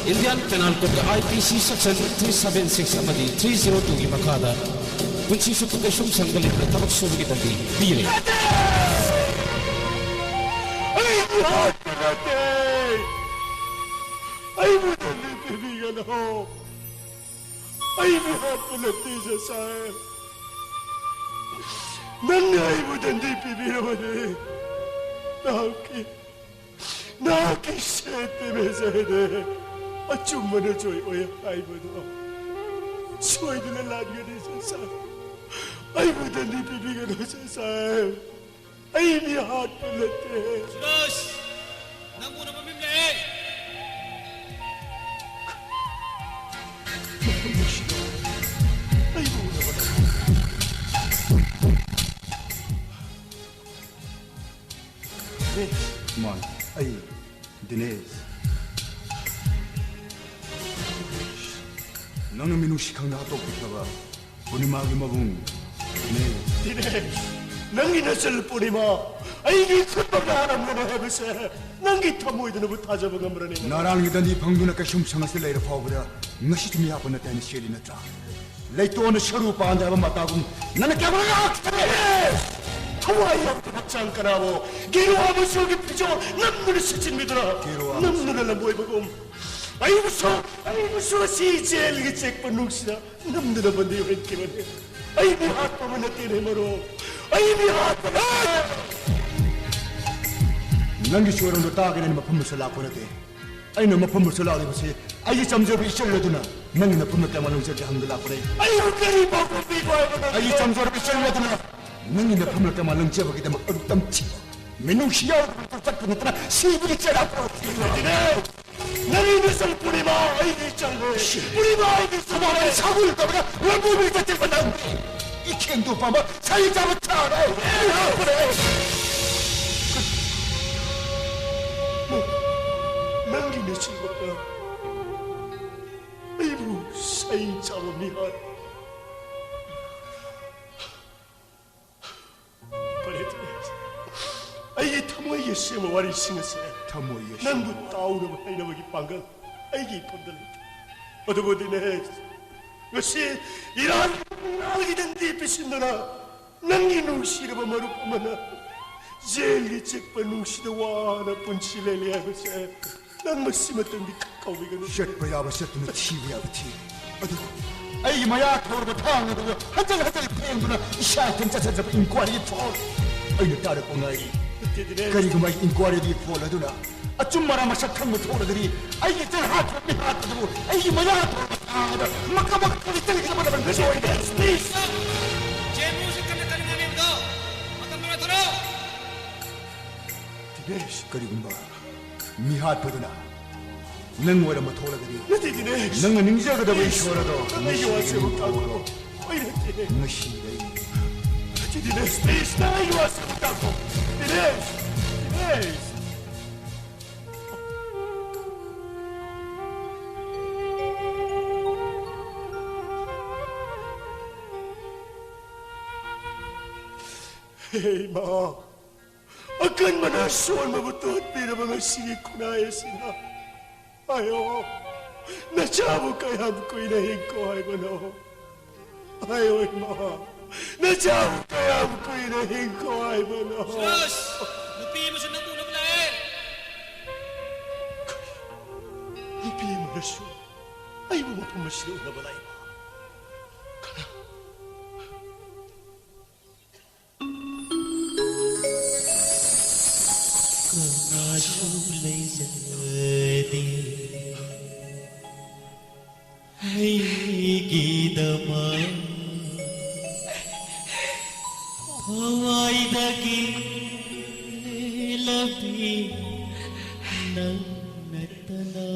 Indian Penal Code ꯀ I P C section three seven six ꯑꯃꯗꯤ three zero two ꯒꯤ ꯃꯈꯥꯗ ꯄꯨꯟꯁꯤ ꯆꯨꯞꯄ ꯀꯩꯁꯨꯝꯁꯪꯗ ꯂꯩꯇꯅ ꯊꯕꯛ ꯁꯨꯕꯒꯤ ꯗꯟꯗꯤ ꯄꯤꯔꯦ꯫ ꯑꯩ ꯃꯤꯍꯥꯠꯄ ꯅꯠꯇꯦ! ꯑꯩꯕꯨ ꯗꯟꯗꯤ ꯄꯤꯕꯤꯒꯅꯨ! ꯑꯩ ꯃꯤꯍꯥꯠꯄ ꯅꯠꯇꯦ, ꯖꯁ ꯁꯥꯍꯦꯕ꯫ ꯅꯪꯅ ꯑꯩꯕꯨ ꯗꯟꯗꯤ ꯄꯤꯕꯤꯔꯕꯅꯤ꯫ ꯅꯍꯥꯛꯀꯤ, ꯅꯍꯥꯛꯀꯤ ꯁꯦꯠ ꯄꯦꯃꯦꯟ ꯍꯥꯏꯗꯤ ꯑꯆꯨꯝꯕꯅ ꯖꯣꯏ ꯑꯣꯏ ꯍꯥꯏꯕꯗꯣ ꯁꯣꯏꯗꯅ ꯂꯥꯟꯒꯅꯤ, ꯁꯦꯟꯁꯥꯏ꯫ ꯑꯩꯕꯨ ꯗꯟꯗꯤ ꯄꯤꯕꯤꯒꯅꯨ, ꯁꯦꯟꯁꯥꯏ꯫ ꯑꯩ ꯃꯤ ꯍꯥꯠꯄ ꯅꯠꯇꯦ꯫ ꯁꯨꯔꯖ, ꯅꯪ ꯎꯅꯕ ꯃꯤ ꯑꯃ ꯂꯥꯛꯑꯦ꯫ ꯑꯩꯕꯨ ꯎꯅꯕ ꯂꯥꯛꯑꯦ꯫ ꯃꯥꯅꯤ, ꯑꯩ ꯗꯤꯅꯦꯁ꯫ ꯅꯪꯅ ꯃꯤꯅꯨꯡꯁꯤ ꯈꯪꯅ ꯍꯥꯠꯇꯣꯛꯄꯤꯈ꯭ꯔꯕ ꯄꯨꯔꯅꯤꯃꯥꯒꯤ ꯃꯕꯨꯡ ꯗꯤꯅꯦꯁ꯫ ꯗꯤꯅꯦꯁ, ꯅꯪꯒꯤ ꯅꯆꯜ ꯄꯨꯔꯅꯤꯃꯥ ꯑꯩꯒꯤ ꯈꯨꯠꯃꯛꯇ ꯍꯥꯠꯂꯝꯒꯅꯤ ꯍꯥꯏꯕꯁꯦ ꯅꯪꯒꯤ ꯊꯃꯣꯏꯗꯨꯅꯕꯨ ꯊꯥꯖꯕ ꯉꯝꯕ꯭ꯔꯅꯦ? ꯅꯥꯔꯥꯟꯒꯤ ꯗꯟꯗꯤ ꯐꯪꯗꯨꯅ ꯀꯩꯁꯨꯝ ꯁꯪ ꯑꯁꯤꯗ ꯂꯩꯔ ꯐꯥꯎꯕꯗ ꯉꯁꯤꯁꯨ ꯃꯤꯍꯥꯠꯄ ꯅꯠꯇꯦ ꯍꯥꯏꯅ ꯆꯦꯜꯂꯤ ꯅꯠꯇ꯭ꯔꯥ? ꯂꯩꯇꯣꯟꯅ ꯁꯔꯨ ꯄꯥꯟꯗꯦ ꯍꯥꯏꯕ ꯃꯇꯥꯒꯨꯝ ꯅꯪꯅ ꯀꯌꯥꯝ ꯉꯥꯛꯇ꯭ꯔꯦ? ꯊꯋꯥꯏ ꯌꯥꯎꯗꯕ ꯍꯛꯆꯥꯡ ꯀꯅꯥꯕꯨ ꯒꯦꯔꯨ ꯑꯃꯁꯨꯒꯤ ꯐꯤꯖꯣꯜ ꯅꯝꯗꯨꯅ ꯁꯦꯠꯆꯤꯟꯕꯤꯗꯨꯅ, ꯒꯦꯔꯨ ꯑꯃꯁꯨ꯫ ꯅꯝꯗꯨꯅ ꯂꯝꯕꯣꯏꯕꯒꯨꯝ ꯑꯩꯕꯨꯁꯨ, ꯑꯩꯕꯨꯁꯨ ꯑꯁꯤ ꯖꯦꯜꯒꯤ ꯆꯦꯛꯄ ꯅꯨꯡꯁꯤꯗ ꯅꯝꯗꯨꯅ ꯕꯟꯗꯤ ꯑꯣꯏꯍꯟꯈꯤꯕꯅꯤ꯫ ꯑꯩ ꯃꯤꯍꯥꯠꯄ ꯑꯃ ꯅꯠꯇꯦꯅꯦ ꯃꯔꯨꯞ, ꯑꯩ ꯃꯤꯍꯥꯠꯄꯅꯦ! ꯅꯪꯒꯤ ꯆꯣꯏꯔꯣꯟꯗꯣ ꯇꯥꯒꯦꯅ ꯑꯩꯅ ꯃꯐꯝꯗꯁꯨ ꯂꯥꯛꯄ ꯅꯠꯇꯦ꯫ ꯑꯩꯅ ꯃꯐꯝꯗꯁꯨ ꯂꯥꯛꯂꯤꯕꯁꯤ ꯑꯩꯒꯤ ꯆꯝꯖꯕ ꯏꯆꯜ ꯑꯗꯨꯅ ꯅꯪꯒꯤ ꯅꯐꯝꯗ ꯀꯌꯥꯝ ꯂꯧꯖꯒꯦ ꯍꯪꯗ ꯂꯥꯛꯄꯅꯦ꯫ ꯑꯩꯕꯨ ꯀꯔꯤ ꯄꯥꯎꯈꯨꯝ ꯄꯤꯈꯣ ꯍꯥꯏꯕꯅꯣ? ꯑꯩꯒꯤ ꯆꯝꯖꯕ ꯏꯆꯜ ꯑꯗꯨꯅ ꯅꯪꯒꯤ ꯅꯐꯝꯗ ꯀꯌꯥꯝ ꯂꯪꯖꯕꯒꯤꯗꯃꯛ ꯑꯗꯨ ꯇꯝꯊꯤꯕ ꯃꯤꯅꯨꯡꯁꯤ ꯌꯥꯎꯗꯕ ꯆꯠꯄ ꯅꯠꯇꯅ ꯁꯤꯕꯒꯤ ꯆꯩꯔꯥꯛ ꯄꯨꯔꯛꯈꯤꯕꯅꯦ꯫ ꯅꯪꯒꯤ ꯅꯆꯜ ꯄꯨꯔꯅꯤꯃꯥ ꯑꯩꯒꯤ ꯏꯆꯜꯅꯦ꯫ ꯄꯨꯔꯅꯤꯃꯥ ꯑꯩꯒꯤ ꯏꯆꯜꯅꯦ꯫ ꯁꯒꯣꯜ ꯇꯧꯔꯒ ꯂꯝꯕꯣꯏꯕꯤ ꯆꯠꯇ꯭ꯔꯤꯕ ꯅꯪꯗꯤ ꯏꯈꯦꯟꯗꯣ ꯄꯥꯝꯕ ꯁꯥꯔꯤ ꯆꯥꯕ ꯊꯥꯔꯦ꯫ ꯅꯪꯒꯤ ꯅꯆꯜꯃꯛꯅ ꯑꯩꯕꯨ ꯁꯩ ꯆꯥꯕ ꯃꯤꯍꯥꯠ꯫ ꯐꯔꯦ, ꯗꯤꯅꯦꯁ꯫ ꯑꯩꯒꯤ ꯊꯃꯣꯏꯒꯤ ꯑꯁꯦꯡꯕ ꯋꯥꯔꯤꯁꯤꯡ ꯑꯁꯦ ꯊꯃꯣꯏꯒꯤ ꯑꯁꯦꯡꯕ ꯅꯪꯕꯨ ꯋꯥꯔꯤ꯫ ꯇꯥꯎꯅꯕ ꯍꯩꯅꯕꯒꯤ ꯄꯥꯡꯒꯜ ꯑꯩꯒꯤ ꯏꯐꯝꯗ ꯂꯩꯇꯦ꯫ ꯑꯗꯨꯕꯨ ꯗꯤꯅꯦꯁ, ꯉꯁꯤ ꯏꯔꯥꯟꯒꯤ ꯗꯟꯗꯤ ꯄꯤꯁꯤꯟꯗꯨꯅ ꯅꯪꯒꯤ ꯅꯨꯡꯁꯤꯔꯕ ꯃꯔꯨꯞ ꯑꯃꯅ ꯖꯦꯜꯒꯤ ꯆꯤꯛꯄ ꯅꯨꯡꯁꯤꯗ ꯋꯥꯅ ꯄꯨꯟꯁꯤ ꯂꯦꯜꯂꯤ ꯍꯥꯏꯕꯁꯦ ꯅꯪ ꯃꯁꯤꯃꯇꯪꯗꯤ ꯀꯥꯎꯕꯤꯒꯅꯨ꯫ ꯆꯠꯄ ꯌꯥꯕ ꯆꯠꯇꯨꯅ ꯊꯤꯕ ꯌꯥꯕ ꯊꯤ꯫ ꯑꯗꯨꯕꯨ ꯑꯩꯒꯤ ꯃꯌꯥ ꯊꯧꯔꯕ ꯊꯥꯡ ꯑꯗꯨ ꯍꯟꯖꯤꯜ ꯍꯟꯖꯤꯜ ꯊꯦꯡꯗꯨꯅ ꯏꯁꯥ ꯏꯊꯟ ꯆꯠꯆꯗ꯭ꯔꯕ inquiry ꯐꯣꯜ ꯑꯩꯅ ꯇꯥꯔꯛꯄ ꯉꯥꯏꯔꯤ꯫ ꯀꯔꯤꯒꯨꯝꯕ ꯑꯩ inquiry ꯐꯣꯜ ꯑꯗꯨꯅ ꯑꯆꯨꯝ ꯑꯔꯥꯟ ꯃꯁꯛ ꯈꯪꯕ ꯊꯣꯛꯂꯒꯗꯤ ꯑꯩꯒꯤ ꯆꯤꯟꯍꯥꯠꯄ ꯃꯤꯍꯥꯠꯄꯗꯨꯕꯨ ꯑꯩꯒꯤ ꯃꯌꯥ ꯊꯧꯔꯕ ꯊꯥꯡ ꯑꯗ ꯃꯀ ꯃꯀ ꯀꯔꯤ ꯆꯪꯈꯤꯗꯕ ꯂꯕꯟ ꯁꯣꯏꯗꯦ꯫ Please! ꯖꯦ ꯃꯨꯁꯦ ꯀꯟꯅ ꯀꯟꯅ ꯉꯥꯡꯂꯤꯕꯗꯣ ꯃꯇꯝ ꯂꯣꯏꯔꯦ, ꯊꯣꯔꯛꯑꯣ! ꯀꯔꯤꯒꯨꯝꯕ ꯃꯤꯍꯥꯠꯄꯗꯨꯅ ꯅꯪ ꯑꯣꯏꯔꯝꯕ ꯊꯣꯛꯂꯒꯗꯤ, ꯅꯠꯇꯦ, ꯗꯤꯅꯦꯁ꯫ ꯅꯪꯅ ꯅꯤꯡꯖꯒꯗꯕ ꯏꯁꯣꯔ ꯑꯗꯣ ꯅꯪ ꯑꯩꯒꯤ ꯋꯥꯁꯦ ꯑꯃꯨꯛ ꯇꯥꯈꯣ꯫ ꯉꯁꯤꯗꯒꯤ, ꯑꯩ ꯅꯠꯇꯦ꯫ ꯉꯁꯤꯗꯒꯤ ꯅꯠꯇꯦ, ꯗꯤꯅꯦꯁ, please, ꯅꯪ ꯑꯩꯒꯤ ꯋꯥꯁꯦ ꯑꯃꯨꯛ ꯇꯥꯈꯣ꯫ ꯗꯤꯅꯦꯁ! ꯗꯤꯅꯦꯁ! ꯍꯦ ꯏꯃꯥ, ꯑꯀꯟꯕꯅ ꯑꯁꯣꯟꯕꯕꯨ ꯇꯣꯠꯄꯤꯔꯕ ꯉꯁꯤꯒꯤ ꯈꯨꯟꯅꯥꯏ ꯑꯁꯤꯅ, ꯑꯌꯣ, ꯅꯆꯥꯕꯨ ꯀꯌꯥꯝ ꯀꯨꯏꯅ ꯍꯤꯡꯈꯣ ꯍꯥꯏꯕꯅꯣ? ꯑꯌꯣ ꯏꯃꯥ, ꯅꯆꯥꯕꯨ ꯀꯌꯥꯝ ꯀꯨꯏꯅ ꯍꯤꯡꯈꯣ ꯍꯥꯏꯕꯅꯣ? ꯁꯨꯔꯖ, ꯅꯨꯄꯤ ꯑꯃꯁꯨ ꯅꯪꯕꯨ ꯎꯅꯕ ꯂꯥꯛꯑꯦ꯫ ꯅꯨꯄꯤ ꯑꯃꯅꯁꯨ ꯑꯩꯕꯨ ꯃꯐꯝ ꯑꯁꯤꯗ ꯎꯅꯕ ꯂꯥꯛꯏꯕ? ꯀꯅꯥ? ꯀꯅꯥꯁꯨ ꯂꯩꯖꯗꯦ ꯑꯩꯒꯤꯗꯃꯛ꯫ ꯊꯋꯥꯏꯗꯒꯤ ꯂꯝꯕꯤ ꯅꯪ ꯅꯠꯇꯅ꯫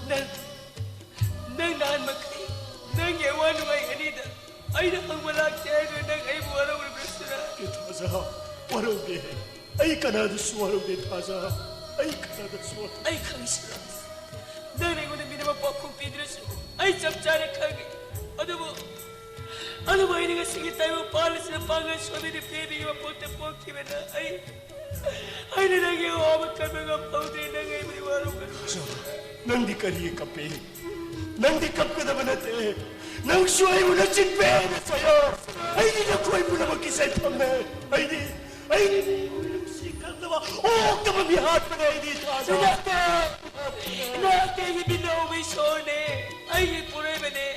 ꯅꯪ ꯅꯪ ꯅꯍꯥꯟ ꯃꯈꯩ ꯅꯪꯒꯤ ꯑꯋꯥ ꯅꯨꯡꯉꯥꯏ ꯑꯅꯤꯗ ꯑꯩꯅ ꯍꯪꯕ ꯂꯥꯛꯇꯦ ꯍꯥꯏꯗꯨꯅ ꯅꯪ ꯑꯩꯕꯨ ꯋꯥꯔꯧꯔꯤꯕ꯭ꯔꯥ, ꯁꯨꯔꯖ? ꯑꯦ ꯊꯥꯖ, ꯋꯥꯔꯧꯗꯦ꯫ ꯑꯩ ꯀꯅꯥꯗꯁꯨ ꯋꯥꯔꯧꯗꯦ, ꯊꯥꯖ꯫ ꯑꯩ ꯀꯅꯥꯗꯁꯨ ꯋꯥꯔꯧꯗꯦ꯫ ꯑꯩ ꯈꯪꯏ, ꯁꯨꯔꯖ꯫ ꯅꯪꯅ ꯑꯩꯉꯣꯟꯗ ꯃꯤꯅꯝꯕ ꯄꯥꯎꯈꯨꯝ ꯄꯤꯗ꯭ꯔꯁꯨ ꯑꯩ ꯆꯞ ꯆꯥꯅ ꯈꯪꯏ꯫ ꯑꯗꯨꯕꯨ, ꯑꯗꯨꯕꯨ ꯑꯩꯅ ꯉꯁꯤꯒꯤ ꯇꯥꯏꯕꯪ ꯄꯥꯜ ꯑꯁꯤꯗ ꯄꯥꯡꯒꯜ ꯁꯣꯟꯕꯤ ꯅꯨꯄꯤ ꯑꯃꯒꯤ ꯃꯄꯣꯛꯇ ꯄꯣꯛꯈꯤꯕꯅ ꯑꯩ ꯑꯩꯅ ꯅꯪꯒꯤ ꯑꯋꯥꯕ ꯀꯟꯕ ꯉꯝꯍꯧꯗ꯭ꯔꯦ, ꯅꯪ ꯑꯩꯕꯨꯗꯤ ꯋꯥꯔꯧꯒꯅꯨ꯫ ꯅꯪꯗꯤ ꯀꯔꯤꯒꯤ ꯀꯞꯄꯤ? ꯅꯪꯗꯤ ꯀꯞꯀꯗꯕ ꯅꯠꯇꯦ꯫ ꯅꯪꯁꯨ ꯑꯩꯕꯨ ꯅꯆꯤꯟꯄꯦꯟꯅ ꯆꯩꯌꯣ꯫ ꯑꯩꯗꯤ ꯅꯈꯣꯏ ꯄꯨꯝꯅꯃꯛꯀꯤ ꯆꯩꯐꯝꯅꯦ꯫ ꯑꯩꯗꯤ, ꯑꯩꯗꯤ ꯃꯤꯑꯣꯏ ꯅꯨꯡꯁꯤ ꯈꯪꯗꯕ ꯑꯣꯛꯇꯕ ꯃꯤꯍꯥꯠꯄꯅꯦ ꯑꯩꯗꯤ, ꯊꯥꯖ꯫ ꯅꯠꯇꯦ! ꯅꯍꯥꯛꯇꯤ ꯑꯩꯒꯤ ꯃꯤꯠꯅ ꯎꯕ ꯏꯁꯣꯔꯅꯦ, ꯑꯩꯒꯤ ꯄꯣꯔꯣꯏꯕꯅꯦ꯫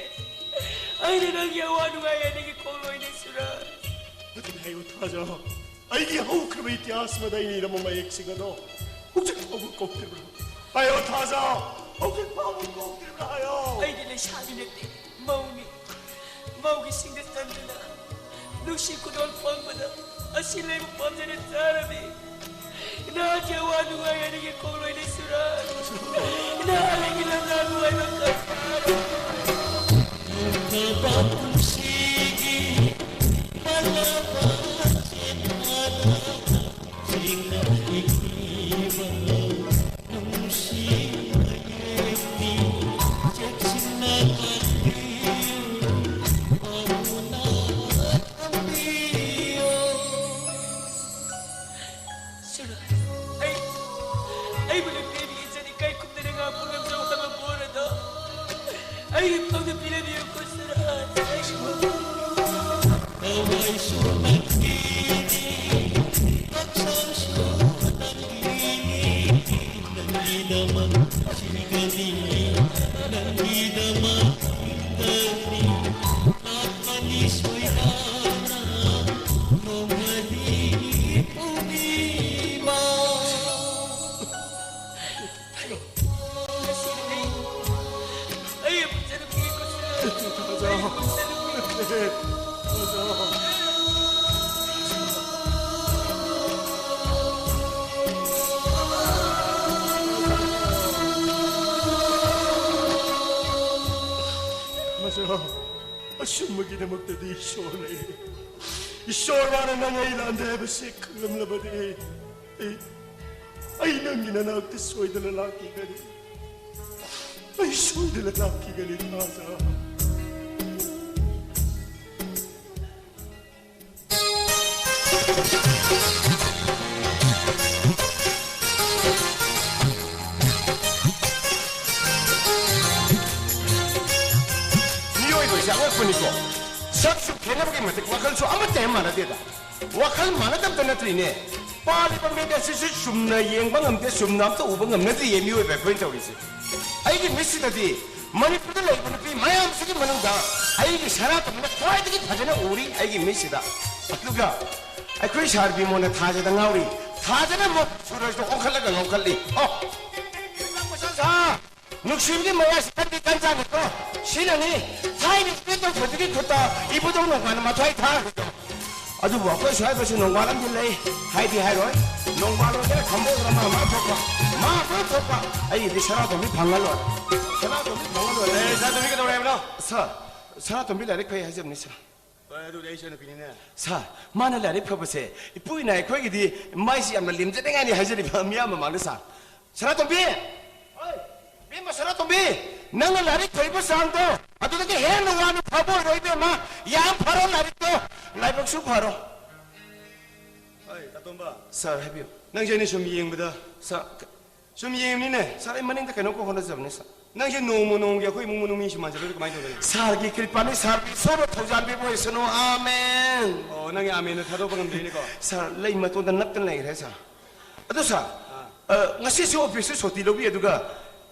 ꯑꯩꯅ ꯅꯪꯒꯤ ꯑꯋꯥ ꯅꯨꯡꯉꯥꯏ ꯑꯅꯤꯒꯤ ꯈꯣꯡꯂꯣꯏꯅꯦ ꯁꯨꯔꯖ꯫ ꯑꯗꯨꯅ ꯍꯥꯏꯌꯨ ꯊꯥꯖ, ꯑꯩꯒꯤ ꯍꯧꯈ꯭ꯔꯕ ꯏꯇꯤꯍꯥꯁ ꯑꯃꯗ ꯑꯩꯅ ꯏꯔꯝꯕ ꯃꯌꯦꯛꯁꯤꯡ ꯑꯗꯣ ꯍꯧꯖꯤꯛ ꯐꯥꯎꯕ ꯀꯣꯛꯇ꯭ꯔꯤꯕ꯭ꯔꯥ? ꯍꯥꯏꯌꯣ ꯊꯥꯖ, ꯍꯧꯖꯤꯛ ꯐꯥꯎꯕ ꯀꯣꯛꯇ꯭ꯔꯤꯕ꯭ꯔꯥ ꯍꯥꯏꯌꯣ꯫ ꯑꯩꯗꯤ ꯂꯩꯁꯥꯕꯤ ꯅꯠꯇꯦ, ꯃꯧꯅꯤ꯫ ꯃꯧꯒꯤ ꯁꯤꯡꯗ ꯆꯟꯗꯨꯅ ꯅꯨꯡꯁꯤ ꯈꯨꯗꯣꯜ ꯐꯪꯕꯗ ꯑꯁꯤ ꯂꯩꯕ ꯄꯥꯝꯖꯅ ꯆꯥꯔꯝꯃꯤ꯫ ꯅꯍꯥꯛꯀꯤ ꯑꯋꯥ ꯅꯨꯡꯉꯥꯏ ꯑꯅꯤꯒꯤ ꯈꯣꯡꯂꯣꯏꯅꯤ ꯁꯨꯔꯖ꯫ ꯅꯍꯥꯛ ꯑꯩꯒꯤ ꯂꯝꯖꯥ ꯅꯨꯡꯉꯥꯏꯕ ꯀꯌꯥ ꯁꯨꯔꯖ, ꯑꯩ, ꯑꯩꯕꯨ ꯅꯨꯄꯤꯒꯤ ꯏꯆꯠ ꯏꯀꯥꯏ ꯈꯨꯝꯅꯅ ꯉꯥꯛꯄ ꯉꯝꯖꯧ ꯍꯥꯏꯕ ꯕꯣꯔ ꯑꯗꯣ ꯑꯩꯒꯤ ꯐꯪꯅ ꯄꯤꯔꯕꯤꯌꯨꯀꯣ ꯁꯨꯔꯖ꯫ ꯃꯁꯤꯔꯣ? ꯑꯁꯨꯝꯕꯒꯤꯗꯃꯛꯇꯗꯤ ꯏꯁꯣꯔ ꯂꯩ꯫ ꯏꯁꯣꯔ ꯃꯥꯅ ꯅꯪ ꯑꯩ ꯂꯥꯟꯗꯦ ꯍꯥꯏꯕꯁꯤ ꯈꯪꯂꯝꯂꯕꯗꯤ ꯑꯩ, ꯑꯩ ꯅꯪꯒꯤ ꯅꯅꯥꯛꯇ ꯁꯣꯏꯗꯅ ꯂꯥꯛꯈꯤꯒꯅꯤ꯫ ꯑꯩ ꯁꯣꯏꯗꯅ ꯂꯥꯛꯈꯤꯒꯅꯤ ꯊꯥꯖ꯫ ꯃꯤꯑꯣꯏꯕꯁꯦ ꯑꯉꯛꯄꯅꯤꯀꯣ꯫ ꯁꯛꯁꯨ ꯈꯦꯠꯅꯕꯒꯤ ꯃꯇꯤꯛ ꯋꯥꯈꯜꯁꯨ ꯑꯃꯠꯇ ꯍꯦꯛ ꯃꯥꯟꯅꯗꯦꯗ꯫ ꯋꯥꯈꯜ ꯃꯥꯟꯅꯗꯕꯇ ꯅꯠꯇ꯭ꯔꯤꯅꯦ, ꯄꯥꯜꯂꯤꯕ ꯃꯤꯠ ꯑꯁꯤꯁꯨ ꯆꯨꯝꯅ ꯌꯦꯡꯕ ꯉꯝꯗꯦ, ꯆꯨꯝꯅ ꯑꯝꯇ ꯎꯕ ꯉꯝꯅꯗ꯭ꯔꯤꯌꯦ ꯃꯤꯑꯣꯏꯕ ꯑꯩꯈꯣꯏꯅ ꯇꯧꯔꯤꯁꯦ꯫ ꯑꯩꯒꯤ ꯃꯤꯠꯁꯤꯗꯗꯤ ꯃꯅꯤꯄꯨꯔꯗ ꯂꯩꯕ ꯅꯨꯄꯤ ꯃꯌꯥꯝꯁꯤꯒꯤ ꯃꯅꯨꯡꯗ ꯑꯩꯒꯤ ꯁꯅꯥꯇꯣꯝꯕꯤꯅ ꯈ꯭ꯋꯥꯏꯗꯒꯤ ꯐꯖꯅ ꯎꯔꯤ ꯑꯩꯒꯤ ꯃꯤꯠꯁꯤꯗ꯫ ꯑꯗꯨꯒ ꯑꯩꯈꯣꯏ ꯁꯥꯔ ꯕꯤꯃꯣꯟꯅ ꯊꯥꯖꯗ ꯉꯥꯎꯔꯤ, ꯊꯥꯖꯅ ꯑꯃꯨꯛ ꯁꯨꯔꯖꯇ ꯑꯣꯟꯈꯠꯂꯒ ꯉꯥꯎꯈꯠꯂꯤ꯫ ꯑꯣ! ꯃꯆꯥ ꯁꯥ! ꯅꯨꯡꯁꯤꯕꯒꯤ ꯃꯌꯥꯏꯁꯤꯗꯗꯤ ꯀꯟꯖꯥꯅꯤꯀꯣ꯫ ꯁꯤꯅꯅꯤ ꯊꯥꯏꯅ ꯏꯄꯦꯟ ꯇꯧꯊꯣꯏꯕꯒꯤ ꯈꯨꯠꯇ ꯏꯕꯨꯙꯧ ꯅꯣꯡꯃꯥꯟꯅ ꯃꯊ꯭ꯋꯥꯏ ꯊꯥꯈ꯭ꯔꯤꯗꯣ꯫ ꯑꯗꯨꯕꯨ ꯑꯩꯈꯣꯏ ꯁ꯭ꯋꯥꯏꯗꯁꯨ ꯅꯣꯡꯕꯥꯜ ꯑꯃꯗꯤ ꯂꯩ, ꯍꯥꯏꯗꯤ ꯍꯥꯏꯔꯣꯏ꯫ ꯅꯣꯡꯕꯥꯜ ꯑꯣꯏꯒꯦꯔꯥ ꯈꯝꯕ ꯑꯣꯏꯒꯦꯔꯥ ꯃꯥ ꯃꯥ ꯊꯣꯛꯄ, ꯃꯥ ꯃꯥ ꯊꯣꯛꯄ꯫ ꯑꯩꯒꯤꯗꯤ ꯁꯅꯥꯇꯣꯝꯕꯤ ꯐꯪꯍꯜꯂꯣꯏ꯫ ꯁꯅꯥꯇꯣꯝꯕꯤ ꯐꯪꯍꯜꯂꯣꯏ꯫ ꯑꯦ, ꯁꯅꯥꯇꯣꯝꯕꯤ ꯀꯩꯗꯧꯔꯦ ꯍꯥꯏꯕꯅꯣ? ꯁꯥꯔ, ꯁꯅꯥꯇꯣꯝꯕꯤ ꯂꯥꯏꯔꯤꯛ ꯐꯩ ꯍꯥꯏꯖꯕꯅꯤ ꯁꯥꯔ꯫ ꯍꯣꯏ, ꯑꯗꯨꯗꯤ ꯑꯩ ꯏꯆꯟꯅꯨꯄꯤꯅꯤꯅꯦ꯫ ꯁꯥꯔ, ꯃꯥꯅ ꯂꯥꯏꯔꯤꯛ ꯐꯕꯁꯦ ꯏꯄꯨ ꯏꯅꯥ ꯑꯩꯈꯣꯏꯒꯤꯗꯤ ꯃꯥꯏꯁꯤ ꯌꯥꯝꯅ ꯂꯦꯝꯖꯅꯤꯡꯉꯥꯏꯅꯤ ꯍꯥꯏꯖꯔꯤꯕ ꯃꯤꯌꯥꯝ ꯃꯃꯥꯡꯗ ꯁꯥꯔ꯫ ꯁꯅꯥꯇꯣꯝꯕꯤ! ꯍꯣꯏ, ꯏꯕꯦꯝꯃ ꯁꯅꯥꯇꯣꯝꯕꯤ, ꯅꯪꯅ ꯂꯥꯏꯔꯤꯛ ꯐꯩꯕ ꯆꯥꯡꯗꯣ ꯑꯗꯨꯗꯒꯤ ꯍꯦꯟꯅ ꯋꯥꯅ ꯐꯕ ꯑꯣꯏꯔꯣꯏ ꯏꯕꯦꯝꯃ꯫ ꯌꯥꯝ ꯐꯔꯣ ꯂꯥꯏꯔꯤꯛꯇꯣ, ꯂꯥꯏꯕꯛꯁꯨ ꯐꯔꯣ꯫ ꯍꯣꯏ, ꯇꯥꯇꯣꯝꯕ꯫ ꯁꯥꯔ, ꯍꯥꯏꯕꯤꯌꯨ꯫ ꯅꯪꯁꯦ ꯑꯩꯅ ꯁꯨꯝ ꯌꯦꯡꯕꯗ ꯁꯥꯔ, ꯁꯨꯝ ꯌꯦꯡꯕꯅꯤꯅꯦ꯫ ꯁꯥꯔ, ꯑꯩ ꯃꯅꯤꯡꯗ ꯀꯩꯅꯣꯝꯈꯛ ꯍꯣꯠꯅꯖꯕꯅꯦ ꯁꯥꯔ꯫ ꯅꯪꯁꯦ ꯅꯣꯡꯃ ꯅꯣꯡꯃꯒꯤ ꯑꯩꯈꯣꯏ ꯏꯃꯨꯡ ꯃꯅꯨꯡ ꯃꯤꯁꯨ ꯃꯥꯟꯁꯤꯜꯂꯛꯇ꯭ꯔꯗꯤ ꯀꯃꯥꯏꯅ ꯇꯧꯗꯣꯏꯅꯣ? ꯁꯥꯔꯒꯤ ꯀ꯭ꯔꯤꯄꯥꯅꯤ, ꯁꯥꯔꯒꯤ ꯏꯁꯣꯔꯅ ꯊꯧꯖꯥꯟꯕꯤꯕ ꯑꯣꯏꯁꯅꯨ꯫ ꯑꯥꯃꯦꯟ꯫ ꯑꯣ, ꯅꯪꯒꯤ ꯑꯥꯃꯦꯟꯗꯣ ꯊꯥꯗꯣꯛꯄ ꯉꯝꯗ꯭ꯔꯤꯅꯦꯀꯣ꯫ ꯁꯥꯔ, ꯂꯩ ꯃꯇꯣꯟꯗ ꯅꯞꯇꯅ ꯂꯩꯈ꯭ꯔꯦ ꯁꯥꯔ꯫ ꯑꯗꯨ ꯁꯥꯔ, ꯑꯥ꯫ ꯑ, ꯉꯁꯤꯁꯨ ꯑꯣꯐꯤꯁꯇꯨ ꯁꯨꯇꯤ ꯂꯧꯕꯤ, ꯑꯗꯨꯒ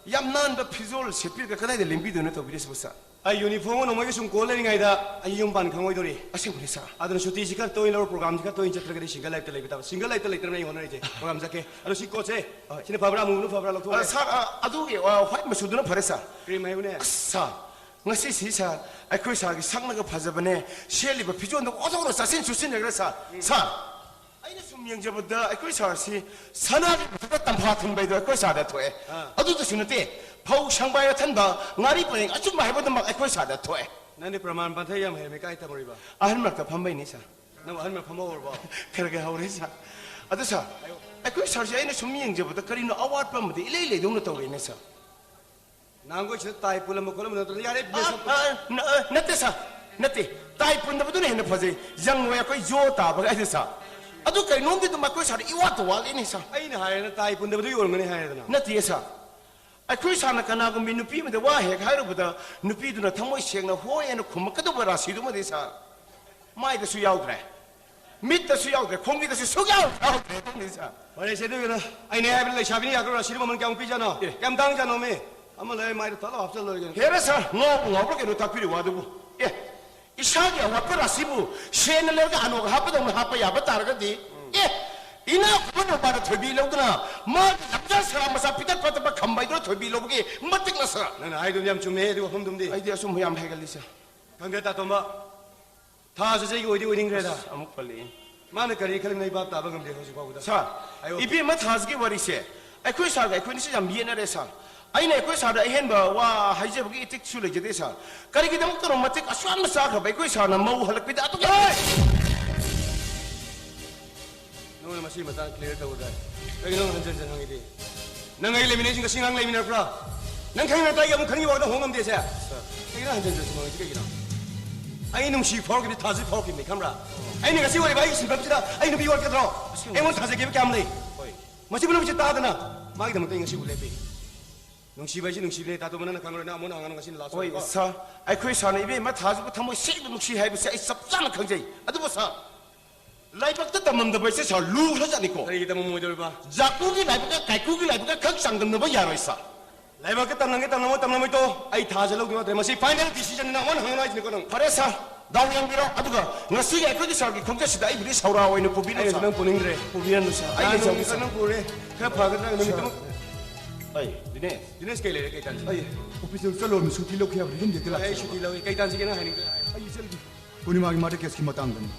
ꯌꯥꯝ ꯅꯥꯟꯕ ꯐꯤꯖꯣꯜ ꯁꯦꯠꯄꯤꯔꯒ ꯀꯗꯥꯏꯗ ꯂꯦꯡꯕꯤꯗꯣꯏꯅꯣ ꯇꯧꯕꯤꯔꯤꯁꯤꯕꯨ ꯁꯥꯔ? ꯑꯩ ꯌꯨꯅꯤꯐꯣꯔꯝ ꯅꯣꯡꯃꯩꯒ ꯁꯨꯝ ꯀꯣꯜ ꯂꯩꯔꯤꯉꯩꯗ ꯑꯩ ꯌꯨꯝ ꯄꯥꯟ ꯈꯪꯉꯣꯏꯗꯧꯔꯤ꯫ ꯑꯁꯦꯡꯕꯅꯤ ꯁꯥꯔ꯫ ꯑꯗꯨꯅ ꯁꯨꯇꯤꯁꯤ ꯈꯔ ꯇꯣꯏꯅ ꯂꯧꯔ, ꯄ꯭ꯔꯣꯒ꯭ꯔꯥꯝꯁꯤ ꯈꯔ ꯇꯣꯏꯅ ꯆꯠꯇ꯭ꯔꯒꯗꯤ ꯁꯤꯡꯒꯜ ꯂꯥꯏꯐꯇ ꯂꯩꯕ ꯇꯥꯕ꯫ ꯁꯤꯡꯒꯜ ꯂꯥꯏꯐꯇ ꯂꯩꯇꯅꯕ ꯑꯩ ꯍꯣꯠꯅꯔꯤꯁꯦ꯫ ꯄ꯭ꯔꯣꯒ꯭ꯔꯥꯝ ꯆꯠꯀꯦ꯫ ꯑꯗꯣ ꯁꯤ ꯀꯣꯠꯁꯦ, ꯍꯣꯏ꯫ ꯁꯤꯅ ꯐꯕ꯭ꯔꯥ, ꯑꯃꯨꯕꯅ ꯐꯕ꯭ꯔꯥ? ꯂꯧꯊꯣꯛꯑꯒꯦ꯫ ꯑ, ꯁꯥꯔ, ꯑ, ꯑꯗꯨꯒꯤ, ꯑ, ꯋꯥꯏꯠ ꯃꯆꯨꯗꯨꯅ ꯐꯔꯦ ꯁꯥꯔ꯫ ꯀ꯭ꯔꯤꯝ ꯍꯥꯏꯌꯨꯅꯦ꯫ ꯑꯁ, ꯁꯥꯔ, ꯉꯁꯤꯁꯤ ꯁꯥꯔ, ꯑꯩꯈꯣꯏ ꯁꯥꯔꯒꯤ ꯁꯛꯅꯒ ꯐꯖꯕꯅꯦ, ꯁꯦꯠꯂꯤꯕ ꯐꯤꯖꯣꯜꯗꯣ ꯑꯣꯟꯊꯣꯛꯅ ꯆꯥꯁꯤꯟ ꯆꯨꯁꯤꯟꯅꯈ꯭ꯔꯦ ꯁꯥꯔ꯫ ꯎꯝ꯫ ꯁꯥꯔ, ꯑꯩꯅ ꯁꯨꯝ ꯌꯦꯡꯖꯕꯗ ꯑꯩꯈꯣꯏ ꯁꯥꯔꯁꯤ ꯁꯅꯥꯒꯤ ꯃꯊꯛꯇ ꯇꯝꯐꯥ ꯊꯝꯕꯩꯗꯣ ꯑꯩꯈꯣꯏ ꯁꯥꯔꯗ ꯊꯣꯛꯑꯦ꯫ ꯑꯥ꯫ ꯑꯗꯨꯗꯁꯨ ꯅꯠꯇꯦ, ꯐꯧ ꯁꯪꯕꯥꯏ ꯑꯊꯟꯕ, ꯉꯥꯔꯤ ꯄꯔꯦꯡ ꯑꯆꯨꯝꯕ ꯍꯥꯏꯕꯗꯨꯃꯛ ꯑꯩꯈꯣꯏ ꯁꯥꯔꯗ ꯊꯣꯛꯑꯦ꯫ ꯅꯪꯗꯤ ꯄ꯭ꯔꯃꯥꯟ ꯄꯥꯟꯊꯩ ꯌꯥꯝ ꯍꯩꯔꯝꯃꯤ, ꯀꯥꯏ ꯇꯝꯃꯨꯔꯤꯕ? ꯑꯍꯜ ꯃꯔꯛꯇ ꯐꯝꯕꯩꯅꯤ ꯁꯥꯔ꯫ ꯅꯪ ꯑꯍꯜ ꯃꯔꯛ ꯐꯝꯕ ꯍꯧꯔꯕꯣ? ꯈꯔ ꯈꯔ ꯍꯧꯔꯦ ꯁꯥꯔ꯫ ꯑꯗꯨ ꯁꯥꯔ, ꯍꯥꯏꯌꯣ꯫ ꯑꯩꯈꯣꯏ ꯁꯥꯔꯁꯦ ꯑꯩꯅ ꯁꯨꯝ ꯌꯦꯡꯖꯕꯗ ꯀꯔꯤꯅꯣ ꯑꯋꯥꯠꯄ ꯑꯃꯗꯤ ꯏꯂꯩ ꯂꯩꯗꯧꯅ ꯇꯧꯔꯦꯅꯦ ꯁꯥꯔ꯫ ꯅꯍꯥꯟꯈꯣꯏ ꯁꯤꯗ ꯇꯥꯏ ꯄꯨꯜꯂꯝꯕ ꯈꯣꯠꯂꯝꯕ ꯅꯠꯇ꯭ꯔꯣ? ꯌꯥꯔꯦ, ꯑ, ꯃꯦꯁ ꯑ, ꯅ-, ꯑ, ꯅꯠꯇꯦ ꯁꯥꯔ, ꯅꯠꯇꯦ꯫ ꯇꯥꯏ ꯄꯨꯟꯗꯕꯗꯨꯅ ꯍꯦꯟꯅ ꯐꯖꯩ꯫ ꯌꯪ ꯑꯣꯏ ꯑꯩꯈꯣꯏ ꯌꯣ ꯇꯥꯕꯒ ꯍꯥꯏꯁꯦ ꯁꯥꯔ꯫ ꯑꯗꯨ ꯀꯩꯅꯣꯝꯗꯤ ꯑꯗꯨꯝ ꯑꯩꯈꯣꯏ ꯁꯥꯔꯗ ꯏꯋꯥꯠꯇ ꯋꯥꯠꯂꯤꯅꯦ ꯁꯥꯔ꯫ ꯑꯩꯅ ꯍꯥꯏꯔꯦꯅ ꯇꯥꯏ ꯄꯨꯟꯗꯕꯗꯨꯒꯤ ꯑꯣꯏꯔꯝꯒꯅꯤ ꯍꯥꯏꯔꯦꯗꯅ꯫ ꯅꯠꯇꯦ ꯁꯥꯔ, ꯑꯩꯈꯣꯏ ꯁꯥꯔꯅ ꯀꯅꯥꯒꯨꯝꯕꯤ ꯅꯨꯄꯤ ꯑꯃꯗ ꯋꯥ ꯍꯦꯛ ꯍꯥꯏꯔꯨꯕꯗ ꯅꯨꯄꯤꯗꯨꯅ ꯊꯃꯣꯏ ꯁꯦꯡꯅ ꯍꯣꯏ ꯍꯥꯏꯅ ꯈꯨꯝꯃꯛꯀꯗꯧꯕ ꯔꯥꯁꯤꯗꯨꯃꯗꯤ ꯁꯥꯔ ꯃꯥꯏꯗꯁꯨ ꯌꯥꯎꯗ꯭ꯔꯦ꯫ ꯃꯤꯠꯇꯁꯨ ꯌꯥꯎꯗ꯭ꯔꯦ, ꯈꯣꯡꯕꯤꯗꯁꯨ ꯁꯨꯛꯌꯥꯎ ꯌꯥꯎꯗ꯭ꯔꯦ ꯑꯗꯨꯅꯤ ꯁꯥꯔ꯫ ꯐꯔꯦꯁꯦ, ꯑꯗꯨꯒꯤꯅ ꯑꯩꯅ ꯍꯥꯏꯕꯗ ꯂꯩꯁꯥꯕꯤꯅ ꯌꯥꯒꯗ꯭ꯔꯣ? ꯔꯥꯁꯤꯗꯨ ꯃꯃꯜ ꯀꯌꯥꯃꯨꯛ ꯄꯤꯖꯥꯠꯅꯣ? ꯑꯦ꯫ ꯀꯌꯥꯝ ꯇꯥꯡꯖꯥꯠꯅꯣꯃꯤ? ꯑꯃ ꯂꯩ, ꯃꯥꯏꯗ ꯇꯠ ꯂꯥꯎ ꯍꯥꯞꯆꯜꯂꯣꯏꯒꯦ꯫ ꯍꯦꯔꯥ ꯁꯥꯔ, ꯉꯥꯎꯕ ꯉꯥꯎꯕ꯭ꯔꯥ ꯀꯩꯅꯣ ꯇꯥꯛꯄꯤꯔꯤꯕ ꯋꯥꯗꯨꯕꯨ? ꯑꯦ, ꯏꯁꯥꯒꯤ ꯑꯋꯥꯠꯄ ꯔꯥꯁꯤꯕꯨ ꯁꯦꯟꯅ ꯂꯩꯔꯒ ꯑꯅꯣꯛ ꯍꯥꯞꯄꯗꯧꯅ ꯍꯥꯞꯄ ꯌꯥꯕ ꯇꯥꯔꯒꯗꯤ, ꯑꯦ, ꯏꯅꯥꯛ ꯈꯨꯟꯕ ꯅꯨꯄꯥꯗ ꯊꯣꯏꯕꯤ ꯂꯧꯗꯨꯅ ꯃꯥꯒꯤ ꯂꯝꯖꯥ ꯁꯔꯥ ꯃꯆꯥ ꯄꯤꯇꯛ ꯄꯇꯛꯄ ꯈꯝꯕ ꯍꯥꯏꯗꯨꯅ ꯊꯣꯏꯕꯤ ꯂꯧꯕꯒꯤ ꯃꯇꯤꯛ ꯅꯁꯔ꯫ ꯅꯪꯅ ꯍꯥꯏꯗꯨꯝ ꯌꯥꯝ ꯆꯨꯝꯃꯦ, ꯑꯗꯨ ꯋꯥꯐꯝꯗꯨꯝꯗꯤ꯫ ꯑꯩꯗꯤ ꯑꯆꯨꯝꯕ ꯌꯥꯝ ꯍꯥꯏꯒꯜꯂꯤ ꯁꯥꯔ꯫ ꯈꯪꯗꯦ, ꯇꯥꯇꯣꯝꯕ꯫ ꯊꯥꯁꯨ ꯆꯍꯤꯒꯤ ꯑꯣꯏꯗꯤ ꯑꯣꯏꯅꯤꯡꯈ꯭ꯔꯦꯗ꯫ ꯑꯁ, ꯑꯃꯨꯛ ꯄꯜꯂꯛꯑꯦ꯫ ꯃꯥꯅ ꯀꯔꯤ ꯈꯜꯂꯤꯕꯅꯣ ꯑꯩ ꯚꯥꯞ ꯇꯥꯕ ꯉꯝꯗꯦ ꯍꯧꯖꯤꯛ ꯐꯥꯎꯕꯗ꯫ ꯁꯥꯔ, ꯍꯥꯏꯌꯣ꯫ ꯏꯕꯦꯝꯃ ꯊꯥꯁꯤꯒꯤ ꯋꯥꯔꯤꯁꯦ ꯑꯩꯈꯣꯏ ꯁꯥꯔꯒ ꯑꯩꯈꯣꯏꯅꯤꯁꯦ ꯌꯥꯝ ꯌꯦꯠꯅꯔꯦ ꯁꯥꯔ꯫ ꯑꯩꯅ ꯑꯩꯈꯣꯏ ꯁꯥꯔꯗ ꯑꯍꯦꯟꯕ ꯋꯥ ꯍꯥꯏꯖꯕꯒꯤ ꯏꯊꯤꯛꯁꯨ ꯂꯩꯖꯗꯦ ꯁꯥꯔ꯫ ꯀꯔꯤꯒꯤꯗꯃꯛꯇꯅꯣ ꯃꯇꯤꯛ ꯑꯁꯨꯛ ꯌꯥꯝꯅ ꯆꯥꯈ꯭ꯔꯕ ꯑꯩꯈꯣꯏ ꯁꯥꯔꯅ ꯃꯧ ꯍꯜꯂꯛꯄꯤꯗ ꯑꯗꯨꯛ ꯌꯥꯝꯅ ꯅꯉꯣꯟꯗ ꯃꯁꯤꯒꯤ ꯃꯇꯥꯡ clear ꯇꯧꯒꯗ꯭ꯔꯥ? ꯀꯩꯒꯤꯅꯣ ꯅꯪ ꯍꯟꯖꯟ ꯍꯟꯖꯟ ꯍꯪꯉꯤꯗꯤ? ꯅꯪ ꯑꯩ ꯂꯩꯃꯤꯟꯅꯩꯁꯤ ꯉꯁꯤ ꯉꯔꯥꯡ ꯂꯩꯃꯤꯟꯅꯔꯛꯄ꯭ꯔꯥ? ꯅꯪ ꯈꯪꯉꯤ ꯅꯠꯇ꯭ꯔꯥ ꯑꯩꯒꯤ ꯑꯃꯨꯛ ꯈꯪꯉꯤ ꯋꯥꯈꯜꯗ ꯍꯣꯡ ꯉꯝꯗꯦꯁꯦ? ꯀꯩꯒꯤꯅꯣ ꯍꯟꯖꯟ ꯍꯟꯖꯟ ꯁꯨꯝ ꯍꯪꯉꯤꯁꯤ ꯀꯩꯒꯤꯅꯣ? ꯑꯩ ꯅꯨꯡꯁꯤ ꯐꯥꯎꯔꯛꯈꯤꯕꯗꯤ ꯊꯥꯖꯕ ꯐꯥꯎꯔꯛꯈꯤꯕꯅꯤ, ꯈꯪꯕ꯭ꯔꯥ? ꯑꯩꯅ ꯉꯁꯤ ꯑꯣꯏꯔꯤꯕ ꯑꯩꯒꯤ ꯁꯤꯟꯐꯝꯁꯤꯗ ꯑꯩ ꯅꯨꯄꯤ ꯋꯥꯠꯀꯗ꯭ꯔꯣ? ꯑꯩꯉꯣꯟꯗ ꯊꯥꯖꯈꯤꯕ ꯀꯌꯥꯝ ꯂꯩ? ꯍꯣꯏ꯫ ꯃꯁꯤꯕꯨ ꯅꯨꯃꯤꯠꯁꯦ ꯇꯥꯗꯅ ꯃꯥꯒꯤꯗꯃꯛꯇ ꯑꯩ ꯉꯁꯤꯕꯨ ꯂꯦꯞꯄꯤ꯫ ꯅꯨꯡꯁꯤꯕ ꯍꯥꯏꯁꯤ ꯅꯨꯡꯁꯤꯕꯅꯦ, ꯇꯥꯇꯣꯝꯕ, ꯅꯪꯅ ꯈꯪꯉꯔꯣꯏ, ꯅꯪ ꯑꯃꯨꯛ ꯍꯪꯉꯅꯨ, ꯉꯁꯤꯅ last ꯍꯣꯏ, ꯑꯣꯏꯔꯦꯀꯣ꯫ ꯁꯥꯔ, ꯑꯩꯈꯣꯏ ꯁꯥꯔꯅ ꯏꯕꯦꯝꯃ ꯊꯥꯖꯕ ꯊꯃꯣꯏ ꯁꯦꯡꯅ ꯅꯨꯡꯁꯤ ꯍꯥꯏꯕꯁꯦ ꯑꯩ ꯆꯞ ꯆꯥꯅ ꯈꯪꯖꯩ꯫ ꯑꯗꯨꯕꯨ ꯁꯥꯔ, ꯂꯥꯏꯕꯛꯇ ꯇꯝꯃꯝꯗꯕ ꯍꯥꯏꯁꯦ ꯁꯥꯔ ꯂꯨꯈ꯭ꯔꯖꯥꯠꯅꯤꯀꯣ꯫ ꯀꯔꯤꯒꯤ ꯇꯝꯃꯝꯃꯣꯏꯗꯧꯔꯤꯕ? ꯖꯥꯀꯨꯒꯤ ꯂꯥꯏꯕꯛꯀ ꯀꯥꯏꯀꯨꯒꯤ ꯂꯥꯏꯕꯛꯀ ꯈꯛ ꯆꯥꯡꯗꯝꯅꯕ ꯌꯥꯔꯣꯏ ꯁꯥꯔ꯫ ꯂꯥꯏꯕꯛꯀ ꯇꯝꯂꯝꯒꯦ ꯇꯝꯂꯝꯃꯣꯏ ꯇꯝꯂꯝꯃꯣꯏ ꯇꯣ, ꯑꯩ ꯊꯥꯖ ꯂꯧꯗꯣꯏ ꯅꯠꯇ꯭ꯔꯦ꯫ ꯃꯁꯤ final decision ꯅꯤ, ꯅꯪ ꯑꯃꯨꯛ ꯍꯪꯉꯅꯨ ꯍꯥꯏꯁꯤꯅꯤꯀꯣ ꯅꯪ꯫ ꯐꯔꯦ ꯁꯥꯔ, ꯗꯥꯎ ꯌꯦꯡꯕꯤꯔꯣ꯫ ꯑꯗꯨꯒ ꯉꯁꯤꯒꯤ ꯑꯩꯈꯣꯏꯒꯤ ꯁꯥꯔꯒꯤ ꯈꯣꯡꯆꯠꯁꯤꯗ ꯑꯩꯕꯨꯗꯤ ꯁꯥꯎꯔꯥ ꯑꯣꯏꯅ ꯄꯨꯕꯤꯔꯣ ꯑꯩꯅꯁꯨ ꯁꯥꯔ꯫ ꯅꯪ ꯄꯨꯅꯤꯡꯗ꯭ꯔꯦ꯫ ꯄꯨꯕꯤꯔꯅꯨ ꯁꯥꯔ꯫ ꯑꯩ ꯑꯥ, ꯂꯩꯖꯧꯒꯦ ꯅꯪ, ꯁꯥꯔ꯫ ꯅꯪ ꯄꯨꯔꯦ꯫ ꯈꯔ ꯐꯒꯗ꯭ꯔꯥ ꯅꯨꯃꯤꯠꯇꯨꯃ? ꯑꯩ, ꯗꯤꯅꯦꯁ꯫ ꯗꯤꯅꯦꯁ, ꯀꯩ ꯂꯩꯔꯦ, ꯀꯩ ꯇꯥꯟꯁꯤ? ꯑꯩ ꯑꯣꯐꯤꯁꯇ ꯆꯠꯂꯨꯔꯕꯅꯤ, ꯁꯨꯇꯤ ꯂꯧꯈꯤ ꯍꯥꯏꯕꯅꯤ, ꯌꯨꯝꯗ ꯍꯦꯛꯇ ꯍꯣꯏ, ꯑꯩ ꯂꯥꯛꯆꯔꯣ꯫ ꯁꯨꯇꯤ ꯂꯧꯏ꯫ ꯀꯩ ꯇꯥꯟꯁꯤꯒꯦ ꯅꯪ ꯍꯥꯏꯅꯤꯡꯗꯣ ꯍꯥꯏꯌꯨ꯫ ꯑꯩ ꯆꯠꯂꯒꯦ꯫ ꯄꯨꯔꯅꯤꯃꯥꯒꯤ murder case ꯀꯤ ꯃꯇꯥꯡꯗꯅꯤ꯫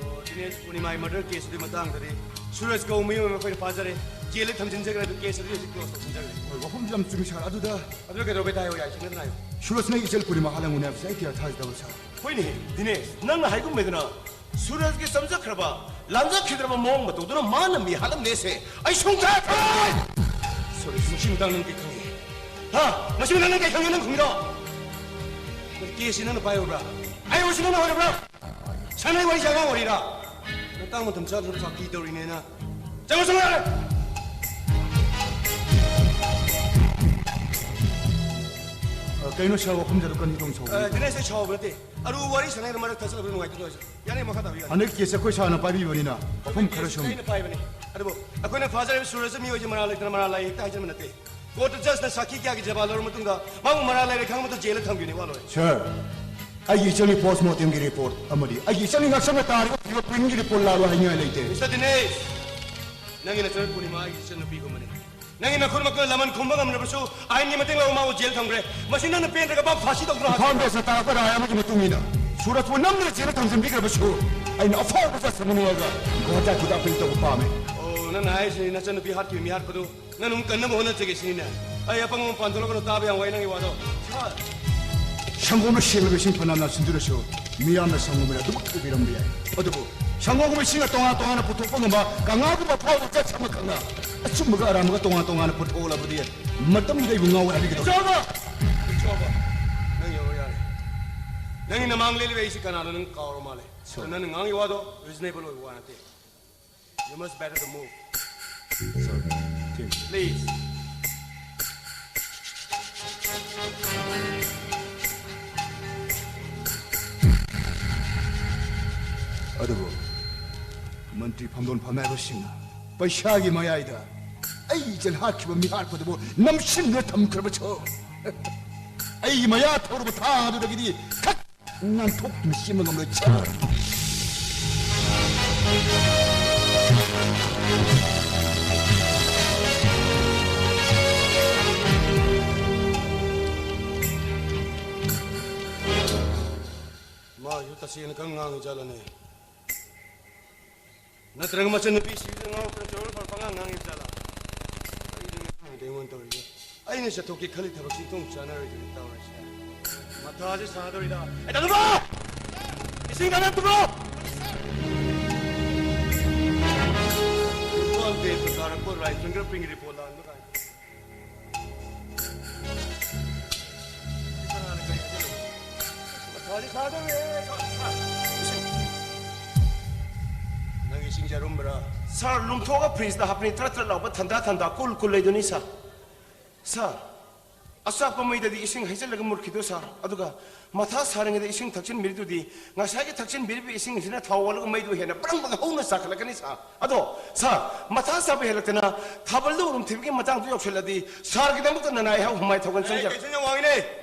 ꯑꯣ, ꯗꯤꯅꯦꯁ, ꯄꯨꯔꯅꯤꯃꯥꯒꯤ murder case ꯇꯨꯒꯤ ꯃꯇꯥꯡꯗꯗꯤ ꯁꯨꯔꯖ ꯀꯧꯕ ꯃꯤ ꯑꯃ ꯑꯩꯈꯣꯏꯅ ꯐꯥꯖꯔꯦ, ꯖꯦꯜꯗ ꯊꯝꯖꯤꯟꯖꯈ꯭ꯔꯦ, ꯑꯗꯨ case ꯑꯗꯨꯗꯤ ꯍꯧꯖꯤꯛ close ꯇꯧꯁꯤꯟꯖꯈ꯭ꯔꯦ꯫ ꯍꯣꯏ, ꯋꯥꯐꯝꯁꯨ ꯌꯥꯝ ꯆꯨꯝꯃꯤ ꯁꯥꯔ꯫ ꯑꯗꯨꯗ ꯑꯗꯨꯗ ꯀꯩꯗꯧꯔꯒꯦ ꯇꯥꯏ, ꯍꯣꯏ, ꯌꯥꯏ, ꯁꯤꯡꯅꯗꯅ ꯍꯥꯏꯌꯨ꯫ ꯁꯨꯔꯖꯅ ꯑꯩꯒꯤ ꯏꯆꯜ ꯄꯨꯔꯅꯤꯃꯥ ꯍꯥꯠꯂꯝꯒꯅꯤ ꯍꯥꯏꯕꯁꯦ ꯑꯩ ꯀꯌꯥ ꯊꯥꯖꯗꯕ ꯁꯥꯔ꯫ ꯍꯣꯏꯅꯦ, ꯗꯤꯅꯦꯁ, ꯅꯪꯅ ꯍꯥꯏꯒꯨꯝꯃꯦꯗꯅ, ꯁꯨꯔꯖꯀꯤ ꯆꯝꯖꯈ꯭ꯔꯕ, ꯂꯥꯟꯖꯈꯤꯗ꯭ꯔꯕ ꯃꯑꯣꯡ ꯃꯇꯧꯗꯨꯅ ꯃꯥꯅ ꯃꯤ ꯍꯥꯠꯂꯝꯅꯦꯁꯦ ꯑꯩ ꯁꯨꯡꯊꯥ ꯊꯥꯖꯔꯣꯏ! ꯁꯣꯔꯤ, ꯃꯁꯤ ꯃꯇꯥꯡ ꯅꯪ ꯀꯩ ꯈꯪꯉꯤ? ꯍꯥ? ꯃꯁꯤ ꯃꯇꯥꯡ ꯅꯪ ꯀꯩ ꯈꯪꯉꯤ, ꯅꯪ ꯈꯨꯝꯃꯤꯔꯣ? ꯀꯦꯁꯁꯤ ꯅꯪꯅ ꯄꯥꯏꯔꯨꯕ꯭ꯔꯥ? ꯑꯩ ꯑꯣꯏꯔꯁꯨ ꯅꯪꯅ ꯑꯣꯏꯔꯕ꯭ꯔꯥ? ꯁꯥꯟꯅꯩ ꯋꯥꯔꯤꯁꯦ ꯑꯉꯥꯡ ꯋꯥꯔꯤꯔꯥ? ꯃꯇꯥꯡ ꯃꯇꯝ ꯆꯥꯗꯅ ꯐꯥꯒꯤ ꯇꯧꯔꯤꯅꯦꯅ꯫ ꯆꯪꯉꯣ, ꯆꯪꯉꯣ ꯌꯥꯔꯦ! ꯑ, ꯀꯩꯅꯣ ꯁꯥꯔ, ꯋꯥꯐꯝꯁꯦ ꯑꯗꯨ ꯀꯔꯤ ꯇꯧꯅ ꯁꯥꯎꯕ? ꯑ, ꯗꯤꯅꯦꯁ, ꯑꯩ ꯁꯥꯎꯕ ꯅꯠꯇꯦ꯫ ꯑꯔꯨꯕ ꯋꯥꯔꯤ ꯁꯥꯟꯅꯩꯗ ꯃꯔꯛ ꯊꯠꯆꯜꯂꯛꯄ ꯅꯨꯡꯉꯥꯏꯇꯦ ꯇꯧꯔꯤꯁꯦ꯫ ꯌꯥꯅꯤ, ꯃꯈꯥ ꯇꯥꯕꯤꯌꯨ, ꯌꯥꯅꯤ꯫ ꯍꯟꯗꯛꯀꯤ ꯀꯦꯁꯁꯦ ꯑꯩꯈꯣꯏ ꯁꯥꯔꯅ ꯄꯥꯏꯕꯤꯕꯅꯤꯅ ꯋꯥꯐꯝ ꯈꯔ ꯁꯨꯝ꯫ ꯑꯩꯅ ꯄꯥꯏꯕꯅꯤ꯫ ꯑꯗꯨꯕꯨ ꯑꯩꯈꯣꯏꯅ ꯐꯥꯖꯔꯤꯕ ꯁꯨꯔꯖꯁꯦ ꯃꯤꯑꯣꯏꯁꯦ ꯃꯔꯥꯜ ꯂꯩꯇꯅ ꯃꯔꯥꯜ ꯂꯩ ꯍꯦꯛꯇ ꯍꯥꯏꯖꯟꯕ ꯅꯠꯇꯦ꯫ ꯀꯣꯔꯠꯇ ꯖꯖꯅ ꯁꯥꯈꯤ ꯀꯌꯥꯒꯤ ꯖꯕꯥꯟ ꯂꯧꯔꯕ ꯃꯇꯨꯡꯗ ꯃꯥꯕꯨ ꯃꯔꯥꯜ ꯂꯩꯔꯦ ꯈꯪꯕꯗ ꯖꯦꯜꯗ ꯊꯝꯈꯤꯕꯅꯤ, ꯋꯥ ꯂꯣꯏꯔꯦ꯫ ꯁꯥꯔ, ꯑꯩꯒꯤ ꯏꯆꯟꯒꯤ ꯄꯣꯁꯃꯣꯔꯇꯦꯝꯒꯤ ꯔꯤꯄꯣꯔꯠ ꯑꯃꯗꯤ ꯑꯩꯒꯤ ꯏꯆꯟꯒꯤ ꯉꯛꯁꯝꯗ ꯇꯥꯔꯤꯕ ꯐꯤꯡꯒꯔ ꯄ꯭ꯔꯤꯟꯒꯤ ꯔꯤꯄꯣꯔꯠ ꯂꯥꯜꯂꯣ ꯍꯥꯏꯅꯤꯡꯉꯥꯏ ꯂꯩꯇꯦ꯫ ꯃꯤꯁꯇꯔ ꯗꯤꯅꯦꯁ, ꯅꯪꯒꯤ ꯅꯆꯟ ꯄꯨꯔꯅꯤꯃꯥ ꯑꯩꯒꯤ ꯏꯆꯟꯅꯨꯄꯤꯒꯨꯝꯕꯅꯤ꯫ ꯅꯪꯒꯤ ꯅꯈꯨꯠ ꯃꯈꯨꯠꯅ ꯂꯃꯟ ꯈꯨꯝꯕ ꯉꯝꯗ꯭ꯔꯕꯁꯨ ꯑꯥꯏꯟꯒꯤ ꯃꯇꯦꯡ ꯂꯧꯔ ꯃꯥꯕꯨ ꯖꯦꯜ ꯊꯝꯈ꯭ꯔꯦ꯫ ꯃꯁꯤ ꯅꯪꯅ ꯄꯦꯟꯗ꯭ꯔꯒ ꯃꯥꯕꯨ ꯐꯥꯁꯤ ꯇꯧꯗ꯭ꯔꯣ ꯍꯥꯏꯕ? ꯏꯝꯐꯥꯜ ꯕꯦꯟꯁꯅ ꯇꯥꯔꯛꯄ ꯔꯥꯏ ꯑꯃꯒꯤ ꯃꯇꯨꯡ ꯏꯟꯅ ꯁꯨꯔꯖꯄꯨ ꯅꯝꯗꯨꯅ ꯖꯦꯜꯗ ꯊꯝꯖꯤꯟꯕꯤꯈ꯭ꯔꯕꯁꯨ ꯑꯩꯅ ꯑꯐꯥꯎꯕ ꯖꯖ ꯑꯃꯅꯤ ꯍꯥꯏꯔꯒ ꯒꯣꯍꯥꯇꯤ ꯈꯨꯗꯥ ꯐꯤꯜ ꯇꯧꯕ ꯄꯥꯝꯃꯦ꯫ ꯑꯣ, ꯅꯪꯅ ꯍꯥꯏꯔꯤꯁꯤ ꯅꯆꯟꯅꯨꯄꯤ ꯍꯥꯠꯈꯤꯕ ꯃꯤ ꯍꯥꯠꯄꯗꯨ ꯅꯪ ꯑꯃꯨꯛ ꯀꯟꯅꯕ ꯍꯣꯠꯅꯖꯒꯦ ꯁꯤꯅꯤꯅꯦ? ꯑꯩ ꯑꯄꯪꯕ ꯃꯄꯥꯟ ꯊꯣꯛꯂꯛꯀꯅꯨ, ꯇꯥꯕ ꯌꯥꯝ ꯋꯥꯏ ꯅꯪꯒꯤ ꯋꯥꯗꯣ꯫ ꯁꯥꯔ! ꯁꯪꯒꯣꯝꯅ ꯁꯦꯡꯂꯕ ꯏꯁꯤꯡ ꯐꯅꯌꯥꯝ ꯅꯥꯁꯤꯟꯗꯨꯅꯁꯨ ꯃꯤꯌꯥꯝꯅ ꯁꯪꯒꯣꯝ ꯑꯣꯏꯅ ꯑꯗꯨꯃꯛ ꯊꯛꯄꯤꯔꯝꯕ ꯌꯥꯏ꯫ ꯑꯗꯨꯕꯨ ꯁꯪꯒꯣꯝꯒꯨꯝꯕ ꯏꯁꯤꯡꯒ ꯇꯣꯉꯥꯟ ꯇꯣꯉꯥꯟꯅ ꯄꯨꯊꯣꯛꯄ ꯉꯝꯕ ꯀꯪꯂꯥꯒꯨꯝꯕ ꯐꯥꯎꯕ ꯖꯖ ꯑꯃꯈꯛꯅ ꯑꯆꯨꯝꯕꯒ ꯑꯔꯥꯟꯕꯒ ꯇꯣꯉꯥꯟ ꯇꯣꯉꯥꯟꯅ ꯄꯨꯊꯣꯛꯂꯕꯗꯤ ꯃꯇꯝꯗꯨꯗ ꯑꯩꯕꯨ ꯉꯥꯎꯋꯦ ꯍꯥꯏꯕꯤꯒꯗꯧꯔꯤ꯫ ꯏꯆꯥꯕ! ꯏꯆꯥꯕ! ꯅꯪ ꯌꯧꯔꯣ ꯌꯥꯔꯦ꯫ ꯅꯪꯒꯤ ꯅꯃꯥꯡ ꯂꯦꯜꯂꯤꯕ ꯑꯩꯁꯤ ꯀꯅꯥꯅꯣ ꯅꯪ ꯀꯥꯎꯔ ꯃꯥꯜꯂꯦ꯫ ꯁꯥꯔ꯫ ꯅꯪꯅ ꯉꯥꯡꯉꯤ ꯋꯥꯗꯣ ꯔꯤꯖꯅꯦꯕꯜ ꯑꯣꯏꯕ ꯋꯥ ꯅꯠꯇꯦ꯫ You must better the move. Sir, team. Please. ꯑꯗꯨꯕꯨ ꯃꯟꯇ꯭ꯔꯤ ꯐꯝꯗꯣꯟ ꯐꯝꯅꯥꯏꯕꯁꯤꯡꯅ ꯄꯩꯁꯥꯒꯤ ꯃꯌꯥꯏꯗ ꯑꯩ ꯏꯆꯜ ꯍꯥꯠꯈꯤꯕ ꯃꯤꯍꯥꯠꯄꯗꯨꯕꯨ ꯅꯝꯁꯤꯟꯗꯨꯅ ꯊꯝꯈ꯭ꯔꯕꯁꯨ ꯑꯩꯒꯤ ꯃꯌꯥ ꯊꯧꯔꯕ ꯊꯥꯡ ꯑꯗꯨꯗꯒꯤꯗꯤ ꯈꯠ ꯅꯥꯟꯊꯣꯛꯇꯨꯅ ꯆꯦꯟꯕ ꯉꯝꯂꯣꯏ꯫ ꯃꯥꯁꯨ ꯇꯁꯦꯡꯅ ꯈꯔ ꯉꯥꯡꯉꯤ ꯖꯥꯠꯂꯅꯦ? ꯅꯠꯇ꯭ꯔꯒ ꯃꯆꯟꯅꯨꯄꯤ ꯁꯤꯕꯗ ꯉꯥꯎꯔꯛꯇꯅ ꯆꯣꯔ ꯐꯔ ꯄꯉꯥꯡ ꯉꯥꯡꯉꯤꯕ ꯖꯥꯠꯂꯥ? ꯀꯔꯤꯅꯣ ꯉꯥꯡꯉꯤꯗꯣ ꯑꯩꯉꯣꯟꯗ ꯇꯧꯔꯤꯁꯦ? ꯑꯩꯅ ꯆꯠꯊꯣꯛꯀꯦ ꯈꯜꯂꯤ ꯊꯕꯛꯁꯤ ꯏꯇꯣꯡ ꯆꯥꯟꯅꯔꯣꯏꯗꯣꯏꯅꯤ ꯇꯧꯔꯤꯁꯦ꯫ ꯃꯊꯥꯁꯦ ꯁꯥꯗꯧꯔꯤꯗ꯫ ꯑꯦ, ꯇꯥꯃꯣꯕ! ꯏꯁꯤꯡ ꯈꯔ ꯄꯨꯔꯛꯑꯣ! ꯏꯝꯐꯥꯜ ꯕꯦꯡꯛꯇ ꯇꯥꯔꯛꯄ ꯔꯥꯏ ꯐꯤꯡꯒꯔ ꯄ꯭ꯔꯤꯟꯒꯤ ꯔꯤꯄꯣꯔꯠ ꯂꯥꯟꯕ ꯀꯥꯏꯅ꯫ ꯅꯪꯒꯤ ꯏꯁꯤꯡꯁꯦ ꯑꯔꯨꯝꯕꯔꯥ? ꯁꯥꯔ, ꯂꯨꯝꯊꯣꯛꯑꯒ ꯐ꯭ꯔꯤꯖꯇ ꯍꯥꯞꯄꯅꯤ, ꯊ꯭ꯔꯠ ꯊ꯭ꯔꯠ ꯂꯥꯎꯕ ꯊꯟꯗꯥ ꯊꯟꯗꯥ, ꯀꯨꯜ ꯀꯨꯜ ꯂꯩꯗꯨꯅꯤ, ꯁꯥꯔ꯫ ꯁꯥꯔ, ꯑꯆꯥꯛꯄ ꯃꯩꯗꯗꯤ ꯏꯁꯤꯡ ꯍꯩꯖꯤꯜꯂꯒ ꯃꯨꯠꯈꯤꯗꯣ ꯁꯥꯔ꯫ ꯑꯗꯨꯒ ꯃꯊꯥ ꯁꯥꯔꯤꯉꯩꯗ ꯏꯁꯤꯡ ꯊꯛꯆꯤꯟꯕꯤꯔꯤꯗꯨꯗꯤ ꯉꯁꯥꯏꯒꯤ ꯊꯛꯆꯤꯟꯕꯤꯔꯤꯕ ꯏꯁꯤꯡꯁꯤꯅ ꯊꯥꯎ ꯑꯣꯜꯂꯒ ꯃꯩꯗꯨ ꯍꯦꯟꯅ ꯕ꯭ꯔꯪ ꯕ꯭ꯔꯪ ꯍꯧꯅ ꯆꯥꯈꯠꯂꯛꯀꯅꯤ ꯁꯥꯔ꯫ ꯑꯗꯣ ꯁꯥꯔ, ꯃꯊꯥ ꯁꯥꯕ ꯍꯦꯜꯂꯛꯇꯅ ꯊꯥꯕꯜꯗ ꯎꯔꯨꯝ ꯊꯤꯕꯒꯤ ꯃꯇꯥꯡꯗꯨ ꯌꯧꯁꯤꯜꯂꯛꯑꯗꯤ ꯁꯥꯔꯒꯤꯗꯃꯛꯇ ꯅꯅꯥꯏ ꯑꯩꯍꯥꯛ ꯍꯨꯃꯥꯏ ꯊꯧꯒꯟ ꯑꯩ ꯆꯪꯖ- ꯀꯩꯁꯨ ꯌꯥꯝ ꯋꯥꯡꯉꯤꯅꯦ꯫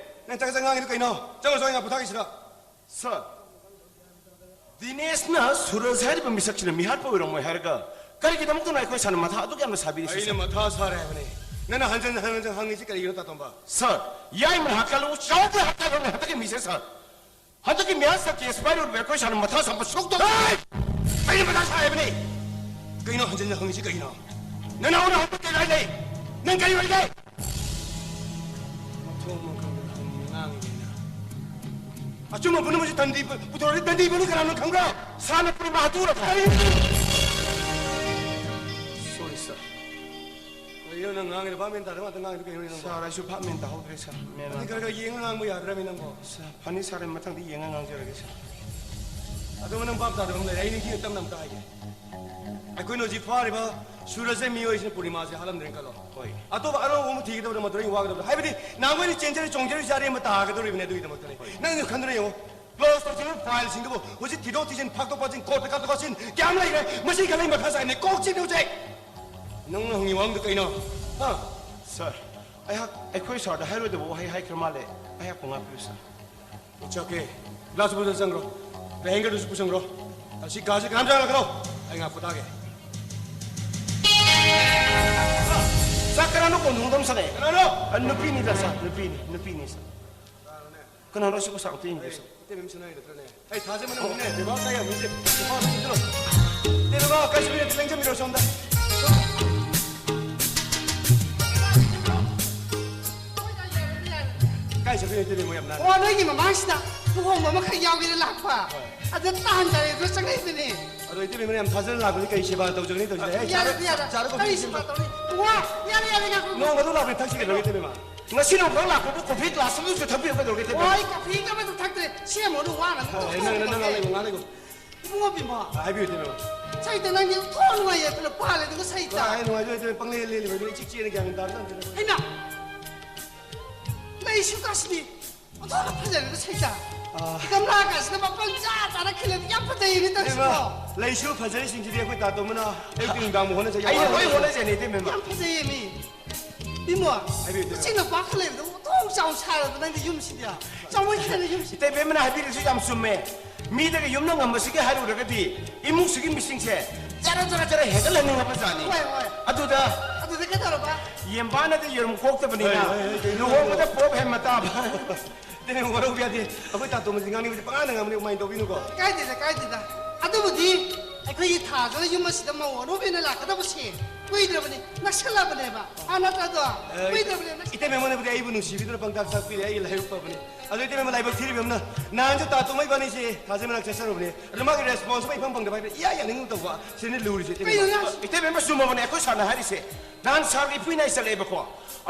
ꯅꯪ ꯆꯥꯛ ꯆꯥꯛ ꯉꯥꯡꯉꯤꯗꯣ ꯀꯩꯅꯣ? ꯆꯪꯉꯣ, ꯆꯪꯉꯣ, ꯑꯩ ꯉꯥ ꯄꯣꯊꯥꯒꯦ ꯁꯤꯗ꯫ ꯁꯥꯔ, ꯗꯤꯅꯦꯁꯅ ꯁꯨꯔꯖ ꯍꯥꯏꯔꯤꯕ ꯃꯤꯁꯛꯁꯤꯅ ꯃꯤꯍꯥꯠꯄ ꯑꯣꯏꯔꯝꯃꯣꯏ ꯍꯥꯏꯔꯒ ꯀꯔꯤꯒꯤꯗꯃꯛꯇꯅꯣ ꯑꯩꯈꯣꯏ ꯁꯥꯔꯅ ꯃꯊꯥ ꯑꯗꯨꯛ ꯌꯥꯝꯅ ꯁꯥꯕꯤꯔꯤꯁꯤ? ꯑꯩꯅ ꯃꯊꯥ ꯁꯥꯔꯦ ꯍꯥꯏꯕꯅꯤ꯫ ꯅꯪꯅ ꯍꯟꯖꯟ ꯍꯟꯖꯟ ꯍꯪꯉꯤꯁꯤ ꯀꯔꯤꯒꯤꯅꯣ, ꯇꯥꯇꯣꯝꯕ? ꯁꯥꯔ, ꯌꯥꯏꯃꯅ ꯍꯥꯠꯀꯜꯂꯨ, ꯆꯥꯎꯕꯅ ꯍꯥꯠꯀꯜꯂꯨ ꯍꯟꯗꯛꯀꯤ ꯃꯤꯁꯦ, ꯁꯥꯔ꯫ ꯍꯟꯗꯛꯀꯤ ꯃꯤꯍꯥꯠ ꯁꯛꯇꯤ ꯑꯦꯛꯁꯄꯥꯏꯔ ꯑꯣꯏꯔꯤꯕ ꯑꯩꯈꯣꯏ ꯁꯥꯔꯅ ꯃꯊꯥ ꯁꯥꯕ ꯁꯨꯛꯇꯧ- ꯍꯦ! ꯑꯩꯅ ꯃꯊꯥ ꯁꯥꯏ ꯍꯥꯏꯕꯅꯤ꯫ ꯀꯩꯅꯣ ꯍꯟꯖꯟ ꯍꯟꯖꯟ ꯍꯪꯉꯤꯁꯤ ꯀꯩꯒꯤꯅꯣ? ꯅꯅꯥꯎꯅ ꯍꯧꯖꯤꯛ ꯀꯩ ꯍꯥꯏ ꯂꯩ? ꯅꯪ ꯀꯔꯤ ꯑꯣꯏꯒꯦ? ꯃꯊꯣꯡ ꯃꯔꯝ ꯈꯪꯗꯅ ꯍꯪꯉꯤ ꯉꯥꯡꯉꯤꯅꯦꯅ꯫ ꯑꯆꯨꯝꯕ ꯄꯨꯝꯅꯃꯛꯁꯦ ꯇꯟꯗꯤ ꯄꯨꯊꯣꯔꯛꯑꯗꯤ ꯇꯟꯗꯤ ꯄꯨꯅꯤ ꯀꯅꯥꯅꯣ ꯈꯪꯕ꯭ꯔꯣ? ꯁꯥꯔꯅ ꯄꯨꯔꯤꯕ ꯑꯗꯨꯔꯕ? ꯀꯔꯤ? ꯁꯣꯔꯤ ꯁꯥꯔ꯫ ꯀꯩꯅꯣ ꯅꯪ ꯉꯥꯡꯉꯤꯗꯣ? ꯚꯥꯞ ꯃꯦꯟ ꯇꯥꯗꯕ ꯉꯥꯛꯇ ꯉꯥꯡꯉꯤꯗꯣ ꯀꯩꯅꯣ ꯅꯪꯕꯣ? ꯁꯥꯔ, ꯑꯩꯁꯨ ꯚꯥꯞ ꯃꯦꯟ ꯇꯥꯍꯧꯗ꯭ꯔꯦ ꯁꯥꯔ꯫ ꯃꯦꯟ ꯑꯗꯨ ꯈꯔ ꯈꯔ ꯌꯦꯡꯉ ꯉꯥꯡꯕ ꯌꯥꯗ꯭ꯔꯃꯤ ꯅꯪꯕꯣ? ꯁꯥꯔ, ꯐꯅꯤ ꯁꯥꯔ, ꯑꯩ ꯃꯊꯪꯗꯤ ꯌꯦꯡꯉ ꯉꯥꯡꯖꯔꯒꯦ ꯁꯥꯔ꯫ ꯑꯗꯨꯒ ꯅꯪ ꯚꯥꯞ ꯇꯥꯗꯕ ꯑꯃ ꯂꯩꯔꯦ, ꯑꯩ ꯅꯤꯡꯊꯤꯅ ꯇꯞꯅ ꯑꯝꯇ ꯍꯥꯏꯒꯦ꯫ ꯑꯩꯈꯣꯏꯅ ꯍꯧꯖꯤꯛ ꯐꯥꯔꯤꯕ ꯁꯨꯔꯖ ꯃꯤꯑꯣꯏꯁꯤꯅ ꯄꯨꯔꯅꯤꯃꯥꯁꯦ ꯍꯥꯠꯂꯝꯗ꯭ꯔꯦꯅ ꯈꯜꯂꯣ꯫ ꯍꯣꯏ꯫ ꯑꯇꯣꯞꯄ ꯑꯅꯧꯕ ꯑꯃ ꯊꯤꯒꯗꯕꯗ ꯃꯗꯨꯗ ꯑꯩ ꯋꯥꯒꯗꯕꯗꯣ꯫ ꯍꯥꯏꯕꯗꯤ ꯅꯍꯥꯟꯋꯥꯏꯗꯤ ꯆꯦꯟꯖꯔꯤ ꯆꯣꯡꯖꯔꯤ ꯆꯥꯔꯤ ꯑꯃ ꯇꯥꯒꯗꯧꯔꯤꯕꯅꯦ ꯑꯗꯨꯒꯤꯗꯃꯛꯇꯅꯦ꯫ ꯍꯣꯏ꯫ ꯅꯪꯅ ꯈꯟꯗꯨꯅ ꯌꯦꯡꯉꯣ꯫ ꯀ꯭ꯂꯣꯖ ꯇꯧꯈꯤꯕ ꯐꯥꯏꯜꯁꯤꯡꯗꯨꯕꯨ ꯍꯧꯖꯤꯛ ꯊꯤꯗꯣꯛ ꯊꯤꯖꯤꯟ, ꯐꯥꯛꯇꯣꯛ ꯐꯥꯛꯆꯤꯟ, ꯀꯣꯔꯠꯇ ꯀꯥꯞꯊꯣꯛ ꯀꯥꯞꯁꯤꯟ ꯀꯌꯥꯝ ꯂꯩꯈ꯭ꯔꯦ? ꯃꯁꯤ ꯈꯜꯂꯤ ꯃꯊꯥ ꯁꯥꯏꯅꯦ꯫ ꯀꯣꯛ ꯆꯤꯛꯂꯤ ꯍꯧꯖꯤꯛ꯫ ꯅꯪꯅ ꯍꯪꯉꯤ ꯋꯥꯍꯪꯗꯨ ꯀꯩꯅꯣ? ꯍꯥ? ꯁꯥꯔ, ꯑꯩꯍꯥꯛ ꯑꯩꯈꯣꯏ ꯁꯥꯔꯗ ꯍꯥꯏꯔꯣꯏꯗꯕ ꯋꯥꯍꯩ ꯍꯥꯏꯈ꯭ꯔ ꯃꯥꯜꯂꯦ꯫ ꯑꯩꯍꯥꯛꯄꯨ ꯉꯥꯛꯄꯤꯌꯨ ꯁꯥꯔ꯫ It's okay. ꯒ꯭ꯂꯥꯁ ꯕꯣꯇꯜ ꯆꯪꯈ꯭ꯔꯣ꯫ ꯍꯦꯡꯒꯔꯗꯨꯁꯨ ꯄꯨꯁꯟꯈ꯭ꯔꯣ꯫ ꯑꯁꯤ ꯀꯥꯁꯦ ꯀꯅꯥꯝ ꯆꯪꯍꯜꯂꯛꯀꯅꯣ꯫ ꯑꯩ ꯉꯥꯏꯍꯥꯛ ꯄꯣꯊꯥꯒꯦ꯫ ꯆꯥꯛ ꯀꯅꯥꯅꯣ ꯀꯣꯟ ꯊꯣꯡꯗ ꯑꯃ ꯁꯥꯟꯅꯩ? ꯀꯅꯥꯅꯣ? ꯑ, ꯅꯨꯄꯤꯅꯤꯗ ꯁꯥꯔ, ꯅꯨꯄꯤꯅꯤ, ꯅꯨꯄꯤꯅꯤ ꯁꯥꯔ꯫ ꯀꯅꯥꯅꯣ? ꯀꯅꯥꯅꯣ ꯑꯁꯤꯕꯨ ꯁꯥꯡ ꯇꯦꯟꯒꯤꯁꯦ? ꯏꯇꯩꯃ ꯃꯤꯁꯟ ꯍꯥꯏ ꯅꯠꯇ꯭ꯔꯅꯦ? ꯑꯩ ꯊꯥꯖꯕ ꯅꯪꯕꯨꯅꯦ, ꯕꯦꯕꯥ ꯀꯥꯏ ꯌꯥꯝ ꯃꯤꯁꯦ꯫ ꯕꯦꯕꯥ ꯑꯗꯨꯝ ꯆꯠꯂꯣ꯫ ꯏꯇꯩ ꯕꯦꯕꯥ, ꯀꯥꯏ ꯆꯠꯄꯤꯅꯣ? ꯂꯦꯡꯖꯟꯕꯤꯔꯣ ꯁꯣꯝꯗ꯫ ꯀꯥꯏ ꯆꯠꯄꯤꯅꯣ ꯏꯇꯩ ꯕꯦꯝꯃ ꯌꯥꯝ ꯅꯥꯟꯅ? ꯑꯣ, ꯅꯣꯏꯒꯤ ꯃꯃꯥꯡꯁꯤꯗ ꯂꯨꯍꯣꯡꯕ ꯑꯃꯈꯛ ꯌꯥꯎꯒꯦꯅ ꯂꯥꯛꯄ꯫ ꯍꯣꯏ꯫ ꯑꯗꯨ ꯇꯥꯟ ꯆꯥꯔꯦ ꯑꯗꯨꯅ ꯆꯪꯉꯛꯏꯕꯅꯦ꯫ ꯑꯗꯣ ꯏꯇꯩ ꯕꯦꯝꯃꯅ ꯌꯥꯝ ꯊꯥꯖꯅ ꯂꯥꯛꯄꯁꯦ ꯀꯩ ꯁꯦꯕꯥ ꯇꯧꯖꯒꯅꯤ ꯇꯧꯖꯒꯦ? ꯍꯦ, ꯌꯥꯔꯦ, ꯆꯥꯔꯣ, ꯌꯥꯔꯦ꯫ ꯆꯥꯔꯣ, ꯀꯔꯤ ꯀꯣꯐꯤ ꯁꯦꯕꯥ ꯇꯧꯅꯤ? ꯋꯥ, ꯌꯥꯔꯦ, ꯌꯥꯔꯦ, ꯉꯥꯏꯈꯣ꯫ ꯅꯣꯡ ꯐꯥꯗꯣꯛ ꯂꯥꯛꯄꯅꯤ, ꯊꯛꯁꯤ ꯀꯩꯗꯧꯔꯒꯦ ꯏꯇꯩ ꯕꯦꯝꯃ? ꯉꯁꯤ ꯅꯣꯡ ꯐꯥꯗꯣꯛ ꯂꯥꯛꯄꯕꯨ ꯀꯣꯐꯤ ꯒ꯭ꯂꯥꯁ ꯑꯃꯁꯨ ꯊꯛꯄꯤꯌꯨ ꯀꯩꯗꯧꯔꯒꯦ ꯏꯇꯩ ꯕꯦꯝꯃ? ꯍꯣꯏ, ꯀꯣꯐꯤ ꯑꯃꯁꯨ ꯊꯛꯇ꯭ꯔꯦ꯫ ꯁꯤ ꯑꯃꯨꯛ ꯋꯥꯅ ꯑꯗꯨꯝ ꯑꯦ, ꯅꯪ, ꯅꯪ, ꯅꯪ ꯇꯣꯛꯑꯦ꯫ ꯉꯥꯡ ꯂꯩꯒꯣ, ꯉꯥꯡ ꯂꯩꯒꯣ꯫ ꯏꯕꯨꯡꯉꯣ ꯕꯤꯃꯣ꯫ ꯑ, ꯍꯥꯏꯕꯤꯌꯨ ꯏꯇꯩ ꯕꯦꯝꯃ꯫ ꯁꯩꯇ ꯅꯪꯗꯤ ꯊꯣꯛ ꯅꯨꯡꯉꯥꯏꯌꯦ, ꯑꯗꯨꯅ ꯄꯥꯜꯂꯦ, ꯑꯗꯨꯒ ꯁꯩꯇ꯫ ꯑ, ꯑꯩ ꯅꯨꯡꯉꯥꯏꯖꯩ, ꯏꯇꯩ ꯕꯦꯝꯃ, ꯄꯪꯂꯦ ꯂꯦꯜꯂꯤꯕ ꯑꯗꯨꯅ ꯏꯆꯤꯛ ꯆꯤꯛꯑꯅ ꯒ꯭ꯌꯥꯟ ꯃꯦꯟ ꯇꯥꯕ ꯖꯥꯠ ꯅꯠꯇꯦ꯫ ꯍꯩꯃꯥ! ꯑꯩꯁꯨ ꯀꯥꯁꯤꯗꯤ ꯑꯣꯟꯊꯣꯛꯅ ꯐꯖꯔꯦꯗ ꯁꯩꯇ꯫ ꯑꯥ꯫ ꯒꯝꯂꯥ ꯀꯥꯁꯤꯗ ꯃꯄꯥꯟ ꯆꯥ ꯆꯥꯅ ꯈꯤꯜꯂꯦ, ꯌꯥꯝ ꯐꯖꯩꯌꯦꯃꯤ ꯏꯕꯦꯝꯃ, ꯇꯧꯔꯤꯁꯤꯕꯣ꯫ ꯂꯩꯁꯨ ꯐꯖꯔꯤꯁꯤꯡꯁꯤꯗꯤ ꯑꯩꯈꯣꯏ ꯇꯥꯇꯣꯝꯕꯅ ꯑꯌꯨꯛꯀꯤ ꯅꯨꯡꯗꯥꯡ ꯍꯣꯠꯅꯖꯩ꯫ ꯑꯩ ꯂꯣꯏ ꯍꯣꯠꯅꯖꯩꯅꯦ ꯏꯇꯩꯃ꯫ ꯌꯥꯝ ꯐꯖꯩꯌꯦꯃꯤ꯫ ꯏꯕꯨꯡꯉꯣ, ꯍꯥꯏꯕꯤꯌꯨ, ꯏꯇꯩꯃ꯫ ꯏꯆꯤꯟ ꯅꯨꯄꯥ ꯈꯔ ꯂꯩꯕꯗꯣ ꯑꯣꯟꯊꯣꯛ ꯆꯥꯎ ꯁꯥꯔꯕ ꯅꯪꯗꯤ ꯌꯨꯝꯁꯤꯗꯤ꯫ ꯆꯥꯎꯃꯟꯈ꯭ꯔꯦꯅꯦ ꯌꯨꯝꯁꯤꯗꯤ꯫ ꯏꯇꯩꯃꯅ ꯍꯥꯏꯕꯤꯔꯤꯁꯨ ꯌꯥꯝ ꯆꯨꯝꯃꯦ꯫ ꯃꯤꯗꯒꯤ ꯌꯨꯝꯅ ꯉꯝꯕꯁꯤꯒꯤ ꯍꯥꯏꯔꯨꯔꯒꯗꯤ ꯏꯃꯨꯡꯁꯤꯒꯤ ꯃꯤꯁꯤꯡꯁꯦ ꯖꯔ ꯖꯔ ꯖꯔ ꯍꯦꯟꯒꯠꯍꯟꯅꯤꯡꯉꯕ ꯖꯥꯠꯅꯤ꯫ ꯍꯣꯏ, ꯍꯣꯏ꯫ ꯑꯗꯨꯗ ꯑꯗꯨꯗ ꯀꯩꯗꯧꯔꯕ? ꯌꯦꯟꯕꯥꯅꯗꯤ ꯌꯦꯔꯨꯝ ꯀꯣꯛꯇꯕꯅꯤꯅ ꯍꯣꯏ, ꯍꯣꯏ, ꯍꯣꯏ, ꯍꯣꯏ, ꯂꯨꯍꯣꯡꯕꯗ ꯄꯣꯞ ꯍꯦꯟ ꯃꯇꯥꯕ꯫ ꯏꯇꯩꯃ, ꯋꯥꯔꯧꯕ ꯌꯥꯗꯦ꯫ ꯑꯩꯈꯣꯏ ꯇꯥꯇꯣꯝꯕꯁꯤ ꯉꯥꯡꯅꯤꯡꯕꯁꯤ ꯄꯉꯥꯡꯗ ꯉꯥꯡꯕꯅꯤ, ꯀꯃꯥꯏꯅ ꯇꯧꯕꯤꯅꯨꯀꯣ? ꯀꯥꯏꯗꯦꯗ, ꯀꯥꯏꯗꯦꯗ꯫ ꯑꯗꯨꯕꯨꯗꯤ ꯑꯩꯈꯣꯏꯒꯤ ꯊꯥꯖꯅ ꯌꯨꯝ ꯑꯁꯤꯗ ꯃꯧ ꯑꯅꯧꯕꯤꯅ ꯂꯥꯛꯀꯗꯕꯁꯦ ꯀꯨꯏꯗ꯭ꯔꯕꯅꯤ, ꯅꯛꯁꯜꯂꯕꯅꯦꯕ꯫ ꯑꯥ, ꯅꯠꯇ꯭ꯔꯗꯣ? ꯑꯦ, ꯀꯨꯏꯗ꯭ꯔꯕꯅꯦ, ꯅꯛꯁꯜꯂꯕꯅꯦ꯫ ꯏꯇꯩꯃ ꯑꯩꯉꯣꯟꯗꯕꯨꯗꯤ ꯑꯩꯕꯨ ꯅꯨꯡꯁꯤꯕꯤꯗꯨꯅ ꯄꯪꯇꯥꯛ ꯇꯥꯛꯄꯤꯔꯦ, ꯑꯩꯒꯤ ꯂꯥꯏꯕꯛ ꯐꯕꯅꯤ꯫ ꯑꯗꯣ ꯏꯇꯩꯃ, ꯂꯥꯏꯕꯛ ꯊꯤꯔꯤꯕ ꯑꯃꯅ, ꯅꯍꯥꯟꯁꯨ ꯇꯥꯇꯣꯝ ꯏꯕꯥꯅꯤꯁꯦ ꯊꯥꯖ ꯃꯅꯥꯛ ꯆꯠꯆꯔꯨꯕꯅꯦ꯫ ꯑꯗꯣ ꯃꯥꯒꯤ response ꯑꯃ ꯏꯐꯪ ꯐꯪꯗꯕ ꯍꯥꯏꯗꯤ ꯏꯌꯥ ꯌꯥꯅꯤꯡꯗꯕ, ꯁꯤꯅꯤ ꯂꯨꯔꯤꯁꯦ, ꯏꯇꯩꯃ꯫ ꯀꯩꯅꯣ ꯌꯥꯝ ꯏꯇꯩꯃ, ꯆꯨꯝꯃꯕꯅꯦ ꯑꯩꯈꯣꯏ ꯁꯥꯔꯅ ꯍꯥꯏꯔꯤꯁꯦ꯫ ꯅꯍꯥꯟ ꯁꯥꯔꯒ ꯏꯄꯨꯏ ꯅꯥꯏ ꯆꯠꯂꯛꯑꯦꯕꯀꯣ꯫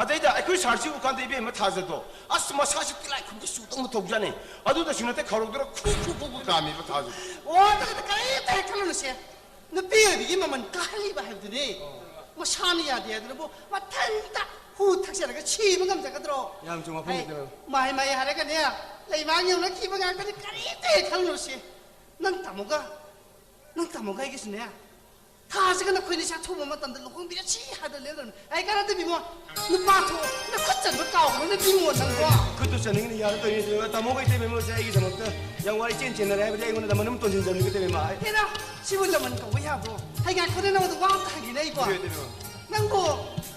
ꯑꯗꯩꯗ ꯑꯩꯈꯣꯏ ꯁꯥꯔꯁꯤ ꯎꯀꯥꯟꯗ ꯏꯕꯦꯝꯃ ꯊꯥꯖꯗꯣ ꯑꯁ, ꯃꯁꯥꯁꯤ ꯇꯤꯂꯥꯏꯈꯨꯝꯕꯤ ꯆꯨꯗꯧꯅ ꯇꯧꯖꯥꯠꯅꯤ꯫ ꯑꯗꯨꯗꯁꯨ ꯅꯠꯇꯦ, ꯈꯧꯔꯧꯗꯅ ꯈꯨ ꯈꯨ ꯈꯨ ꯈꯨ ꯀꯥꯝꯃꯤꯕ ꯊꯥꯖꯗꯣ꯫ ꯑꯣ, ꯑꯗꯨꯗꯤ ꯀꯔꯤꯝꯇ ꯍꯦꯛ ꯈꯜꯂꯨꯅꯨꯁꯦ꯫ ꯅꯨꯄꯤ ꯑꯣꯏꯕꯤꯒꯤ ꯃꯃꯜ ꯀꯥꯍꯜꯂꯤꯕ ꯍꯥꯏꯕꯗꯨꯅꯤ꯫ ꯃꯁꯥꯅ ꯌꯥꯗꯦ ꯍꯥꯏꯗꯨꯅꯕꯨ ꯃꯊꯟꯇ ꯍꯨ ꯊꯛꯆꯔꯒ ꯁꯤꯕ ꯉꯝꯖꯒꯗ꯭ꯔꯣ? ꯌꯥꯝ ꯆꯨꯝꯕ ꯋꯥꯐꯝꯅꯤ, ꯍꯩ, ꯏꯇꯩꯃ꯫ ꯃꯥꯏ ꯃꯥꯏ ꯍꯥꯏꯔꯒꯅꯦ, ꯂꯩꯃꯥꯡ ꯌꯧꯅꯈꯤꯕ ꯉꯥꯛꯇꯅꯤ, ꯀꯔꯤꯝꯇ ꯍꯦꯛ ꯈꯜꯂꯨꯅꯨꯁꯦ꯫ ꯅꯪ ꯇꯥꯃꯣꯒ, ꯅꯪ ꯇꯥꯃꯣꯒ ꯑꯩꯒꯤꯁꯨꯅꯦ, ꯊꯥꯁꯤꯒ ꯅꯈꯣꯏꯅꯤ ꯆꯥꯛꯊꯣꯡꯕ ꯃꯇꯝꯗ ꯂꯨꯍꯣꯡꯕꯤꯔꯁꯤ ꯍꯥꯏꯗꯅ ꯂꯦꯞꯂꯕꯅꯤ꯫ ꯑꯩ ꯀꯥꯟꯅꯗꯦ ꯏꯕꯨꯡꯉꯣ, ꯅꯨꯄꯥ ꯊꯣꯛꯑꯣ, ꯅꯈꯨꯠ ꯆꯟꯕ ꯀꯥꯎꯒꯅꯨꯅꯦ ꯏꯕꯨꯡꯉꯣ ꯅꯪꯕꯣ꯫ ꯈꯨꯠꯇꯨ ꯆꯟꯅꯤꯡꯉꯤꯅꯦ, ꯌꯥꯔꯗꯣꯏꯅꯦ ꯏꯇꯩꯃ꯫ ꯇꯥꯃꯣꯒ ꯏꯇꯩꯃ ꯃꯣꯏꯁꯦ ꯑꯩꯒꯤꯗꯃꯛꯇ ꯌꯥꯝ ꯋꯥꯏ, ꯏꯆꯦꯟ ꯆꯦꯟꯅꯔꯦ ꯍꯥꯏꯕꯗꯤ ꯑꯩꯉꯣꯟꯗ ꯂꯃꯟ ꯑꯃ ꯇꯣꯟꯁꯤꯟꯖꯕꯅꯤ ꯏꯇꯩꯃ꯫ ꯑꯩ ꯍꯦꯔꯥ, ꯁꯤꯕꯨ ꯂꯃꯟ ꯀꯧꯕ ꯌꯥꯕ꯭ꯔꯣ? ꯍꯩ, ꯉꯥꯏꯈꯣꯅꯦ, ꯅꯉꯣꯟꯗ ꯋꯥ ꯑꯝꯇ ꯍꯪꯒꯦꯅꯦ ꯑꯩꯕꯣ꯫ ꯍꯥꯏꯕꯤꯌꯨ ꯏꯇꯩꯃ꯫ ꯅꯪꯕꯨ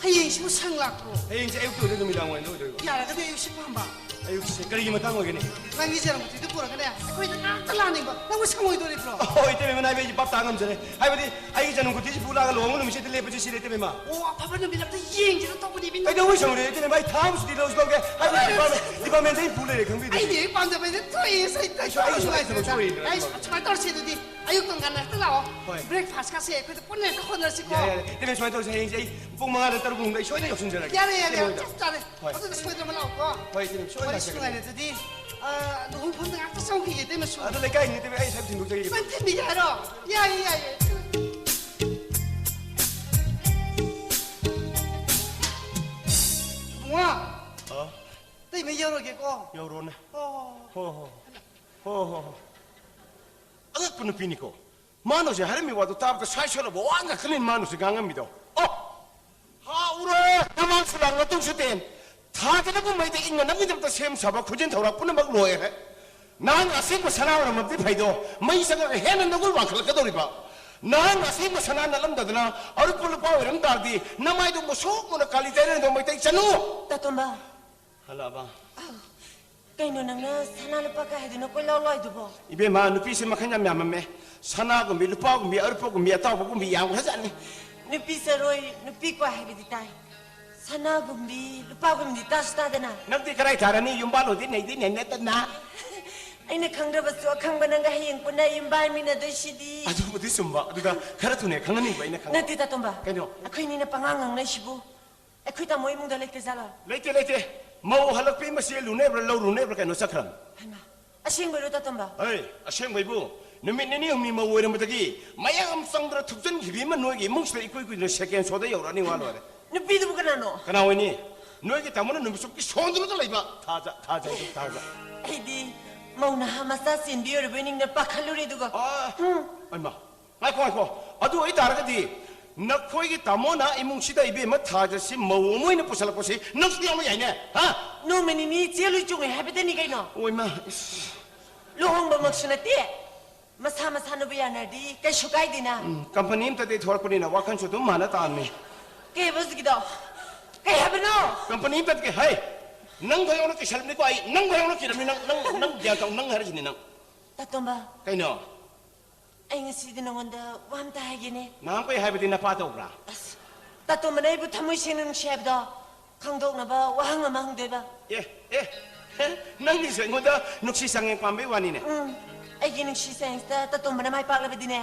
ꯍꯌꯦꯡꯁꯤꯕꯨ ꯁꯪ ꯂꯥꯛꯄ꯭ꯔꯣ? ꯍꯌꯦꯡꯁꯦ ꯑꯌꯨꯛꯇ ꯑꯣꯏꯗꯣꯏ, ꯅꯨꯃꯤꯗꯥꯡ ꯋꯥꯏꯔꯝꯗ ꯑꯣꯏꯗꯣꯏꯕ꯫ ꯌꯥꯔꯒꯗꯤ ꯑꯌꯨꯛꯁꯤ ꯄꯥꯝꯕ꯫ ꯑꯌꯨꯛꯁꯦ ꯀꯔꯤꯒꯤ ꯃꯇꯥꯡ ꯑꯣꯏꯒꯅꯤ? ꯅꯪꯒꯤ ꯖꯔꯝꯒꯨꯇꯤꯗꯨ ꯄꯨꯔꯒꯅꯦ, ꯑꯩꯈꯣꯏꯗ ꯉꯥꯛꯇ ꯂꯥꯛꯅꯤꯡꯕ꯫ ꯅꯪꯕꯨ ꯁꯪꯉꯣꯏꯗꯣꯔꯤꯕ꯭ꯔꯣ? ꯍꯣꯏ, ꯏꯇꯩꯃ, ꯅꯥꯏꯕ ꯑꯩꯁꯦ ꯚꯥꯞ ꯇꯥ ꯉꯝꯖꯔꯦ꯫ ꯍꯥꯏꯕꯗꯤ ꯑꯩꯒꯤ ꯖꯔꯝꯒꯨꯇꯤꯁꯤ ꯄꯨ ꯂꯥꯛꯑꯒ ꯂꯨꯍꯣꯡꯕ ꯅꯨꯃꯤꯠꯁꯤꯗ ꯂꯦꯞꯄꯁꯤ ꯁꯤꯅꯦ, ꯏꯇꯩꯃ꯫ ꯑꯣ, ꯑꯐꯕ ꯅꯨꯃꯤꯠ ꯑꯝꯇ ꯌꯦꯡꯁꯤꯔ ꯇꯧꯕꯅꯦ, ꯃꯤ꯫ ꯀꯩꯗꯧꯕꯩ ꯁꯪꯉꯣꯏꯗꯣꯏꯅꯣ, ꯏꯇꯩꯃ? ꯑꯩ ꯊꯥ ꯑꯃ ꯁꯨꯇꯤ ꯂꯧꯁꯨ ꯂꯧꯒꯦ꯫ ꯍꯥꯏꯕꯗꯤ ꯑꯩ ꯗꯤꯄꯥꯔꯠꯃꯦꯟ, ꯗꯤꯄꯥꯔꯠꯃꯦꯟꯗ ꯑꯩ ꯄꯨ ꯂꯩꯔꯦ, ꯈꯪꯕꯤꯗꯦ꯫ ꯑꯩꯗꯤ ꯍꯦꯛ ꯄꯥꯝꯗꯕꯩꯗ ꯊꯣꯛꯑꯦ, ꯁꯩꯇ ꯑꯩꯁꯨ, ꯑꯩꯁꯨ, ꯑꯩꯁꯨ ꯅꯨꯡꯉꯥꯏꯇ꯭ꯔꯦꯗ꯫ ꯊꯕꯛ ꯁꯨꯔꯤꯅꯦ, ꯑꯩ ꯊꯕꯛ꯫ ꯁꯨꯃꯥꯏꯅ ꯇꯧꯔꯁꯦ ꯑꯗꯨꯗꯤ, ꯑꯌꯨꯛ ꯉꯟꯇꯥꯅ ꯍꯦꯛꯇ ꯂꯥꯛꯑꯣ꯫ ꯍꯣꯏ꯫ Breakfastꯀꯁꯦ ꯑꯩꯈꯣꯏꯗ ꯄꯨꯟꯅ ꯍꯦꯛꯇ ꯍꯣꯠꯅꯔꯁꯤꯀꯣ꯫ ꯌꯥꯏ, ꯌꯥꯏ, ꯌꯥꯏ꯫ ꯏꯇꯩꯃ, ꯁꯨꯃꯥꯏꯅ ꯇꯧꯔꯁꯦ, ꯍꯌꯦꯡꯁꯦ ꯑꯩ ꯄꯨꯡ ꯃꯉꯥꯗ ꯇꯔꯨꯛ ꯃꯅꯨꯡꯗ ꯑꯩ ꯁꯣꯏꯗꯅ ꯌꯧꯁꯤꯟꯖꯔꯒꯦ꯫ ꯌꯥꯔꯦ, ꯌꯥꯔꯦ, ꯏꯇꯩꯃ ꯌꯥꯔꯦ, ꯍꯣꯏꯗ꯫ ꯆꯞ ꯆꯥꯔꯦ꯫ ꯍꯣꯏ꯫ ꯑꯗꯨꯗ ꯁꯣꯏꯗꯅ ꯂꯥꯛꯑꯣꯀꯣ꯫ ꯍꯣꯏ, ꯏꯇꯩꯃ, ꯁꯣꯏꯗꯅ ꯋꯥꯔꯤꯁꯨ ꯂꯥꯛꯆꯒꯦ꯫ ꯅꯨꯡꯉꯥꯏꯔꯦ ꯑꯗꯨꯗꯤ꯫ ꯑ, ꯂꯨꯍꯣꯡ ꯐꯝꯗ ꯉꯥꯛꯇ ꯆꯪꯈꯤꯒꯦ, ꯏꯇꯩꯃꯁꯨ꯫ ꯑꯗꯣ ꯂꯩꯀꯥꯏꯅꯤ, ꯏꯇꯩꯃ, ꯑꯩ ꯁꯥꯏ ꯊꯤꯟꯗꯣꯛꯆꯈꯤꯒꯦ꯫ ꯅꯪ ꯊꯤꯟꯕꯤꯒꯦ ꯍꯥꯏꯔꯣ? ꯌꯥꯏꯌꯦ, ꯌꯥꯏꯌꯦ꯫ ꯏꯕꯨꯡꯉꯣ꯫ ꯑ? ꯑꯩ ꯃꯩ ꯌꯧꯔꯒꯦꯀꯣ꯫ ꯌꯧꯔꯣꯅꯦ꯫ ꯑꯣ꯫ ꯍꯣ, ꯍꯣ, ꯍꯣ꯫ ꯍꯣ, ꯍꯣ, ꯍꯣ꯫ ꯑꯉꯛꯄ ꯅꯨꯄꯤꯅꯤꯀꯣ꯫ ꯃꯥꯅ ꯍꯧꯖꯤꯛ ꯍꯥꯏꯔꯝꯃꯤ ꯋꯥꯗꯣ ꯇꯥꯕꯗ ꯁ꯭ꯋꯥꯏ ꯁꯣꯏꯔꯕ ꯋꯥ ꯉꯥꯛꯇꯅꯤ ꯃꯥꯅ ꯍꯧꯖꯤꯛ ꯉꯥꯡꯉꯝꯃꯤꯗꯣ꯫ ꯑꯣ! ꯍꯥꯎꯔꯦ! ꯅꯃꯥꯡꯁꯨ ꯂꯥꯡ ꯃꯇꯨꯡꯁꯨ ꯇꯦꯟ꯫ ꯊꯥꯗꯅꯕ ꯃꯩꯗ ꯏꯪꯅꯅꯕꯒꯤꯗꯃꯛꯇ ꯁꯦꯝ ꯁꯥꯕ ꯈꯨꯖꯤꯟ ꯊꯧꯔꯥꯛ ꯄꯨꯝꯅꯃꯛ ꯂꯣꯏꯔꯦ꯫ ꯅꯍꯥꯟ ꯑꯁꯦꯡꯕ ꯁꯅꯥ ꯑꯣꯏꯔꯝꯃꯕꯗꯤ ꯐꯩꯗꯣ, ꯃꯩ ꯆꯪꯉꯒ ꯍꯦꯟꯅ ꯅꯒꯨꯜ ꯋꯥꯡꯈꯠꯂꯛꯀꯗꯧꯔꯤꯕ꯫ ꯅꯍꯥꯟ ꯑꯁꯦꯡꯕ ꯁꯅꯥ ꯅꯠꯂꯝꯗꯗꯅ ꯑꯔꯨꯞꯄ ꯂꯨꯄꯥ ꯑꯣꯏꯔꯝ ꯇꯥꯔꯗꯤ ꯅꯃꯥꯏꯗꯣ ꯃꯨꯁꯨꯛ ꯃꯨꯅ ꯀꯥꯂꯤ ꯇꯩꯔꯦꯟꯗꯣ ꯃꯩꯇꯩ ꯆꯅꯨ! ꯇꯥꯇꯣꯝꯕ꯫ ꯍꯜꯂꯛꯑꯕ? ꯑꯧ꯫ ꯀꯩꯅꯣ ꯅꯪꯅ ꯁꯅꯥ ꯂꯨꯄꯥ ꯀꯥꯏ ꯍꯥꯏꯗꯨꯅ ꯀꯣꯏꯂꯥꯎ ꯂꯥꯎꯏꯗꯨꯕꯣ? ꯏꯕꯦꯝꯃ, ꯅꯨꯄꯤꯁꯦ ꯃꯈꯜ ꯌꯥꯝ ꯌꯥꯝꯃꯝꯃꯦ꯫ ꯁꯅꯥꯒꯨꯝꯕꯤ, ꯂꯨꯄꯥꯒꯨꯝꯕꯤ, ꯑꯔꯨꯞꯄꯒꯨꯝꯕꯤ, ꯑꯇꯥꯎꯕꯒꯨꯝꯕꯤ ꯌꯥꯝꯈ꯭ꯔꯖꯥꯠꯅꯤ꯫ ꯅꯨꯄꯤ ꯆꯔꯣꯏ, ꯅꯨꯄꯤ ꯀ꯭ꯋꯥ ꯍꯥꯏꯕꯗꯤ ꯇꯥꯏ꯫ ꯁꯅꯥꯒꯨꯝꯕꯤ, ꯂꯨꯄꯥꯒꯨꯝꯕꯤ ꯇꯥꯁꯨ ꯇꯥꯗꯅ꯫ ꯅꯪꯗꯤ ꯀꯗꯥꯏ ꯊꯥꯔꯅꯤ? ꯌꯨꯝꯕꯥꯜ ꯑꯣꯏꯗꯤ ꯅꯩꯗꯤ ꯅꯩꯅꯗꯅ꯫ ꯑꯩꯅ ꯈꯪꯗ꯭ꯔꯕꯁꯨ ꯑꯈꯪꯕ ꯅꯪꯒ ꯍꯌꯦꯡ ꯄꯨꯟꯅ ꯌꯨꯝꯕꯥꯟꯃꯤꯟꯅꯗꯣꯏꯁꯤꯗꯤ꯫ ꯑꯗꯨꯕꯨꯗꯤ ꯆꯨꯝꯕ꯫ ꯑꯗꯨꯗ ꯈꯔ ꯊꯨꯅ ꯈꯪꯍꯟꯅꯤꯡꯕ ꯑꯩꯅ ꯈꯪꯕ꯫ ꯅꯠꯇꯦ, ꯇꯥꯇꯣꯝꯕ꯫ ꯀꯩꯅꯣ? ꯑꯩꯈꯣꯏꯅꯤꯅ ꯄꯉꯥꯡ ꯉꯥꯡꯅꯩꯁꯤꯕꯨ꯫ ꯑꯩꯈꯣꯏ ꯇꯥꯃꯣ ꯏꯃꯨꯡꯗ ꯂꯩꯇꯖꯥꯠꯂꯣ? ꯂꯩꯇꯦ, ꯂꯩꯇꯦ꯫ ꯃꯧ ꯍꯜꯂꯛꯄꯤ ꯃꯆꯦ ꯂꯨꯅꯦꯕ꯭ꯔꯥ, ꯂꯧ ꯔꯨꯅꯦꯕ꯭ꯔꯥ ꯀꯩꯅꯣ ꯆꯠꯈ꯭ꯔꯕꯅꯤ꯫ ꯍꯩꯃꯥ, ꯑꯁꯦꯡꯕꯩꯔꯣ, ꯇꯥꯇꯣꯝꯕ? ꯍꯩ, ꯑꯁꯦꯡꯕꯩꯕꯨ꯫ ꯅꯨꯃꯤꯠ ꯅꯤꯅꯤ ꯍꯨꯝꯅꯤ ꯃꯧ ꯑꯣꯏꯔꯝꯕꯗꯒꯤ ꯃꯌꯥꯝ ꯆꯪꯗꯅ ꯊꯨꯞꯆꯟꯈꯤꯕꯤ ꯑꯃ ꯅꯣꯏꯒꯤ ꯏꯃꯨꯡꯁꯤꯗ ꯏꯀꯨꯏ ꯀꯨꯏꯗꯅ second showꯗ ꯌꯧꯔꯛꯑꯅꯤ, ꯋꯥ ꯂꯣꯏꯔꯦ꯫ ꯅꯨꯄꯤꯗꯨꯕꯨ ꯀꯅꯥꯅꯣ? ꯀꯅꯥ ꯑꯣꯏꯅꯤ? ꯅꯣꯏꯒꯤ ꯇꯥꯃꯣꯅ ꯅꯨꯃꯤꯠ ꯆꯨꯞꯀꯤ ꯁꯣꯟꯗꯨꯅꯇ ꯂꯩꯕ꯫ ꯊꯥꯖ-, ꯊꯥꯖ-, ꯊꯥꯖ꯫ ꯑꯩꯗꯤ ꯃꯧ ꯅꯍꯥ ꯃꯆꯥ ꯆꯦꯟꯕꯤ ꯑꯣꯏꯔꯕꯣꯏ ꯅꯤꯡꯗꯅ ꯄꯥꯈꯠꯂꯨꯔꯦ, ꯑꯗꯨꯒ꯫ ꯑꯥ, ꯍꯨꯝ꯫ ꯍꯩꯃꯥ, ꯉꯥꯏꯈꯣ, ꯉꯥꯏꯈꯣ꯫ ꯑꯗꯨ ꯑꯣꯏꯇꯥꯔꯒꯗꯤ ꯅꯈꯣꯏꯒꯤ ꯇꯥꯃꯣꯅ ꯏꯃꯨꯡꯁꯤꯗ ꯏꯕꯦꯝꯃ ꯊꯥꯖꯁꯤ ꯃꯧ ꯑꯃ ꯑꯣꯏꯅ ꯄꯨꯁꯜꯂꯛꯄꯁꯤ ꯅꯪꯁꯨ ꯌꯥꯎꯕ ꯌꯥꯏꯅꯦ, ꯍꯥ? ꯅꯣꯡꯃ ꯅꯤꯅꯤ ꯆꯦꯜꯂꯨ ꯆꯣꯡꯉꯦ ꯍꯥꯏꯕꯗꯅꯤ ꯀꯩꯅꯣ꯫ ꯑꯣꯏꯃꯥ, ꯏꯁ꯫ ꯂꯨꯍꯣꯡꯕꯃꯛꯁꯨ ꯅꯠꯇꯦ꯫ ꯃꯁꯥ ꯃꯁꯥꯅꯕꯨ ꯌꯥꯅꯔꯗꯤ ꯀꯩꯁꯨ ꯀꯥꯏꯗꯦꯅ꯫ ꯎꯝ, company ꯑꯝꯇꯗꯤ ꯊꯣꯛꯂꯛꯄꯅꯤꯅ ꯋꯥꯈꯜꯁꯨ ꯑꯗꯨꯝ ꯃꯥꯟꯅ ꯇꯥꯕꯅꯤ꯫ ꯀꯩ ꯍꯥꯏꯕ ꯍꯧꯖꯤꯛꯀꯤꯗꯣ? ꯀꯩ ꯍꯥꯏꯕꯅꯣ? Company ꯑꯝꯇꯗꯤ ꯀꯩ-, ꯍꯩ! ꯅꯪ ꯈꯔ ꯌꯧꯅ ꯀꯤꯁꯜꯂꯕꯅꯤꯀꯣ ꯑꯩ꯫ ꯅꯪ ꯈꯔ ꯌꯧꯅ ꯀꯤꯔꯕꯅꯤ ꯅꯪ, ꯅꯪ, ꯅꯪ ꯒ꯭ꯌꯥꯟ ꯇꯧ, ꯅꯪ ꯍꯥꯏꯔꯤꯁꯤꯅꯤ ꯅꯪ꯫ ꯇꯥꯇꯣꯝꯕ꯫ ꯀꯩꯅꯣ? ꯑꯩ ꯉꯁꯤꯗꯤ ꯅꯉꯣꯟꯗ ꯋꯥ ꯑꯝꯇ ꯍꯥꯏꯒꯦꯅꯦ꯫ ꯅꯍꯥꯟꯈꯣꯏ ꯍꯥꯏꯕꯗꯤ ꯅꯄꯥ ꯇꯧꯕ꯭ꯔꯥ? ꯑꯁ, ꯇꯥꯇꯣꯝꯕꯅ ꯑꯩꯕꯨ ꯊꯃꯣꯏ ꯁꯦꯡꯅ ꯅꯨꯡꯁꯤ ꯍꯥꯏꯕꯗꯣ ꯈꯪꯗꯣꯛꯅꯕ ꯋꯥꯍꯪ ꯑꯃ ꯍꯪꯗꯣꯏꯕ꯫ ꯑꯦ, ꯑꯦ, ꯍꯦ, ꯅꯪꯒꯤꯁꯦ ꯑꯩꯉꯣꯟꯗ ꯅꯨꯡꯁꯤ ꯆꯥꯡꯌꯦꯡ ꯄꯥꯝꯕꯩ ꯋꯥꯅꯤꯅꯦ꯫ ꯎꯝ, ꯑꯩꯒꯤ ꯅꯨꯡꯁꯤ ꯆꯥꯡꯌꯦꯡꯁꯤꯗ ꯇꯥꯇꯣꯝꯕꯅ ꯃꯥꯏ ꯄꯥꯛꯂꯕꯗꯤꯅꯦ,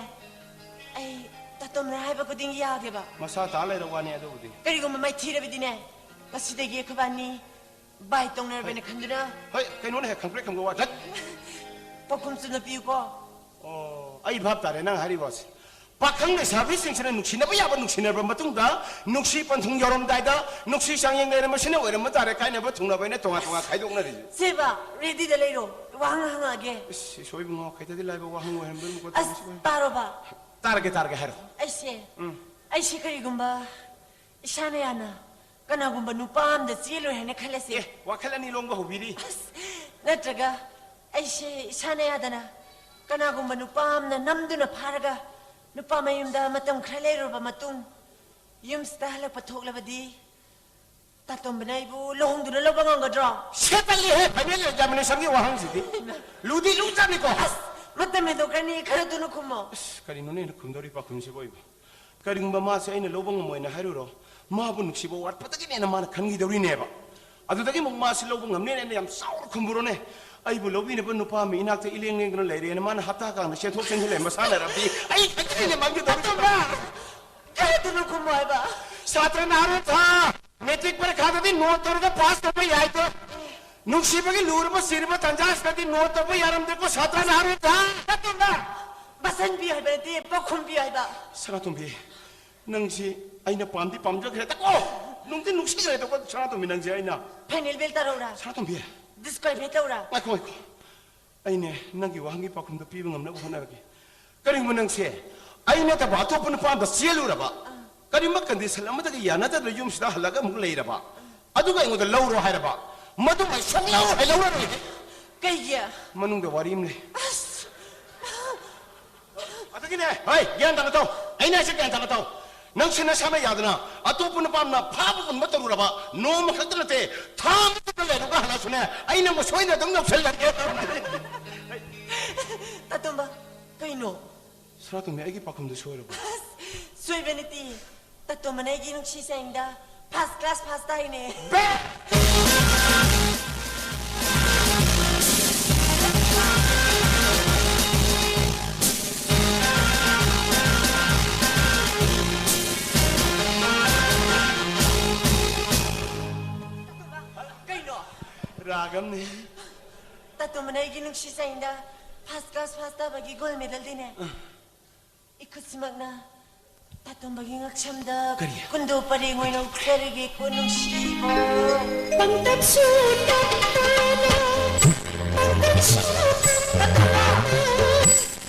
ꯑꯩ ꯇꯥꯇꯣꯝꯕꯅ ꯍꯥꯏꯕ ꯈꯨꯗꯤꯡꯒꯤ ꯌꯥꯒꯦꯕ꯫ ꯃꯁꯥ ꯇꯥ ꯂꯩꯔ ꯋꯥꯅꯤ ꯑꯗꯨꯕꯨꯗꯤ꯫ ꯀꯔꯤꯒꯨꯝꯕ ꯃꯥꯏꯊꯤꯔꯕꯗꯤꯅꯦ, ꯉꯁꯤꯗꯒꯤ ꯑꯩꯈꯣꯏꯕꯥꯅꯤ ꯕꯥꯏ ꯇꯧꯅꯔꯕꯅ ꯈꯟꯗꯨꯅ꯫ ꯍꯣꯏ, ꯀꯩꯅꯣꯅꯦ, ꯈꯪꯄ꯭ꯔꯦꯛ ꯈꯪꯕ ꯋꯥ꯫ ꯙꯠ! ꯄꯥꯎꯈꯨꯝ ꯆꯨꯝꯅ ꯄꯤꯌꯨꯀꯣ꯫ ꯑꯣ, ꯑꯩ ꯚꯥꯞ ꯇꯥꯔꯦ ꯅꯪ ꯍꯥꯏꯔꯤꯕ ꯋꯥꯁꯦ꯫ ꯄꯥꯈꯪ ꯂꯩꯁꯥꯕꯤꯁꯤꯡꯁꯤꯅ ꯅꯨꯡꯁꯤꯅꯕ ꯌꯥꯕ ꯅꯨꯡꯁꯤꯅꯔꯕ ꯃꯇꯨꯡꯗ, ꯅꯨꯡꯁꯤ ꯄꯟꯊꯨꯡ ꯌꯧꯔꯝꯗꯥꯏꯗ, ꯅꯨꯡꯁꯤ ꯆꯥꯡꯌꯦꯡ ꯂꯩꯔꯝꯕꯁꯤꯅ ꯑꯣꯏꯔꯝꯕ ꯇꯥꯔꯦ, ꯀꯥꯏꯅꯕ ꯊꯨꯡꯅꯕ ꯍꯥꯏꯅ ꯇꯣꯉꯥꯟ ꯇꯣꯉꯥꯟ ꯈꯥꯏꯗꯣꯛꯅꯔꯤꯁꯦ꯫ ꯁꯦꯕ, ꯔꯦꯗꯤꯗ ꯂꯩꯔꯣ, ꯋꯥꯍꯪ ꯍꯪꯉꯛꯑꯒꯦ꯫ ꯏꯁ, ꯏꯁꯣꯏꯕꯨ ꯉꯥꯎ, ꯈꯤꯇꯗꯤ ꯂꯥꯏꯕ ꯋꯥꯍꯪ ꯑꯣꯏꯔꯝꯕ ꯑꯃꯨꯛꯀ ꯑꯁ, ꯇꯧꯔꯤꯁꯤ꯫ ꯇꯥꯔꯣꯕ꯫ ꯇꯥꯔꯒꯦ, ꯇꯥꯔꯒꯦ, ꯍꯥꯏꯔꯣ꯫ ꯑꯩꯁꯦ, ꯎꯝ꯫ ꯑꯩꯁꯦ ꯀꯔꯤꯒꯨꯝꯕ ꯏꯁꯥꯅ ꯌꯥꯅ ꯀꯅꯥꯒꯨꯝꯕ ꯅꯨꯄꯥ ꯑꯃꯗ ꯆꯦꯜꯂꯨꯔꯦ ꯍꯥꯏꯅ ꯈꯜꯂꯁꯦ꯫ ꯑꯦ, ꯋꯥꯈꯜ ꯑꯅꯤ ꯂꯣꯡꯕ ꯍꯧꯕꯤꯔꯤ꯫ ꯑꯁ, ꯅꯠꯇ꯭ꯔꯒ ꯑꯩꯁꯦ ꯏꯁꯥꯅ ꯌꯥꯗꯅ ꯀꯅꯥꯒꯨꯝꯕ ꯅꯨꯄꯥ ꯑꯃꯅ ꯅꯝꯗꯨꯅ ꯐꯥꯔꯒ ꯅꯨꯄꯥ ꯃꯌꯨꯝꯗ ꯃꯇꯝ ꯈꯔ ꯂꯩꯔꯨꯔꯕ ꯃꯇꯨꯡ ꯌꯨꯝꯁꯤꯗ ꯍꯜꯂꯛꯄ ꯊꯣꯛꯂꯕꯗꯤ ꯇꯥꯇꯣꯝꯕꯅ ꯑꯩꯕꯨ ꯂꯨꯍꯣꯡꯗꯨꯅ ꯂꯧꯕ ꯉꯝꯒꯗ꯭ꯔꯣ? ꯁꯦꯠꯇꯜꯂꯤꯍꯦ, final examination-ꯒꯤ ꯋꯥꯍꯪꯁꯤꯗꯤ꯫ ꯏꯃꯥ꯫ ꯂꯨꯗꯤ ꯂꯨꯖꯥꯠꯅꯤꯀꯣ꯫ ꯑꯁ, ꯃꯇꯝ ꯍꯦꯟꯗꯣꯛꯈ꯭ꯔꯅꯤ, ꯈꯔ ꯊꯨꯅ ꯈꯨꯝꯃꯣ꯫ ꯑꯁ, ꯀꯔꯤꯅꯣꯅꯦ ꯑꯩꯅ ꯈꯨꯝꯗꯧꯔꯤ ꯄꯥꯈꯨꯝꯁꯤꯕꯨ ꯑꯩꯕꯨ? ꯀꯔꯤꯒꯨꯝꯕ ꯃꯥꯁꯦ ꯑꯩꯅ ꯂꯧꯕ ꯉꯝꯃꯣꯏꯅ ꯍꯥꯏꯔꯨꯔꯣ, ꯃꯥꯕꯨ ꯅꯨꯡꯁꯤꯕ ꯋꯥꯠꯄꯗꯒꯤꯅꯦꯅ ꯃꯥꯅ ꯈꯟꯈꯤꯗꯧꯔꯤꯅꯦꯕ꯫ ꯑꯗꯨꯗꯒꯤ ꯑꯃꯨꯛ ꯃꯥꯁꯤ ꯂꯧꯕ ꯉꯝꯅꯦꯅ ꯑꯩꯅ ꯌꯥꯝ ꯆꯥꯎꯅ ꯈꯨꯝꯕꯨꯔꯣꯅꯦ꯫ ꯑꯩꯕꯨ ꯂꯧꯕꯤꯅꯕ ꯅꯨꯄꯥ ꯑꯃ ꯏꯅꯥꯛꯇ ꯏꯂꯦꯡ ꯂꯦꯡꯗꯅ ꯂꯩꯔꯦꯅ ꯃꯥꯅ ꯍꯞꯇꯥ ꯀꯥꯡꯅ ꯆꯦꯟꯊꯣꯛ ꯆꯦꯟꯁꯤꯟ ꯂꯩꯔꯝꯕ ꯁꯥꯟꯅꯔꯕꯗꯤ ꯑꯩ ꯈꯛꯇꯅꯤꯅꯦ ꯃꯥꯡꯖꯗꯧꯔꯤꯁꯦ꯫ ꯈꯔ ꯊꯨꯅ ꯈꯨꯝꯃꯣ ꯍꯥꯏꯕ꯫ ꯁꯥꯇ꯭ꯔ ꯅꯍꯥꯔꯣꯜ ꯊꯥ, ꯃꯦꯇ꯭ꯔꯤꯛ ꯄꯔꯤꯈꯥꯗꯗꯤ ꯅꯣꯠ ꯇꯧꯔꯒ ꯄꯥꯁ ꯇꯧꯕ ꯌꯥꯏꯗꯣ꯫ ꯅꯨꯡꯁꯤꯕꯒꯤ ꯂꯨꯔꯕ ꯁꯤꯔꯕ ꯇꯥꯟꯖꯥꯁꯤꯗꯗꯤ ꯅꯣꯠ ꯇꯧꯕ ꯌꯥꯔꯝꯗꯦꯀꯣ, ꯁꯥꯇ꯭ꯔ ꯅꯍꯥꯔꯣꯜ ꯊꯥ꯫ ꯅꯠꯇꯦꯕ, ꯕꯁꯟ ꯄꯤꯌꯨ ꯍꯥꯏꯕ ꯅꯠꯇꯦ, ꯄꯥꯎꯈꯨꯝ ꯄꯤꯌꯨ ꯍꯥꯏꯕ꯫ ꯁꯅꯥꯇꯣꯝꯕꯤ, ꯅꯪꯁꯤ ꯑꯩꯅ ꯄꯥꯝꯗꯤ ꯄꯥꯝꯖꯈ꯭ꯔꯦꯗꯀꯣ, ꯅꯨꯡꯗꯤ ꯅꯨꯡꯁꯤꯈ꯭ꯔꯦꯗꯀꯣ, ꯁꯅꯥꯇꯣꯝꯕꯤ, ꯅꯪꯁꯦ ꯑꯩꯅ꯫ Final bell ꯇꯧꯔꯛꯎꯔꯥ? ꯁꯅꯥꯇꯣꯝꯕꯤ꯫ Disqualify ꯇꯧꯔꯥ? ꯉꯥꯏꯈꯣ, ꯉꯥꯏꯈꯣ꯫ ꯑꯩꯅꯦ, ꯅꯪꯒꯤ ꯋꯥꯍꯪꯒꯤ ꯄꯥꯎꯈꯨꯝꯗꯣ ꯄꯤꯕ ꯉꯝꯅꯕ ꯍꯣꯠꯅꯔꯒꯦ꯫ ꯀꯔꯤꯒꯨꯝꯕ ꯅꯪꯁꯦ ꯑꯩ ꯅꯠꯇꯕ ꯑꯇꯣꯞꯄ ꯅꯨꯄꯥ ꯑꯝꯗ ꯆꯦꯜꯂꯨꯔꯕ, ꯀꯔꯤꯒꯨꯝꯕ condition ꯑꯃꯗꯒꯤ ꯌꯥꯅꯗꯗꯅ ꯌꯨꯝꯁꯤꯗ ꯍꯜꯂꯒ ꯑꯃꯨꯛ ꯂꯩꯔꯕ, ꯑꯗꯨꯒ ꯑꯩꯉꯣꯟꯗ ꯂꯧꯔꯣ ꯍꯥꯏꯔꯕ, ꯃꯗꯨ ꯑꯩ ꯁꯨꯡꯂꯧ ꯍꯦꯛ ꯂꯧꯔꯔꯣꯏ꯫ ꯀꯩꯒꯤ? ꯃꯅꯨꯡꯗ ꯋꯥꯔꯤ ꯑꯃ ꯂꯩ꯫ ꯑꯁ! ꯑꯗꯨꯒꯤꯅꯦ, ꯍꯣꯏ, ꯒ꯭ꯌꯥꯟ ꯇꯥꯅ ꯇꯧ꯫ ꯑꯩꯅ ꯍꯥꯏꯁꯦ ꯒ꯭ꯌꯥꯟ ꯇꯥꯅ ꯇꯧ꯫ ꯅꯪꯁꯦ ꯅꯁꯥꯅ ꯌꯥꯗꯅ ꯑꯇꯣꯞꯄ ꯅꯨꯄꯥ ꯑꯃꯅ ꯐꯥꯕ ꯄꯨꯟꯕ ꯇꯧꯔꯨꯔꯕ, ꯅꯣꯡꯃ ꯈꯛꯇ ꯅꯠꯇꯦ, ꯊꯥ ꯑꯃ ꯆꯨꯞꯅ ꯂꯩꯔꯒ ꯍꯜꯂꯛꯑꯁꯨꯅꯦ, ꯑꯩ ꯅꯪꯕꯨ ꯁꯣꯏꯗꯅ ꯑꯗꯨꯝ ꯌꯧꯁꯜꯂꯒꯦ꯫ ꯇꯥꯇꯣꯝꯕ, ꯀꯩꯅꯣ? ꯁꯅꯥꯇꯣꯝꯕꯤ, ꯑꯩꯒꯤ ꯄꯥꯎꯈꯨꯝꯗꯨ ꯁꯣꯏꯔꯕꯣ? ꯑꯁ, ꯁꯣꯏꯕ ꯅꯠꯇꯦ꯫ ꯇꯥꯇꯣꯝꯕꯅ ꯑꯩꯒꯤ ꯅꯨꯡꯁꯤ ꯆꯥꯏꯗ first class pass ꯇꯥꯏꯅꯦ꯫ ꯀꯩꯅꯣ? ꯔꯥꯒ ꯑꯃꯅꯦ꯫ ꯇꯥꯇꯣꯝꯕꯅ ꯑꯩꯒꯤ ꯅꯨꯡꯁꯤ ꯆꯥꯏꯗ first class pass ꯇꯥꯕꯒꯤ gold medal ꯗꯤꯅꯦ꯫ ꯑꯩ ꯈꯨꯠꯁꯤꯃꯛꯅ ꯇꯥꯇꯣꯝꯕꯒꯤ ꯉꯛꯁꯝꯗ ꯀꯔꯤ? ꯀꯨꯟꯗꯣ ꯄꯔꯦꯡ ꯑꯣꯏꯅ ꯎꯞꯆꯔꯒꯦꯀꯣ, ꯅꯨꯡꯁꯤꯕ꯫ ꯄꯪꯇꯞꯁꯨ ꯇꯞꯇꯅ, ꯄꯪꯇꯞꯁꯨ ꯇꯞꯇꯅ,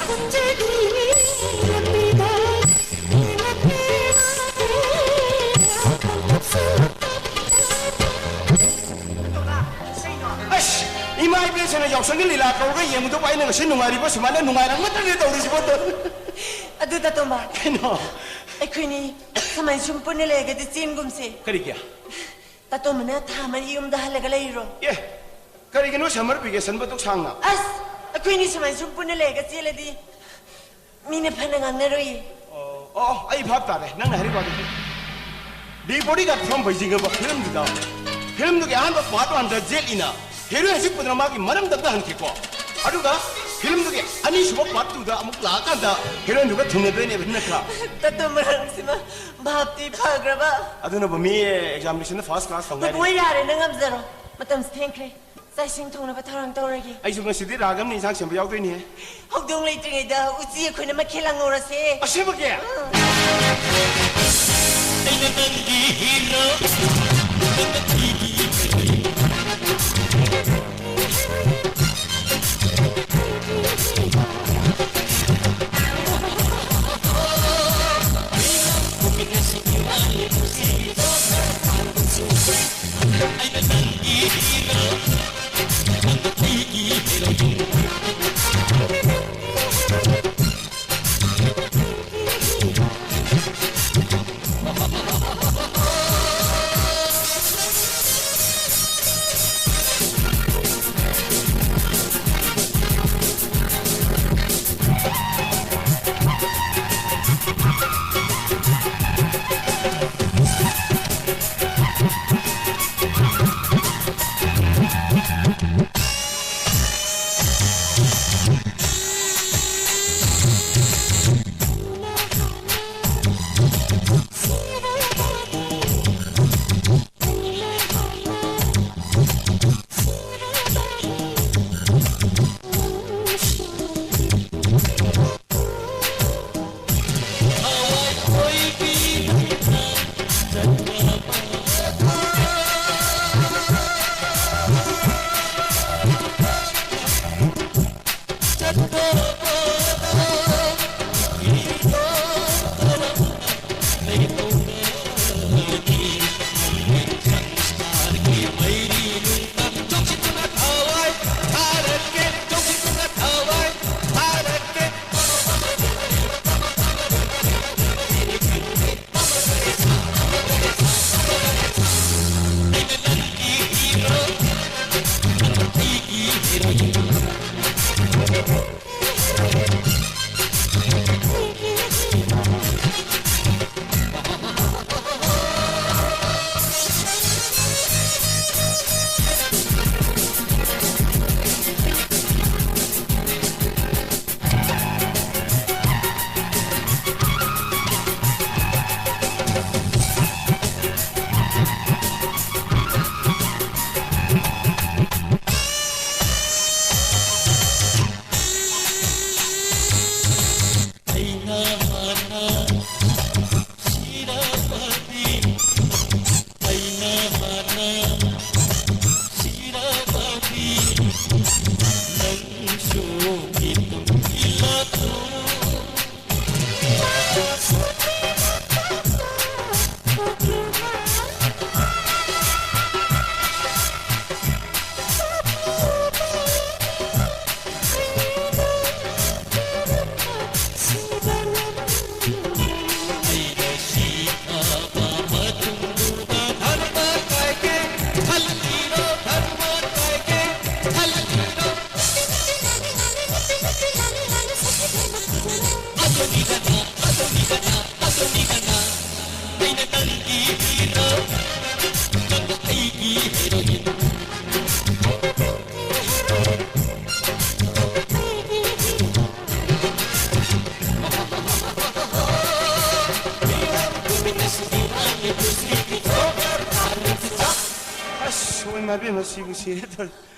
ꯈꯣꯡꯖꯦꯜꯒꯤ ꯂꯝꯕꯤꯗ ꯄꯪꯇꯞꯁꯨ ꯇꯞꯇꯅ꯫ ꯑꯁ, ꯏꯃꯥ ꯏꯕꯦꯟꯁꯤꯡꯅ ꯌꯥꯎꯁꯪꯒꯤ ꯂꯤꯂꯥ ꯀꯧꯔꯒ ꯌꯦꯡꯕꯗꯨꯕꯨ ꯑꯩꯅ ꯉꯁꯤ ꯅꯨꯡꯉꯥꯏꯔꯤꯕ ꯁꯨꯃꯥꯏꯅ ꯅꯨꯡꯉꯥꯏꯔꯝꯒꯗ꯭ꯔꯅꯦ ꯇꯧꯔꯤꯁꯤꯕꯣ? ꯑꯗꯨ ꯇꯥꯇꯣꯝꯕ, ꯀꯩꯅꯣ? ꯑꯩꯈꯣꯏꯅꯤ ꯁꯨꯃꯥꯏꯅ ꯁꯨꯝ ꯄꯨꯟꯅ ꯂꯩꯔꯒꯗꯤ ꯆꯦꯟꯒꯨꯝꯁꯦ꯫ ꯀꯔꯤꯒꯤ? ꯇꯥꯇꯣꯝꯕꯅ ꯊꯥ ꯃꯔꯤ ꯌꯨꯝꯗ ꯍꯜꯂꯒ ꯂꯩꯔꯣ꯫ ꯑꯦ, ꯀꯔꯤꯒꯤꯅꯣ summer vacation ꯕꯨ ꯑꯗꯨꯛ ꯁꯥꯡꯅ? ꯑꯁ, ꯑꯩꯈꯣꯏꯅꯤ ꯁꯨꯃꯥꯏꯅ ꯁꯨꯝ ꯄꯨꯟꯅ ꯂꯩꯔꯒ ꯆꯦꯜꯂꯗꯤ ꯃꯤꯅ ꯐꯅ ꯉꯥꯡꯅꯔꯣꯏꯌꯦ꯫ ꯑꯣ, ꯑꯣ, ꯑꯩ ꯚꯥꯞ ꯇꯥꯔꯦ ꯅꯪꯅ ꯍꯥꯏꯔꯤꯕ ꯋꯥꯗꯨꯗꯤ꯫ The Bodyguard from Beijing ꯍꯥꯏꯕ film ꯗꯨꯗ, film ꯗꯨꯒꯤ ꯑꯍꯥꯟꯕ part one ꯗ ꯖꯦꯠ ꯂꯤꯅ heroine ꯍꯧꯖꯤꯛ ꯄꯨꯗꯨꯅ ꯃꯥꯒꯤ ꯃꯔꯝꯗ ꯑꯝꯇ ꯍꯟꯈꯤꯀꯣ꯫ ꯑꯗꯨꯒ film ꯗꯨꯒꯤ ꯑꯅꯤꯁꯨꯕ part two ꯗ ꯑꯃꯨꯛ ꯂꯥꯛꯑꯀꯥꯟꯗ heroine ꯗꯨꯒ ꯊꯨꯡꯅꯗꯣꯏꯅꯦꯕ, ꯅꯠꯇ꯭ꯔꯥ? ꯇꯥꯇꯣꯝꯕ ꯅꯪꯁꯤꯃ ꯚꯥꯞꯇꯤ ꯐꯈ꯭ꯔꯕ? ꯑꯗꯨꯅꯕꯨ ꯃꯤ examination ꯗ first class ꯐꯪꯉꯦ ꯍꯥꯏꯔꯤ꯫ ꯏꯕꯨꯡꯉꯣ, ꯌꯥꯔꯦ, ꯅꯪ ꯉꯝꯖꯔꯣ꯫ ꯃꯇꯝꯁꯨ ꯊꯦꯡꯈ꯭ꯔꯦ꯫ ꯆꯥꯛ ꯏꯁꯤꯡ ꯊꯣꯡꯅꯕ ꯊꯧꯔꯥꯡ ꯇꯧꯔꯒꯦ꯫ ꯑꯩꯁꯨ ꯉꯁꯤꯗꯤ ꯔꯥꯒꯝꯅ ꯏꯟꯁꯥꯡ ꯁꯦꯝꯕ ꯌꯥꯎꯗꯣꯏꯅꯦ꯫ ꯍꯧꯗꯣꯡ ꯂꯩꯇ꯭ꯔꯤꯉꯩꯗ ꯎꯆꯤ ꯑꯩꯈꯣꯏꯅ ꯃꯈꯦꯜ ꯂꯥꯡꯍꯧꯔꯁꯦ꯫ ꯑꯁꯦꯡꯕꯒꯤ? ꯑꯩꯅ ꯅꯪꯒꯤ hero, ꯅꯪꯅ ꯑꯩꯒꯤ ꯑꯁ, ꯍꯣꯏ, ꯃꯥ ꯏꯕꯦꯝꯃ, ꯁꯤꯕꯨ ꯁꯤꯔꯦ ꯇꯧꯔꯦ꯫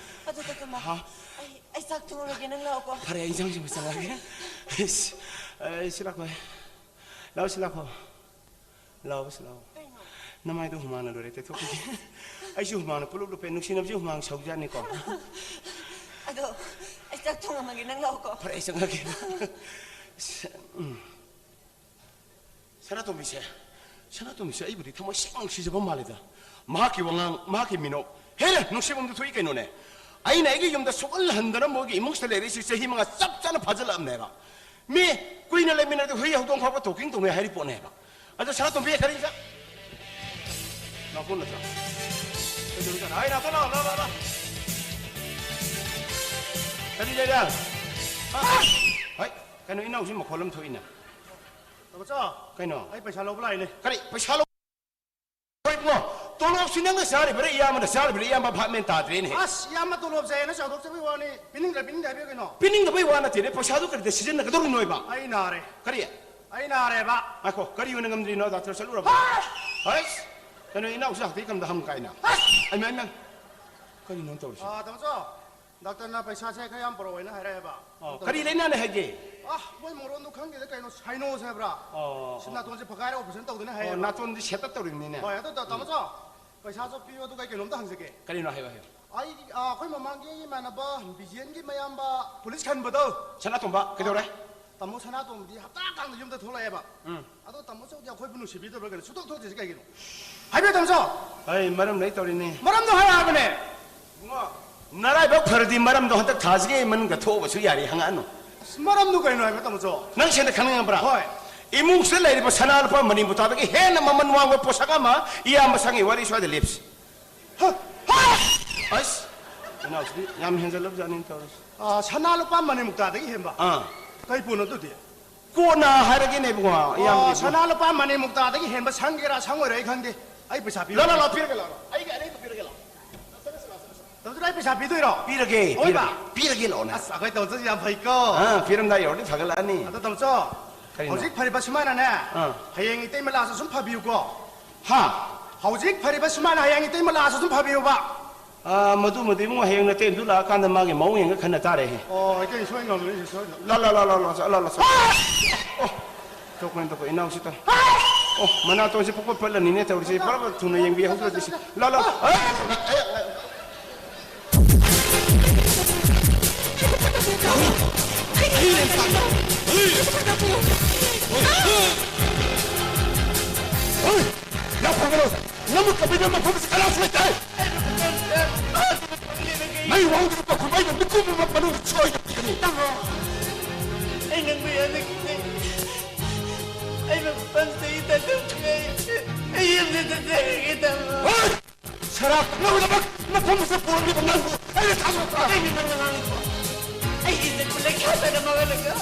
ꯑꯗꯨ, ꯗꯥꯛꯇꯔ ꯃꯥ, ꯍꯥ? ꯑꯩ, ꯑꯩ ꯆꯥꯛ ꯊꯣꯡꯉꯒꯦ, ꯅꯪ ꯂꯥꯛꯑꯣꯀꯣ꯫ ꯐꯔꯦ, ꯑꯩ ꯏꯟꯁꯥꯡ ꯁꯦꯝꯕ ꯆꯪꯉꯛꯑꯒꯦ꯫ ꯑꯩꯁ, ꯑꯩ, ꯁꯤ ꯂꯥꯛꯈꯣ꯫ ꯂꯥꯛꯑꯣ, ꯁꯤ ꯂꯥꯛꯈꯣ꯫ ꯂꯥꯛꯑꯣ, ꯁꯤ ꯂꯥꯛꯑꯣ꯫ ꯀꯩꯅꯣ? ꯅꯃꯥꯏꯗꯣ ꯍꯨꯃꯥꯡꯅ ꯂꯣꯏꯔꯦ, ꯇꯩꯊꯣꯛꯈꯤꯒꯦ꯫ ꯑꯩꯁꯨ ꯍꯨꯃꯥꯡꯅ ꯄꯨꯂꯞ ꯂꯨꯞꯄꯦ, ꯅꯨꯡꯁꯤꯅꯕꯁꯦ ꯍꯨꯃꯥꯡ ꯁꯧꯖꯥꯠꯅꯤꯀꯣ꯫ ꯑꯗꯣ, ꯑꯩ ꯆꯥꯛ ꯊꯣꯡꯉꯝꯃꯒꯦ, ꯅꯪ ꯂꯥꯛꯑꯣꯀꯣ꯫ ꯐꯔꯦ, ꯑꯩ ꯆꯪꯉꯛꯑꯒꯦ꯫ ꯑꯁ, ꯎꯝ꯫ ꯁꯅꯥꯇꯣꯝꯕꯤꯁꯦ, ꯁꯅꯥꯇꯣꯝꯕꯤꯁꯦ ꯑꯩꯕꯨꯗꯤ ꯊꯃꯣꯏ ꯁꯦꯡꯅ ꯅꯨꯡꯁꯤꯖꯕ ꯃꯥꯜꯂꯦꯗ꯫ ꯃꯍꯥꯛꯀꯤ ꯋꯥꯉꯥꯡ, ꯃꯍꯥꯛꯀꯤ ꯃꯤꯅꯣꯛ, ꯍꯦꯔꯥ, ꯅꯨꯡꯁꯤꯐꯝꯗꯨ ꯊꯣꯛꯏ ꯀꯩꯅꯣꯅꯦ꯫ ꯑꯩꯅ ꯑꯩꯒꯤ ꯌꯨꯝꯗ ꯁꯨꯛꯍꯟ ꯍꯟꯗꯅ ꯃꯣꯏꯒꯤ ꯏꯃꯨꯡꯁꯤꯗ ꯂꯩꯔꯛꯏꯁꯤ ꯆꯍꯤ ꯃꯉꯥ ꯆꯞ ꯆꯥꯅ ꯐꯥꯖꯤꯜꯂꯛꯑꯕꯅꯦꯕ꯫ ꯃꯤ ꯀꯨꯏꯅ ꯂꯩꯃꯤꯟꯅꯔꯗꯤ ꯍꯨꯏ ꯍꯧꯗꯣꯡ ꯐꯥꯎꯕ talking ꯇꯧꯅꯩ ꯍꯥꯏꯔꯤ ꯄꯣꯠꯅꯦꯕ꯫ ꯑꯗꯣ ꯁꯅꯥꯇꯣꯝꯕꯤ, ꯀꯔꯤ ꯏꯟꯁꯥꯡ? ꯅꯥꯀꯣꯡ ꯅꯠꯇ꯭ꯔꯣ? ꯀꯩꯗꯧꯔꯤꯖꯥꯠꯅꯣ? ꯍꯥꯏ, ꯅꯥꯀꯣꯡ ꯂꯥꯎ, ꯂꯥꯎ, ꯂꯥꯎ, ꯂꯥꯎ꯫ ꯀꯔꯤ ꯂꯩꯔꯦ? ꯍꯥ? ꯍꯥꯏ, ꯀꯩꯅꯣ, ꯏꯅꯥꯎꯁꯤ ꯃꯈꯣꯜ ꯑꯃ ꯊꯣꯛꯏꯅ꯫ ꯇꯥꯃꯣꯆꯧ, ꯀꯩꯅꯣ? ꯑꯩ ꯄꯩꯁꯥ ꯂꯧꯕ ꯂꯥꯛꯏꯅꯦ꯫ ꯀꯔꯤ? ꯄꯩꯁꯥ ꯂꯧ-, ꯍꯣꯏ ꯏꯕꯨꯡꯉꯣ, ꯇꯣꯂꯣꯞꯁꯤ ꯅꯪꯅ ꯆꯥꯔꯤꯕ꯭ꯔꯥ, ꯏꯌꯥꯝꯕꯅ ꯆꯥꯔꯤꯕ꯭ꯔꯥ, ꯏꯌꯥꯝꯕ ꯚꯥꯞ ꯃꯦꯟ ꯇꯥꯗ꯭ꯔꯦꯅꯦ꯫ ꯑꯁ, ꯏꯌꯥꯝꯕ ꯇꯣꯂꯣꯞ ꯆꯥꯏꯌꯦꯅ ꯆꯥꯎꯊꯣꯛꯆꯕꯒꯤ ꯋꯥꯅꯤ, ꯄꯤꯅꯤꯡꯗ꯭ꯔ ꯄꯤꯅꯤꯡꯗꯦ ꯍꯥꯏꯕꯤꯌꯨ ꯀꯩꯅꯣ꯫ ꯄꯤꯅꯤꯡꯗꯕꯩ ꯋꯥ ꯅꯠꯇꯦꯅꯦ, ꯄꯩꯁꯥꯗꯨ ꯀꯔꯤꯗ ꯁꯤꯖꯤꯟꯅꯒꯗꯧꯔꯤꯅꯣꯕ? ꯑꯩ ꯅꯥꯔꯦ꯫ ꯀꯔꯤ? ꯑꯩ ꯅꯥꯔꯦꯕ꯫ ꯉꯥꯏꯈꯣ, ꯀꯔꯤ ꯑꯣꯏꯅ ꯉꯝꯗ꯭ꯔꯤꯅꯣ? ꯗꯥꯛꯇꯔ ꯆꯠꯂꯨꯔꯕ? ꯍꯥ! ꯍꯩꯁ! ꯀꯩꯅꯣ, ꯏꯅꯥꯎꯁꯤ ꯍꯥꯛꯊꯤ ꯀꯝꯗ ꯍꯪ ꯀꯥꯏꯅ? ꯍꯥ! ꯑꯩꯃ, ꯑꯩꯃ! ꯀꯔꯤꯅꯣ ꯇꯧꯔꯤꯁꯤ? ꯑꯥ, ꯇꯥꯃꯣꯆꯧ, ꯗꯥꯛꯇꯔꯅ ꯄꯩꯁꯥꯁꯦ ꯈꯔ ꯌꯥꯝ ꯄꯨꯔꯛꯑꯣꯅ ꯍꯥꯏꯔꯛꯑꯦꯕ꯫ ꯑꯣ, ꯀꯔꯤ ꯂꯩꯅꯥꯅꯦ ꯍꯥꯏꯒꯦ? ꯑꯥ, ꯃꯣꯏ ꯃꯔꯣꯟꯗꯣ ꯈꯪꯗꯦꯗ, ꯀꯩꯅꯣ, ꯁꯥꯏꯅꯣꯁ ꯍꯥꯏꯕ꯭ꯔꯥ? ꯑꯣ, ꯁꯤ ꯑꯣ꯫ ꯅꯥꯇꯣꯟꯁꯦ ꯐꯒꯥꯏꯔ operation ꯇꯧꯗꯅ ꯑꯣ, ꯍꯥꯏꯌꯦꯕ꯫ ꯅꯥꯇꯣꯟꯁꯦ set up ꯇꯧꯔꯤꯕꯅꯤꯅꯦ꯫ ꯍꯣꯏ, ꯑꯗꯨ ꯇꯥ-, ꯎꯝ꯫ ꯇꯥꯃꯣꯆꯧ, ꯄꯩꯁꯥꯁꯨ ꯄꯤꯌꯣ, ꯑꯗꯨꯒ ꯑꯩ ꯀꯩꯅꯣꯝꯇ ꯍꯪꯖꯒꯦ꯫ ꯀꯔꯤꯅꯣ? ꯍꯥꯏꯌꯨ, ꯍꯥꯏꯌꯨ꯫ ꯑꯩ, ꯑ, ꯑꯩꯈꯣꯏ ꯃꯃꯥꯡꯒꯤ ꯑꯩꯒꯤ ꯏꯃꯥꯟꯅꯕ ꯕꯤꯖꯦꯟꯒꯤ ꯃꯌꯥꯝꯕ ꯄꯨꯂꯤꯁ ꯈꯟꯕꯗꯣ꯫ ꯁꯅꯥꯇꯣꯝꯕ ꯀꯩꯗꯧꯔꯦ? ꯇꯥꯃꯣ ꯁꯅꯥꯇꯣꯝꯕꯗꯤ ꯍꯞꯇꯥ ꯀꯥꯡꯗ ꯌꯨꯝꯗ ꯊꯣꯛꯂꯛꯑꯦꯕ꯫ ꯎꯝ꯫ ꯑꯗꯣ ꯇꯥꯃꯣ ꯆꯧꯗꯤ ꯑꯩꯈꯣꯏꯕꯨ ꯅꯨꯡꯁꯤꯕꯤꯗꯕ꯭ꯔꯥ ꯀꯩꯅꯣ? ꯁꯨꯡꯊꯣꯛ ꯊꯣꯛꯇ꯭ꯔꯤꯁꯦ ꯀꯩꯒꯤꯅꯣ? ꯍꯥꯏꯕꯤꯌꯨ ꯇꯥꯃꯣ ꯆꯧ꯫ ꯑꯩ ꯃꯔꯝ ꯂꯩ ꯇꯧꯔꯤꯅꯤ꯫ ꯃꯔꯝꯗꯣ ꯍꯥꯏꯔꯛꯑꯕꯅꯦ꯫ ꯏꯕꯨꯡꯉꯣ, ꯅꯔꯥꯏꯕꯛ ꯐꯔꯗꯤ ꯃꯔꯝꯗꯣ ꯍꯟꯗꯛ ꯊꯥꯁꯤꯒꯤ ꯃꯅꯨꯡꯗ ꯊꯣꯛꯑꯕꯁꯨ ꯌꯥꯔꯤ, ꯍꯪꯉꯛꯑꯅꯨ꯫ ꯑꯁ, ꯃꯔꯝꯗꯣ ꯀꯩꯅꯣ ꯍꯥꯏꯕ ꯇꯥꯃꯣ ꯆꯧ? ꯅꯪ ꯁꯦꯡꯅ ꯈꯪꯅꯤꯡꯉꯕ꯭ꯔꯥ? ꯍꯣꯏ꯫ ꯏꯃꯨꯡꯁꯤꯗ ꯂꯩꯔꯤꯕ ꯁꯅꯥ ꯂꯨꯄꯥ ꯃꯅꯤ ꯃꯨꯛꯇꯥꯗꯒꯤ ꯍꯦꯟꯅ ꯃꯃꯜ ꯋꯥꯡꯕ ꯄꯣꯠꯁꯛ ꯑꯃ ꯏꯌꯥꯝꯕ ꯁꯪꯒꯤ ꯋꯥꯔꯤ ꯁ꯭ꯋꯥꯏꯗ ꯂꯦꯞꯁꯤ꯫ ꯍ! ꯍ! ꯑꯁ! ꯏꯅꯥꯎꯁꯤꯗꯤ ꯌꯥꯝ ꯍꯦꯟꯖꯜꯂꯕꯖꯥꯠꯅꯤ ꯇꯧꯔꯤꯁꯤ꯫ ꯑ, ꯁꯅꯥ ꯂꯨꯄꯥ ꯃꯅꯤ ꯃꯨꯛꯇꯥꯗꯒꯤ ꯍꯦꯟꯕ? ꯑꯥ꯫ ꯀꯩ ꯄꯣꯠꯅꯣ ꯑꯗꯨꯗꯤ? ꯀꯣꯟꯅ ꯍꯥꯏꯔꯒꯦꯅꯦ ꯏꯕꯨꯡꯉꯣ, ꯑꯣ, ꯏꯌꯥꯝꯕꯒꯤ ꯁꯅꯥ ꯂꯨꯄꯥ ꯃꯅꯤ ꯃꯨꯛꯇꯥꯗꯒꯤ ꯍꯦꯟꯕ ꯁꯪꯒꯦꯔꯥ ꯁꯪꯉꯣꯏꯔꯥ ꯑꯩ ꯈꯪꯗꯦ꯫ ꯑꯩ ꯄꯩꯁꯥ ꯄꯤꯔꯣ꯫ ꯂꯥ, ꯂꯥ, ꯂꯥ, ꯄꯤꯔꯒꯦ, ꯂꯥ, ꯂꯥ꯫ ꯑꯩꯒꯤ ꯑꯔꯩꯕ ꯄꯤꯔꯒꯦ, ꯂꯥ꯫ ꯇꯧꯗꯨꯅ ꯑꯩ ꯄꯩꯁꯥ ꯄꯤꯗꯣꯏꯔꯣ? ꯄꯤꯔꯒꯦ, ꯑꯣꯏꯕ? ꯄꯤꯔꯒꯦ, ꯄꯤꯔꯒꯦ, ꯂꯥꯛꯑꯣꯅꯦ꯫ ꯑꯁ, ꯑꯩꯈꯣꯏ ꯇꯧꯗꯁꯨ ꯌꯥꯝ ꯐꯩꯀꯣ꯫ ꯑꯥ, ꯄꯤꯔꯝꯗꯥꯏ ꯌꯧꯔꯗꯤ ꯐꯒꯠꯂꯛꯑꯅꯤ꯫ ꯑꯗꯣ ꯇꯥꯃꯣ ꯆꯧ, ꯀꯔꯤꯅꯣ? ꯍꯧꯖꯤꯛ ꯐꯔꯤꯕ ꯁꯨꯃꯥꯏꯅꯅꯦ, ꯑꯥ꯫ ꯍꯌꯦꯡ ꯏꯇꯩꯃ ꯂꯥꯛꯑꯁꯨ ꯁꯨꯝ ꯐꯕꯤꯌꯨꯀꯣ꯫ ꯍꯥ? ꯍꯧꯖꯤꯛ ꯐꯔꯤꯕ ꯁꯨꯃꯥꯏꯅ ꯍꯌꯦꯡ ꯏꯇꯩꯃ ꯂꯥꯛꯑꯁꯨ ꯁꯨꯝ ꯐꯕꯤꯌꯨꯕ꯫ ꯑꯥ, ꯃꯗꯨꯃꯗꯤ ꯏꯕꯨꯡꯉꯣ, ꯍꯌꯦꯡ ꯅꯇꯩꯃꯗꯨ ꯂꯥꯛꯑꯀꯥꯟꯗ ꯃꯥꯒꯤ ꯃꯑꯣꯡ ꯌꯦꯡꯉ ꯈꯟꯅ ꯇꯥꯔꯦꯍꯦ꯫ ꯑꯣ, ꯏꯇꯩ ꯁꯣꯏ ꯉꯝꯃꯅꯤ, ꯁꯣꯏ ꯉꯝꯃꯅꯤ꯫ ꯂꯥ, ꯂꯥ, ꯂꯥ, ꯂꯥ, ꯂꯥ, ꯂꯥ, ꯂꯥ, ꯂꯥ꯫ ꯑꯣ! ꯇꯣꯛꯄꯅꯤ, ꯇꯣꯛꯄꯅꯤ, ꯏꯅꯥꯎꯁꯤ ꯇꯧ꯫ ꯑꯣ, ꯃꯅꯥꯇꯣꯟꯁꯤ ꯄꯨꯡꯄꯠ ꯄꯠꯂꯅꯤꯅꯦ ꯇꯧꯔꯤꯁꯤ꯫ ꯄꯨꯔꯥ ꯊꯨꯅ ꯌꯦꯡꯕꯤꯍꯧꯗ꯭ꯔꯗꯤ ꯁꯤ꯫ ꯂꯥ, ꯂꯥ꯫ ꯌꯥꯝ ꯐꯒꯅꯨ! ꯅꯪꯕꯨ ꯀꯞꯄꯤꯕ ꯃꯐꯝꯁꯤ ꯀꯅꯥꯁꯨ ꯂꯩꯇꯦ! ꯅꯪꯒꯤ ꯋꯥꯍꯪꯗꯨꯒꯤ ꯄꯥꯎꯈꯨꯝ ꯑꯩꯅ ꯃꯤꯀꯨꯞ ꯑꯃ ꯃꯅꯨꯡꯗ ꯁꯣꯏꯗꯅ ꯄꯤꯒꯅꯤ꯫ ꯇꯥꯃꯣ, ꯑꯩ ꯅꯪꯕꯨ ꯌꯥꯅꯈꯤꯗꯦ꯫ ꯑꯩ ꯃꯐꯝꯁꯤꯗꯒꯤ ꯇꯥꯟꯊꯣꯛꯈ꯭ꯔꯦ꯫ ꯑꯩ ꯌꯨꯝꯗ ꯆꯠꯆꯔꯒꯦ, ꯇꯥꯃꯣ꯫ ꯍꯣꯏ! ꯁꯔꯥꯞ ꯊꯛꯅꯕꯒꯤꯗꯃꯛ ꯃꯐꯝ ꯑꯁꯤꯗ ꯄꯨꯔꯛꯂꯤꯕ ꯅꯪꯕꯨ ꯑꯩꯅ ꯊꯥꯗꯣꯛꯄ꯭ꯔꯥ? ꯀꯩꯅꯣ ꯅꯪꯅ ꯉꯥꯡꯉꯤꯗꯣ? ꯑꯩꯒꯤ ꯏꯖꯠꯄꯨ ꯂꯩꯈꯥꯗ ꯃꯥꯡꯍꯜꯂꯒ,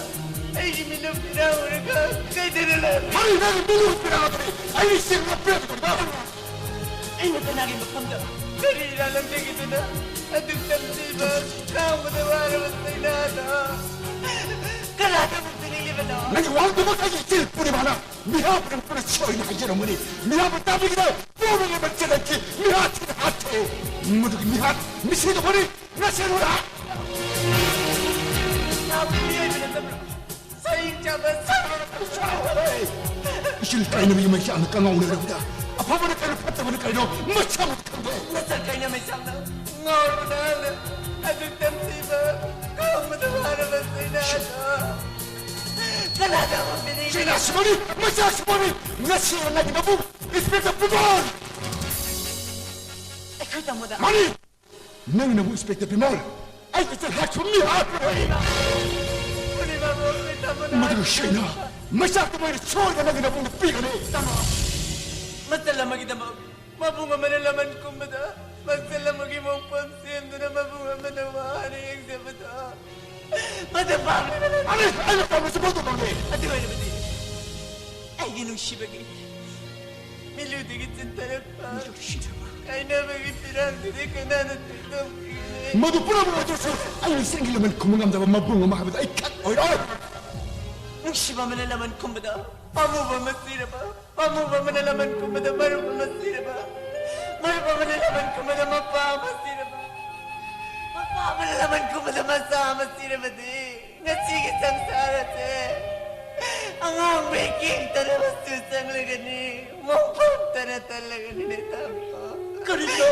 ꯑꯩꯒꯤ ꯃꯤꯅꯨꯡ ꯄꯤꯔꯥ ꯎꯔꯒ ꯀꯩꯗꯧꯅ ꯂꯩ? ꯀꯔꯤ ꯅꯪꯒꯤ ꯃꯤꯅꯨꯡ ꯄꯤꯔꯥ ꯎꯔꯒ ꯑꯩꯒꯤ ꯏꯆꯦ ꯉꯥꯛꯄꯤꯔꯛꯄꯗ? ꯑꯩꯅ ꯀꯅꯥꯒꯤ ꯃꯐꯝꯗ ꯀꯔꯤ ꯏꯔꯥ ꯂꯪꯖꯒꯦꯗꯅ ꯑꯗꯨꯛ ꯇꯝꯊꯤꯕ ꯈꯥꯡꯕꯗ ꯋꯥꯔꯕ ꯆꯩꯅꯥꯗꯣ ꯀꯅꯥꯗ ꯑꯃꯨꯛ ꯄꯤꯅꯤꯡꯂꯤꯕꯅꯣ? ꯅꯪꯒꯤ ꯋꯥꯍꯪꯗꯨꯃꯛ ꯑꯩꯒꯤ ꯏꯆꯦ ꯄꯨꯔꯅꯤꯃꯥꯅ ꯃꯤꯍꯥꯠ ꯄꯨꯔꯛꯄꯅ ꯁꯣꯏꯅ ꯍꯥꯏꯖꯔꯝꯒꯅꯤ꯫ ꯃꯤꯍꯥꯠꯄꯨ ꯇꯥꯕꯤꯒꯗ ꯄꯣꯕꯒꯤ ꯃꯆꯦꯜ ꯂꯩꯈꯤ꯫ ꯃꯤꯍꯥꯠꯁꯤꯅ ꯍꯥꯠꯈꯤ꯫ ꯃꯗꯨꯒꯤ ꯃꯤꯍꯥꯠ ꯃꯤꯁꯤꯗ ꯍꯣꯔꯤ ꯉꯁꯤ ꯍꯣꯔꯥ꯫ ꯅꯥꯕ ꯃꯤꯑꯣꯏꯕ ꯅꯠꯇꯕ꯭ꯔꯥ? ꯆꯍꯤ ꯆꯥꯕ ꯁꯥ-, ꯏꯆꯤꯜ ꯀꯥꯏꯅꯕꯒꯤ ꯃꯩꯆꯥꯛꯅ ꯀꯪꯉꯥꯎꯅꯔꯕꯗ ꯑꯐꯕꯅ ꯀꯩꯅꯣ, ꯐꯠꯇꯕꯅ ꯀꯩꯅꯣ, ꯃꯁꯛ ꯈꯪꯗꯦ꯫ ꯃꯁꯛ ꯀꯩꯅ ꯃꯩꯁꯥꯝꯅ ꯉꯥꯎꯔꯕ ꯅꯍꯥꯛꯅ ꯑꯗꯨꯛ ꯇꯝꯊꯤꯕ ꯈꯪꯕꯗ ꯋꯥꯔꯕ ꯁꯩꯅꯥꯗꯣ ꯀꯅꯥꯗ ꯑꯃꯨꯛ ꯄꯤꯅꯤꯡ? ꯁꯩꯅꯥ ꯁꯤꯃꯅꯤ, ꯃꯆꯥ ꯁꯤꯃꯅꯤ, ꯉꯁꯤ ꯅꯪꯒꯤ ꯅꯕꯨꯡ ꯏꯟꯁꯄꯦꯛꯇꯔ ꯄꯨꯕꯥꯜ꯫ ꯑꯩꯈꯣꯏ ꯇꯥꯃꯣꯗ꯫ ꯃꯥꯅꯤ꯫ ꯅꯪ ꯅꯕꯨꯡ ꯏꯟꯁꯄꯦꯛꯇꯔ ꯕꯤꯃꯣꯜ ꯑꯩꯒꯤ ꯏꯆꯜ ꯍꯥꯠꯈꯤꯕ ꯃꯤ ꯍꯥꯠꯄ ꯑꯣꯏꯔꯤꯕ꯫ ꯄꯨꯔꯅꯤꯃꯥꯕꯨ ꯑꯩꯈꯣꯏ ꯇꯥꯃꯣꯅ ꯃꯗꯨꯒꯤ ꯁꯣꯏꯅ ꯃꯆꯥꯛꯇꯨ ꯃꯣꯏꯅ ꯁꯣꯏꯗꯅ ꯅꯪꯒꯤ ꯅꯕꯨꯡꯗ ꯄꯤꯒꯅꯤ꯫ ꯇꯥꯃꯣ, ꯃꯆꯜ ꯑꯃꯒꯤꯗꯃꯛ ꯃꯕꯨꯡ ꯑꯃꯅ ꯂꯃꯟ ꯀꯨꯝꯕꯗ ꯃꯆꯜ ꯑꯃꯒꯤ ꯃꯣꯡꯐꯝ ꯁꯦꯝꯗꯨꯅ ꯃꯕꯨꯡ ꯑꯃꯅ ꯋꯥꯅ ꯌꯦꯡꯖꯕꯗꯣ ꯃꯗꯨ ꯄꯥꯝꯂꯤꯕꯅꯤ꯫ ꯑꯩ, ꯑꯩꯅ ꯄꯥꯝꯕꯁꯤ ꯃꯗꯨ ꯄꯥꯝꯃꯤ꯫ ꯑꯗꯨ ꯑꯣꯏꯔꯕꯗꯤ ꯑꯩꯒꯤ ꯅꯨꯡꯁꯤꯕꯒꯤ ꯃꯤꯂꯨꯗꯒꯤ ꯆꯤꯟꯊꯔꯛꯄ ꯃꯤꯂꯨꯗꯒꯤ ꯆꯤꯟꯊꯔꯛꯄ ꯀꯥꯏꯅꯕꯒꯤ ꯄꯤꯔꯥꯡꯗꯨꯗꯤ ꯀꯅꯥꯅ ꯊꯦꯡꯗꯣꯛꯄꯤꯒꯅꯤ? ꯃꯗꯨ ꯄꯨꯝꯅꯃꯛ ꯑꯣꯏꯗ꯭ꯔꯁꯨ ꯑꯩ ꯏꯆꯟꯒꯤ ꯂꯃꯟ ꯈꯨꯝꯕ ꯉꯝꯗꯕ ꯃꯕꯨꯡ ꯑꯃ ꯍꯥꯏꯕꯗꯨ ꯑꯩ ꯈꯛ ꯑꯣꯏꯔꯣꯏ꯫ ꯅꯨꯡꯁꯤꯕ ꯑꯃꯅ ꯂꯃꯟ ꯈꯨꯝꯕꯗ ꯄꯥꯝꯃꯨꯕ ꯑꯃ ꯁꯤꯔꯕ, ꯄꯥꯝꯃꯨꯕ ꯑꯃꯅ ꯂꯃꯟ ꯈꯨꯝꯕꯗ ꯃꯔꯨꯞ ꯑꯃ ꯁꯤꯔꯕ, ꯃꯔꯨꯞ ꯑꯃꯅ ꯂꯃꯟ ꯈꯨꯝꯕꯗ ꯃꯄꯥ ꯑꯃ ꯁꯤꯔꯕ, ꯃꯄꯥ ꯑꯃꯅ ꯂꯃꯟ ꯈꯨꯝꯕꯗ ꯃꯆꯥ ꯑꯃ ꯁꯤꯔꯕꯗꯤ ꯉꯁꯤꯒꯤ ꯁꯪꯁꯥꯔ ꯑꯁꯦ ꯑꯉꯥꯡꯕ ꯏꯀꯦꯡ ꯇꯅꯕꯁꯨ ꯆꯪꯂꯒꯅꯤ, ꯃꯣꯡꯐꯝ ꯇꯅ ꯇꯜꯂꯒꯅꯤꯅꯦ ꯇꯥꯃꯣ꯫ ꯀꯔꯤꯅꯣ?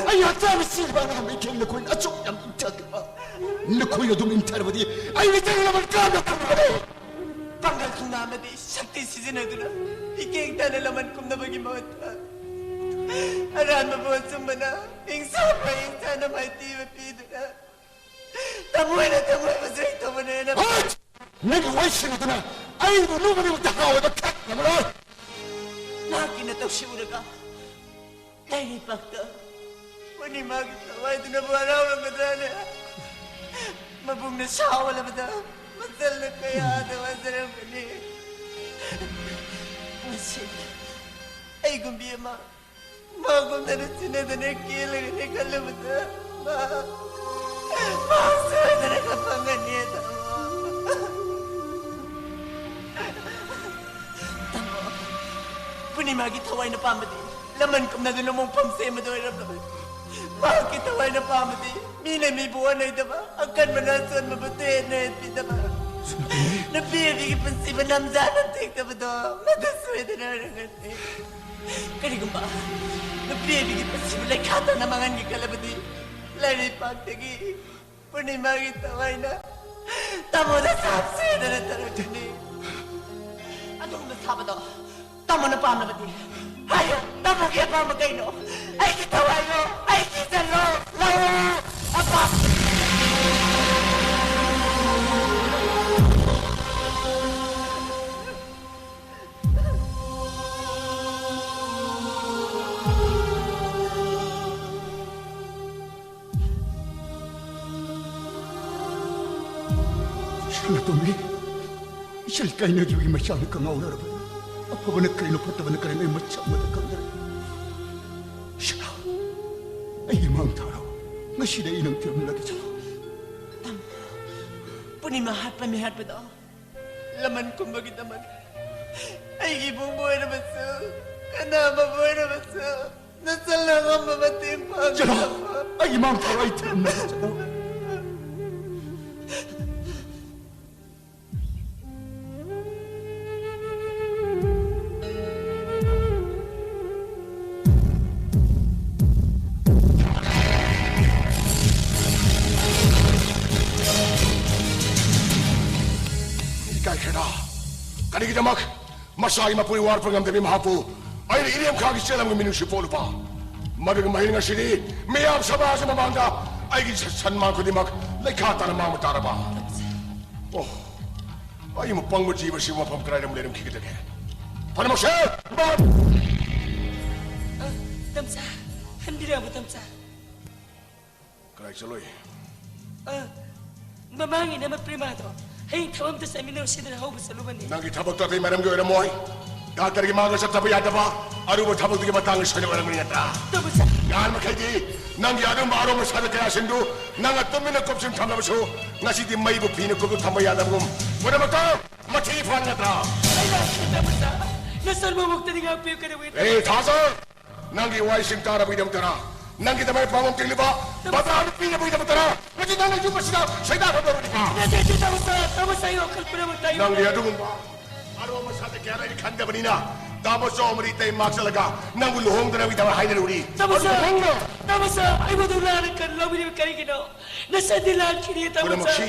ꯑꯩ ꯍꯛꯆꯥꯡꯗ ꯁꯤꯔꯤꯕ ꯑꯉꯥꯡꯕ ꯏꯀꯦꯡ ꯅꯈꯣꯏꯅ ꯑꯁꯨꯛ ꯌꯥꯝ ꯏꯪꯊꯈ꯭ꯔꯕ? ꯅꯈꯣꯏꯅ ꯑꯗꯨꯝ ꯏꯪꯊꯔꯕꯗꯤ ꯑꯩ ꯏꯆꯟ ꯂꯃꯟ ꯀꯔꯝꯅ ꯈꯨꯝꯒꯅꯤ? ꯄꯥꯡꯒꯜ ꯈꯨꯟꯗꯥ ꯑꯃꯗꯤ ꯁꯛꯇꯤ ꯁꯤꯖꯤꯟꯅꯗꯨꯅ ꯏꯀꯦꯡ ꯇꯅ ꯂꯃꯟ ꯈꯨꯝꯅꯕꯒꯤ ꯃꯍꯨꯠꯇ ꯑꯔꯥꯟꯕꯕꯨ ꯑꯆꯨꯝꯕꯅ, ꯍꯤꯡꯁꯥꯕꯨ ꯍꯤꯡꯁꯥꯅ ꯃꯥꯏꯊꯤꯕ ꯄꯤꯗꯨꯅ ꯊꯃꯣꯏꯅ ꯊꯃꯣꯏꯕꯨ ꯁꯣꯏꯊꯣꯛꯄꯅꯦꯅ꯫ ꯍꯣꯏ! ꯅꯪꯒꯤ ꯋꯥꯍꯩꯁꯤꯡ ꯑꯗꯨꯅ ꯑꯩꯕꯨ ꯅꯣꯡꯃ ꯅꯣꯡꯃꯇ ꯍꯔꯥꯎꯕ ꯊꯛꯅꯕ ꯂꯣꯏ꯫ ꯅꯍꯥꯛꯀꯤ ꯅꯇꯧꯁꯤ ꯎꯔꯒ ꯂꯩꯔꯤꯄꯥꯛꯇ ꯄꯨꯔꯅꯤꯃꯥꯒꯤ ꯊꯋꯥꯏꯗꯨꯅꯕꯨ ꯍꯔꯥꯎꯔꯝꯒꯗ꯭ꯔꯥꯅꯦ? ꯃꯕꯨꯡꯅ ꯁꯥ ꯑꯣꯜꯂꯕꯗ ꯃꯆꯜꯅ ꯀꯌꯥꯗ ꯋꯥꯖꯔꯝꯒꯅꯤ꯫ ꯉꯁꯤ ꯑꯩꯒꯨꯝꯕꯤ ꯑꯃ ꯃꯥꯒꯨꯝꯗꯅ ꯆꯤꯟꯅꯗꯅ ꯀꯦꯜꯂꯒꯅꯤ ꯈꯜꯂꯨꯕꯗ ꯃꯥ, ꯃꯥ ꯁꯣꯏꯗꯅ ꯀꯞꯄꯝꯒꯅꯤ, ꯇꯥꯃꯣ꯫ ꯇꯥꯃꯣ, ꯄꯨꯔꯅꯤꯃꯥꯒꯤ ꯊꯋꯥꯏꯅ ꯄꯥꯝꯕꯗꯤ ꯂꯃꯟ ꯀꯨꯝꯅꯗꯨꯅ ꯃꯣꯡꯐꯝ ꯁꯦꯝꯕꯗ ꯑꯣꯏꯔꯝꯂꯕꯅꯤ꯫ ꯃꯍꯥꯛꯀꯤ ꯊꯋꯥꯏꯅ ꯄꯥꯝꯕꯗꯤ ꯃꯤꯅ ꯃꯤꯕꯨ ꯑꯣꯟꯅꯩꯗꯕ, ꯑꯀꯟꯕꯅ ꯑꯁꯣꯟꯕꯕꯨ ꯇꯦꯟꯅ ꯍꯦꯟꯕꯤꯗꯕ, ꯅꯨꯄꯤ ꯑꯃꯒꯤ ꯄꯨꯟꯁꯤꯕꯨ ꯅꯝꯖꯥꯅ ꯇꯦꯛꯇꯕꯗꯣ ꯃꯗꯨ ꯁꯣꯏꯗꯅ ꯑꯣꯏꯔꯝꯒꯅꯤ꯫ ꯀꯔꯤꯒꯨꯝꯕ ꯅꯨꯄꯤ ꯑꯣꯏꯕꯤꯒꯤ ꯄꯨꯟꯁꯤꯕꯨ ꯂꯩꯈꯥ ꯇꯥꯅ ꯃꯥꯡꯍꯟꯒꯦ ꯈꯜꯂꯕꯗꯤ, ꯂꯩꯔꯩꯄꯥꯛꯇꯒꯤ ꯄꯨꯔꯅꯤꯃꯥꯒꯤ ꯊꯋꯥꯏꯅ ꯇꯥꯃꯣꯗ ꯁꯥꯞꯁꯦꯗꯅ ꯇꯧꯔꯛꯀꯅꯤ꯫ ꯑꯗꯨꯒꯨꯝꯕ ꯁꯥꯕꯗꯣ ꯇꯥꯃꯣꯅ ꯄꯥꯝꯂꯕꯗꯤ, ꯍꯥꯏꯌꯨ, ꯇꯥꯃꯣꯒꯤ ꯑꯄꯥꯝꯕ ꯀꯩꯅꯣ? ꯑꯩꯒꯤ ꯊꯋꯥꯏꯔꯣ? ꯑꯩꯒꯤ ꯏꯆꯟꯔꯣ? ꯂꯧꯔꯣ! ꯑꯄꯥꯝ- ꯁꯅꯥꯇꯣꯝꯕꯤ, ꯏꯆꯜ ꯀꯥꯏꯅꯈꯤꯕꯒꯤ ꯃꯩꯆꯥꯛꯅ ꯀꯪꯉꯥꯎꯅꯔꯕ꯫ ꯑꯐꯕꯅ ꯀꯔꯤꯅꯣ, ꯐꯠꯇꯕꯅ ꯀꯔꯤꯅꯣ, ꯑꯩ ꯃꯆꯥꯛ ꯑꯃꯠꯇ ꯈꯪꯗꯔꯦ꯫ ꯁꯅꯥ, ꯑꯩꯒꯤ ꯃꯥꯡ ꯊꯥꯔꯣ꯫ ꯉꯁꯤꯗꯤ ꯑꯩ ꯅꯪ ꯊꯤꯔꯝꯂꯒꯦ, ꯆꯠꯂꯣ꯫ ꯇꯥꯃꯣ, ꯄꯨꯔꯅꯤꯃꯥ ꯍꯥꯠꯄ ꯃꯤꯍꯥꯠꯄꯗꯣ ꯂꯃꯟ ꯈꯨꯝꯕꯒꯤꯗꯃꯛ ꯑꯩꯒꯤ ꯏꯕꯨꯡꯕꯨ ꯑꯣꯏꯔꯕꯁꯨ, ꯀꯅꯥ ꯑꯃꯕꯨ ꯑꯣꯏꯔꯕꯁꯨ, ꯅꯆꯜꯅ ꯑꯉꯝꯕ ꯃꯇꯦꯡ ꯄꯥꯡꯒꯗꯕ꯫ ꯆꯠꯂꯣ! ꯑꯩꯒꯤ ꯃꯥꯡ ꯊꯥꯔꯣ, ꯑꯩ ꯊꯤꯔꯝꯂꯒꯦ, ꯆꯠꯂꯣ꯫ ꯏꯀꯥꯏꯈ꯭ꯔꯦꯗ꯫ ꯀꯔꯤꯒꯤꯗꯃꯛ ꯃꯁꯥꯒꯤ ꯃꯄꯨꯔꯤ ꯋꯥꯠꯄ ꯉꯝꯗꯕꯤ ꯃꯍꯥꯛꯄꯨ ꯑꯩꯅ ꯏꯔꯦꯝ ꯈꯥꯒꯤ ꯆꯦꯂꯝꯒꯤ ꯃꯤꯅꯨꯡꯁꯤ ꯄꯣꯛꯂꯨꯕ? ꯃꯗꯨꯒꯤ ꯃꯍꯩ ꯉꯁꯤꯗꯤ ꯃꯤꯌꯥꯝ ꯁꯃꯥꯖ ꯃꯃꯥꯡꯗ ꯑꯩꯒꯤ ꯁ-, ꯁꯟꯃꯥꯟ ꯈꯨꯗꯤꯡꯃꯛ ꯂꯩꯈꯥ ꯇꯥꯅ ꯃꯥꯡꯕ ꯇꯥꯔꯕ꯫ ꯑꯣ, ꯑꯩꯕꯨ ꯄꯪꯕ ꯖꯤꯕꯁꯤꯕꯨ ꯃꯐꯝ ꯀꯗꯥꯏꯗ ꯑꯃꯨꯛ ꯂꯩꯔꯝꯈꯤꯒꯗꯒꯦ? ꯐꯅꯃꯛꯁꯦ, ꯃꯥ- ꯑ, ꯇꯝꯆꯥ, ꯍꯟꯕꯤꯔꯛꯑꯕ, ꯇꯝꯆꯥ? ꯀꯗꯥꯏ ꯆꯠꯂꯨꯏ? ꯑ, ꯃꯃꯥꯡꯒꯤ ꯅꯃ ꯄ꯭ꯔꯦꯃꯥꯗꯣ ꯍꯌꯦꯡ ꯊꯕꯛ ꯑꯝꯇ ꯆꯠꯃꯤꯟꯅꯔꯨꯁꯤꯗꯅ ꯍꯧꯕ ꯆꯠꯂꯨꯕꯅꯤ꯫ ꯅꯪꯒꯤ ꯊꯕꯛꯇꯣ ꯑꯇꯩ ꯃꯔꯝꯒꯤ ꯑꯣꯏꯔꯝꯃꯣꯏ꯫ ꯗꯥꯛꯇꯔꯒꯤ ꯃꯥꯡꯗ ꯆꯠꯇꯕ ꯌꯥꯗꯕ ꯑꯔꯨꯕ ꯊꯕꯛꯇꯨꯒꯤ ꯃꯇꯥꯡꯗ ꯁꯣꯏꯗꯅ ꯑꯣꯏꯔꯝꯒꯅꯤ ꯅꯠꯇ꯭ꯔꯥ? ꯇꯧꯕ ꯁꯥ- ꯌꯥꯔꯤꯃꯈꯩꯗꯤ ꯅꯪꯒꯤ ꯑꯗꯨꯝꯕ ꯑꯔꯨꯝꯕ ꯁꯥꯗ ꯀꯌꯥꯁꯤꯡꯗꯨ ꯅꯪꯅ ꯇꯨꯃꯤꯟꯅ ꯀꯨꯞꯁꯤꯟ ꯊꯝꯂꯕꯁꯨ, ꯉꯁꯤꯗꯤ ꯃꯩꯕꯨ ꯐꯤꯅ ꯀꯨꯞꯇꯨ ꯊꯝꯕ ꯌꯥꯗꯕꯒꯨꯝ, ꯄꯨꯝꯅꯃꯛꯇ ꯃꯊꯤ ꯐꯥꯟ ꯅꯠꯇ꯭ꯔꯥ? ꯑꯩ ꯂꯥꯛꯀꯦ, ꯇꯧꯕ ꯁꯥ-, ꯅꯆꯟ ꯃꯕꯨꯛꯇꯗꯤ ꯉꯥꯛꯄꯤꯌꯨ, ꯀꯩꯗꯧꯕꯒꯤ ꯑꯦ, ꯊꯥꯖ! ꯅꯪꯒꯤ ꯋꯥꯍꯩꯁꯤꯡ ꯇꯥꯔꯕꯒꯤꯗꯃꯛꯇꯔꯥ? ꯅꯪꯒꯤꯗꯃꯛ ꯄꯥꯝꯕꯣꯝ ꯇꯤꯡꯂꯤꯕ ꯕꯖꯥꯔ ꯅꯨꯄꯤꯅꯕꯨꯒꯤꯗꯃꯛꯇꯔꯥ? ꯉꯁꯤ ꯅꯪꯅ ꯌꯨꯝ ꯑꯁꯤꯗ ꯁꯩꯗꯥꯡ ꯍꯣꯟꯗꯣꯔꯛꯂꯤꯕ? ꯅꯠꯇꯦ, ꯇꯥꯃꯣ ꯁꯥ-, ꯇꯥꯃꯣ ꯁꯥ, ꯑꯩ ꯋꯥꯈꯜ ꯄꯨꯝꯅꯃꯛ ꯇꯥꯏꯌꯣꯟꯅꯔꯦ꯫ ꯅꯪꯒꯤ ꯑꯗꯨꯒꯨꯝꯕ ꯑꯔꯨꯝꯕ ꯁꯥꯗ ꯀꯌꯥ ꯂꯩꯔꯤ ꯈꯟꯗꯕꯅꯤꯅ, ꯇꯥꯃꯣ ꯆꯥꯎꯃꯗꯤ ꯏꯇꯩ ꯃꯥꯛ ꯆꯠꯂꯒ ꯅꯪꯕꯨ ꯂꯨꯍꯣꯡꯗꯅꯕꯒꯤꯗꯕ ꯍꯥꯏꯅꯔꯨꯔꯤ꯫ ꯇꯥꯃꯣ ꯁꯥ, ꯑꯗꯨꯒ ꯅꯪꯅ ꯇꯥꯃꯣ ꯁꯥ, ꯑꯩꯕꯨ ꯑꯗꯨꯝ ꯂꯥꯟꯅ ꯀꯟ-, ꯂꯧꯕꯤꯔꯤꯕ ꯀꯔꯤꯒꯤꯅꯣ? ꯅꯆꯟꯗꯤ ꯂꯥꯛꯈꯤꯅꯤ, ꯇꯥꯃꯣ ꯁꯥ꯫ ꯄꯨꯝꯅꯃꯛꯁꯤ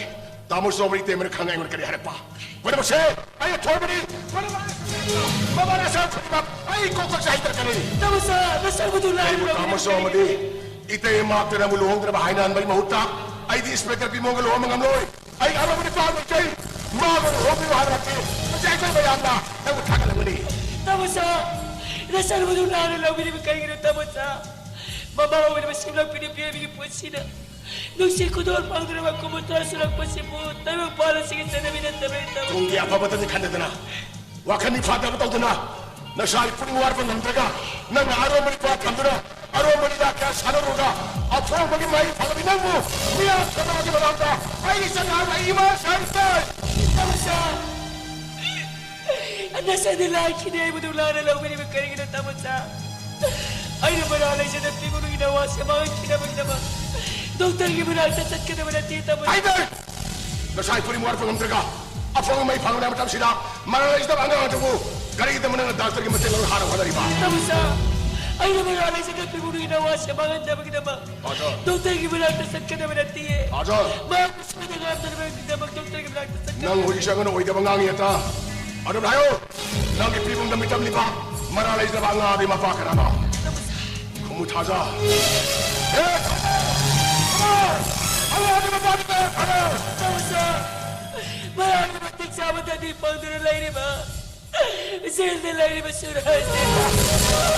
ꯇꯥꯃꯣ ꯆꯥꯎꯃꯗꯤ ꯏꯇꯩꯃꯅ ꯈꯪꯉ ꯑꯩꯉꯣꯟꯗ ꯀꯔꯤ ꯍꯥꯏꯔꯛꯄ? ꯄꯨꯝꯅꯃꯛꯁꯦ ꯑꯩ ꯑꯊꯣꯏꯕꯅꯤ꯫ ꯄꯨꯝꯅꯃꯛ ꯃꯃꯥ ꯅꯆꯟ ꯈꯨꯗꯤꯡꯃꯛ ꯑꯩ ꯀꯣꯛ ꯀꯣꯛ ꯆꯥꯏꯗꯔꯛꯀꯅꯤ꯫ ꯇꯥꯃꯣ ꯁꯥ, ꯅꯆꯟꯕꯨ ꯑꯗꯨꯝ ꯂꯥꯟꯅ ꯑꯩꯕꯨ ꯇꯥꯃꯣ ꯂꯧꯕꯤꯔꯤꯕ ꯆꯥꯎꯃꯗꯤ ꯀꯔꯤꯒꯤꯅꯣ? ꯏꯇꯩ ꯃꯥꯛꯇ ꯅꯪꯕꯨ ꯂꯨꯍꯣꯡꯗꯅꯕ ꯍꯥꯏꯅꯍꯟꯕꯒꯤ ꯃꯍꯨꯠꯇ ꯑꯩꯗꯤ ꯏꯟꯁꯄꯦꯛꯇꯔ ꯄꯤꯃꯣꯟꯒ ꯂꯨꯍꯣꯡꯕ ꯉꯝꯂꯣꯏ꯫ ꯑꯩ ꯑꯔꯣꯕ ꯅꯨꯄꯥ ꯑꯃ ꯂꯩꯖꯩ꯫ ꯃꯥꯒ ꯂꯨꯍꯣꯡꯕꯤꯌꯨ ꯍꯥꯏꯕ ꯅꯠꯇꯦ꯫ ꯃꯁꯤ ꯑꯩꯈꯣꯏ ꯃꯌꯥꯝꯅ ꯅꯪꯕꯨ ꯊꯥꯒꯠꯂꯝꯒꯅꯤ꯫ ꯇꯥꯃꯣ ꯁꯥ, ꯅꯆꯟꯕꯨ ꯑꯗꯨꯝ ꯂꯥꯟꯅ ꯂꯧꯕꯤꯔꯤꯕ ꯀꯔꯤꯒꯤꯅꯣ, ꯇꯥꯃꯣ ꯁꯥ? ꯃꯃꯥ ꯑꯣꯏꯅ ꯁꯦꯝꯂꯛꯄꯤꯅ ꯄꯤꯕꯤꯒꯤ ꯄꯨꯟꯁꯤꯗ ꯅꯨꯡꯁꯤ ꯈꯨꯗꯣꯜ ꯐꯪꯗ꯭ꯔꯕ ꯀꯨꯟ ꯀꯨꯟꯊ꯭ꯔꯥ ꯁꯨꯔꯛꯄꯁꯤꯕꯨ ꯇꯥꯏꯕꯪ ꯄꯥꯜꯂꯁꯤꯒꯤ ꯆꯠꯅꯕꯤ ꯅꯠꯇꯕ꯭ꯔꯥ, ꯇꯥꯃꯣ ꯁꯥ? ꯇꯨꯡꯒꯤ ꯑꯐꯕꯇꯅꯤ ꯈꯟꯗꯗꯅ ꯋꯥꯈꯜ ꯃꯤꯐꯥꯗꯕ ꯇꯧꯗꯅ, ꯅꯁꯥꯒꯤ ꯄꯨꯛꯅꯤꯡ ꯋꯥꯠꯄ ꯉꯝꯗ꯭ꯔꯒ, ꯅꯪꯅ ꯑꯔꯣꯟꯕ ꯅꯨꯄꯥ ꯊꯝꯗꯨꯅ, ꯑꯔꯣꯟꯕ ꯂꯤꯂꯥ ꯀꯌꯥ ꯁꯥꯟꯅꯔꯨꯔꯒ, ꯑꯊꯣꯡꯕꯒꯤ ꯃꯍꯩ ꯐꯪꯂꯕꯤ ꯅꯪꯕꯨ ꯃꯤꯌꯥꯝ ꯁꯣꯟꯅꯕꯒꯤ ꯃꯃꯥꯡꯗ ꯑꯩꯒꯤ ꯏꯆꯟ ꯍꯥꯏꯕ ꯑꯩ ꯏꯃꯥ ꯁꯥꯏ ꯏꯆꯟ! ꯇꯥꯃꯣ ꯁꯥ! ꯅꯆꯟꯗꯤ ꯂꯥꯛꯈꯤꯅꯤ, ꯑꯩꯕꯨ ꯑꯗꯨꯝ ꯂꯥꯟꯅ ꯂꯧꯕꯤꯔꯤꯕ ꯀꯔꯤꯒꯤꯅꯣ, ꯇꯥꯃꯣ ꯁꯥ? ꯑꯩꯅ ꯃꯔꯥ ꯂꯩꯖꯗ ꯄꯤꯕꯨꯡꯒꯤ ꯅꯋꯥꯁꯦ ꯃꯥꯡꯍꯟꯈꯤꯅꯕꯒꯤꯗꯃꯛ ꯗꯣꯛꯇꯔꯒꯤ ꯃꯅꯥꯛꯇ ꯆꯠꯀꯗꯕ ꯅꯠꯇꯦ, ꯇꯥꯃꯣ ꯁꯥ꯫ ꯍꯥꯏꯗꯔ! ꯅꯁꯥꯒꯤ ꯄꯨꯛꯅꯤꯡ ꯋꯥꯔꯛꯄ ꯉꯝꯗ꯭ꯔꯒ, ꯑꯐꯪꯕ ꯃꯍꯩ ꯐꯪꯂꯕ ꯃꯇꯝꯁꯤꯗ, ꯃꯔꯥ ꯂꯩꯖꯗꯕ ꯑꯉꯥꯡ ꯑꯗꯨꯕꯨ ꯀꯔꯤꯒꯤꯗꯃꯛ ꯅꯪꯅ ꯗꯥꯛꯇꯔꯒꯤ ꯃꯇꯦꯡ ꯂꯧꯔꯒ ꯍꯥꯟꯅ ꯍꯣꯠꯅꯔꯤꯕ? ꯇꯥꯃꯣ ꯁꯥ, ꯑꯩꯅ ꯃꯔꯥ ꯂꯩꯖꯗ ꯄꯤꯕꯨꯡꯒꯤ ꯅꯋꯥꯁꯦ ꯃꯥꯡꯍꯟꯅꯕꯒꯤꯗꯃꯛ ꯑꯥꯖꯥ꯫ ꯗꯣꯛꯇꯔꯒꯤ ꯃꯅꯥꯛꯇ ꯆꯠꯀꯗꯕ ꯅꯠꯇꯤꯌꯦ꯫ ꯑꯥꯖꯥ꯫ ꯃꯍꯥꯛꯄꯨ ꯁꯣꯏꯗ ꯉꯥꯝꯗꯅꯕꯒꯤꯗꯃꯛ ꯗꯣꯛꯇꯔꯒꯤ ꯃꯅꯥꯛꯇ ꯆꯠꯀꯗꯕ ꯅꯪ ꯍꯧꯖꯤꯛꯁꯦ ꯑꯩꯉꯣꯟꯗ ꯑꯣꯏꯗꯕ ꯉꯥꯡꯉꯤ ꯍꯦꯛꯇ꯫ ꯑꯗꯨꯝ ꯍꯥꯏꯌꯨ꯫ ꯅꯪꯒꯤ ꯄꯤꯕꯨꯡꯗ ꯃꯤꯇꯝꯂꯤꯕ ꯃꯔꯥ ꯂꯩꯖꯗꯕ ꯑꯉꯥꯡ ꯑꯗꯨꯒꯤ ꯃꯄꯥ ꯀꯅꯥꯅꯣ? ꯈꯨꯝꯃꯨ ꯊꯥꯖ꯫ ꯍꯦ! ꯈꯨꯝꯃꯨ! ꯑꯉꯥꯡ ꯑꯗꯨꯒꯤ ꯃꯄꯥꯗꯨ ꯀꯅꯥꯅꯣ? ꯇꯥꯃꯣ ꯁꯥ, ꯃꯔꯥ ꯃꯇꯤꯛ ꯆꯥꯕ ꯗꯟꯗꯤ ꯐꯪꯗꯨꯅ ꯂꯩꯔꯤꯕ, ꯖꯦꯜꯗ ꯂꯩꯔꯤꯕ ꯁꯨꯔꯖ꯫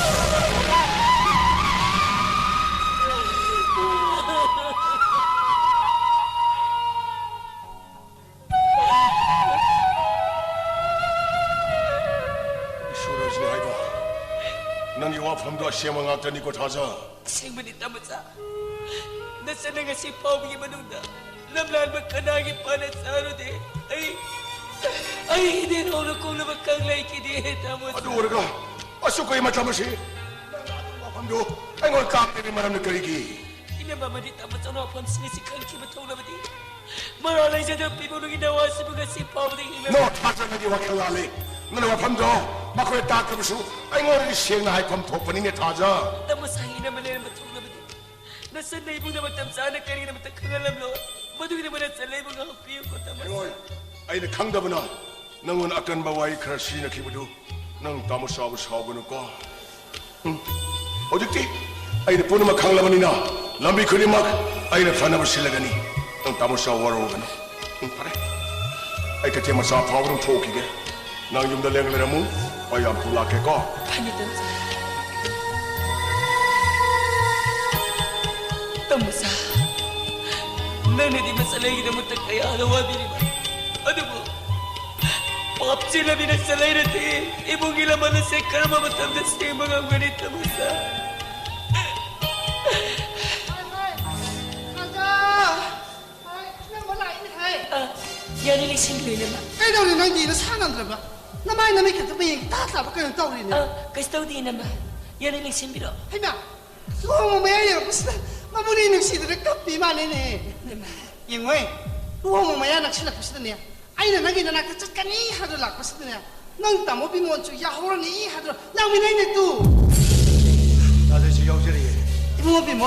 ꯁꯨꯔꯖꯅꯤ ꯍꯥꯏꯕ꯫ ꯅꯪꯒꯤ ꯋꯥꯐꯝꯗꯣ ꯑꯁꯦꯡꯕ ꯉꯥꯛꯇꯅꯤꯀꯣ, ꯊꯥꯖ꯫ ꯑꯁꯦꯡꯕꯅꯤ, ꯇꯥꯃꯣ ꯁꯥ꯫ ꯅꯆꯟꯅ ꯉꯁꯤ ꯐꯥꯎꯕꯒꯤ ꯃꯅꯨꯡꯗ ꯂꯝꯂꯥꯟꯕ ꯀꯅꯥꯒꯤ ꯄꯥꯟꯅ ꯆꯥꯔꯨꯗꯦ꯫ ꯑꯩ, ꯑꯩ ꯏꯅꯦ ꯅꯧꯅ ꯀꯣꯛꯂꯕ ꯀꯪꯂꯩꯒꯤꯅꯦ, ꯇꯥꯃꯣ ꯁꯥ꯫ ꯑꯗꯨ ꯑꯣꯏꯔꯒ ꯑꯁꯨꯛ ꯀꯨꯏ ꯃꯇꯝ ꯑꯁꯤ ꯅꯪꯅ ꯑꯗꯨꯒꯤ ꯋꯥꯐꯝꯗꯨ ꯑꯩꯉꯣꯟꯗ ꯀꯥꯞꯂꯤꯕꯒꯤ ꯃꯔꯝꯅ ꯀꯔꯤꯒꯤ? ꯏꯅꯝꯃ ꯑꯃꯗꯤ ꯇꯥꯃꯣ ꯆꯥꯎꯅ ꯋꯥꯐꯝꯁꯤꯡ ꯑꯁꯤ ꯈꯪꯈꯤꯕ ꯊꯣꯛꯂꯕꯗꯤ ꯃꯔꯥ ꯂꯩꯖꯗꯕ ꯄꯤꯕꯨꯡꯒꯤ ꯅꯋꯥꯁꯤꯕꯨ ꯉꯁꯤ ꯐꯥꯎꯕꯗ ꯍꯤꯡꯂꯕ ꯅꯣ, ꯊꯥꯖ, ꯅꯪꯒꯤ ꯋꯥꯈꯜ ꯂꯥꯜꯂꯤ꯫ ꯅꯪꯅ ꯋꯥꯐꯝꯗꯣ ꯃꯈꯣꯏꯗ ꯇꯥꯛꯇ꯭ꯔꯕꯁꯨ ꯑꯩꯉꯣꯟꯗꯗꯤ ꯁꯦꯡꯅ ꯍꯥꯏꯐꯝ ꯊꯣꯛꯄꯅꯤꯅꯦ, ꯊꯥꯖ꯫ ꯇꯃꯣ ꯁꯥꯍꯤꯅ ꯑꯃ ꯂꯩꯔꯝꯕ ꯊꯣꯛꯂꯕꯗꯤ ꯅꯆꯟ ꯅꯩꯕꯨꯡꯅ ꯃꯇꯝ ꯆꯥꯅ ꯀꯔꯤꯒꯤꯗꯃꯛꯇ ꯈꯪꯍꯜꯂꯝꯂꯣ? ꯃꯗꯨꯒꯤꯗꯃꯛ ꯅꯆꯟ ꯂꯩꯕꯨꯡ ꯉꯥꯛꯄꯤꯌꯨꯀꯣ, ꯇꯃꯣ꯫ ꯍꯦꯡꯉꯣꯏ, ꯑꯩꯅ ꯈꯪꯗꯕꯅ ꯅꯪꯉꯣꯟꯗ ꯑꯀꯟꯕ ꯋꯥꯍꯩ ꯈꯔ ꯁꯤꯖꯤꯟꯅꯈꯤꯕꯗꯨ ꯅꯪ ꯇꯥꯃꯣ ꯁꯥꯎꯕ ꯁꯥꯎꯒꯅꯨꯀꯣ꯫ ꯎꯝ꯫ ꯍꯧꯖꯤꯛꯇꯤ ꯑꯩꯅ ꯄꯨꯝꯅꯃꯛ ꯈꯪꯂꯕꯅꯤꯅ ꯂꯝꯕꯤ ꯈꯨꯗꯤꯡꯃꯛ ꯑꯩꯅ ꯐꯅꯕ ꯁꯤꯜꯂꯒꯅꯤ꯫ ꯅꯪ ꯇꯥꯃꯣ ꯁꯥꯎ ꯋꯥꯔꯧꯒꯅꯨ꯫ ꯎꯝ, ꯐꯔꯦ꯫ ꯑꯩ ꯀꯩꯊꯦꯜ ꯃꯆꯥ ꯐꯥꯎꯕ ꯑꯗꯨꯝ ꯊꯣꯛꯈꯤꯒꯦ꯫ ꯅꯪ ꯌꯨꯝꯗ ꯂꯦꯡ ꯂꯩꯔꯝꯃꯨ꯫ ꯑꯩ ꯌꯥꯝ ꯊꯨ ꯂꯥꯛꯀꯦꯀꯣ꯫ ꯐꯅꯤ, ꯇꯥꯃꯣ꯫ ꯇꯥꯃꯣ ꯁꯥ, ꯅꯪꯅꯗꯤ ꯃꯆꯥ ꯂꯩꯒꯤꯗꯃꯛꯇ ꯀꯌꯥꯗ ꯋꯥꯕꯤꯔꯤꯕ? ꯑꯗꯨꯕꯨ ꯄꯥꯞ ꯆꯦꯜꯂꯕꯤꯅ ꯆꯠꯂꯩꯔꯗꯤ ꯏꯃꯨꯡꯒꯤ ꯂꯃꯟ ꯑꯁꯦ ꯀꯔꯝꯕ ꯃꯇꯝꯗ ꯁꯦꯝꯕ ꯉꯝꯒꯅꯤ, ꯇꯃꯣ ꯁꯥ? ꯍꯥꯏ, ꯍꯥꯏ, ꯈꯥꯖꯥ! ꯍꯥꯏ, ꯅꯪꯕꯨ ꯂꯥꯛꯏꯅꯦ, ꯍꯥꯏ꯫ ꯑ, ꯌꯥꯅꯤ, ꯂꯤꯡꯁꯤꯟꯕꯤꯔꯣ, ꯏꯅꯝꯃ꯫ ꯀꯩꯗꯧꯔꯦ ꯅꯪꯗꯤ ꯅꯁꯥ ꯉꯝꯗ꯭ꯔꯕ? ꯅꯃꯥꯏ ꯅꯃꯤꯠ ꯈꯛꯇ ꯃꯌꯦꯡ ꯏꯇꯥ ꯇꯥꯕ ꯀꯩꯅꯣ ꯇꯧꯔꯤꯅꯦ꯫ ꯑ, ꯀꯩꯁꯨ ꯇꯧꯗꯦ, ꯏꯅꯝꯃ꯫ ꯌꯥꯅꯤ, ꯂꯤꯡꯁꯤꯟꯕꯤꯔꯣ꯫ ꯍꯩꯃꯥ! ꯂꯨꯍꯣꯡꯕ ꯃꯌꯥ ꯌꯧꯔꯛꯄꯁꯤꯗ ꯃꯕꯨꯅꯤ ꯅꯨꯡꯁꯤꯗꯅ ꯀꯞꯄꯤ ꯃꯥꯜꯂꯦꯅꯦ꯫ ꯏꯃꯥ꯫ ꯌꯦꯡꯉꯣꯏ, ꯂꯨꯍꯣꯡꯕ ꯃꯌꯥ ꯅꯛꯁꯤꯜꯂꯛꯄꯁꯤꯗꯅꯦ, ꯑꯩꯅ ꯅꯪꯒꯤ ꯅꯅꯥꯛꯇ ꯆꯠꯀꯅꯤ ꯍꯥꯏꯗꯨ ꯂꯥꯛꯄꯁꯤꯗꯅꯦ, ꯅꯪ ꯇꯥꯃꯣ ꯕꯤꯃꯣꯟꯁꯨ ꯌꯥꯎꯍꯧꯔꯅꯤ ꯍꯥꯏꯗꯨ ꯂꯥꯛꯃꯤꯟꯅꯩꯅꯦ ꯇꯨ꯫ ꯇꯥꯗꯣꯏꯁꯨ ꯌꯥꯎꯖꯔꯤꯌꯦ꯫ ꯏꯕꯨꯡꯉꯣ ꯕꯤꯃꯣ,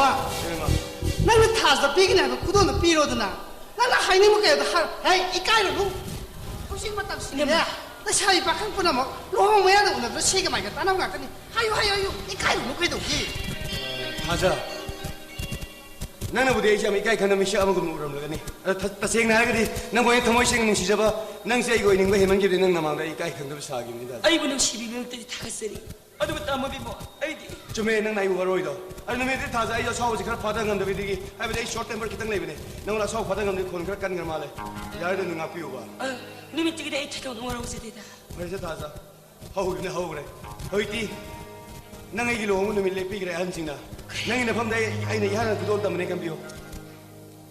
ꯏꯃꯥ꯫ ꯅꯪꯅ ꯊꯥꯖꯗ ꯄꯤꯒꯅꯤ ꯍꯥꯏꯕ ꯈꯨꯗꯣꯜꯗꯣ ꯄꯤꯔꯣꯗꯅ꯫ ꯅꯪꯅ ꯍꯥꯏꯅꯤꯡꯕ ꯀꯩꯗꯣ ꯍꯥꯏ-, ꯍꯦ, ꯏꯀꯥꯏꯔꯨꯅꯨ꯫ ꯍꯧꯖꯤꯛ ꯃꯇꯝꯁꯤꯗꯤꯅꯦ, ꯏꯃꯥ꯫ ꯂꯩꯁꯥꯕꯤ ꯄꯥꯈꯪ ꯄꯨꯝꯅꯃꯛ ꯂꯨꯍꯣꯡꯕ ꯃꯌꯥꯗ ꯎꯅꯕꯗ ꯁꯦꯒ ꯃꯥꯏꯒ ꯇꯥꯟꯅꯕ ꯉꯥꯛꯇꯅꯤ꯫ ꯍꯥꯏꯌꯨ, ꯍꯥꯏꯌꯨ, ꯍꯥꯏꯌꯨ꯫ ꯏꯀꯥꯏꯔꯨꯅꯨ ꯀꯩꯗꯧꯒꯦ? ꯊꯥꯖ, ꯅꯪꯅꯕꯨꯗꯤ ꯑꯩꯁꯦ ꯌꯥꯝ ꯏꯀꯥꯏ ꯈꯪꯗꯕ ꯃꯤꯁꯛ ꯑꯃꯒꯨꯝꯅ ꯎꯔꯝꯂꯒꯅꯤ꯫ ꯑꯗꯣ ꯊ-, ꯇꯁꯦꯡꯅ ꯍꯥꯏꯔꯒꯗꯤ ꯅꯪꯕꯨ ꯑꯩꯅ ꯊꯃꯣꯏ ꯁꯦꯡꯅ ꯅꯨꯡꯁꯤꯖꯕ, ꯅꯪꯁꯦ ꯑꯩꯒꯤ ꯑꯣꯏꯅꯤꯡꯕ ꯍꯦꯟꯃꯟꯈꯤꯕꯗꯤ ꯅꯪ ꯅꯃꯥꯡꯗ ꯑꯩ ꯏꯀꯥꯏ ꯈꯪꯗꯕ ꯁꯥꯈꯤꯕꯅꯤꯗ꯫ ꯑꯩꯕꯨ ꯅꯨꯡꯁꯤꯕꯤꯕꯒꯤꯗꯃꯛꯇꯗꯤ ꯊꯥꯒꯠꯆꯔꯤ꯫ ꯑꯗꯨꯕꯨ ꯇꯥꯃꯣ ꯕꯤꯃꯣ, ꯑꯩꯗꯤ ꯆꯨꯝꯃꯦ, ꯅꯪꯅ ꯑꯩꯕꯨ ꯋꯥꯔꯧꯏꯗꯣ꯫ ꯑꯗꯨ ꯅꯨꯃꯤꯠꯇꯨ ꯊꯥꯖ ꯑꯩꯁꯨ ꯑꯁꯥꯎꯕꯁꯤ ꯈꯔ ꯐꯥꯗ ꯉꯝꯗꯕꯗꯒꯤ, ꯍꯥꯏꯕꯗꯤ ꯑꯩ short temper ꯈꯤꯇꯪ ꯂꯩꯕꯅꯦ꯫ ꯅꯪꯉꯣꯟꯗ ꯑꯁꯥꯎꯕ ꯐꯥꯗ ꯉꯝꯗꯕꯒꯤ ꯈꯣꯟ ꯈꯔ ꯀꯟꯈ꯭ꯔ ꯃꯥꯜꯂꯦ꯫ ꯌꯥꯔꯦ, ꯑꯗꯨ ꯉꯥꯛꯄꯤꯌꯨꯕ꯫ ꯑ, ꯅꯨꯃꯤꯠꯇꯨꯒꯤꯗꯤ ꯑꯩ ꯊꯣꯏꯗꯣꯛꯅ ꯋꯥꯔꯧꯖꯗꯦꯗ꯫ ꯐꯔꯦꯁꯦ ꯊꯥꯖ꯫ ꯍꯧꯈ꯭ꯔꯦ, ꯍꯧꯈ꯭ꯔꯦ꯫ ꯍꯧꯖꯤꯛꯇꯤ ꯅꯪ ꯑꯩꯒꯤ ꯂꯨꯍꯣꯡꯕ ꯅꯨꯃꯤꯠ ꯂꯦꯞꯄꯤꯈ꯭ꯔꯦ ꯑꯍꯟꯁꯤꯡꯅ꯫ ꯅꯪꯒꯤ ꯅꯐꯝꯗ ꯑꯩ, ꯑꯩꯅ ꯏꯍꯥꯟ ꯍꯥꯟꯅ ꯈꯨꯗꯣꯜ ꯇꯝꯕꯅꯦ, ꯈꯟꯕꯤꯌꯨ꯫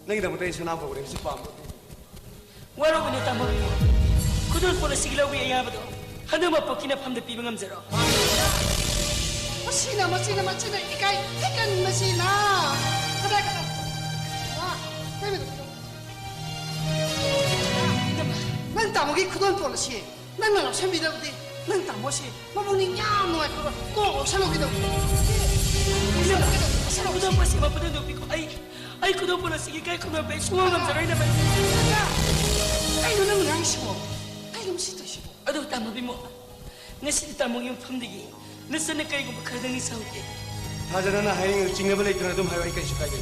ꯅꯪꯒꯤꯗꯃꯛꯇ ꯑꯩ ꯁꯅꯥ ꯐꯧꯔꯦ, ꯁꯤ ꯄꯥꯝꯕ꯭ꯔꯣ? ꯋꯥꯔꯧꯒꯅꯨ, ꯇꯥꯃꯣ ꯕꯤꯃꯣ꯫ ꯈꯨꯗꯣꯜ ꯄꯣꯠ ꯑꯁꯤꯒꯤ ꯂꯧꯕꯒꯤ ꯑꯌꯥꯕꯗꯣ ꯍꯅꯨꯃꯥꯟ ꯄꯣꯛꯀꯤ ꯅꯐꯝꯗ ꯄꯤꯕ ꯉꯝꯖꯔꯣ꯫ ꯃꯁꯤꯅ, ꯃꯁꯤꯅ, ꯃꯁꯤꯅ ꯏꯀꯥꯏ ꯊꯤꯒꯟꯕꯁꯤꯅ꯫ ꯀꯗꯥꯏ, ꯀꯗꯥꯏ? ꯋꯥ, ꯀꯩ ꯃꯤꯅꯣ? ꯅꯪ ꯇꯥꯃꯣꯒꯤ ꯈꯨꯗꯣꯜ ꯄꯣꯠ ꯑꯁꯤ ꯅꯪꯅ ꯂꯧꯁꯟꯕꯤꯗꯕꯗꯤ ꯅꯪ ꯇꯥꯃꯣꯁꯤ ꯃꯕꯨꯛꯅꯤꯡ ꯌꯥꯝ ꯅꯨꯡꯉꯥꯏꯇꯕ ꯀꯣꯛ ꯂꯧꯁꯜꯍꯧꯒꯦ ꯇꯧꯕꯅꯤ꯫ ꯈꯨꯗꯣꯞ ꯑꯁꯤ ꯃꯄꯨꯗ ꯅꯨꯄꯤꯀꯣ꯫ ꯑꯩ, ꯑꯩ ꯈꯨꯗꯣꯞ ꯄꯣꯠ ꯑꯁꯤꯒꯤ ꯏꯀꯥꯏ ꯈꯨꯝꯅꯕ ꯑꯩ ꯁꯨꯡꯉꯝ ꯉꯝꯖꯔꯣꯏ, ꯏꯅꯝꯃ꯫ ꯀꯩꯅꯣ ꯅꯪ ꯉꯥꯡꯉꯤꯁꯤꯕꯣ? ꯀꯩꯅꯣ ꯃꯁꯤ ꯇꯧꯏꯁꯤꯕꯣ? ꯑꯗꯨ ꯇꯥꯃꯣ ꯕꯤꯃꯣ, ꯉꯁꯤꯗꯤ ꯇꯥꯃꯣꯒꯤ ꯃꯐꯝꯗꯒꯤ ꯅꯆꯟꯅ ꯀꯔꯤꯒꯨꯝꯕ ꯈꯔꯗꯪ ꯅꯤꯡꯁꯤꯡꯍꯧꯒꯦ꯫ ꯊꯥꯖ, ꯅꯪꯅ ꯍꯥꯏꯅꯤꯡꯉꯤꯗꯨ ꯆꯤꯡꯅꯕ ꯂꯩꯇꯅ ꯑꯗꯨꯝ ꯍꯥꯏꯌꯨ, ꯑꯩ ꯀꯔꯤꯁꯨ ꯀꯥꯏꯗꯦ꯫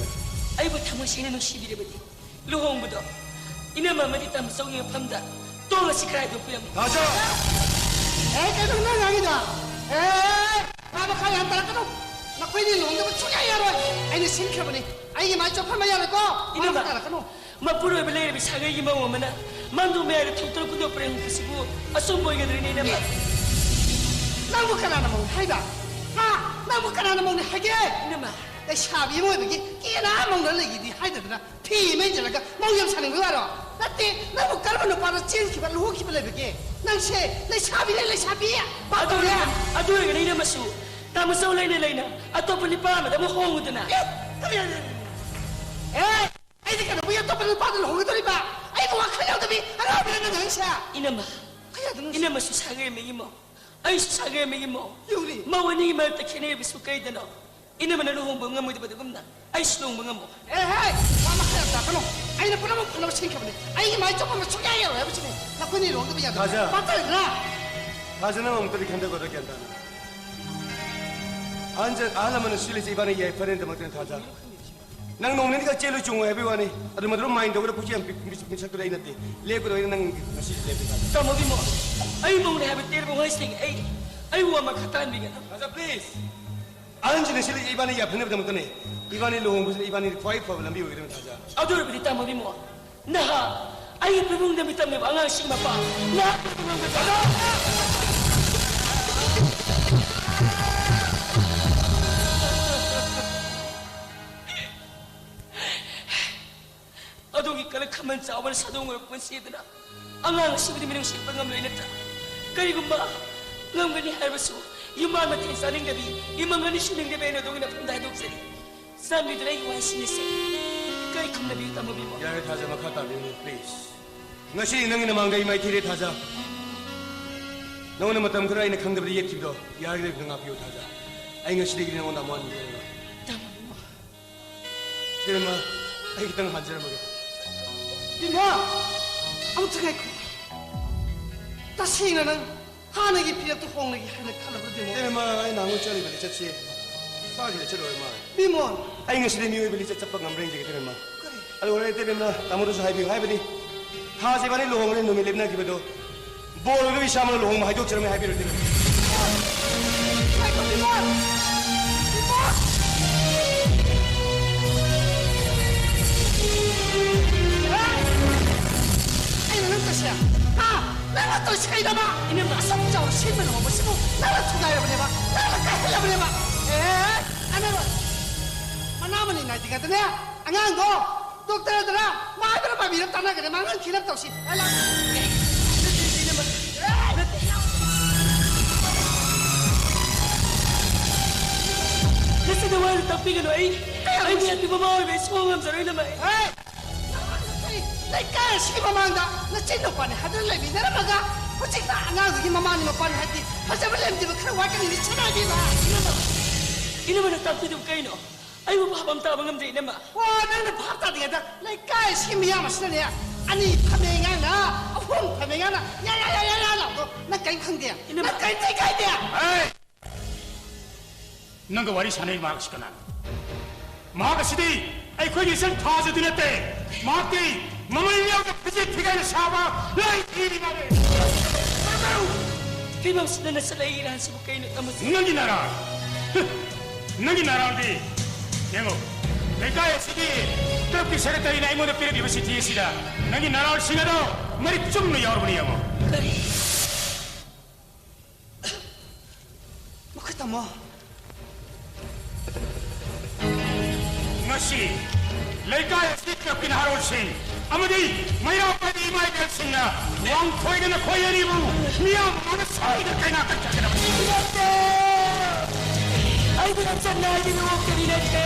ꯑꯩꯕꯨ ꯊꯃꯣꯏ ꯁꯦꯡꯅ ꯅꯨꯡꯁꯤꯕꯤꯔꯕꯗꯤ ꯂꯨꯍꯣꯡꯕꯗꯣ ꯏꯅꯝꯃ ꯑꯃꯗꯤ ꯇꯥꯃꯣꯆꯧꯒꯤ ꯃꯐꯝꯗ ꯇꯣꯡ ꯑꯁꯤ ꯈꯔ ꯍꯥꯏꯗꯣꯛꯄꯤꯔꯝꯃꯨ꯫ ꯊꯥꯖ! ꯑꯦ, ꯀꯩꯅꯣ ꯅꯪ ꯉꯥꯡꯉꯤꯗꯣ? ꯑꯦ, ꯃꯥ ꯃꯈꯥ ꯌꯥꯝ ꯇꯥꯔꯛꯀꯅꯨ꯫ ꯅꯈꯣꯏꯅꯤ ꯂꯨꯍꯣꯡꯗꯕ ꯁꯨꯡꯌꯥ ꯌꯥꯔꯣꯏ꯫ ꯑꯩꯅ ꯁꯤꯟꯈ꯭ꯔꯕꯅꯤ꯫ ꯑꯩꯒꯤ ꯃꯥꯏ ꯆꯣꯞꯍꯟꯕ ꯌꯥꯔꯣꯏꯀꯣ꯫ ꯃꯥ ꯏꯅꯝꯃ! ꯃꯈꯥ ꯇꯥꯔꯛꯀꯅꯨ꯫ ꯃꯄꯨꯔꯣꯏꯕ ꯂꯩꯔꯕꯤ ꯁꯥꯒꯩꯒꯤ ꯃꯧ ꯑꯃꯅ ꯃꯥꯡꯗꯣꯛ ꯃꯌꯥꯏꯗ ꯊꯣꯡ ꯇꯔꯨꯛ ꯍꯨꯟꯗꯣꯛꯄ ꯍꯨꯟꯗꯣꯛꯄꯁꯤꯕꯨ ꯑꯆꯨꯝꯕ ꯑꯣꯏꯒꯗ꯭ꯔꯅꯦ, ꯏꯅꯝꯃ? ꯅꯪꯕꯨ ꯀꯅꯥꯅ ꯃꯧꯅꯤ ꯍꯥꯏꯕ? ꯍꯥ? ꯅꯪꯕꯨ ꯀꯅꯥꯅ ꯃꯧꯅꯤ ꯍꯥꯏꯒꯦ? ꯏꯅꯝꯃ! ꯂꯩꯁꯥꯕꯤ ꯑꯃ ꯑꯣꯏꯕꯒꯤ ꯀꯦꯅ ꯃꯧꯅ ꯂꯩꯒꯦꯗꯤ ꯍꯥꯏꯗꯗꯅ ꯐꯤ ꯑꯃ ꯏꯟꯁꯤꯜꯂꯒ ꯃꯧ ꯌꯥꯝ ꯁꯥꯅꯤꯡꯕ ꯋꯥꯔꯣ? ꯅꯠꯇꯦ, ꯅꯪꯕꯨ ꯀꯔꯝꯕ ꯅꯨꯄꯥꯅ ꯆꯦꯟꯈꯤꯕ, ꯂꯨꯍꯣꯡꯈꯤꯕ ꯂꯩꯕꯒꯦ? ꯅꯪꯁꯦ ꯂꯩꯁꯥꯕꯤꯅꯦ, ꯂꯩꯁꯥꯕꯤ! ꯑꯗꯨ ꯑꯣꯏꯔꯒ, ꯑꯗꯨ ꯑꯣꯏꯔꯒꯅ ꯏꯅꯝꯃꯁꯨ ꯇꯥꯃꯣꯆꯧ ꯂꯩꯅ ꯂꯩꯅ ꯑꯇꯣꯞꯄ ꯅꯨꯄꯥ ꯑꯃꯗ ꯑꯃꯨꯛ ꯍꯣꯡꯉꯨꯗꯅ꯫ ꯑꯦ, ꯀꯔꯤ? ꯑꯦ, ꯑꯩꯗꯤ ꯀꯩꯗꯧꯕꯒꯤ ꯑꯇꯣꯞꯄ ꯅꯨꯄꯥꯗ ꯂꯨꯍꯣꯡꯒꯗꯧꯔꯤꯕ? ꯑꯩꯕꯨ ꯋꯥꯈꯜ ꯌꯥꯎꯗꯕꯤ ꯑꯉꯥꯎꯕꯤꯔ ꯅꯪ ꯍꯥꯏꯁꯦ? ꯏꯅꯝꯃ, ꯀꯌꯥꯗꯅꯣ? ꯏꯅꯝꯃꯁꯨ ꯁꯥꯒꯩ ꯑꯃꯒꯤ ꯃꯧ, ꯑꯩꯁꯨ ꯁꯥꯒꯩ ꯑꯃꯒꯤ ꯃꯧ꯫ ꯌꯧꯔꯤ꯫ ꯃꯧ ꯑꯅꯤꯒꯤ ꯃꯔꯛꯇ ꯈꯦꯠꯅꯔꯤꯕꯁꯨ ꯀꯩꯗꯅꯣ? ꯏꯅꯝꯃꯅ ꯂꯨꯍꯣꯡꯕ ꯉꯝꯃꯣꯏꯗꯕ ꯑꯗꯨꯒꯨꯝꯅ ꯑꯩꯁꯨ ꯂꯨꯍꯣꯡꯕ ꯉꯝꯃꯣ꯫ ꯑꯦ, ꯍꯦ! ꯋꯥ ꯃꯈꯥ ꯌꯥꯝ ꯇꯥꯛꯀꯅꯨ꯫ ꯑꯩꯅ ꯄꯨꯝꯅꯃꯛ ꯐꯅꯕ ꯁꯤꯟꯈ꯭ꯔꯕꯅꯤ꯫ ꯑꯩꯒꯤ ꯃꯥꯏ ꯆꯣꯞꯄ ꯑꯃ ꯁꯨꯡꯌꯥ ꯌꯥꯔꯣꯏ ꯍꯥꯏꯕꯁꯤꯅꯤ꯫ ꯅꯈꯣꯏꯅꯤ ꯂꯨꯍꯣꯡꯗꯕ ꯌꯥꯗꯦ꯫ ꯊꯥꯖ꯫ ꯄꯥꯛꯇꯔꯦꯗꯅ꯫ ꯊꯥꯖ, ꯅꯪ ꯑꯃꯨꯛꯇꯗꯤ ꯈꯟꯊꯈꯣꯗ, ꯒ꯭ꯌꯥꯟ ꯇꯥꯅ꯫ ꯑꯍꯟ, ꯑꯍꯜ ꯂꯃꯟꯅ ꯁꯤꯜꯂꯤꯁꯦ ꯏꯕꯥꯅꯤ ꯌꯥꯏꯐꯅꯕꯒꯤꯗꯃꯛꯇꯅꯤ, ꯊꯥꯖ꯫ ꯅꯪ ꯅꯣꯡ ꯅꯤꯅꯤꯈꯛ ꯆꯦꯜꯂꯨ ꯆꯣꯡꯉꯨ ꯍꯥꯏꯕꯒꯤ ꯋꯥꯅꯤ꯫ ꯑꯗꯨ ꯃꯗꯨ ꯃꯥꯏꯟ ꯇꯧꯒꯗꯕ ꯄꯨꯛꯆꯦꯜ ꯄꯤ-, ꯃꯤ-, ꯃꯤꯁꯛꯇꯨꯗ ꯑꯩ ꯅꯠꯇꯦ꯫ ꯂꯦꯞꯀꯗꯕ ꯑꯩꯅ ꯅꯪ ꯉꯁꯤ ꯂꯦꯞꯄꯤ, ꯊꯥꯖ꯫ ꯇꯥꯃꯣ ꯕꯤꯃꯣ, ꯑꯩ ꯃꯧꯅꯦ ꯍꯥꯏꯕ ꯇꯦꯔꯕ ꯋꯥꯍꯩꯁꯤꯗꯒꯤ ꯑꯩ, ꯑꯩ ꯋꯥ ꯃꯈꯥ ꯇꯥꯍꯟꯕꯤꯒꯅꯨ꯫ ꯊꯥꯖ, please꯫ ꯑꯍꯟꯁꯤꯅ ꯁꯤꯜꯂꯤꯁꯦ ꯏꯕꯥꯅꯤ ꯌꯥꯏꯐꯅꯕꯒꯤꯗꯃꯛꯇꯅꯦ꯫ ꯏꯕꯥꯅꯤ ꯂꯨꯍꯣꯡꯕꯁꯤꯅ ꯏꯕꯥꯅꯤ ꯈ꯭ꯋꯥꯏ ꯐꯕ ꯂꯝꯕꯤ ꯑꯣꯏꯒꯗꯕꯅꯤ, ꯊꯥꯖ꯫ ꯑꯗꯨ ꯑꯣꯏꯔꯕꯗꯤ ꯇꯥꯃꯣ ꯕꯤꯃꯣ, ꯅꯍꯥ, ꯑꯩꯒꯤ ꯐꯤꯕꯝꯗ ꯃꯤꯇꯝꯂꯤꯕ ꯑꯉꯥꯡꯁꯤꯡ ꯃꯄꯥ, ꯅꯍꯥ ꯐꯤꯕꯝꯗ ꯑꯗꯨꯒꯤ ꯀꯔꯛ ꯈꯃꯜ ꯆꯥꯎꯕꯅ ꯁꯥꯗꯣꯡ ꯑꯣꯏꯕ ꯄꯨꯟꯁꯤꯗꯨꯅ ꯑꯉꯥꯡ ꯑꯁꯤꯕꯨꯗꯤ ꯃꯤꯅꯨꯡꯁꯤ ꯎꯠꯄ ꯉꯝꯂꯣꯏ ꯅꯠꯇ꯭ꯔꯥ? ꯀꯔꯤꯒꯨꯝꯕ ꯉꯝꯒꯅꯤ ꯍꯥꯏꯔꯕꯁꯨ ꯌꯨꯝꯕꯥꯟ ꯃꯊꯦꯜ ꯆꯥꯅꯤꯡꯗꯕꯤ, ꯏꯃꯪ ꯑꯅꯤ ꯁꯨꯅꯤꯡꯗꯕꯤ ꯑꯩꯅ ꯑꯗꯣꯝꯒꯤ ꯅꯐꯝꯗ ꯍꯥꯏꯗꯣꯛꯆꯔꯤ꯫ ꯆꯥꯟꯕꯤꯗꯨꯅ ꯑꯩꯒꯤ ꯋꯥꯍꯩꯁꯤꯡ ꯑꯁꯦ ꯏꯀꯥꯏ ꯈꯨꯝꯅꯕꯤꯌꯨ, ꯇꯥꯃꯣ ꯕꯤꯃꯣ꯫ ꯌꯥꯔꯦ ꯊꯥꯖ, ꯃꯈꯥ ꯇꯥꯕꯤꯔꯅꯨ, please꯫ ꯉꯁꯤ ꯅꯪꯒꯤ ꯅꯃꯥꯡꯗ ꯑꯩ ꯃꯥꯏꯊꯤꯔꯦ ꯊꯥꯖ꯫ ꯅꯉꯣꯟꯗ ꯃꯇꯝ ꯈꯔ ꯑꯩꯅ ꯈꯪꯗꯕꯗ ꯌꯦꯠꯈꯤꯕꯗꯣ ꯌꯥꯔꯒꯗꯤ ꯑꯝꯇ ꯉꯥꯛꯄꯤꯌꯨ ꯊꯥꯖ꯫ ꯑꯩ ꯉꯁꯤꯗꯒꯤꯗꯤ ꯅꯉꯣꯟꯗ ꯑꯃꯨꯛ ꯍꯟꯕ ꯌꯥꯔꯣꯏ꯫ ꯇꯥꯃꯣ, ꯏꯕꯦꯝꯃ, ꯑꯩ ꯈꯤꯇꯪ ꯍꯟꯖꯔꯝꯃꯒꯦ꯫ ꯕꯤꯃꯣꯜ, ꯑꯃꯨꯛꯇ ꯉꯥꯏꯈꯣ꯫ ꯇꯁꯦꯡꯅ ꯅꯪ ꯍꯥꯟꯅꯒꯤ ꯐꯤꯔꯦꯞꯇ ꯍꯣꯡꯂꯒꯦ ꯍꯥꯏꯅ ꯈꯜꯂꯕ꯭ꯔꯥ, ꯕꯤꯃꯣꯜ? ꯏꯕꯦꯝꯃ, ꯑꯩ ꯅꯍꯥꯟꯃꯨꯛ ꯆꯠꯂꯤꯕ ꯂꯤꯆꯠꯁꯦ ꯃꯥꯒꯤ ꯂꯤꯆꯠ ꯑꯣꯏꯔ ꯃꯥꯜꯂꯦ꯫ ꯕꯤꯃꯣꯜ! ꯑꯩ ꯉꯁꯤꯗꯤ ꯃꯤꯑꯣꯏꯕ ꯂꯤꯆꯠ ꯆꯠꯄ ꯉꯝꯕ꯭ꯔꯥ ꯌꯦꯡꯖꯒꯦ, ꯏꯕꯦꯝꯃ꯫ ꯀꯔꯤ? ꯑꯗꯨ ꯍꯣꯔꯦꯟ ꯏꯕꯦꯝꯃ, ꯇꯥꯃꯣꯗꯁꯨ ꯍꯥꯏꯕꯤꯌꯨ, ꯍꯥꯏꯕꯗꯤ ꯊꯥꯁꯦ ꯏꯕꯥꯅꯤ ꯂꯨꯍꯣꯡꯒꯅꯤ ꯅꯨꯃꯤꯠ ꯂꯦꯞꯅꯈꯤꯕꯗꯣ ꯕꯣꯔ ꯑꯣꯏꯕ ꯏꯁꯥꯃꯛꯅ ꯂꯨꯍꯣꯡꯕ ꯍꯥꯏꯗꯣꯛꯆꯔꯝꯃꯦ ꯍꯥꯏꯕꯤꯔꯨꯗꯦ꯫ ꯉꯥꯏꯈꯣ, ꯕꯤꯃꯣꯜ! ꯕꯤꯃꯣꯜ! ꯑꯩꯅ ꯅꯪ ꯇꯧꯁꯦ? ꯍꯥ? ꯅꯪꯅ ꯇꯧꯁꯦ ꯀꯩꯗꯧꯕ? ꯏꯅꯝꯃ, ꯑꯁꯨꯛ ꯆꯥꯎꯅ ꯁꯤꯟꯕ ꯂꯨꯍꯣꯡꯕꯁꯤꯕꯨ ꯅꯪꯅ ꯊꯨꯒꯥꯏꯔꯕꯅꯦꯕ? ꯅꯪꯅ ꯀꯥꯏꯍꯜꯂꯕꯅꯦꯕ? ꯑꯦ, ꯑꯅꯦꯕ, ꯃꯅꯥ ꯃꯅꯤ ꯉꯥꯏꯗ꯭ꯔꯤꯉꯩꯗꯅꯦ, ꯑꯉꯥꯡꯗꯣ ꯗꯣꯛꯇꯔꯗꯔ ꯃꯥꯏꯕꯔ ꯃꯥꯏꯕꯤꯔ ꯇꯥꯟꯅꯒꯅꯤ, ꯃꯥ ꯅꯪ ꯊꯤꯅꯕ ꯇꯧꯁꯤ꯫ ꯑꯦ, ꯂꯥꯛ-, ꯅꯠꯇꯦ, ꯏꯅꯝꯃ, ꯅꯠꯇꯦ꯫ ꯅꯆꯤꯟꯗ ꯋꯥꯗꯨ ꯇꯥꯛꯄꯤꯒꯅꯨ, ꯑꯩ, ꯀꯌꯥꯝ ꯑꯩ ꯅꯨꯡꯁꯤ- ꯃꯤꯌꯥꯝꯒꯤ ꯃꯃꯥ ꯑꯣꯏꯕ ꯑꯩ ꯁꯨꯡꯉꯝ ꯉꯝꯖꯔꯣꯏ, ꯏꯅꯝꯃ, ꯑꯩ꯫ ꯍꯦ! ꯂꯩꯀꯥꯏ ꯑꯁꯤꯒꯤ ꯃꯃꯥꯡꯗ ꯅꯆꯤꯟ ꯅꯨꯄꯥꯅꯤ ꯍꯥꯏꯗꯨꯅ ꯂꯩꯃꯤꯟꯅꯔꯝꯃꯒ ꯍꯧꯖꯤꯛꯇ ꯑꯉꯥꯡꯗꯨꯒꯤ ꯃꯃꯥꯅꯤ ꯃꯄꯥꯅꯤ ꯍꯥꯏꯕꯗꯤ ꯐꯖꯕ ꯂꯩꯔꯝꯗꯦꯕ, ꯈꯔ ꯋꯥꯠꯀꯅꯤꯅꯦ ꯁꯅꯥꯏꯕꯤꯃ꯫ ꯏꯅꯝꯃ, ꯏꯅꯝꯃꯅ ꯇꯥꯛꯄꯤꯗꯨꯕꯨ ꯀꯩꯅꯣ? ꯑꯩꯕꯨ ꯚꯥꯞ ꯑꯃ ꯇꯥꯕ ꯉꯝꯗꯦ, ꯏꯅꯝꯃ꯫ ꯑꯣ, ꯅꯪꯅ ꯚꯥꯞ ꯇꯥꯗ꯭ꯔꯤꯉꯩꯗ ꯂꯩꯀꯥꯏ ꯑꯁꯤꯒꯤ ꯃꯤꯌꯥꯝ ꯑꯁꯤꯅꯅꯦ, ꯑꯅꯤ ꯐꯝꯃꯦ ꯉꯥꯡꯅ, ꯑꯍꯨꯝ ꯐꯝꯃꯦ ꯉꯥꯡꯅ, ꯌꯥ, ꯌꯥ, ꯌꯥ, ꯌꯥ, ꯌꯥ ꯂꯥꯎꯕꯗꯣ ꯅꯪ ꯀꯔꯤꯝ ꯈꯪꯗꯦ? ꯏꯅꯝꯃ꯫ ꯅꯪ ꯀꯔꯤꯝꯇ ꯏꯀꯥꯏꯗꯦ? ꯍꯦ! ꯅꯪꯒ ꯋꯥꯔꯤ ꯁꯥꯟꯅꯔꯤ ꯃꯍꯥꯛ ꯑꯁꯤ ꯀꯅꯥꯅꯣ? ꯃꯍꯥꯛ ꯑꯁꯤꯗꯤ ꯑꯩꯈꯣꯏꯒꯤ ꯏꯆꯟ ꯊꯥꯖꯗꯨ ꯅꯠꯇꯦ꯫ ꯃꯍꯥꯛꯇꯤ ꯃꯃꯜ ꯌꯥꯎꯗ ꯐꯤꯖꯦꯠ ꯐꯤꯒꯥꯏꯅ ꯁꯥꯕ ꯂꯥꯏ ꯊꯤꯔꯤ ꯃꯥꯜꯂꯦ꯫ ꯐꯤꯕꯝꯁꯤꯗ ꯅꯆꯠꯂꯛꯏ ꯏꯔꯥꯟꯁꯤꯕꯨ ꯀꯩꯅꯣ, ꯇꯥꯃꯣ? ꯅꯪꯒꯤ ꯅꯔꯥꯜ! ꯅꯪꯒꯤ ꯅꯔꯥꯜꯗꯤ ꯌꯦꯡꯉꯣ, ꯂꯩꯀꯥꯏ ꯑꯁꯤꯒꯤ ꯀ꯭ꯂꯕꯀꯤ ꯁꯦꯀ꯭ꯔꯦꯇꯔꯤꯅ ꯑꯩꯉꯣꯟꯗ ꯄꯤꯔꯛꯂꯤꯕ ꯆꯤꯊꯤ ꯑꯁꯤꯗ ꯅꯪꯒꯤ ꯅꯔꯥꯜꯁꯤꯡ ꯑꯗꯣ ꯃꯔꯤꯛ ꯆꯨꯝꯅ ꯌꯥꯎꯔꯕꯅꯤ, ꯌꯦꯡꯉꯣ꯫ ꯀꯔꯤ? ꯃꯈꯣꯏ ꯇꯥꯃꯣ꯫ ꯉꯁꯤ ꯂꯩꯀꯥꯏ ꯑꯁꯤꯒꯤ ꯀ꯭ꯂꯕꯀꯤ ꯅꯍꯥꯔꯣꯜꯁꯤꯡ ꯑꯃꯗꯤ ꯃꯩꯔꯥ ꯄꯥꯏꯕꯤ ꯏꯃꯥ ꯏꯕꯦꯜꯁꯤꯡꯅ ꯋꯥꯡꯈꯣꯏꯗꯅ ꯈꯣꯏ ꯑꯅꯤꯕꯨ ꯃꯤꯌꯥꯝ ꯃꯃꯥꯡꯗ ꯁꯣꯏꯗꯅ ꯀꯩꯅꯥ ꯀꯠꯆꯒꯗꯕꯅꯤ꯫ ꯅꯠꯇꯦ! ꯑꯩꯕꯨ ꯅꯆꯟꯅ ꯍꯥꯏꯕꯤꯔꯨ ꯀꯔꯤ ꯅꯠꯇꯦ?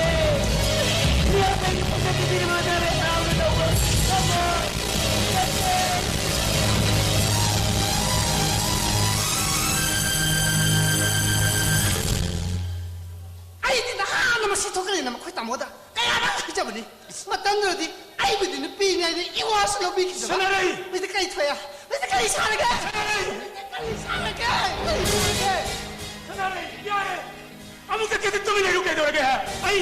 ꯃꯤꯌꯥꯝ ꯑꯩꯒꯤ ꯄꯨꯛꯆꯠ ꯄꯤꯕꯤꯔꯕ ꯅꯔꯦ ꯇꯥꯎꯅ ꯇꯧꯕ ꯉꯝꯃꯣꯏ꯫ ꯅꯠꯇꯦ! ꯑꯩꯕꯨꯗꯤ ꯅꯨꯄꯤꯅꯦ ꯍꯥꯏꯅ ꯏꯋꯥꯁꯨ ꯂꯧꯕꯤꯈꯤꯗꯕ꯫ ꯁꯅꯥꯔꯩ! ꯍꯧꯖꯤꯛ ꯀꯔꯤ ꯊꯣꯛꯑꯦ? ꯍꯧꯖꯤꯛ ꯀꯔꯤ ꯁꯥꯔꯒꯦ? ꯁꯅꯥꯔꯩ! ꯍꯧꯖꯤꯛ ꯀꯔꯤ ꯁꯥꯔꯒꯦ? ꯀꯔꯤ ꯁꯥꯔꯒꯦ? ꯁꯅꯥꯔꯩ, ꯌꯥꯔꯦ! ꯑꯃꯨꯛꯇ ꯀꯦꯗ ꯇꯨꯃꯤꯟ ꯂꯩꯌꯨ, ꯀꯩꯗꯧꯔꯒꯦ? ꯑꯩ,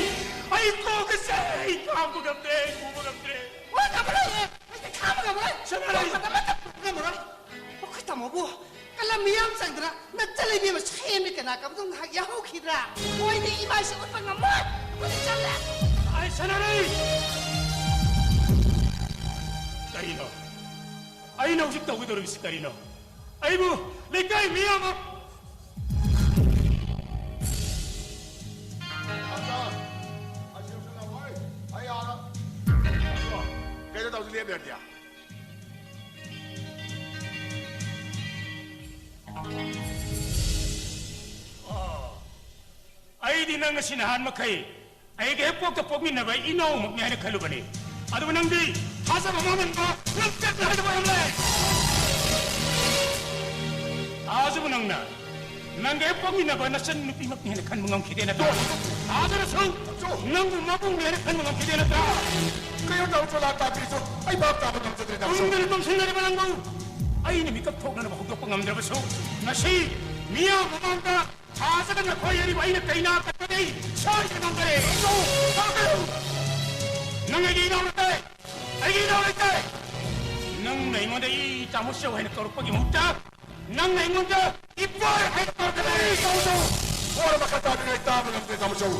ꯑꯩ ꯀꯣꯛꯀꯁꯦ ꯑꯩ ꯈꯥꯡꯕ ꯉꯝꯗ꯭ꯔꯦ, ꯑꯩ ꯄꯨꯕ ꯉꯝꯗ꯭ꯔꯦ꯫ ꯋꯥ ꯉꯝꯃꯔꯣꯏ! ꯍꯧꯖꯤꯛ ꯈꯥꯡꯕ ꯉꯝꯃꯔꯣꯏ! ꯁꯅꯥꯔꯩ! ꯋꯥ ꯉꯝꯃꯔꯣꯏ! ꯑꯩꯈꯣꯏ ꯇꯥꯃꯣꯕꯨ ꯀꯂꯝ ꯃꯤꯌꯥꯝ ꯆꯪꯗꯅ ꯅꯠꯇ ꯂꯩꯕꯤ ꯑꯃ ꯁꯦꯝꯃꯤ ꯀꯅꯥ ꯀꯕꯗꯣ ꯉꯥꯏꯍꯥꯛ ꯌꯥꯍꯧꯈꯤꯗ꯭ꯔꯥ? ꯃꯣꯏꯗꯤ ꯏꯃꯥꯏꯁꯦ ꯎꯠꯄ ꯉꯝꯃꯣꯏ꯫ ꯑꯩꯈꯣꯏꯗꯤ ꯆꯠꯂꯦ꯫ ꯑꯩ ꯁꯥꯟꯅꯔꯤ! ꯀꯔꯤꯅꯣ? ꯑꯩꯅ ꯍꯧꯖꯤꯛ ꯇꯧꯒꯗꯧꯔꯤꯕꯁꯤ ꯀꯔꯤꯅꯣ? ꯑꯩꯕꯨ ꯂꯩꯀꯥꯏ ꯃꯤꯌꯥꯝ ꯑꯃ ꯀꯩꯅꯣ ꯇꯧꯁꯤ, ꯂꯦꯞ ꯌꯥꯗꯦ꯫ ꯑꯩꯗꯤ ꯅꯪ ꯉꯁꯤ ꯅꯍꯥꯟ ꯃꯈꯩ ꯑꯩꯒ ꯍꯦꯛ ꯄꯣꯛꯇ ꯄꯣꯛꯃꯤꯟꯅꯕ ꯏꯅꯥꯎꯃꯛꯅꯤ ꯍꯥꯏꯅ ꯈꯜꯂꯨꯕꯅꯤ꯫ ꯑꯗꯨꯕꯨ ꯅꯪꯗꯤ ꯊꯥꯖꯕ ꯃꯥꯡꯍꯟꯕ, ꯂꯝꯆꯠꯅ ꯍꯥꯏꯗꯕ ꯌꯥꯝ ꯂꯩ꯫ ꯊꯥꯖꯕ ꯅꯪꯅ ꯅꯪꯒ ꯍꯦꯛ ꯄꯣꯛꯃꯤꯟꯅꯕ ꯅꯆꯟ ꯅꯨꯄꯤꯃꯛꯅꯤ ꯍꯥꯏꯅ ꯈꯟꯕ ꯉꯝꯈꯤꯗꯦ ꯅꯠꯇ꯭ꯔꯥ? ꯊꯥꯖꯔꯁꯨ ꯅꯪꯕꯨ ꯃꯕꯨꯡꯅꯤ ꯍꯥꯏꯅ ꯈꯟꯕ ꯉꯝꯈꯤꯗꯦ ꯅꯠꯇ꯭ꯔꯥ? ꯀꯩꯅꯣ ꯇꯧꯔ ꯆꯣꯂꯥ ꯇꯥꯕꯤꯔꯤꯁꯨ ꯑꯩ ꯚꯥꯞ ꯇꯥꯕ ꯉꯝꯖꯗ꯭ꯔꯦ, ꯇꯥꯃꯣ꯫ ꯇꯨꯝꯗꯅ ꯇꯨꯝꯁꯤꯟꯅꯔꯤꯕ ꯅꯪꯕꯨ ꯑꯩꯅ ꯃꯤꯀꯞ ꯊꯣꯛꯅꯅꯕ ꯍꯧꯗꯣꯛꯄ ꯉꯝꯗ꯭ꯔꯕꯁꯨ, ꯉꯁꯤ ꯃꯤꯌꯥꯝ ꯃꯃꯥꯡꯗ ꯊꯥꯖꯗꯅ ꯅꯈꯣꯏ ꯑꯅꯤꯕꯨ ꯑꯩꯅ ꯀꯩꯅꯥ ꯀꯠꯄꯗꯤ ꯁꯣꯏꯗꯅ ꯉꯝꯒꯅꯤ꯫ ꯅꯪ ꯑꯩꯒꯤ ꯏꯅꯥꯎ ꯅꯠꯇꯦ, ꯑꯩꯒꯤ ꯏꯅꯥꯎ ꯂꯩꯇꯦ꯫ ꯅꯪꯅ ꯑꯩꯉꯣꯟꯗ ꯏ ꯇꯥꯃꯣ ꯆꯧ ꯍꯥꯏꯅ ꯀꯧꯔꯛꯄꯒꯤ ꯃꯍꯨꯠꯇ ꯅꯪꯅ ꯑꯩꯉꯣꯟꯗ ꯏꯄꯣꯏ ꯍꯥꯏꯅ ꯀꯧꯔꯛꯀꯗꯕꯅꯤ꯫ ꯇꯧ, ꯇꯧ꯫ ꯋꯥꯔ ꯃꯈꯥ ꯇꯥꯕꯤꯔꯣꯏ, ꯇꯥꯕ ꯉꯝꯗꯦ, ꯇꯥꯃꯣ ꯆꯧ꯫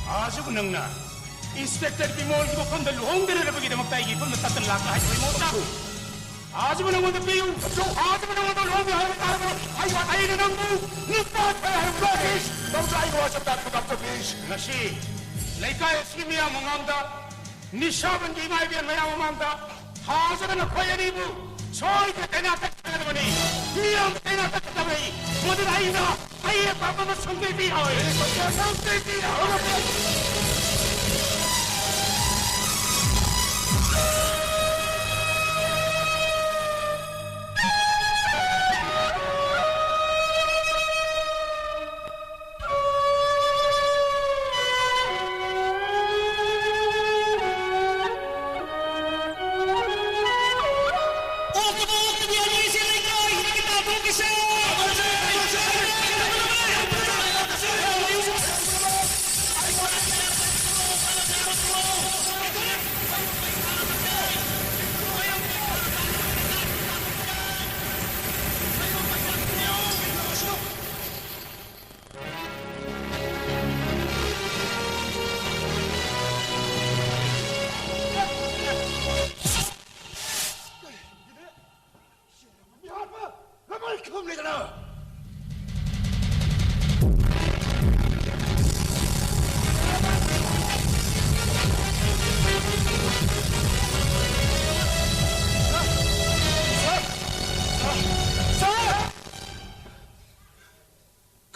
ꯍꯧꯖꯤꯛ ꯅꯪꯅ ꯏꯟꯁꯄꯦꯛꯇꯔ ꯕꯤꯃꯣꯜꯒꯤ ꯃꯐꯝꯗ ꯂꯨꯍꯣꯡꯗꯅꯅꯕꯒꯤꯗꯃꯛꯇ ꯑꯩꯒꯤ ꯏꯐꯝꯗ ꯇꯠꯇꯅ ꯂꯥꯛꯄ ꯍꯥꯏꯕꯒꯤ ꯃꯍꯨꯠꯇ ꯍꯧꯖꯤꯛ ꯅꯪꯉꯣꯟꯗ ꯄꯤꯌꯨ꯫ ꯍꯧꯖꯤꯛ ꯅꯪꯉꯣꯟꯗ ꯂꯨꯍꯣꯡꯕ ꯍꯥꯏꯕ ꯇꯥꯔꯕ ꯑꯩ ꯋꯥ-, ꯑꯩꯅ ꯅꯪꯕꯨ ꯅꯨꯄꯥ ꯊꯣꯛꯑꯦ ꯍꯥꯏꯕ ꯋꯥ꯫ ꯄ꯭ꯂꯤꯖ, ꯇꯥꯃꯣ ꯆꯧ, ꯑꯩꯒꯤ ꯋꯥ ꯁꯨꯝ ꯇꯥꯕꯤꯌꯨ, ꯇꯥꯃꯣ ꯆꯧ, ꯄ꯭ꯂꯤꯖ꯫ ꯉꯁꯤ ꯂꯩꯀꯥꯏ ꯑꯁꯤꯒꯤ ꯃꯤꯌꯥꯝ ꯃꯃꯥꯡꯗ ꯅꯤꯁꯥꯕꯟꯒꯤ ꯏꯃꯥ ꯏꯕꯦꯟ ꯃꯌꯥꯝ ꯃꯃꯥꯡꯗ ꯊꯥꯖꯗꯅ ꯅꯈꯣꯏ ꯑꯅꯤꯕꯨ ꯁꯣꯏꯗꯅ ꯀꯩꯅꯥ ꯆꯠꯀꯗꯕꯅꯤ꯫ ꯃꯤꯌꯥꯝ ꯀꯩꯅꯥ ꯆꯠꯀꯗꯕꯅꯤ꯫ ꯃꯗꯨꯅ ꯑꯩꯅ ꯑꯩ ꯑꯄꯥꯝꯕ ꯑꯃ ꯁꯨꯡꯄꯤ ꯄꯤꯔꯣꯏ꯫ ꯁꯨꯡꯄꯤ ꯄꯤꯔꯣꯏ꯫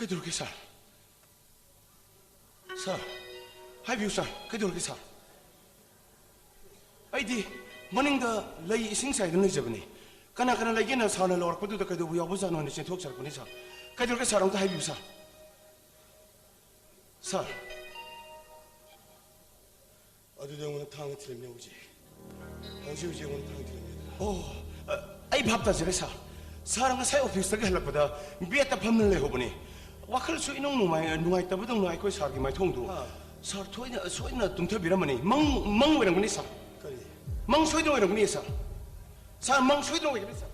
ꯀꯩꯗꯧꯔꯒꯦ ꯁꯥꯔ? ꯁꯥꯔ, ꯍꯥꯏꯕꯤꯌꯨ ꯁꯥꯔ, ꯀꯩꯗꯧꯔꯒꯦ ꯁꯥꯔ? ꯑꯩꯗꯤ ꯃꯅꯤꯡꯗ ꯂꯩ ꯏꯁꯤꯡ ꯆꯥꯏꯗꯨꯅ ꯂꯩꯖꯕꯅꯤ꯫ ꯀꯅꯥ ꯀꯅꯥ ꯂꯩꯒꯦꯅ ꯁꯥꯔꯅ ꯂꯥꯎꯔꯛꯄꯗꯨꯗ ꯀꯩꯗꯧꯕ ꯌꯥꯎꯕꯖꯥꯠꯅꯣꯅ ꯆꯦꯟꯊꯣꯛꯆꯔꯛꯄꯅꯤ ꯁꯥꯔ꯫ ꯀꯩꯗꯧꯔꯒꯦ ꯁꯥꯔ, ꯑꯝꯇ ꯍꯥꯏꯕꯤꯌꯨ ꯁꯥꯔ꯫ ꯁꯥꯔ, ꯑꯗꯨꯗꯤ ꯑꯩꯉꯣꯟꯗ ꯊꯥꯡꯅ ꯊꯤꯜꯂꯝꯃꯦ ꯍꯧꯖꯤꯛ꯫ ꯍꯧꯖꯤꯛ ꯍꯧꯖꯤꯛ ꯑꯩꯉꯣꯟꯗ ꯊꯥꯡꯅ ꯊꯤꯜꯂꯝꯃꯦ ꯑꯗꯨꯅ꯫ ꯑꯣ, ꯑ, ꯑꯩ ꯚꯥꯞ ꯇꯥꯖꯔꯦ ꯁꯥꯔ꯫ ꯁꯥꯔ ꯉꯁꯥꯏ ꯑꯣꯐꯤꯁꯇꯒꯤ ꯍꯜꯂꯛꯄꯗ ꯕꯦꯗꯇ ꯐꯝꯗꯨꯅ ꯂꯩꯍꯧꯕꯅꯤ꯫ ꯋꯥꯈꯜꯁꯨ ꯏꯅꯨꯡ ꯅꯨꯡꯉꯥꯏ-, ꯅꯨꯡꯉꯥꯏꯇꯕꯗꯧꯅ ꯑꯩꯈꯣꯏ ꯁꯥꯔꯒꯤ ꯃꯥꯏꯊꯣꯡꯗꯨ꯫ ꯑꯥ꯫ ꯁꯥꯔ ꯊꯣꯏꯅ, ꯁꯣꯏꯗꯅ ꯇꯨꯝꯊꯕꯤꯔꯝꯃꯅꯤ꯫ ꯃꯪ, ꯃꯪ ꯑꯣꯏꯔꯝꯒꯅꯤ ꯁꯥꯔ꯫ ꯀꯔꯤ? ꯃꯪ ꯁꯣꯏꯗꯅ ꯑꯣꯏꯔꯝꯒꯅꯤ ꯁꯥꯔ꯫ ꯁꯥꯔ, ꯃꯪ ꯁꯣꯏꯗꯅ ꯑꯣꯏꯒꯅꯤ ꯁꯥꯔ꯫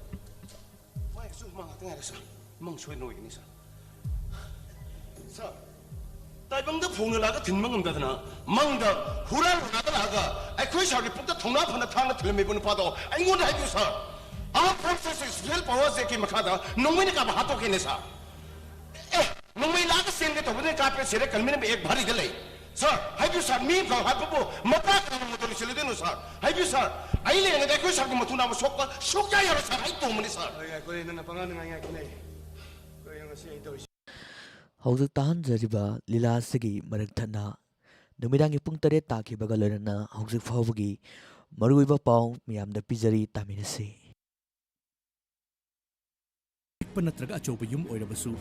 ꯃꯥꯏꯒꯁꯨ ꯍꯨꯃꯥꯡ ꯉꯥꯛꯇ ꯉꯥꯏꯔꯦ ꯁꯥꯔ꯫ ꯃꯪ ꯁꯣꯏꯗꯅ ꯑꯣꯏꯒꯅꯤ ꯁꯥꯔ꯫ ꯁꯥꯔ, ꯇꯥꯏꯕꯪꯗ ꯐꯣꯡꯅ ꯂꯥꯛꯑꯒ ꯊꯤꯟꯕ ꯉꯝꯗꯗꯅ ꯃꯪꯗ ꯍꯨꯔꯥꯟ ꯍꯨꯔꯥꯟꯗ ꯂꯥꯛꯑꯒ ꯑꯩꯈꯣꯏ ꯁꯥꯔꯒꯤ ꯄꯨꯛꯇ ꯊꯧꯅꯥ ꯐꯅ ꯊꯥꯡꯅ ꯊꯤꯜꯂꯝꯃꯤꯕ ꯅꯨꯄꯥꯗꯣ ꯑꯩꯉꯣꯟꯗ ꯍꯥꯏꯕꯤꯌꯨ ꯁꯥꯔ꯫ ꯑꯥꯔꯝ ꯐꯣꯔꯁꯦꯁ ꯁ꯭ꯄꯦꯁꯦꯜ ꯄꯥꯋꯔꯁ ꯑꯦꯛꯀꯤ ꯃꯈꯥꯗ ꯅꯣꯡꯃꯩꯅ ꯀꯥꯞꯄ ꯍꯥꯠꯇꯣꯛꯈꯤꯅꯦ ꯁꯥꯔ꯫ ꯑꯦ, ꯅꯣꯡꯃꯩ ꯂꯥꯛꯑꯒ ꯆꯦꯟꯒꯦ ꯇꯧꯕꯗꯨꯅ ꯀꯥꯞꯄꯦ ꯁꯤꯔꯦ ꯀꯟꯃꯤꯅ ꯑꯦꯛ ꯚꯥꯔꯤꯗ ꯂꯩ꯫ ꯁꯥꯔ, ꯍꯥꯏꯕꯤꯌꯨ ꯁꯥꯔ, ꯃꯤ ꯑꯃꯈꯛ ꯍꯥꯠꯄꯕꯨ ꯃꯄꯥ ꯀꯅꯥꯅ ꯃꯇꯧ ꯂꯣꯏꯁꯤꯜꯂꯨꯗꯣꯏꯅꯣ ꯁꯥꯔ? ꯍꯥꯏꯕꯤꯌꯨ ꯁꯥꯔ, ꯑꯩ ꯂꯩꯔꯤꯉꯩꯗ ꯑꯩꯈꯣꯏ ꯁꯥꯔꯒꯤ ꯃꯇꯨ ꯅꯥꯕ ꯁꯣꯛꯄ ꯁꯨꯛꯌꯥ ꯌꯥꯔꯣꯏ ꯁꯥꯔ, ꯑꯩ ꯇꯣꯝꯕꯅꯤ ꯁꯥꯔ꯫ ꯍꯣꯏ, ꯉꯥꯏꯈꯣꯅꯦ, ꯅꯪꯅ ꯄꯉꯥꯡꯗ ꯉꯥꯡꯉꯦ ꯉꯥꯏꯈꯣꯅꯦ꯫ ꯀꯔꯤꯅꯣ ꯉꯁꯤ ꯑꯩꯅ ꯇꯧꯔꯤꯁꯦ? ꯍꯧꯖꯤꯛ ꯇꯥꯍꯟꯖꯔꯤꯕ ꯂꯤꯂꯥ ꯑꯁꯤꯒꯤ ꯃꯔꯛ ꯊꯠꯅ ꯅꯨꯃꯤꯗꯥꯡꯒꯤ ꯄꯨꯡ ꯇꯔꯦꯠ ꯇꯥꯈꯤꯕꯒ ꯂꯣꯏꯅꯅ ꯍꯧꯖꯤꯛ ꯐꯥꯎꯕꯒꯤ ꯃꯔꯨꯑꯣꯏꯕ ꯄꯥꯎ ꯃꯤꯌꯥꯝꯗ ꯄꯤꯖꯔꯤ, ꯇꯥꯃꯤꯟꯅꯁꯤ꯫ ꯄꯤꯛꯄ ꯅꯠꯇ꯭ꯔꯒ ꯑꯆꯧꯕ ꯌꯨꯝ ꯑꯣꯏꯔꯕꯁꯨ,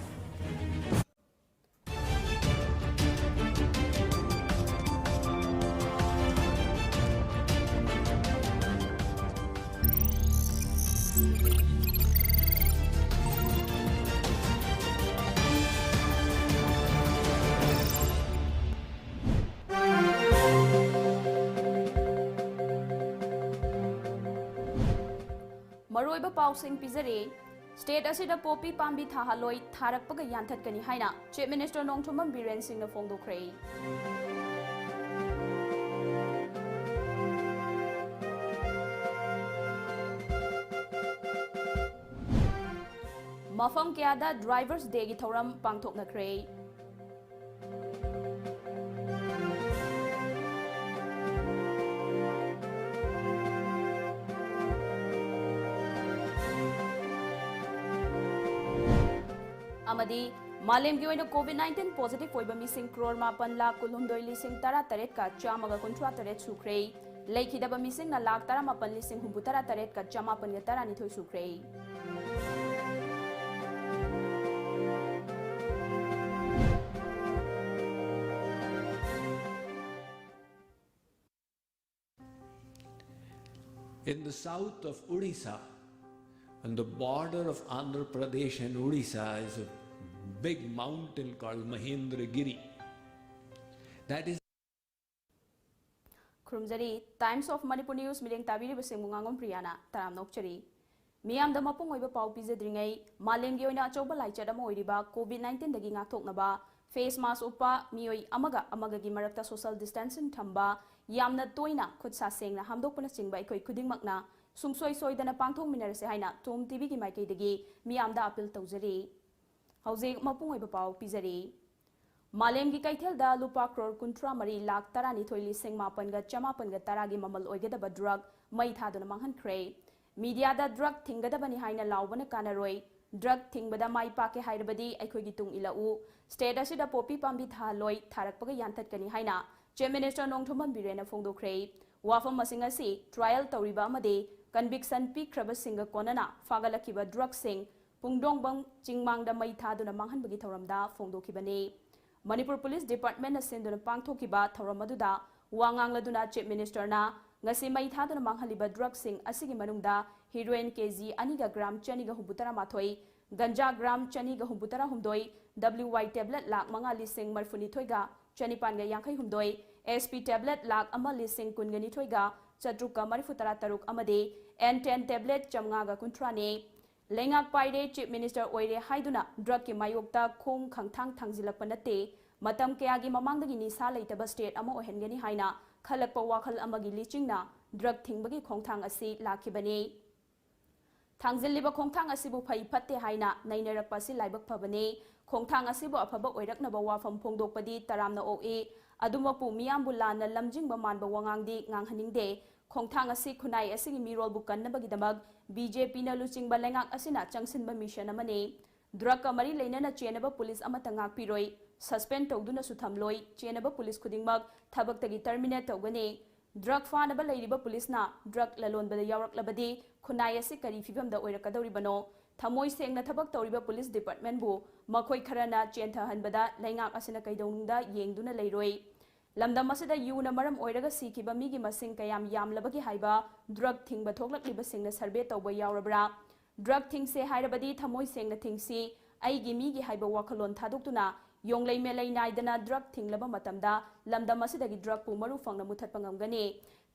ꯃꯔꯨꯑꯣꯏꯕ ꯄꯥꯎꯁꯤꯡ ꯄꯤꯖꯔꯤ꯫ ꯁ꯭ꯇꯦꯠ ꯑꯁꯤꯗ ꯄꯣꯄꯤ ꯄꯥꯝꯕꯤ ꯊꯥꯍꯜꯂꯣꯏ, ꯊꯥꯔꯛꯄꯒ ꯌꯥꯟꯊꯠꯀꯅꯤ ꯍꯥꯏꯅ ꯆꯤꯐ ꯃꯤꯅꯤꯁꯇꯔ ꯅꯣꯡꯊꯣꯝꯕꯝ ꯕꯤꯔꯦꯟ ꯁꯤꯡꯅ ꯐꯣꯡꯗꯣꯛꯈ꯭ꯔꯦ꯫ ꯃꯐꯝ ꯀꯌꯥꯗ ꯗ꯭ꯔꯥꯏꯚꯔꯁ ꯗꯦꯒꯤ ꯊꯧꯔꯝ ꯄꯥꯡꯊꯣꯛꯅꯈ꯭ꯔꯦ꯫ ꯑꯃꯗꯤ ꯃꯥꯂꯦꯝꯒꯤ ꯑꯣꯏꯅ COVID nineteen positive ꯑꯣꯏꯕ ꯃꯤꯁꯤꯡ ꯀ꯭ꯔꯣꯔ ꯃꯥꯄꯟ ꯂꯥꯈ ꯀꯨꯟꯍꯨꯝꯗꯣꯏ ꯂꯤꯁꯤꯡ ꯇꯔꯥ ꯇꯔꯦꯠꯀ ꯆꯥꯝꯃꯒ ꯀꯨꯟꯊ꯭ꯔꯥ ꯇꯔꯦꯠ ꯁꯨꯈ꯭ꯔꯦ꯫ ꯂꯩꯈꯤꯗꯕ ꯃꯤꯁꯤꯡꯅ ꯂꯥꯈ ꯇꯔꯥꯃꯥꯄꯟ ꯂꯤꯁꯤꯡ ꯍꯨꯝꯐꯨ ꯇꯔꯥ ꯇꯔꯦꯠꯀ ꯆꯥꯃꯥꯄꯟꯒ ꯇꯔꯥꯅꯤꯊꯣꯏ ꯁꯨꯈ꯭ꯔꯦ꯫ In the south of Odisha, on the border of Andhra Pradesh and Odisha, is a big mountain called Mahendragiri. That is Khurumjari, Times of Manipur News, ꯃꯤꯠꯌꯦꯡ ꯇꯥꯕꯤꯔꯤꯕꯁꯤꯡꯕꯨ ꯉꯥꯉꯣꯝ ꯄ꯭ꯔꯤꯌꯥꯅ ꯇꯔꯥꯝꯅ ꯑꯣꯛꯆꯔꯤ꯫ ꯃꯤꯌꯥꯝꯗ ꯃꯄꯨꯡ ꯑꯣꯏꯕ ꯄꯥꯎ ꯄꯤꯖꯗ꯭ꯔꯤꯉꯩ, ꯃꯥꯂꯦꯝꯒꯤ ꯑꯣꯏꯅ ꯑꯆꯧꯕ ꯂꯥꯏꯆꯠ ꯑꯃ ꯑꯣꯏꯔꯤꯕ COVID nineteen ꯗꯒꯤ ꯉꯥꯛꯊꯣꯛꯅꯕ face mask ꯎꯞꯄ, ꯃꯤꯑꯣꯏ ꯑꯃꯒ ꯑꯃꯒꯒꯤ ꯃꯔꯛꯇ social distancing ꯊꯝꯕ, ꯌꯥꯝꯅ ꯇꯣꯏꯅ ꯈꯨꯠ ꯁꯥ ꯁꯦꯡꯅ ꯍꯥꯝꯗꯣꯛꯄꯅꯆꯤꯡꯕ ꯑꯩꯈꯣꯏ ꯈꯨꯗꯤꯡꯃꯛꯅ ꯁꯨꯡꯁꯣꯏ ꯁꯣꯏꯗꯅ ꯄꯥꯡꯊꯣꯛꯃꯤꯟꯅꯔꯁꯤ ꯍꯥꯏꯅ ꯇꯣꯝ ꯇꯤꯚꯤꯒꯤ ꯃꯥꯏꯀꯩꯗꯒꯤ ꯃꯤꯌꯥꯝꯗ appeal ꯇꯧꯖꯔꯤ꯫ ꯍꯧꯖꯤꯛ ꯃꯄꯨꯡ ꯑꯣꯏꯕ ꯄꯥꯎ ꯄꯤꯖꯔꯤ꯫ ꯃꯥꯂꯦꯝꯒꯤ ꯀꯩꯊꯦꯜꯗ ꯂꯨꯄꯥ ꯀ꯭ꯔꯣꯔ ꯀꯨꯟꯊ꯭ꯔꯥ ꯃꯔꯤ ꯂꯥꯈ ꯇꯔꯥꯅꯤꯊꯣꯏ ꯂꯤꯁꯤꯡ ꯃꯥꯄꯟꯒ ꯆꯃꯥꯄꯟꯒ ꯇꯔꯥꯒꯤ ꯃꯃꯜ ꯑꯣꯏꯒꯗꯕ drug ꯃꯩ ꯊꯥꯗꯨꯅ ꯃꯥꯡꯍꯟꯈ꯭ꯔꯦ꯫ Mediaꯗ drug ꯊꯤꯡꯒꯗꯕꯅꯤ ꯍꯥꯏꯅ ꯂꯥꯎꯕꯅ ꯀꯥꯟꯅꯔꯣꯏ꯫ Drug ꯊꯤꯡꯕꯗ ꯃꯥꯏ ꯄꯥꯛꯀꯦ ꯍꯥꯏꯔꯕꯗꯤ ꯑꯩꯈꯣꯏꯒꯤ ꯇꯨꯡ ꯏꯜꯂꯛꯎ꯫ State ꯑꯁꯤꯗ poppy ꯄꯥꯝꯕꯤ ꯊꯥꯍꯜꯂꯣꯏ, ꯊꯥꯔꯛꯄꯒ ꯌꯥꯟꯊꯠꯀꯅꯤ ꯍꯥꯏꯅ Chief Minister ꯅꯣꯡꯊꯣꯝꯕꯝ ꯕꯤꯔꯦꯟꯅ ꯐꯣꯡꯗꯣꯛꯈ꯭ꯔꯦ꯫ ꯋꯥꯐꯝꯁꯤꯡ ꯑꯁꯤ trial ꯇꯧꯔꯤꯕ ꯑꯃꯗꯤ conviction ꯄꯤꯈ꯭ꯔꯕꯁꯤꯡꯒ ꯀꯣꯟꯅꯅ ꯐꯥꯒꯠꯂꯛꯈꯤꯕ drugꯁꯤꯡ ꯄꯨꯡꯗꯣꯡꯕꯝ ꯆꯤꯡꯃꯥꯡꯗ ꯃꯩ ꯊꯥꯗꯨꯅ ꯃꯥꯡꯍꯟꯕꯒꯤ ꯊꯧꯔꯝꯗ ꯐꯣꯡꯗꯣꯛꯈꯤꯕꯅꯤ꯫ ꯃꯅꯤꯄꯨꯔ Police Departmentꯅ ꯁꯤꯟꯗꯨꯅ ꯄꯥꯡꯊꯣꯛꯈꯤꯕ ꯊꯧꯔꯝ ꯑꯗꯨꯗ ꯋꯥ ꯉꯥꯡꯂꯗꯨꯅ Chief Ministerꯅ ꯉꯁꯤ ꯃꯩ ꯊꯥꯗꯨꯅ ꯃꯥꯡꯍꯜꯂꯤꯕ drugꯁꯤꯡ ꯑꯁꯤꯒꯤ ꯃꯅꯨꯡꯗ heroin ꯀꯦꯖꯤ ꯑꯅꯤꯒ ꯒ꯭ꯔꯥꯝ ꯆꯅꯤꯒ ꯍꯨꯝꯐꯨꯇꯔꯥ ꯃꯥꯊꯣꯏ, ꯒꯟꯖꯥ ꯒ꯭ꯔꯥꯝ ꯆꯅꯤꯒ ꯍꯨꯝꯐꯨꯇꯔꯥ ꯍꯨꯝꯗꯣꯏ, W Y tablet ꯂꯥꯈ ꯃꯉꯥ ꯂꯤꯁꯤꯡ ꯃꯔꯤꯐꯨꯅꯤꯊꯣꯏꯒ ꯆꯅꯤꯄꯥꯟꯒ ꯌꯥꯡꯈꯩ ꯍꯨꯝꯗꯣꯏ, S P tablet ꯂꯥꯈ ꯑꯃ ꯂꯤꯁꯤꯡ ꯀꯨꯟꯒ ꯅꯤꯊꯣꯏꯒ ꯆꯥꯇ꯭ꯔꯨꯛꯀ ꯃꯔꯤꯐꯨꯇꯔꯥ ꯇꯔꯨꯛ ꯑꯃꯗꯤ N ten tablet ꯆꯥꯝꯃꯉꯥꯒ ꯀꯨꯟꯊ꯭ꯔꯥꯅꯤ꯫ ꯂꯩꯉꯥꯛ ꯄꯥꯏꯔꯦ, Chief Minister ꯑꯣꯏꯔꯦ ꯍꯥꯏꯗꯨꯅ drugꯀꯤ ꯃꯥꯌꯣꯛꯇ ꯈꯣꯡ ꯈꯪꯊꯥꯡ ꯊꯥꯡꯖꯤꯜꯂꯛꯄ ꯅꯠꯇꯦ꯫ ꯃꯇꯝ ꯀꯌꯥꯒꯤ ꯃꯃꯥꯡꯗꯒꯤ ꯅꯤꯁꯥ ꯂꯩꯇꯕ state ꯑꯃ ꯑꯣꯏꯍꯟꯒꯅꯤ ꯍꯥꯏꯅ ꯈꯜꯂꯛꯄ ꯋꯥꯈꯜ ꯑꯃꯒꯤ ꯂꯤꯆꯤꯡꯅ drug ꯊꯤꯡꯕꯒꯤ ꯈꯣꯡꯊꯥꯡ ꯑꯁꯤ ꯂꯥꯛꯈꯤꯕꯅꯤ꯫ ꯊꯥꯡꯖꯤꯜꯂꯤꯕ ꯈꯣꯡꯊꯥꯡ ꯑꯁꯤꯕꯨ ꯐꯩ ꯐꯠꯇꯦ ꯍꯥꯏꯅ ꯅꯩꯅꯔꯛꯄ ꯑꯁꯤ ꯂꯥꯏꯕꯛ ꯐꯕꯅꯤ꯫ ꯈꯣꯡꯊꯥꯡ ꯑꯁꯤꯕꯨ ꯑꯐꯕ ꯑꯣꯏꯔꯛꯅꯕ ꯋꯥꯐꯝ ꯐꯣꯡꯗꯣꯛꯄꯗꯤ ꯇꯔꯥꯝꯅ ꯑꯣꯛꯏ꯫ ꯑꯗꯨꯃꯛꯄꯨ ꯃꯤꯌꯥꯝꯕꯨ ꯂꯥꯟꯅ ꯂꯝꯖꯤꯡꯕ ꯃꯥꯟꯕ ꯋꯥꯉꯥꯡꯗꯤ ꯉꯥꯡꯍꯟꯅꯤꯡꯗꯦ꯫ ꯈꯣꯡꯊꯥꯡ ꯑꯁꯤ ꯈꯨꯟꯅꯥꯏ ꯑꯁꯤꯒꯤ ꯃꯤꯔꯣꯜꯕꯨ ꯀꯟꯅꯕꯒꯤꯗꯃꯛ BJPꯅ ꯂꯨꯆꯤꯡꯕ ꯂꯩꯉꯥꯛ ꯑꯁꯤꯅ ꯆꯪꯁꯤꯟꯕ mission ꯑꯃꯅꯤ꯫ ꯗ꯭ꯔꯒꯀ ꯃꯔꯤ ꯂꯩꯅꯅ ꯆꯦꯟꯅꯕ ꯄꯨꯂꯤꯁ ꯑꯃꯠꯇ ꯉꯥꯛꯄꯤꯔꯣꯏ, ꯁꯁꯄꯦꯟ ꯇꯧꯗꯨꯅꯁꯨ ꯊꯝꯂꯣꯏ, ꯆꯦꯟꯅꯕ ꯄꯨꯂꯤꯁ ꯈꯨꯗꯤꯡꯃꯛ ꯊꯕꯛꯇꯒꯤ ꯇꯔꯃꯤꯅꯦꯠ ꯇꯧꯒꯅꯤ꯫ ꯗ꯭ꯔꯒ ꯐꯥꯅꯕ ꯂꯩꯔꯤꯕ ꯄꯨꯂꯤꯁꯅ ꯗ꯭ꯔꯒ ꯂꯂꯣꯟꯕꯗ ꯌꯥꯎꯔꯛꯂꯕꯗꯤ ꯈꯨꯟꯅꯥꯏ ꯑꯁꯤ ꯀꯔꯤ ꯐꯤꯕꯝꯗ ꯑꯣꯏꯔꯛꯀꯗꯧꯔꯤꯕꯅꯣ? ꯊꯃꯣꯏ ꯁꯦꯡꯅ ꯊꯕꯛ ꯇꯧꯔꯤꯕ ꯄꯨꯂꯤꯁ ꯗꯤꯄꯥꯔꯠꯃꯦꯟꯕꯨ ꯃꯈꯣꯏ ꯈꯔꯅ ꯆꯦꯟꯊꯍꯟꯕꯗ ꯂꯩꯉꯥꯛ ꯑꯁꯤꯅ ꯀꯩꯗꯧꯅꯨꯡꯗ ꯌꯦꯡꯗꯨꯅ ꯂꯩꯔꯣꯏ꯫ ꯂꯝꯗꯝ ꯑꯁꯤꯗ ꯌꯨꯅ ꯃꯔꯝ ꯑꯣꯏꯔꯒ ꯁꯤꯈꯤꯕ ꯃꯤꯒꯤ ꯃꯁꯤꯡ ꯀꯌꯥꯝ ꯌꯥꯝꯂꯕꯒꯦ ꯍꯥꯏꯕ ꯗ꯭ꯔꯒ ꯊꯤꯡꯕ ꯊꯣꯛꯂꯛꯂꯤꯕꯁꯤꯡꯅ ꯁꯔꯚꯦ ꯇꯧꯕ ꯌꯥꯎꯔꯕ꯭ꯔꯥ? ꯗ꯭ꯔꯒ ꯊꯤꯡꯁꯦ ꯍꯥꯏꯔꯕꯗꯤ ꯊꯃꯣꯏ ꯁꯦꯡꯅ ꯊꯤꯡꯁꯤ, ꯑꯩꯒꯤ ꯃꯤꯒꯤ ꯍꯥꯏꯕ ꯋꯥꯈꯜꯂꯣꯟ ꯊꯥꯗꯣꯛꯇꯨꯅ ꯌꯣꯡꯂꯩ ꯃꯦꯂꯩ ꯅꯥꯏꯗꯅ ꯗ꯭ꯔꯒ ꯊꯤꯡꯂꯕ ꯃꯇꯝꯗ ꯂꯝꯗꯝ ꯑꯁꯤꯗꯒꯤ ꯗ꯭ꯔꯒꯄꯨ ꯃꯔꯨ ꯐꯪꯅ ꯃꯨꯊꯠꯄ ꯉꯝꯒꯅꯤ꯫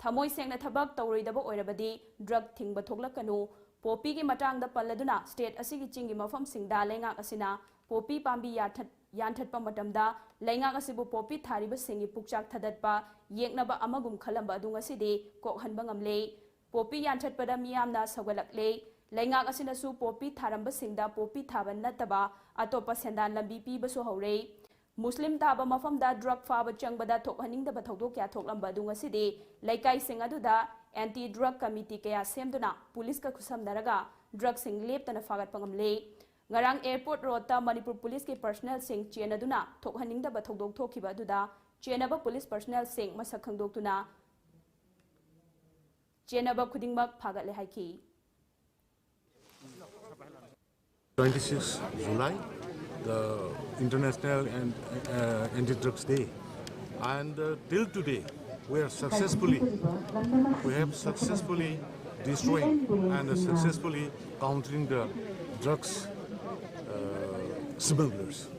ꯊꯃꯣꯏ ꯁꯦꯡꯅ ꯊꯕꯛ ꯇꯧꯔꯣꯏꯗꯕ ꯑꯣꯏꯔꯕꯗꯤ ꯗ꯭ꯔꯒ ꯊꯤꯡꯕ ꯊꯣꯛꯂꯛꯀꯅꯨ꯫ ꯄꯣꯄꯤꯒꯤ ꯃꯇꯥꯡꯗ ꯄꯜꯂꯗꯨꯅ ꯁ꯭ꯇꯦꯠ ꯑꯁꯤꯒꯤ ꯆꯤꯡꯒꯤ ꯃꯐꯝꯁꯤꯡꯗ ꯂꯩꯉꯥꯛ ꯑꯁꯤꯅ ꯄꯣꯄꯤ ꯄꯥꯝꯕꯤ ꯌꯥꯟꯊꯠ-, ꯌꯥꯟꯊꯠꯄ ꯃꯇꯝꯗ ꯂꯩꯉꯥꯛ ꯑꯁꯤꯕꯨ ꯄꯣꯄꯤ ꯊꯥꯔꯤꯕꯁꯤꯡꯒꯤ ꯄꯨꯛꯆꯥꯛ ꯊꯥꯗꯠꯄ ꯌꯦꯛꯅꯕ ꯑꯃꯒꯨꯝ ꯈꯜꯂꯝꯕ ꯑꯗꯨ ꯉꯁꯤꯗꯤ ꯀꯣꯛꯍꯟꯕ ꯉꯝꯂꯦ꯫ ꯄꯣꯄꯤ ꯌꯥꯟꯊꯠꯄꯗ ꯃꯤꯌꯥꯝꯅ ꯁꯧꯒꯠꯂꯛꯂꯦ꯫ ꯂꯩꯉꯥꯛ ꯑꯁꯤꯅꯁꯨ ꯄꯣꯄꯤ ꯊꯥꯔꯝꯕꯁꯤꯡꯗ ꯄꯣꯄꯤ ꯊꯥꯕ ꯅꯠꯇꯕ ꯑꯇꯣꯞꯄ ꯁꯦꯟꯗꯥꯟ ꯂꯝꯕꯤ ꯄꯤꯕꯁꯨ ꯍꯧꯔꯦ꯫ ꯃꯨꯁꯂꯤꯝ ꯇꯥꯕ ꯃꯐꯝꯗ ꯗ꯭ꯔꯒ ꯐꯥꯕ ꯆꯪꯕꯗ ꯊꯣꯛꯍꯟꯅꯤꯡꯗꯕ ꯊꯧꯗꯣꯛ ꯀꯌꯥ ꯊꯣꯛꯂꯝꯕ ꯑꯗꯨ ꯉꯁꯤꯗꯤ ꯂꯩꯀꯥꯏꯁꯤꯡ ꯑꯗꯨꯗ ꯑꯦꯟꯇꯤ ꯗ꯭ꯔꯒ ꯀꯃꯤꯇꯤ ꯀꯌꯥ ꯁꯦꯝꯗꯨꯅ ꯄꯨꯂꯤꯁꯀ ꯈꯨꯠꯁꯝꯅꯔꯒ ꯗ꯭ꯔꯒꯁꯤꯡ ꯂꯦꯞꯇꯅ ꯐꯥꯒꯠꯄ ꯉꯝꯂꯦ꯫ ꯉꯔꯥꯡ ꯑꯦꯌꯔꯄꯣꯔꯠ ꯔꯣꯗꯇ ꯃꯅꯤꯄꯨꯔ ꯄꯨꯂꯤꯁꯀꯤ ꯄꯔꯁꯅꯦꯜꯁꯤꯡ ꯆꯦꯟꯅꯗꯨꯅ ꯊꯣꯛꯍꯟꯅꯤꯡꯗꯕ ꯊꯧꯗꯣꯛ ꯊꯣꯛꯈꯤꯕ ꯑꯗꯨꯗ ꯆꯦꯟꯅꯕ ꯄꯨꯂꯤꯁ ꯄꯔꯁꯅꯦꯜꯁꯤꯡ ꯃꯁꯛ ꯈꯪꯗꯣꯛꯇꯨꯅ ꯆꯦꯟꯅꯕ ꯈꯨꯗꯤꯡꯃꯛ ꯐꯥꯒꯠꯂꯦ ꯍꯥꯏꯈꯤ꯫ Twenty-sixth July, the International and, uh, Anti-Drugs Day, and, uh, till today, we are successfully, we have successfully destroying and successfully countering the drugs, uh, smugglers.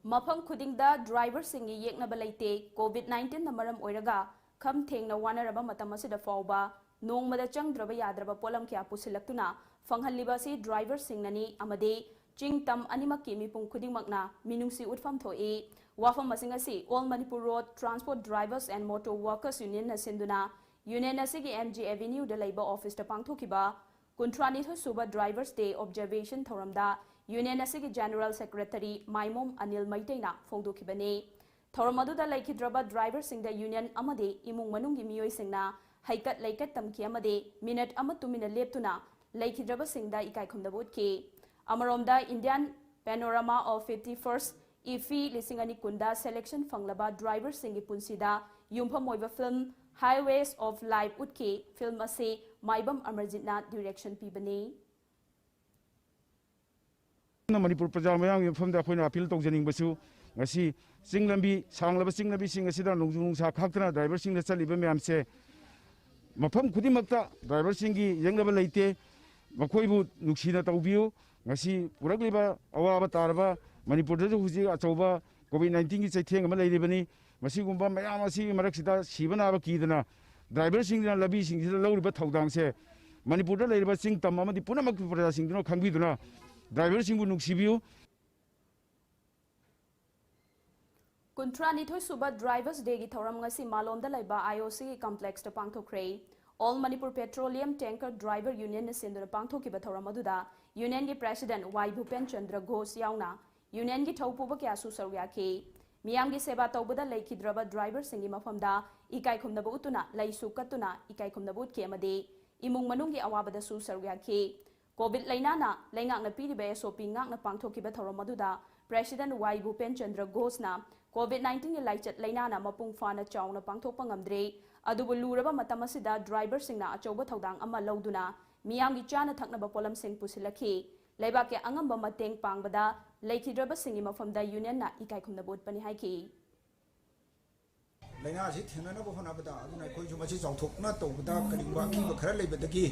ꯃꯐꯝ ꯈꯨꯗꯤꯡꯗ ꯗ꯭ꯔꯥꯏꯚꯔꯁꯤꯡꯒꯤ ꯌꯦꯛꯅꯕ ꯂꯩꯇꯦ꯫ ꯀꯣꯚꯤꯗ ꯅꯥꯏꯟꯇꯤꯟꯅ ꯃꯔꯝ ꯑꯣꯏꯔꯒ ꯈꯝ ꯊꯦꯡꯅ ꯋꯥꯅꯔꯕ ꯃꯇꯝ ꯑꯁꯤꯗ ꯐꯥꯎꯕ ꯅꯣꯡꯃꯗ ꯆꯪꯗ꯭ꯔꯕ ꯌꯥꯗ꯭ꯔꯕ ꯄꯣꯠꯂꯝ ꯀꯌꯥ ꯄꯨꯁꯤꯜꯂꯛꯇꯨꯅ ꯐꯪꯍꯜꯂꯤꯕ ꯑꯁꯤ ꯗ꯭ꯔꯥꯏꯚꯔꯁꯤꯡꯅꯅꯤ ꯑꯃꯗꯤ ꯆꯤꯡ ꯇꯝ ꯑꯅꯤꯃꯛꯀꯤ ꯃꯤꯄꯨꯝ ꯈꯨꯗꯤꯡꯃꯛꯅ ꯃꯤꯅꯨꯡꯁꯤ ꯎꯠꯐꯝ ꯊꯣꯛꯏ꯫ ꯋꯥꯐꯝ ꯑꯁꯤꯡ ꯑꯁꯤ All Manipur Road Transport Drivers and Motor Workers Unionꯅ ꯁꯤꯟꯗꯨꯅ ꯌꯨꯅꯤꯌꯟ ꯑꯁꯤꯒꯤ ꯑꯦꯝ ꯖꯤ ꯑꯦꯚꯦꯅ꯭ꯌꯨꯗ ꯂꯩꯕ ꯑꯣꯐꯤꯁꯇ ꯄꯥꯡꯊꯣꯛꯈꯤꯕ ꯀꯨꯟꯊ꯭ꯔꯥꯅꯤꯊꯣꯏ ꯁꯨꯕ Drivers Day Observation ꯊꯧꯔꯝꯗ ꯌꯨꯅꯤꯌꯟ ꯑꯁꯤꯒꯤ ꯖꯦꯅꯔꯦꯜ ꯁꯦꯀ꯭ꯔꯦꯇꯔꯤ ꯃꯥꯏꯃꯣꯝ ꯑꯅꯤꯜ ꯃꯩꯇꯩꯅ ꯐꯣꯡꯗꯣꯛꯈꯤꯕꯅꯤ꯫ ꯊꯧꯔꯝ ꯑꯗꯨꯗ ꯂꯩꯈꯤꯗ꯭ꯔꯕ ꯗ꯭ꯔꯥꯏꯚꯔꯁꯤꯡꯗ ꯌꯨꯅꯤꯌꯟ ꯑꯃꯗꯤ ꯏꯃꯨꯡ ꯃꯅꯨꯡꯒꯤ ꯃꯤꯑꯣꯏꯁꯤꯡꯅ ꯍꯩꯀꯠ ꯂꯩꯀꯠ ꯇꯝꯈꯤ ꯑꯃꯗꯤ ꯃꯤꯅꯠ ꯑꯃ ꯇꯨꯃꯤꯟꯅ ꯂꯦꯞꯇꯨꯅ ꯂꯩꯈꯤꯗ꯭ꯔꯕꯁꯤꯡꯗ ꯏꯀꯥꯏ ꯈꯨꯝꯅꯕ ꯎꯠꯈꯤ꯫ ꯑꯃꯔꯣꯝꯗ, Indian Panorama of fifty-first IFFI ꯂꯤꯁꯤꯡ ꯑꯅꯤ ꯀꯨꯟꯗ selection ꯐꯪꯂꯕ driverꯁꯤꯡꯒꯤ ꯄꯨꯟꯁꯤꯗ ꯌꯨꯝꯐꯝ ꯑꯣꯏꯕ film Highways of Life ꯎꯠꯈꯤ꯫ Film ꯑꯁꯤ ꯃꯥꯏꯕꯝ ꯑꯃꯔꯖꯤꯠꯅ direction ꯄꯤꯕꯅꯤ꯫ ꯃꯅꯤꯄꯨꯔ ꯄ꯭ꯔꯖꯥ ꯃꯌꯥꯝꯒꯤ ꯃꯐꯝꯗ ꯑꯩꯈꯣꯏꯅ appeal ꯇꯧꯖꯅꯤꯡꯕꯁꯨ, ꯉꯁꯤ ꯆꯤꯡ ꯂꯝꯕꯤ, ꯁꯥꯡꯂꯕ ꯆꯤꯡ ꯂꯝꯕꯤꯁꯤꯡ ꯑꯁꯤꯗ ꯅꯣꯡꯖꯨ ꯅꯨꯡꯁꯥ ꯈꯥꯛꯇꯅ driverꯁꯤꯡꯅ ꯆꯠꯂꯤꯕ ꯃꯌꯥꯝꯁꯦ ꯃꯐꯝ ꯈꯨꯗꯤꯡꯃꯛꯇ driverꯁꯤꯡꯒꯤ ꯌꯦꯡꯅꯕ ꯂꯩꯇꯦ꯫ ꯃꯈꯣꯏꯕꯨ ꯅꯨꯡꯁꯤꯅ ꯇꯧꯕꯤꯌꯨ꯫ ꯉꯁꯤ ꯄꯨꯔꯛꯂꯤꯕ ꯑꯋꯥꯕ ꯇꯥꯔꯕ ꯃꯅꯤꯄꯨꯔꯗꯁꯨ ꯍꯧꯖꯤꯛ ꯑꯆꯧꯕ COVID nineteenꯒꯤ ꯆꯩꯊꯦꯡ ꯑꯃ ꯂꯩꯔꯤꯕꯅꯤ꯫ ꯃꯁꯤꯒꯨꯝꯕ ꯃꯌꯥꯝ ꯑꯁꯤꯒꯤ ꯃꯔꯛꯁꯤꯗ ꯁꯤꯕ ꯅꯥꯕ ꯀꯤꯗꯅ driverꯁꯤꯡꯁꯤꯅ ꯂꯝꯕꯤꯁꯤꯡꯁꯤꯗ ꯂꯧꯔꯤꯕ ꯊꯧꯗꯥꯡꯁꯦ ꯃꯅꯤꯄꯨꯔꯗ ꯂꯩꯔꯤꯕ ꯆꯤꯡ ꯇꯝ ꯑꯃꯗꯤ ꯄꯨꯝꯅꯃꯛꯀꯤ ꯄ꯭ꯔꯖꯥꯁꯤꯡꯗꯨꯅ ꯈꯪꯕꯤꯗꯨꯅ driverꯁꯤꯡꯕꯨ ꯅꯨꯡꯁꯤꯕꯤꯌꯨ꯫ ꯀꯨꯟꯊ꯭ꯔꯥꯅꯤꯊꯣꯏ ꯁꯨꯕ Drivers Dayꯒꯤ ꯊꯧꯔꯝ ꯉꯁꯤ ꯃꯥꯂꯣꯝꯗ ꯂꯩꯕ IOCꯒꯤ complexꯇ ꯄꯥꯡꯊꯣꯛꯈ꯭ꯔꯦ꯫ All Manipur Petroleum Tanker Driver Unionꯅ ꯁꯤꯟꯗꯨꯅ ꯄꯥꯡꯊꯣꯛꯈꯤꯕ ꯊꯧꯔꯝ ꯑꯗꯨꯗ unionꯒꯤ president ꯋꯥꯏ ꯚꯨꯄꯦꯟ ꯆꯟꯗ꯭ꯔ ꯘꯣꯁ ꯌꯥꯎꯅ unionꯒꯤ ꯊꯧꯄꯨꯕ ꯀꯌꯥꯁꯨ ꯁꯔꯨꯛ ꯌꯥꯈꯤ꯫ ꯃꯤꯌꯥꯝꯒꯤ ꯁꯦꯕꯥ ꯇꯧꯕꯗ ꯂꯩꯈꯤꯗ꯭ꯔꯕ driverꯁꯤꯡꯒꯤ ꯃꯐꯝꯗ ꯏꯀꯥꯏ ꯈꯨꯝꯅꯕ ꯎꯠꯇꯨꯅ ꯂꯩꯁꯨ ꯀꯠꯇꯨꯅ ꯏꯀꯥꯏ ꯈꯨꯝꯅꯕ ꯎꯠꯈꯤ ꯑꯃꯗꯤ ꯏꯃꯨꯡ ꯃꯅꯨꯡꯒꯤ ꯑꯋꯥꯕꯗꯁꯨ ꯁꯔꯨꯛ ꯌꯥꯈꯤ꯫ COVID ꯂꯩꯅꯥꯅ ꯂꯩꯉꯥꯛꯅ ꯄꯤꯔꯤꯕ SOP ꯉꯥꯛꯅ ꯄꯥꯡꯊꯣꯛꯈꯤꯕ ꯊꯧꯔꯝ ꯑꯗꯨꯗ president ꯋꯥꯏ ꯚꯨꯄꯦꯟ ꯆꯟꯗ꯭ꯔ ꯘꯣꯁꯅ COVID nineteenꯒꯤ ꯂꯥꯏꯆꯠ ꯂꯩꯅꯥꯅ ꯃꯄꯨꯡ ꯐꯥꯅ ꯆꯥꯎꯅ ꯄꯥꯡꯊꯣꯛꯄ ꯉꯝꯗ꯭ꯔꯦ, ꯑꯗꯨꯕꯨ ꯂꯨꯔꯕ ꯃꯇꯝ ꯑꯁꯤꯗ driverꯁꯤꯡꯅ ꯑꯆꯧꯕ ꯊꯧꯗꯥꯡ ꯑꯃ ꯂꯧꯗꯨꯅ ꯃꯤꯌꯥꯝꯒꯤ ꯆꯥꯅ ꯊꯛꯅꯕ ꯄꯣꯠꯂꯝꯁꯤꯡ ꯄꯨꯁꯤꯜꯂꯛꯈꯤ꯫ ꯂꯩꯕꯥꯛꯀꯤ ꯑꯉꯝꯕ ꯃꯇꯦꯡ ꯄꯥꯡꯕꯗ ꯂꯩꯈꯤꯗ꯭ꯔꯕꯁꯤꯡꯒꯤ ꯃꯐꯝꯗ unionꯅ ꯏꯀꯥꯏ ꯈꯨꯝꯅꯕ ꯎꯠꯄꯅꯤ ꯍꯥꯏꯈꯤ꯫ ꯂꯥꯏꯅꯥ ꯑꯁꯤ ꯊꯦꯡꯅꯅꯕ ꯍꯣꯠꯅꯕꯗ ꯑꯗꯨꯅ ꯑꯩꯈꯣꯏꯁꯨ ꯃꯁꯤ ꯆꯥꯎꯊꯣꯛꯅ ꯇꯧꯕꯗ ꯀꯔꯤꯒꯨꯝꯕ ꯑꯀꯤꯕ ꯈꯔ ꯂꯩꯕꯗꯒꯤ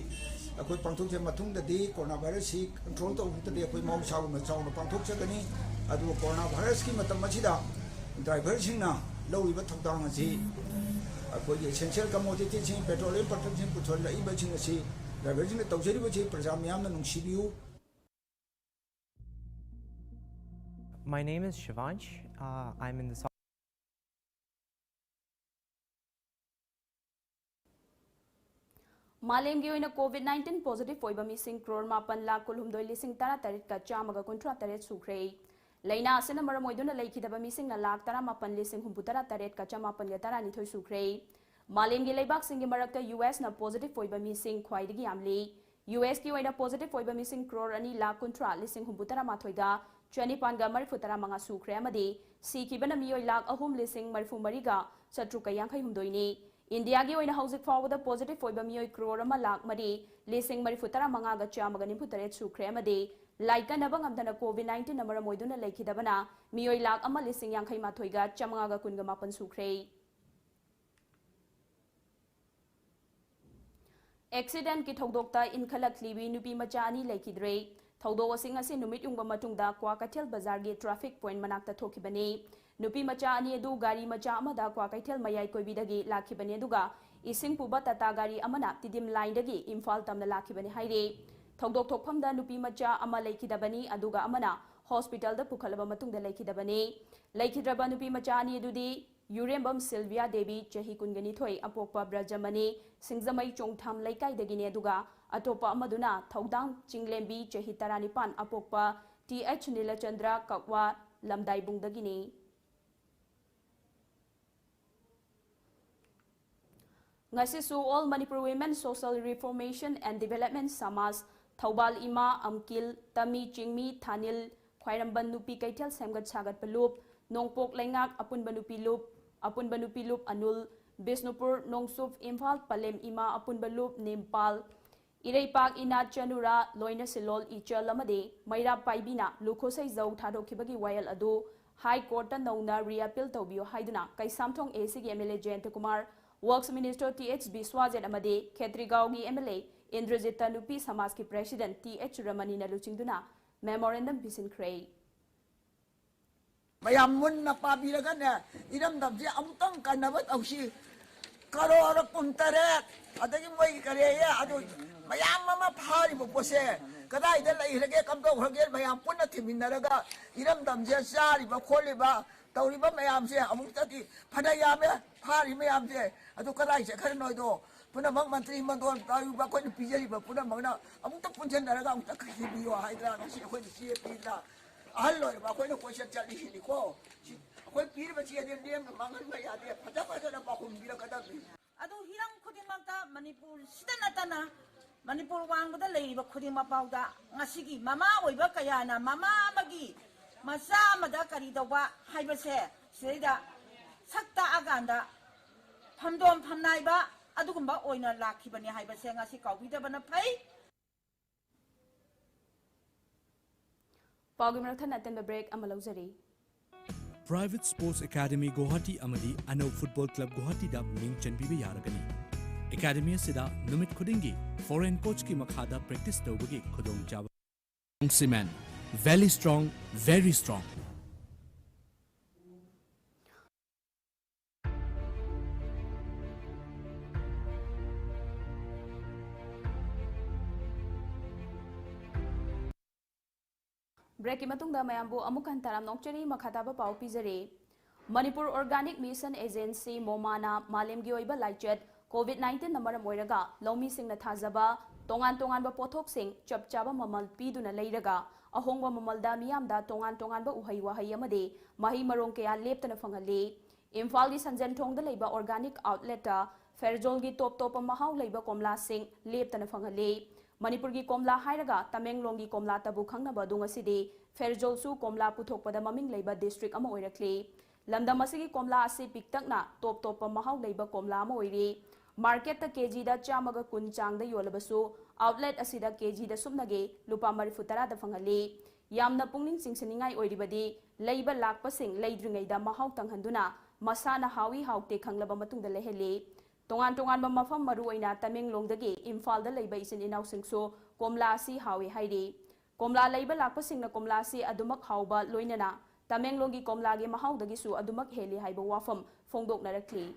ꯑꯩꯈꯣꯏ ꯄꯥꯡꯊꯣꯛꯆꯩ꯫ ꯃꯇꯨꯡꯗꯗꯤ corona virusꯁꯤ control ꯇꯧꯕꯗꯗꯤ ꯑꯩꯈꯣꯏ ꯃꯍꯧꯁꯥꯒꯨꯝꯅ ꯆꯥꯎꯅ ꯄꯥꯡꯊꯣꯛꯆꯒꯅꯤ꯫ ꯑꯗꯨꯒ corona virusꯀꯤ ꯃꯇꯝ ꯑꯁꯤꯗ driverꯁꯤꯡꯅ ꯂꯧꯔꯤꯕ ꯊꯧꯗꯥꯡ ꯑꯁꯤ ꯑꯩꯈꯣꯏꯒꯤ essential commodityꯁꯤꯡ, petroleum productꯁꯤꯡ ꯄꯨꯊꯣꯔꯛꯏꯕꯁꯤꯡ ꯑꯁꯤ driverꯁꯤꯡꯅ ꯇꯧꯖꯔꯤꯕꯁꯤ ꯄ꯭ꯔꯖꯥ ꯃꯤꯌꯥꯝꯅ ꯅꯨꯡꯁꯤꯕꯤꯌꯨ꯫ My name is Shivansh. Uh, I'm in the ꯃꯥꯂꯦꯝꯒꯤ ꯑꯣꯏꯅ COVID nineteen positive ꯑꯣꯏꯕ ꯃꯤꯁꯤꯡ ꯀ꯭ꯔꯣꯔ ꯃꯥꯄꯟ ꯂꯥꯈ ꯀꯨꯟꯍꯨꯝꯗꯣꯏ ꯂꯤꯁꯤꯡ ꯇꯔꯥꯇꯔꯦꯠꯀ ꯆꯥꯝꯃꯒ ꯀꯨꯟꯊ꯭ꯔꯥ ꯇꯔꯦꯠ ꯁꯨꯈ꯭ꯔꯦ꯫ ꯂꯥꯏꯅꯥ ꯑꯁꯤꯅ ꯃꯔꯝ ꯑꯣꯏꯗꯨꯅ ꯂꯩꯈꯤꯗꯕ ꯃꯤꯁꯤꯡꯅ ꯂꯥꯈ ꯇꯔꯥꯃꯥꯄꯟ ꯂꯤꯁꯤꯡ ꯍꯨꯝꯐꯨꯇꯔꯥ ꯇꯔꯦꯠꯀ ꯆꯃꯥꯄꯟꯒ ꯇꯔꯥꯅꯤꯊꯣꯏ ꯁꯨꯈ꯭ꯔꯦ꯫ ꯃꯥꯂꯦꯝꯒꯤ ꯂꯩꯕꯥꯛꯁꯤꯡꯒꯤ ꯃꯔꯛꯇ USꯅ positive ꯑꯣꯏꯕ ꯃꯤꯁꯤꯡ ꯈ꯭ꯋꯥꯏꯗꯒꯤ ꯌꯥꯝꯂꯤ꯫ ꯌꯨ ꯑꯦꯁꯀꯤ ꯑꯣꯏꯅ positive ꯑꯣꯏꯕ ꯃꯤꯁꯤꯡ ꯀ꯭ꯔꯣꯔ ꯑꯅꯤ ꯂꯥꯈ ꯀꯨꯟꯊ꯭ꯔꯥ ꯂꯤꯁꯤꯡ ꯍꯨꯝꯐꯨ ꯇꯔꯥ ꯃꯥꯊꯣꯏꯒ ꯆꯅꯤꯄꯥꯟꯒ ꯃꯔꯤꯐꯨ ꯇꯔꯥ ꯃꯉꯥ ꯁꯨꯈ꯭ꯔꯦ ꯑꯃꯗꯤ ꯁꯤꯈꯤꯕꯅ ꯃꯤꯑꯣꯏ ꯂꯥꯈ ꯑꯍꯨꯝ ꯂꯤꯁꯤꯡ ꯃꯔꯤꯐꯨ ꯃꯔꯤꯒ ꯆꯥꯇ꯭ꯔꯨꯛꯀ ꯌꯥꯡꯈꯩ ꯍꯨꯝꯗꯣꯏꯅꯤ꯫ ꯏꯟꯗꯤꯌꯥꯒꯤ ꯑꯣꯏꯅ ꯍꯧꯖꯤꯛ ꯐꯥꯎꯕꯗ positive ꯑꯣꯏꯕ ꯃꯤꯑꯣꯏ ꯀ꯭ꯔꯣꯔ ꯑꯃ ꯂꯥꯈ ꯃꯔꯤ ꯂꯤꯁꯤꯡ ꯃꯔꯤꯐꯨ ꯇꯔꯥ ꯃꯉꯥꯒ ꯆꯥꯝꯃꯒ ꯅꯤꯐꯨ ꯇꯔꯦꯠ ꯁꯨꯈ꯭ꯔꯦ ꯑꯃꯗꯤ ꯂꯥꯏꯀꯠꯅꯕ ꯉꯝꯗꯅ COVID nineteenꯅ ꯃꯔꯝ ꯑꯣꯏꯗꯨꯅ ꯂꯩꯈꯤꯗꯕꯅ ꯃꯤꯑꯣꯏ ꯂꯥꯈ ꯑꯃ ꯂꯤꯁꯤꯡ ꯌꯥꯡꯈꯩ ꯃꯥꯊꯣꯏꯒ ꯆꯥꯝꯃꯉꯥꯒ ꯀꯨꯟꯒ ꯃꯥꯄꯟ ꯁꯨꯈ꯭ꯔꯦ꯫ ꯑꯦꯛꯁꯤꯗꯦꯟꯠꯀꯤ ꯊꯧꯗꯣꯛꯇ ꯏꯟꯈꯠꯂꯛꯂꯤꯕꯤ ꯅꯨꯄꯤ ꯃꯆꯥ ꯑꯅꯤ ꯂꯩꯈꯤꯗ꯭ꯔꯦ꯫ ꯊꯧꯗꯣꯛ ꯑꯁꯤ ꯉꯁꯤ ꯅꯨꯃꯤꯠ ꯌꯨꯡꯕ ꯃꯇꯨꯡꯗ ꯀ꯭ꯋꯥꯀꯩꯊꯦꯜ ꯕꯖꯥꯔꯒꯤ traffic point ꯃꯅꯥꯛꯇ ꯊꯣꯛꯈꯤꯕꯅꯤ꯫ ꯅꯨꯄꯤ ꯃꯆꯥ ꯑꯅꯤ ꯑꯗꯨ ꯒꯥꯔꯤ ꯃꯆꯥ ꯑꯃꯗ ꯀ꯭ꯋꯥꯀꯩꯊꯦꯜ ꯃꯌꯥꯏ ꯀꯣꯏꯕꯤꯗꯒꯤ ꯂꯥꯛꯈꯤꯕꯅꯤ, ꯑꯗꯨꯒ ꯏꯁꯤꯡ ꯄꯨꯕ ꯇꯥꯇꯥ ꯒꯥꯔꯤ ꯑꯃꯅ ꯇꯤꯗꯤꯝ ꯂꯥꯏꯟꯗꯒꯤ ꯏꯝꯐꯥꯜ ꯇꯝꯅ ꯂꯥꯛꯈꯤꯕꯅꯤ ꯍꯥꯏꯔꯤ꯫ ꯊꯧꯗꯣꯛ ꯊꯣꯛꯐꯝꯗ ꯅꯨꯄꯤ ꯃꯆꯥ ꯑꯃ ꯂꯩꯈꯤꯗꯕꯅꯤ, ꯑꯗꯨꯒ ꯑꯃꯅ ꯍꯣꯁꯄꯤꯇꯥꯜꯗ ꯄꯨꯈꯠꯂꯕ ꯃꯇꯨꯡꯗ ꯂꯩꯈꯤꯗꯕꯅꯤ꯫ ꯂꯩꯈꯤꯗ꯭ꯔꯕ ꯅꯨꯄꯤ ꯃꯆꯥ ꯑꯅꯤ ꯑꯗꯨꯗꯤ ꯌꯨꯔꯦꯝꯕꯝ ꯁꯤꯜꯚꯤꯌꯥ ꯗꯦꯕꯤ, ꯆꯍꯤ ꯀꯨꯟꯒ ꯅꯤꯊꯣꯏ, ꯑꯄꯣꯛꯄ ꯕ꯭ꯔꯖꯃꯅꯤ, ꯁꯤꯡꯖꯃꯩ ꯆꯣꯡꯊꯥꯝ ꯂꯩꯀꯥꯏꯗꯒꯤꯅꯤ, ꯑꯗꯨꯒ ꯑꯇꯣꯞꯄ ꯑꯃꯗꯨꯅ ꯊꯧꯗꯥꯡ ꯆꯤꯡꯂꯦꯝꯕꯤ, ꯆꯍꯤ ꯇꯔꯥꯅꯤꯄꯥꯟ, ꯑꯄꯣꯛꯄ ꯇꯤ ꯑꯩꯆ ꯅꯤꯂꯆꯟꯗ꯭ꯔ, ꯀꯛꯋꯥ ꯂꯝꯗꯥꯏꯕꯨꯡꯗꯒꯤꯅꯤ꯫ ꯉꯁꯤꯁꯨ All Manipur Women Social Reformation and Development ꯁꯃꯥꯖ, ꯊꯧꯕꯥꯜ ꯏꯃꯥ, ꯑꯝꯀꯤꯜ, ꯇꯃꯤ ꯆꯤꯡꯃꯤ, ꯊꯥꯅꯤꯜ, ꯈ꯭ꯋꯥꯏꯔꯝꯕꯟ ꯅꯨꯄꯤ ꯀꯩꯊꯦꯜ ꯁꯦꯝꯒꯠ ꯁꯥꯒꯠꯄ ꯂꯨꯞ, ꯅꯣꯡꯄꯣꯛ ꯂꯩꯉꯥꯛ ꯑꯄꯨꯟꯕ ꯅꯨꯄꯤ ꯂꯨꯞ, ꯑꯄꯨꯟꯕ ꯅꯨꯄꯤ ꯂꯨꯞ ꯑꯅꯨꯜ, ꯕꯤꯁꯅꯨꯄꯨꯔ, ꯅꯣꯡꯆꯨꯞ ꯏꯝꯐꯥꯜ ꯄꯂꯦꯝ ꯏꯃꯥ ꯑꯄꯨꯟꯕ ꯂꯨꯞ ꯅꯤꯝꯄꯥꯜ, ꯏꯔꯩꯄꯥꯛ ꯏꯅꯥꯠ ꯆꯅꯨꯔꯥ, ꯂꯣꯏꯅ ꯁꯤꯜꯂꯣꯜ ꯏꯆꯜ ꯑꯃꯗꯤ ꯃꯩꯔꯥ ꯄꯥꯏꯕꯤꯅ ꯂꯨꯈꯣꯁꯩ ꯖꯧ ꯊꯥꯗꯣꯛꯈꯤꯕꯒꯤ ꯋꯥꯌꯦꯜ ꯑꯗꯨ ꯍꯥꯏ ꯀꯣꯔꯠꯇ ꯅꯧꯅ ꯔꯤꯑꯄꯤꯜ ꯇꯧꯕꯤꯌꯨ ꯍꯥꯏꯗꯨꯅ ꯀꯩꯁꯥꯝꯊꯣꯡ ꯑꯦ ꯁꯤꯒꯤ M L A Jayanta Kumar, works minister T H Biswajit ꯑꯃꯗꯤ ꯈꯦꯇ꯭ꯔꯤꯒꯥꯎꯒꯤ ꯑꯦꯝ ꯑꯦꯜ ꯑꯦ ꯏꯟꯗ꯭ꯔꯖꯤꯠꯇ ꯅꯨꯄꯤ ꯁꯃꯥꯖꯀꯤ ꯄ꯭ꯔꯦꯁꯤꯗꯦꯟꯠ ꯇꯤ ꯑꯩꯆ ꯔꯃꯅꯤꯅ ꯂꯨꯆꯤꯡꯗꯨꯅ ꯃꯦꯃꯣꯔꯦꯟꯗꯝ ꯄꯤꯁꯤꯟꯈ꯭ꯔꯦ꯫ ꯃꯌꯥꯝ ꯃꯨꯟꯅ ꯄꯥꯕꯤꯔꯒꯅꯦ, ꯏꯔꯝꯗꯝꯁꯦ ꯑꯃꯨꯛꯇꯪ ꯀꯟꯅꯕ ꯇꯧꯁꯤ꯫ ꯀꯔꯣꯔ ꯀꯨꯟꯇꯔꯦꯠ, ꯑꯗꯒꯤ ꯃꯣꯏꯒꯤ ꯀꯔꯤ ꯑꯗꯨ ꯃꯌꯥꯝ ꯑꯃ ꯐꯥꯔꯤꯕ ꯄꯣꯠꯁꯦ ꯀꯗꯥꯏꯗ ꯂꯩꯈ꯭ꯔꯒꯦ, ꯀꯝꯗꯧꯈ꯭ꯔꯒꯦ, ꯃꯌꯥꯝ ꯄꯨꯟꯅ ꯊꯤꯃꯤꯟꯅꯔꯒ ꯏꯔꯝꯗꯝꯁꯦ ꯆꯥꯔꯤꯕ ꯈꯣꯠꯂꯤꯕ ꯇꯧꯔꯤꯕ ꯃꯌꯥꯝꯁꯦ ꯑꯃꯨꯛꯇꯗꯤ ꯐꯅ ꯌꯥꯝꯃꯦ ꯐꯥꯔꯤ ꯃꯌꯥꯝꯁꯦ, ꯑꯗꯨ ꯀꯗꯥꯏ ꯆꯠꯈ꯭ꯔꯤꯅꯣꯗꯣ ꯄꯨꯝꯅꯃꯛ ꯃꯟꯇ꯭ꯔꯤ ꯃꯟꯗꯣꯟ ꯇꯧꯔꯤꯕ ꯑꯩꯈꯣꯏꯅ ꯄꯤꯖꯔꯤꯕ ꯄꯨꯝꯅꯃꯛꯅ ꯑꯃꯨꯛꯇ ꯄꯨꯟꯁꯤꯟꯅꯔꯒ ꯑꯃꯨꯛꯇ ꯊꯤꯕꯤꯌꯣ ꯍꯥꯏꯗ꯭ꯔꯥ? ꯉꯁꯤ ꯑꯩꯈꯣꯏꯅ ꯆꯦ ꯄꯤꯗ꯭ꯔꯥ? ꯑꯍꯜ ꯑꯣꯏꯔꯕ ꯑꯩꯈꯣꯏꯅ ꯀꯣꯏꯆꯠ ꯆꯠꯂꯤꯁꯤꯅꯤꯀꯣ꯫ ꯁꯤ ꯑꯩꯈꯣꯏ ꯄꯤꯔꯤꯕ ꯆꯦꯁꯦ ꯂꯦꯝꯅ ꯃꯥꯡꯍꯟꯕ ꯌꯥꯗꯦ, ꯐꯖ ꯐꯖꯅ ꯄꯥꯎꯈꯨꯝ ꯄꯤꯔꯛꯀꯗꯕꯅꯤ꯫ ꯑꯗꯨ ꯍꯤꯔꯝ ꯈꯨꯗꯤꯡꯃꯛꯇ ꯃꯅꯤꯄꯨꯔꯁꯤꯗ ꯅꯠꯇꯅ ꯃꯅꯤꯄꯨꯔ ꯋꯥꯡꯃꯗ ꯂꯩꯔꯤꯕ ꯈꯨꯗꯤꯡꯃꯛ ꯐꯥꯎꯗ ꯉꯁꯤꯒꯤ ꯃꯃꯥ ꯑꯣꯏꯕ ꯀꯌꯥꯅ ꯃꯃꯥ ꯑꯃꯒꯤ ꯃꯆꯥ ꯑꯃꯗ ꯀꯔꯤ ꯇꯧꯕ ꯍꯥꯏꯕꯁꯦ ꯁꯤꯗꯩꯗ ꯁꯛ ꯇꯥꯛꯑꯀꯥꯟꯗ ꯐꯝꯗꯣꯝ ꯐꯝꯅꯥꯏꯕ ꯑꯗꯨꯒꯨꯝꯕ ꯑꯣꯏꯅ ꯂꯥꯛꯈꯤꯕꯅꯤ ꯍꯥꯏꯕꯁꯦ ꯉꯁꯤ ꯀꯥꯎꯕꯤꯗꯕꯅ ꯐꯩ꯫ ꯄꯥꯎꯒꯤ ꯃꯔꯛ ꯊꯠꯅ ꯑꯇꯦꯟꯕ break ꯑꯃ ꯂꯧꯖꯔꯤ꯫ Private Sports Academy Guwahati ꯑꯃꯗꯤ ꯑꯅꯧ Football Club Guwahatiꯗ ꯃꯤꯡ ꯆꯟꯕꯤꯕ ꯌꯥꯔꯒꯅꯤ꯫ Academy ꯑꯁꯤꯗ ꯅꯨꯃꯤꯠ ꯈꯨꯗꯤꯡꯒꯤ foreign coachꯀꯤ ꯃꯈꯥꯗ practice ꯇꯧꯕꯒꯤ ꯈꯨꯗꯣꯡꯆꯥꯕ꯫ Cement, Valley Strong, very strong. Breakꯀꯤ ꯃꯇꯨꯡꯗ ꯃꯌꯥꯝꯕꯨ ꯑꯃꯨꯛ ꯍꯟꯅ ꯇꯔꯥꯝꯅ ꯑꯣꯛꯆꯔꯤ꯫ ꯃꯈꯥ ꯇꯥꯕ ꯄꯥꯎ ꯄꯤꯖꯔꯤ꯫ ꯃꯅꯤꯄꯨꯔ Organic Mission Agency, ꯃꯣꯃꯥꯅ ꯃꯥꯂꯦꯝꯒꯤ ꯑꯣꯏꯕ ꯂꯥꯏꯆꯠ COVID nineteenꯅ ꯃꯔꯝ ꯑꯣꯏꯔꯒ ꯂꯧꯃꯤꯁꯤꯡꯅ ꯊꯥꯖꯕ ꯇꯣꯉꯥꯟ ꯇꯣꯉꯥꯟꯕ ꯄꯣꯠꯊꯣꯛꯁꯤꯡ ꯆꯞ ꯆꯥꯕ ꯃꯃꯜ ꯄꯤꯗꯨꯅ ꯂꯩꯔꯒ ꯑꯍꯣꯡꯕ ꯃꯃꯜꯗ ꯃꯤꯌꯥꯝꯗ ꯇꯣꯉꯥꯟ ꯇꯣꯉꯥꯟꯕ ꯎꯍꯩ ꯋꯥꯍꯩ ꯑꯃꯗꯤ ꯃꯍꯩ ꯃꯔꯣꯡ ꯀꯌꯥ ꯂꯦꯞꯇꯅ ꯐꯪꯍꯜꯂꯤ꯫ ꯏꯝꯐꯥꯜꯒꯤ ꯁꯟꯖꯦꯟꯊꯣꯡꯗ ꯂꯩꯕ organic outletꯇ ꯐꯦꯔꯖꯣꯜꯒꯤ ꯇꯣꯞ ꯇꯣꯞꯄ ꯃꯍꯥꯎ ꯂꯩꯕ ꯀꯣꯝꯂꯥꯁꯤꯡ ꯂꯦꯞꯇꯅ ꯐꯪꯍꯜꯂꯤ꯫ ꯃꯅꯤꯄꯨꯔꯒꯤ ꯀꯣꯝꯂꯥ ꯍꯥꯏꯔꯒ ꯇꯃꯦꯡꯂꯣꯡꯒꯤ ꯀꯣꯝꯂꯥꯇꯕꯨ ꯈꯪꯅꯕ ꯑꯗꯨ ꯉꯁꯤꯗꯤ ꯐꯦꯔꯖꯣꯜꯁꯨ ꯀꯣꯝꯂꯥ ꯄꯨꯊꯣꯛꯄꯗ ꯃꯃꯤꯡ ꯂꯩꯕ district ꯑꯃ ꯑꯣꯏꯔꯛꯂꯤ꯫ ꯂꯝꯗꯝ ꯑꯁꯤꯒꯤ ꯀꯣꯝꯂꯥ ꯑꯁꯤ ꯄꯤꯛꯇꯛꯅ ꯇꯣꯞ ꯇꯣꯞꯄ ꯃꯍꯥꯎ ꯂꯩꯕ ꯀꯣꯝꯂꯥ ꯑꯃ ꯑꯣꯏꯔꯤ꯫ Marketꯇ KGꯗ ꯆꯥꯝꯃꯒ ꯀꯨꯟ ꯆꯥꯡꯗ ꯌꯣꯜꯂꯕꯁꯨ, outlet ꯑꯁꯤꯗ KGꯗ ꯁꯨꯞꯅꯒꯤ ꯂꯨꯄꯥ ꯃꯔꯤꯐꯨ ꯇꯔꯥꯗ ꯐꯪꯍꯜꯂꯤ꯫ ꯌꯥꯝꯅ ꯄꯨꯛꯅꯤꯡ ꯆꯤꯡꯁꯤꯟꯅꯤꯡꯉꯥꯏ ꯑꯣꯏꯔꯤꯕꯗꯤ, ꯂꯩꯕ ꯂꯥꯛꯄꯁꯤꯡ ꯂꯩꯗ꯭ꯔꯤꯉꯩꯗ ꯃꯍꯥꯎ ꯇꯪꯍꯟꯗꯨꯅ ꯃꯁꯥꯅ ꯍꯥꯎꯏ ꯍꯥꯎꯇꯦ ꯈꯪꯂꯕ ꯃꯇꯨꯡꯗ ꯂꯩꯍꯜꯂꯤ꯫ ꯇꯣꯉꯥꯟ ꯇꯣꯉꯥꯟꯕ ꯃꯐꯝ, ꯃꯔꯨꯑꯣꯏꯅ ꯇꯃꯦꯡꯂꯣꯡꯗꯒꯤ ꯏꯝꯐꯥꯜꯗ ꯂꯩꯕ ꯏꯆꯤꯟ ꯏꯅꯥꯎꯁꯤꯡꯁꯨ ꯀꯣꯝꯂꯥ ꯑꯁꯤ ꯍꯥꯎꯏ ꯍꯥꯏꯔꯤ꯫ ꯀꯣꯝꯂꯥ ꯂꯩꯕ ꯂꯥꯛꯄꯁꯤꯡꯅ ꯀꯣꯝꯂꯥ ꯑꯁꯤ ꯑꯗꯨꯃꯛ ꯍꯥꯎꯕ ꯂꯣꯏꯅꯅ ꯇꯃꯦꯡꯂꯣꯡꯒꯤ ꯀꯣꯝꯂꯥꯒꯤ ꯃꯍꯥꯎꯗꯒꯤꯁꯨ ꯑꯗꯨꯃꯛ ꯍꯦꯜꯂꯤ ꯍꯥꯏꯕ ꯋꯥꯐꯝ ꯐꯣꯡꯗꯣꯛꯅꯔꯛꯂꯤ꯫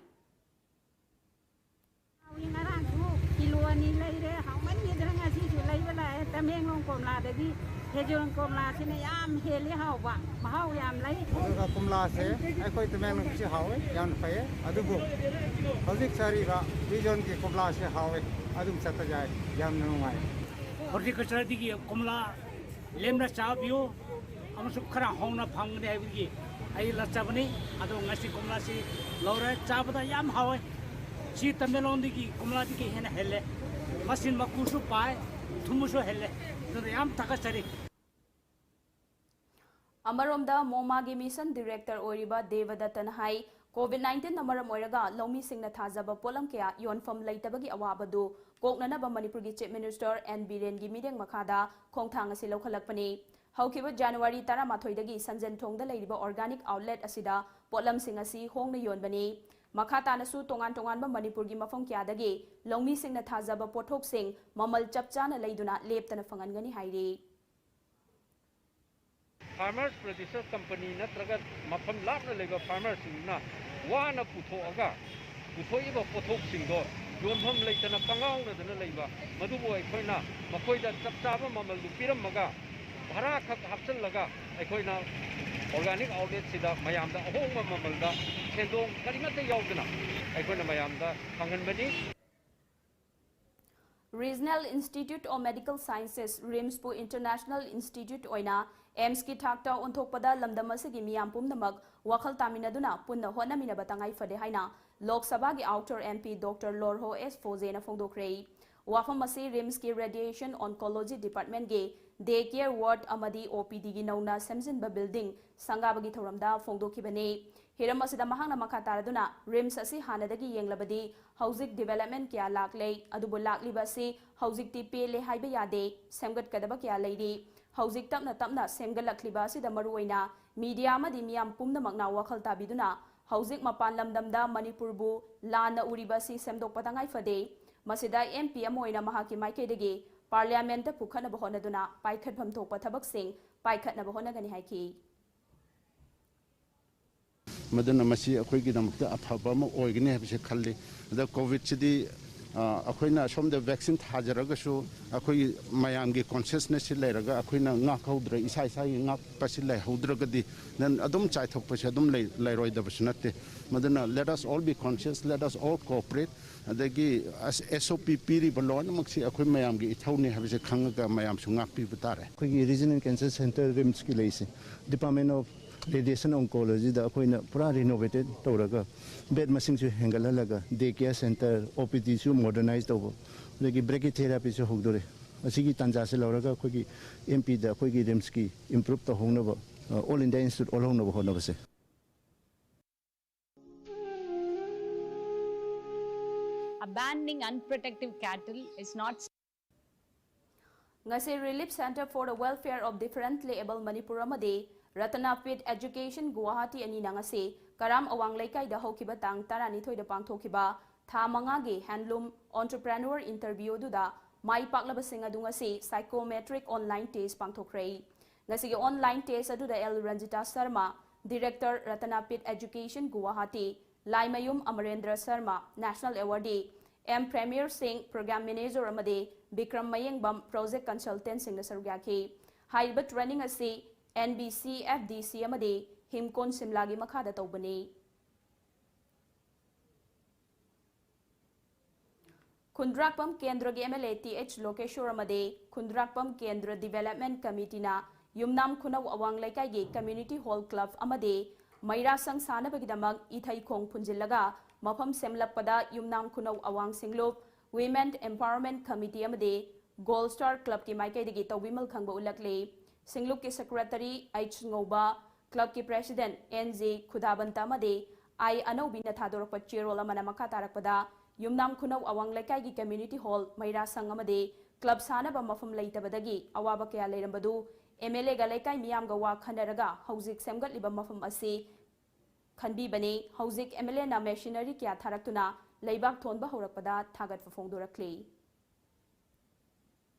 ꯍꯥꯎꯏ, ꯉꯔꯥꯡꯁꯨ ꯀꯤꯂꯣ ꯑꯅꯤ ꯂꯩꯔꯦ, ꯍꯥꯎꯃꯟꯈꯤꯗꯅ ꯉꯁꯤꯁꯨ ꯂꯩꯕ ꯂꯥꯛꯑꯦ꯫ ꯇꯃꯦꯡꯂꯣꯡ ꯀꯣꯝꯂꯥꯗꯒꯤ ꯐꯦꯔꯖꯣꯜ ꯀꯣꯝꯂꯥꯁꯤꯅ ꯌꯥꯝ ꯍꯦꯜꯂꯤ ꯍꯥꯎꯕ, ꯃꯍꯥꯎ ꯌꯥꯝ ꯂꯩ꯫ ꯑꯗꯨꯒ ꯀꯣꯝꯂꯥꯁꯦ ꯑꯩꯈꯣꯏ ꯇꯃꯦꯡꯂꯣꯡꯒꯤꯁꯨ ꯍꯥꯎꯋꯦ, ꯌꯥꯝꯅ ꯐꯩꯌꯦ꯫ ꯑꯗꯨꯕꯨ ꯍꯧꯖꯤꯛ ꯆꯥꯔꯤꯕ ꯐꯦꯔꯖꯣꯜꯒꯤ ꯀꯣꯝꯂꯥꯁꯦ ꯍꯥꯎꯋꯦ, ꯑꯗꯨꯝ ꯆꯠꯄ ꯌꯥꯏ, ꯌꯥꯝꯅ ꯅꯨꯡꯉꯥꯏ꯫ Horticultureꯗꯒꯤ ꯀꯣꯝꯂꯥ ꯂꯦꯝꯅ ꯆꯥꯕꯤꯌꯨ ꯑꯃꯁꯨꯡ ꯈꯔ ꯍꯣꯡꯅ ꯐꯪꯒꯅꯤ ꯍꯥꯏꯕꯒꯤ ꯑꯩ ꯂꯥꯛꯆꯕꯅꯤ꯫ ꯑꯗꯣ ꯉꯁꯤ ꯀꯣꯝꯂꯥꯁꯤ ꯂꯧꯔꯦ, ꯆꯥꯕꯗ ꯌꯥꯝ ꯍꯥꯎꯋꯦ꯫ ꯁꯤ ꯇꯃꯦꯡꯂꯣꯡꯗꯒꯤ ꯀꯣꯝꯂꯥꯗꯒꯤ ꯍꯦꯟꯅ ꯍꯦꯜꯂꯦ꯫ ꯃꯆꯤꯟ ꯃꯀꯨꯁꯨ ꯄꯥꯏ, ꯊꯨꯝꯁꯨ ꯍꯦꯜꯂꯦ꯫ ꯑꯗꯨꯅ ꯌꯥꯝ ꯊꯥꯒꯠꯆꯔꯤ꯫ ꯑꯃꯔꯣꯝꯗ ꯃꯣꯃꯥꯒꯤ ꯃꯤꯁꯟ ꯗꯤꯔꯦꯛꯇꯔ ꯑꯣꯏꯔꯤꯕ ꯗꯦꯕꯗꯠꯇꯅ ꯍꯥꯏ, ꯀꯣꯚꯤꯗ ꯅꯥꯏꯟꯇꯤꯟꯅ ꯃꯔꯝ ꯑꯣꯏꯔꯒ ꯂꯧꯃꯤꯁꯤꯡꯅ ꯊꯥꯖꯕ ꯄꯣꯠꯂꯝ ꯀꯌꯥ ꯌꯣꯟꯐꯝ ꯂꯩꯇꯕꯒꯤ ꯑꯋꯥꯕꯗꯨ ꯀꯣꯛꯅꯅꯕ ꯃꯅꯤꯄꯨꯔꯒꯤ ꯆꯤꯐ ꯃꯤꯅꯤꯁꯇꯔ ꯑꯦꯟ ꯕꯤꯔꯦꯟꯒꯤ ꯃꯤꯠꯌꯦꯡ ꯃꯈꯥꯗ ꯈꯣꯡꯊꯥꯡ ꯑꯁꯤ ꯂꯧꯈꯠꯂꯛꯄꯅꯤ꯫ ꯍꯧꯈꯤꯕ ꯖꯅꯋꯥꯔꯤ ꯇꯔꯥꯃꯥꯊꯣꯏꯗꯒꯤ ꯁꯟꯖꯦꯟꯊꯣꯡꯗ ꯂꯩꯔꯤꯕ ꯑꯣꯔꯒꯥꯅꯤꯛ ꯑꯥꯎꯠꯂꯦꯠ ꯑꯁꯤꯗ ꯄꯣꯠꯂꯝꯁꯤꯡ ꯑꯁꯤ ꯍꯣꯡꯅ ꯌꯣꯟꯕꯅꯤ꯫ ꯃꯈꯥ ꯇꯥꯅꯁꯨ ꯇꯣꯉꯥꯟ ꯇꯣꯉꯥꯟꯕ ꯃꯅꯤꯄꯨꯔꯒꯤ ꯃꯐꯝ ꯀꯌꯥꯗꯒꯤ ꯂꯧꯃꯤꯁꯤꯡꯅ ꯊꯥꯖꯕ ꯄꯣꯠꯊꯣꯛꯁꯤꯡ ꯃꯃꯜ ꯆꯞ ꯆꯥꯅ ꯂꯩꯗꯨꯅ ꯂꯦꯞꯇꯅ ꯐꯪꯍꯟꯒꯅꯤ ꯍꯥꯏꯔꯤ꯫ Farmers Producer Company ꯅꯠꯇ꯭ꯔꯒ ꯃꯐꯝ ꯂꯥꯞꯅ ꯂꯩꯕ ꯐꯥꯔꯃꯔꯁꯤꯡꯗꯨꯅ ꯋꯥꯅ ꯄꯨꯊꯣꯛꯑꯒ ꯄꯨꯊꯣꯛꯏꯕ ꯄꯣꯠꯊꯣꯛꯁꯤꯡꯗꯣ ꯌꯣꯟꯐꯝ ꯂꯩꯇꯅ ꯀꯪꯉꯥꯎꯅꯗꯅ ꯂꯩꯕ, ꯃꯗꯨꯕꯨ ꯑꯩꯈꯣꯏꯅ ꯃꯈꯣꯏꯗ ꯆꯞ ꯆꯥꯕ ꯃꯃꯜꯗꯨ ꯄꯤꯔꯝꯃꯒ ꯚꯔꯥꯈꯛ ꯍꯥꯞꯆꯤꯜꯂꯒ ꯑꯩꯈꯣꯏꯅ ꯑꯣꯔꯒꯥꯅꯤꯛ ꯑꯥꯎꯠꯂꯦꯠꯁꯤꯗ ꯃꯌꯥꯝꯗ ꯑꯍꯣꯡꯕ ꯃꯃꯜꯗ ꯁꯦꯟꯗꯣꯡ ꯀꯔꯤꯃꯠꯇ ꯌꯥꯎꯗꯅ ꯑꯩꯈꯣꯏꯅ ꯃꯌꯥꯝꯗ ꯐꯪꯍꯟꯕꯅꯤ꯫ Regional Institute of Medical Sciences, ꯔꯤꯝꯁꯄꯨ ꯏꯟꯇꯔꯅꯦꯁꯅꯦꯜ ꯏꯟꯁꯇꯤꯇ꯭ꯌꯨꯠ ꯑꯣꯏꯅ ꯑꯦꯝꯁꯀꯤ ꯊꯥꯛꯇ ꯑꯣꯟꯊꯣꯛꯄꯗ ꯂꯝꯗꯝ ꯑꯁꯤꯒꯤ ꯃꯤꯌꯥꯝ ꯄꯨꯝꯅꯃꯛ ꯋꯥꯈꯜ ꯇꯥꯃꯤꯟꯅꯗꯨꯅ ꯄꯨꯟꯅ ꯍꯣꯠꯅꯃꯤꯟꯅꯕ ꯇꯉꯥꯏ ꯐꯗꯦ ꯍꯥꯏꯅ ꯂꯣꯛ ꯁꯚꯥꯒꯤ ꯑꯥꯎꯇꯔ ꯑꯦꯝ ꯄꯤ ꯗꯣꯛꯇꯔ ꯂꯣꯔꯍꯣ ꯑꯦꯁ ꯐꯣꯖꯦꯅ ꯐꯣꯡꯗꯣꯛꯈ꯭ꯔꯦ꯫ ꯋꯥꯐꯝ ꯑꯁꯤ ꯔꯤꯝꯁꯀꯤ ꯔꯦꯗꯤꯌꯦꯁꯟ ꯑꯣꯟꯀꯣꯂꯣꯖꯤ ꯗꯤꯄꯥꯔꯠꯃꯦꯟꯒꯤ ꯗꯦ ꯀꯦꯌꯔ ꯋꯥꯔꯗ ꯑꯃꯗꯤ ꯑꯣ ꯄꯤ ꯗꯤꯒꯤ ꯅꯧꯅ ꯁꯦꯝꯖꯤꯟꯕ ꯕꯤꯜꯗꯤꯡ ꯁꯪꯒꯥꯕꯒꯤ ꯊꯧꯔꯝꯗ ꯐꯣꯡꯗꯣꯛꯈꯤꯕꯅꯤ꯫ ꯍꯤꯔꯝ ꯑꯁꯤꯗ ꯃꯍꯥꯛꯅ ꯃꯈꯥ ꯇꯥꯔꯗꯨꯅ, ꯔꯤꯝꯁ ꯑꯁꯤ ꯍꯥꯟꯅꯗꯒꯤ ꯌꯦꯡꯂꯕꯗꯤ ꯍꯧꯖꯤꯛ ꯗꯤꯕꯦꯂꯞꯃꯦꯟ ꯀꯌꯥ ꯂꯥꯛꯂꯦ, ꯑꯗꯨꯕꯨ ꯂꯥꯛꯂꯤꯕ ꯑꯁꯤ ꯍꯧꯖꯤꯛꯇꯤ ꯄꯦꯜꯂꯦ ꯍꯥꯏꯕ ꯌꯥꯗꯦ, ꯁꯦꯝꯒꯠꯀꯗꯕ ꯀꯌꯥ ꯂꯩꯔꯤ꯫ ꯍꯧꯖꯤꯛ ꯇꯞꯅ ꯇꯞꯅ ꯁꯦꯝꯒꯠꯂꯛꯂꯤꯕ ꯑꯁꯤꯗ ꯃꯔꯨꯑꯣꯏꯅ ꯃꯤꯗꯤꯌꯥ ꯑꯃꯗꯤ ꯃꯤꯌꯥꯝ ꯄꯨꯝꯅꯃꯛꯅ ꯋꯥꯈꯜ ꯇꯥꯕꯤꯗꯨꯅ ꯍꯧꯖꯤꯛ ꯃꯄꯥꯟ ꯂꯝꯗꯝꯗ ꯃꯅꯤꯄꯨꯔꯕꯨ ꯂꯥꯟꯅ ꯎꯔꯤꯕ ꯑꯁꯤ ꯁꯦꯝꯗꯣꯛꯄ ꯇꯉꯥꯏ ꯐꯗꯦ꯫ ꯃꯁꯤꯗ ꯑꯦꯝ ꯄꯤ ꯑꯃ ꯑꯣꯏꯅ ꯃꯍꯥꯛꯀꯤ ꯃꯥꯏꯀꯩꯗꯒꯤ ꯄꯥꯔꯂꯤꯌꯥꯃꯦꯟꯠꯇ ꯄꯨꯈꯠꯅꯕ ꯍꯣꯠꯅꯗꯨꯅ ꯄꯥꯏꯈꯠꯐꯝ ꯊꯣꯛꯄ ꯊꯕꯛꯁꯤꯡ ꯄꯥꯏꯈꯠꯅꯕ ꯍꯣꯠꯅꯒꯅꯤ ꯍꯥꯏꯈꯤ꯫ ꯃꯗꯨꯅ ꯃꯁꯤ ꯑꯩꯈꯣꯏꯒꯤꯗꯃꯛꯇ ꯑꯐꯕ ꯑꯃ ꯑꯣꯏꯒꯅꯤ ꯍꯥꯏꯕꯁꯤ ꯈꯜꯂꯤ꯫ ꯑꯗ ꯀꯣꯚꯤꯗꯁꯤꯗꯤ, ꯑ, ꯑꯩꯈꯣꯏꯅ ꯑꯁꯣꯝꯗ ꯚꯦꯛꯁꯤꯟ ꯊꯥꯖꯔꯒꯁꯨ ꯑꯩꯈꯣꯏꯒꯤ ꯃꯌꯥꯝꯒꯤ ꯀꯣꯟꯁꯤꯌꯁꯅꯦꯁꯁꯤ ꯂꯩꯔꯒ ꯑꯩꯈꯣꯏꯅ ꯉꯥꯛꯍꯧꯗ꯭ꯔ-, ꯏꯁꯥ ꯏꯁꯥꯒꯤ ꯉꯥꯛꯄꯁꯤ ꯂꯩꯍꯧꯗ꯭ꯔꯒꯗꯤ ꯅꯟ-, ꯑꯗꯨꯝ ꯆꯥꯏꯊꯣꯛꯄꯁꯤ ꯑꯗꯨꯝ ꯂꯩ-, ꯂꯩꯔꯣꯏꯗꯕꯁꯨ ꯅꯠꯇꯦ꯫ ꯃꯗꯨꯅ let us all be conscious, let us all cooperate꯫ ꯑꯗꯒꯤ ꯑꯁ-, ꯑꯦꯁ ꯑꯣ ꯄꯤ ꯄꯤꯔꯤꯕ ꯂꯣꯏꯅꯃꯛꯁꯤ ꯑꯩꯈꯣꯏ ꯃꯌꯥꯝꯒꯤ ꯏꯊꯧꯅꯤ ꯍꯥꯏꯕꯁꯤ ꯈꯪꯉꯒ ꯃꯌꯥꯝꯁꯨ ꯉꯥꯛꯄꯤꯕ ꯇꯥꯔꯦ꯫ ꯑꯩꯈꯣꯏꯒꯤ Regional Cancer Centre ꯔꯤꯝꯁꯀꯤ ꯂꯩꯁꯦ Department of Radiation Oncologyꯗ ꯑꯩꯈꯣꯏꯅ ꯄꯨꯔꯥ renovated ꯇꯧꯔꯒ bed ꯃꯁꯤꯡꯁꯨ ꯍꯦꯟꯒꯠꯍꯜꯂꯒ day care centre, ꯑꯣ ꯄꯤ ꯗꯤꯁꯨ modernize ꯇꯧꯕ, ꯑꯗꯒꯤ ꯕ꯭ꯔꯦꯀꯤꯊꯦꯔꯥꯄꯤꯁꯨ ꯍꯧꯗꯣꯔꯦ꯫ ꯑꯁꯤꯒꯤ ꯇꯥꯟꯖꯥꯁꯤ ꯂꯧꯔꯒ ꯑꯩꯈꯣꯏꯒꯤ ꯑꯦꯝ ꯄꯤꯗ ꯑꯩꯈꯣꯏꯒꯤ ꯔꯤꯝꯁꯀꯤ ꯏꯝꯄ꯭ꯔꯨꯞ ꯇꯧꯍꯧꯅꯕ, ꯑ, ꯑꯣꯜ ꯏꯟꯗꯤꯌꯥ ꯏꯟꯁꯇꯤꯇ꯭ꯌꯨꯠ ꯑꯣꯜꯍꯧꯅꯕ ꯍꯣꯠꯅꯕꯁꯦ꯫ Abandoning unprotective cattle is not. Ngasi Relief Center for the Welfare of Differently Abled Manipur ꯑꯃꯗꯤ Ratana Pit Education Guwahati ꯑꯅꯤꯅ ꯉꯁꯤ ꯀꯔꯥꯝ ꯑꯋꯥꯡ ꯂꯩꯀꯥꯏꯗ ꯍꯧꯈꯤꯕ ꯇꯥꯡ ꯇꯔꯥꯅꯤꯊꯣꯏꯗ ꯄꯥꯡꯊꯣꯛꯈꯤꯕ ꯊꯥ ꯃꯉꯥꯒꯤ Handloom Entrepreneur Interview ꯑꯗꯨꯗ ꯃꯥꯏ ꯄꯥꯛꯂꯕꯁꯤꯡ ꯑꯗꯨ ꯉꯁꯤ Psychometric Online Test ꯄꯥꯡꯊꯣꯛꯈ꯭ꯔꯦ꯫ ꯉꯁꯤꯒꯤ online test ꯑꯗꯨꯗ L Ranjita Sharma, Director, Ratana Pit Education Guwahati, Laimayum Amarendra Sharma, National Awardee, M Premier Singh, Program Manager ꯑꯃꯗꯤ ꯕꯤꯀ꯭ꯔꯝ ꯃꯌꯦꯡꯕꯝ, Project Consultant ꯁꯤꯡꯅ ꯁꯔꯨꯛ ꯌꯥꯈꯤ꯫ ꯍꯥꯏꯔꯤꯕ training ꯑꯁꯤ N B C F D C ꯑꯃꯗꯤ ꯍꯤꯝꯀꯣꯟ ꯁꯤꯝꯂꯥꯒꯤ ꯃꯈꯥꯗ ꯇꯧꯕꯅꯤ꯫ ꯈꯨꯟꯗ꯭ꯔꯥꯛꯄꯝ ꯀꯦꯟꯗ꯭ꯔꯒꯤ M L A T H ꯂꯣꯀꯦꯁꯣꯔ ꯑꯃꯗꯤ ꯈꯨꯟꯗ꯭ꯔꯥꯛꯄꯝ ꯀꯦꯟꯗ꯭ꯔ Development Committeeꯅ ꯌꯨꯝꯅꯥꯝ ꯈꯨꯅꯧ ꯑꯋꯥꯡ ꯂꯩꯀꯥꯏꯒꯤ Community Hall Club ꯑꯃꯗꯤ ꯃꯩꯔꯥ ꯁꯪ ꯁꯥꯅꯕꯒꯤꯗꯃꯛ ꯏꯊꯩ ꯈꯣꯡ ꯐꯨꯟꯖꯤꯜꯂꯒ ꯃꯐꯝ ꯁꯦꯝꯂꯛꯄꯗ ꯌꯨꯝꯅꯥꯝ ꯈꯨꯅꯧ ꯑꯋꯥꯡ ꯁꯤꯡꯂꯨꯞ, Women Empowerment Committee ꯑꯃꯗꯤ Gold Star Clubꯀꯤ ꯃꯥꯏꯀꯩꯗꯒꯤ ꯇꯧꯕꯤꯃꯜ ꯈꯪꯕ ꯎꯠꯂꯛꯂꯤ꯫ ꯁꯤꯡꯂꯨꯞꯀꯤ Secretary H ꯉꯧꯕ, Clubꯀꯤ President N J ꯈꯨꯗꯥꯕꯟꯇ ꯑꯃꯗꯤ I ꯑꯅꯧꯕꯤꯅ ꯊꯥꯗꯣꯔꯛꯄ ꯆꯦꯔꯣꯜ ꯑꯃꯅ ꯃꯈꯥ ꯇꯥꯔꯛꯄꯗ ꯌꯨꯝꯅꯥꯝ ꯈꯨꯅꯧ ꯑꯋꯥꯡ ꯂꯩꯀꯥꯏꯒꯤ Community Hall, ꯃꯩꯔꯥ ꯁꯪ ꯑꯃꯗꯤ club ꯁꯥꯅꯕ ꯃꯐꯝ ꯂꯩꯇꯕꯗꯒꯤ ꯑꯋꯥꯕ ꯀꯌꯥ ꯂꯩꯔꯝꯕꯗꯨ M L Aꯒ ꯂꯩꯀꯥꯏ ꯃꯤꯌꯥꯝꯒ ꯋꯥ ꯈꯟꯅꯔꯒ ꯍꯧꯖꯤꯛ ꯁꯦꯝꯒꯠꯂꯤꯕ ꯃꯐꯝ ꯑꯁꯤ ꯈꯟꯕꯤꯕꯅꯤ꯫ ꯍꯧꯖꯤꯛ M L Aꯅ machinery ꯀꯌꯥ ꯊꯥꯔꯛꯇꯨꯅ ꯂꯩꯕꯥꯛ ꯊꯣꯟꯕ ꯍꯧꯔꯛꯄꯗ ꯊꯥꯒꯠꯄ ꯐꯣꯡꯗꯣꯔꯛꯂꯤ꯫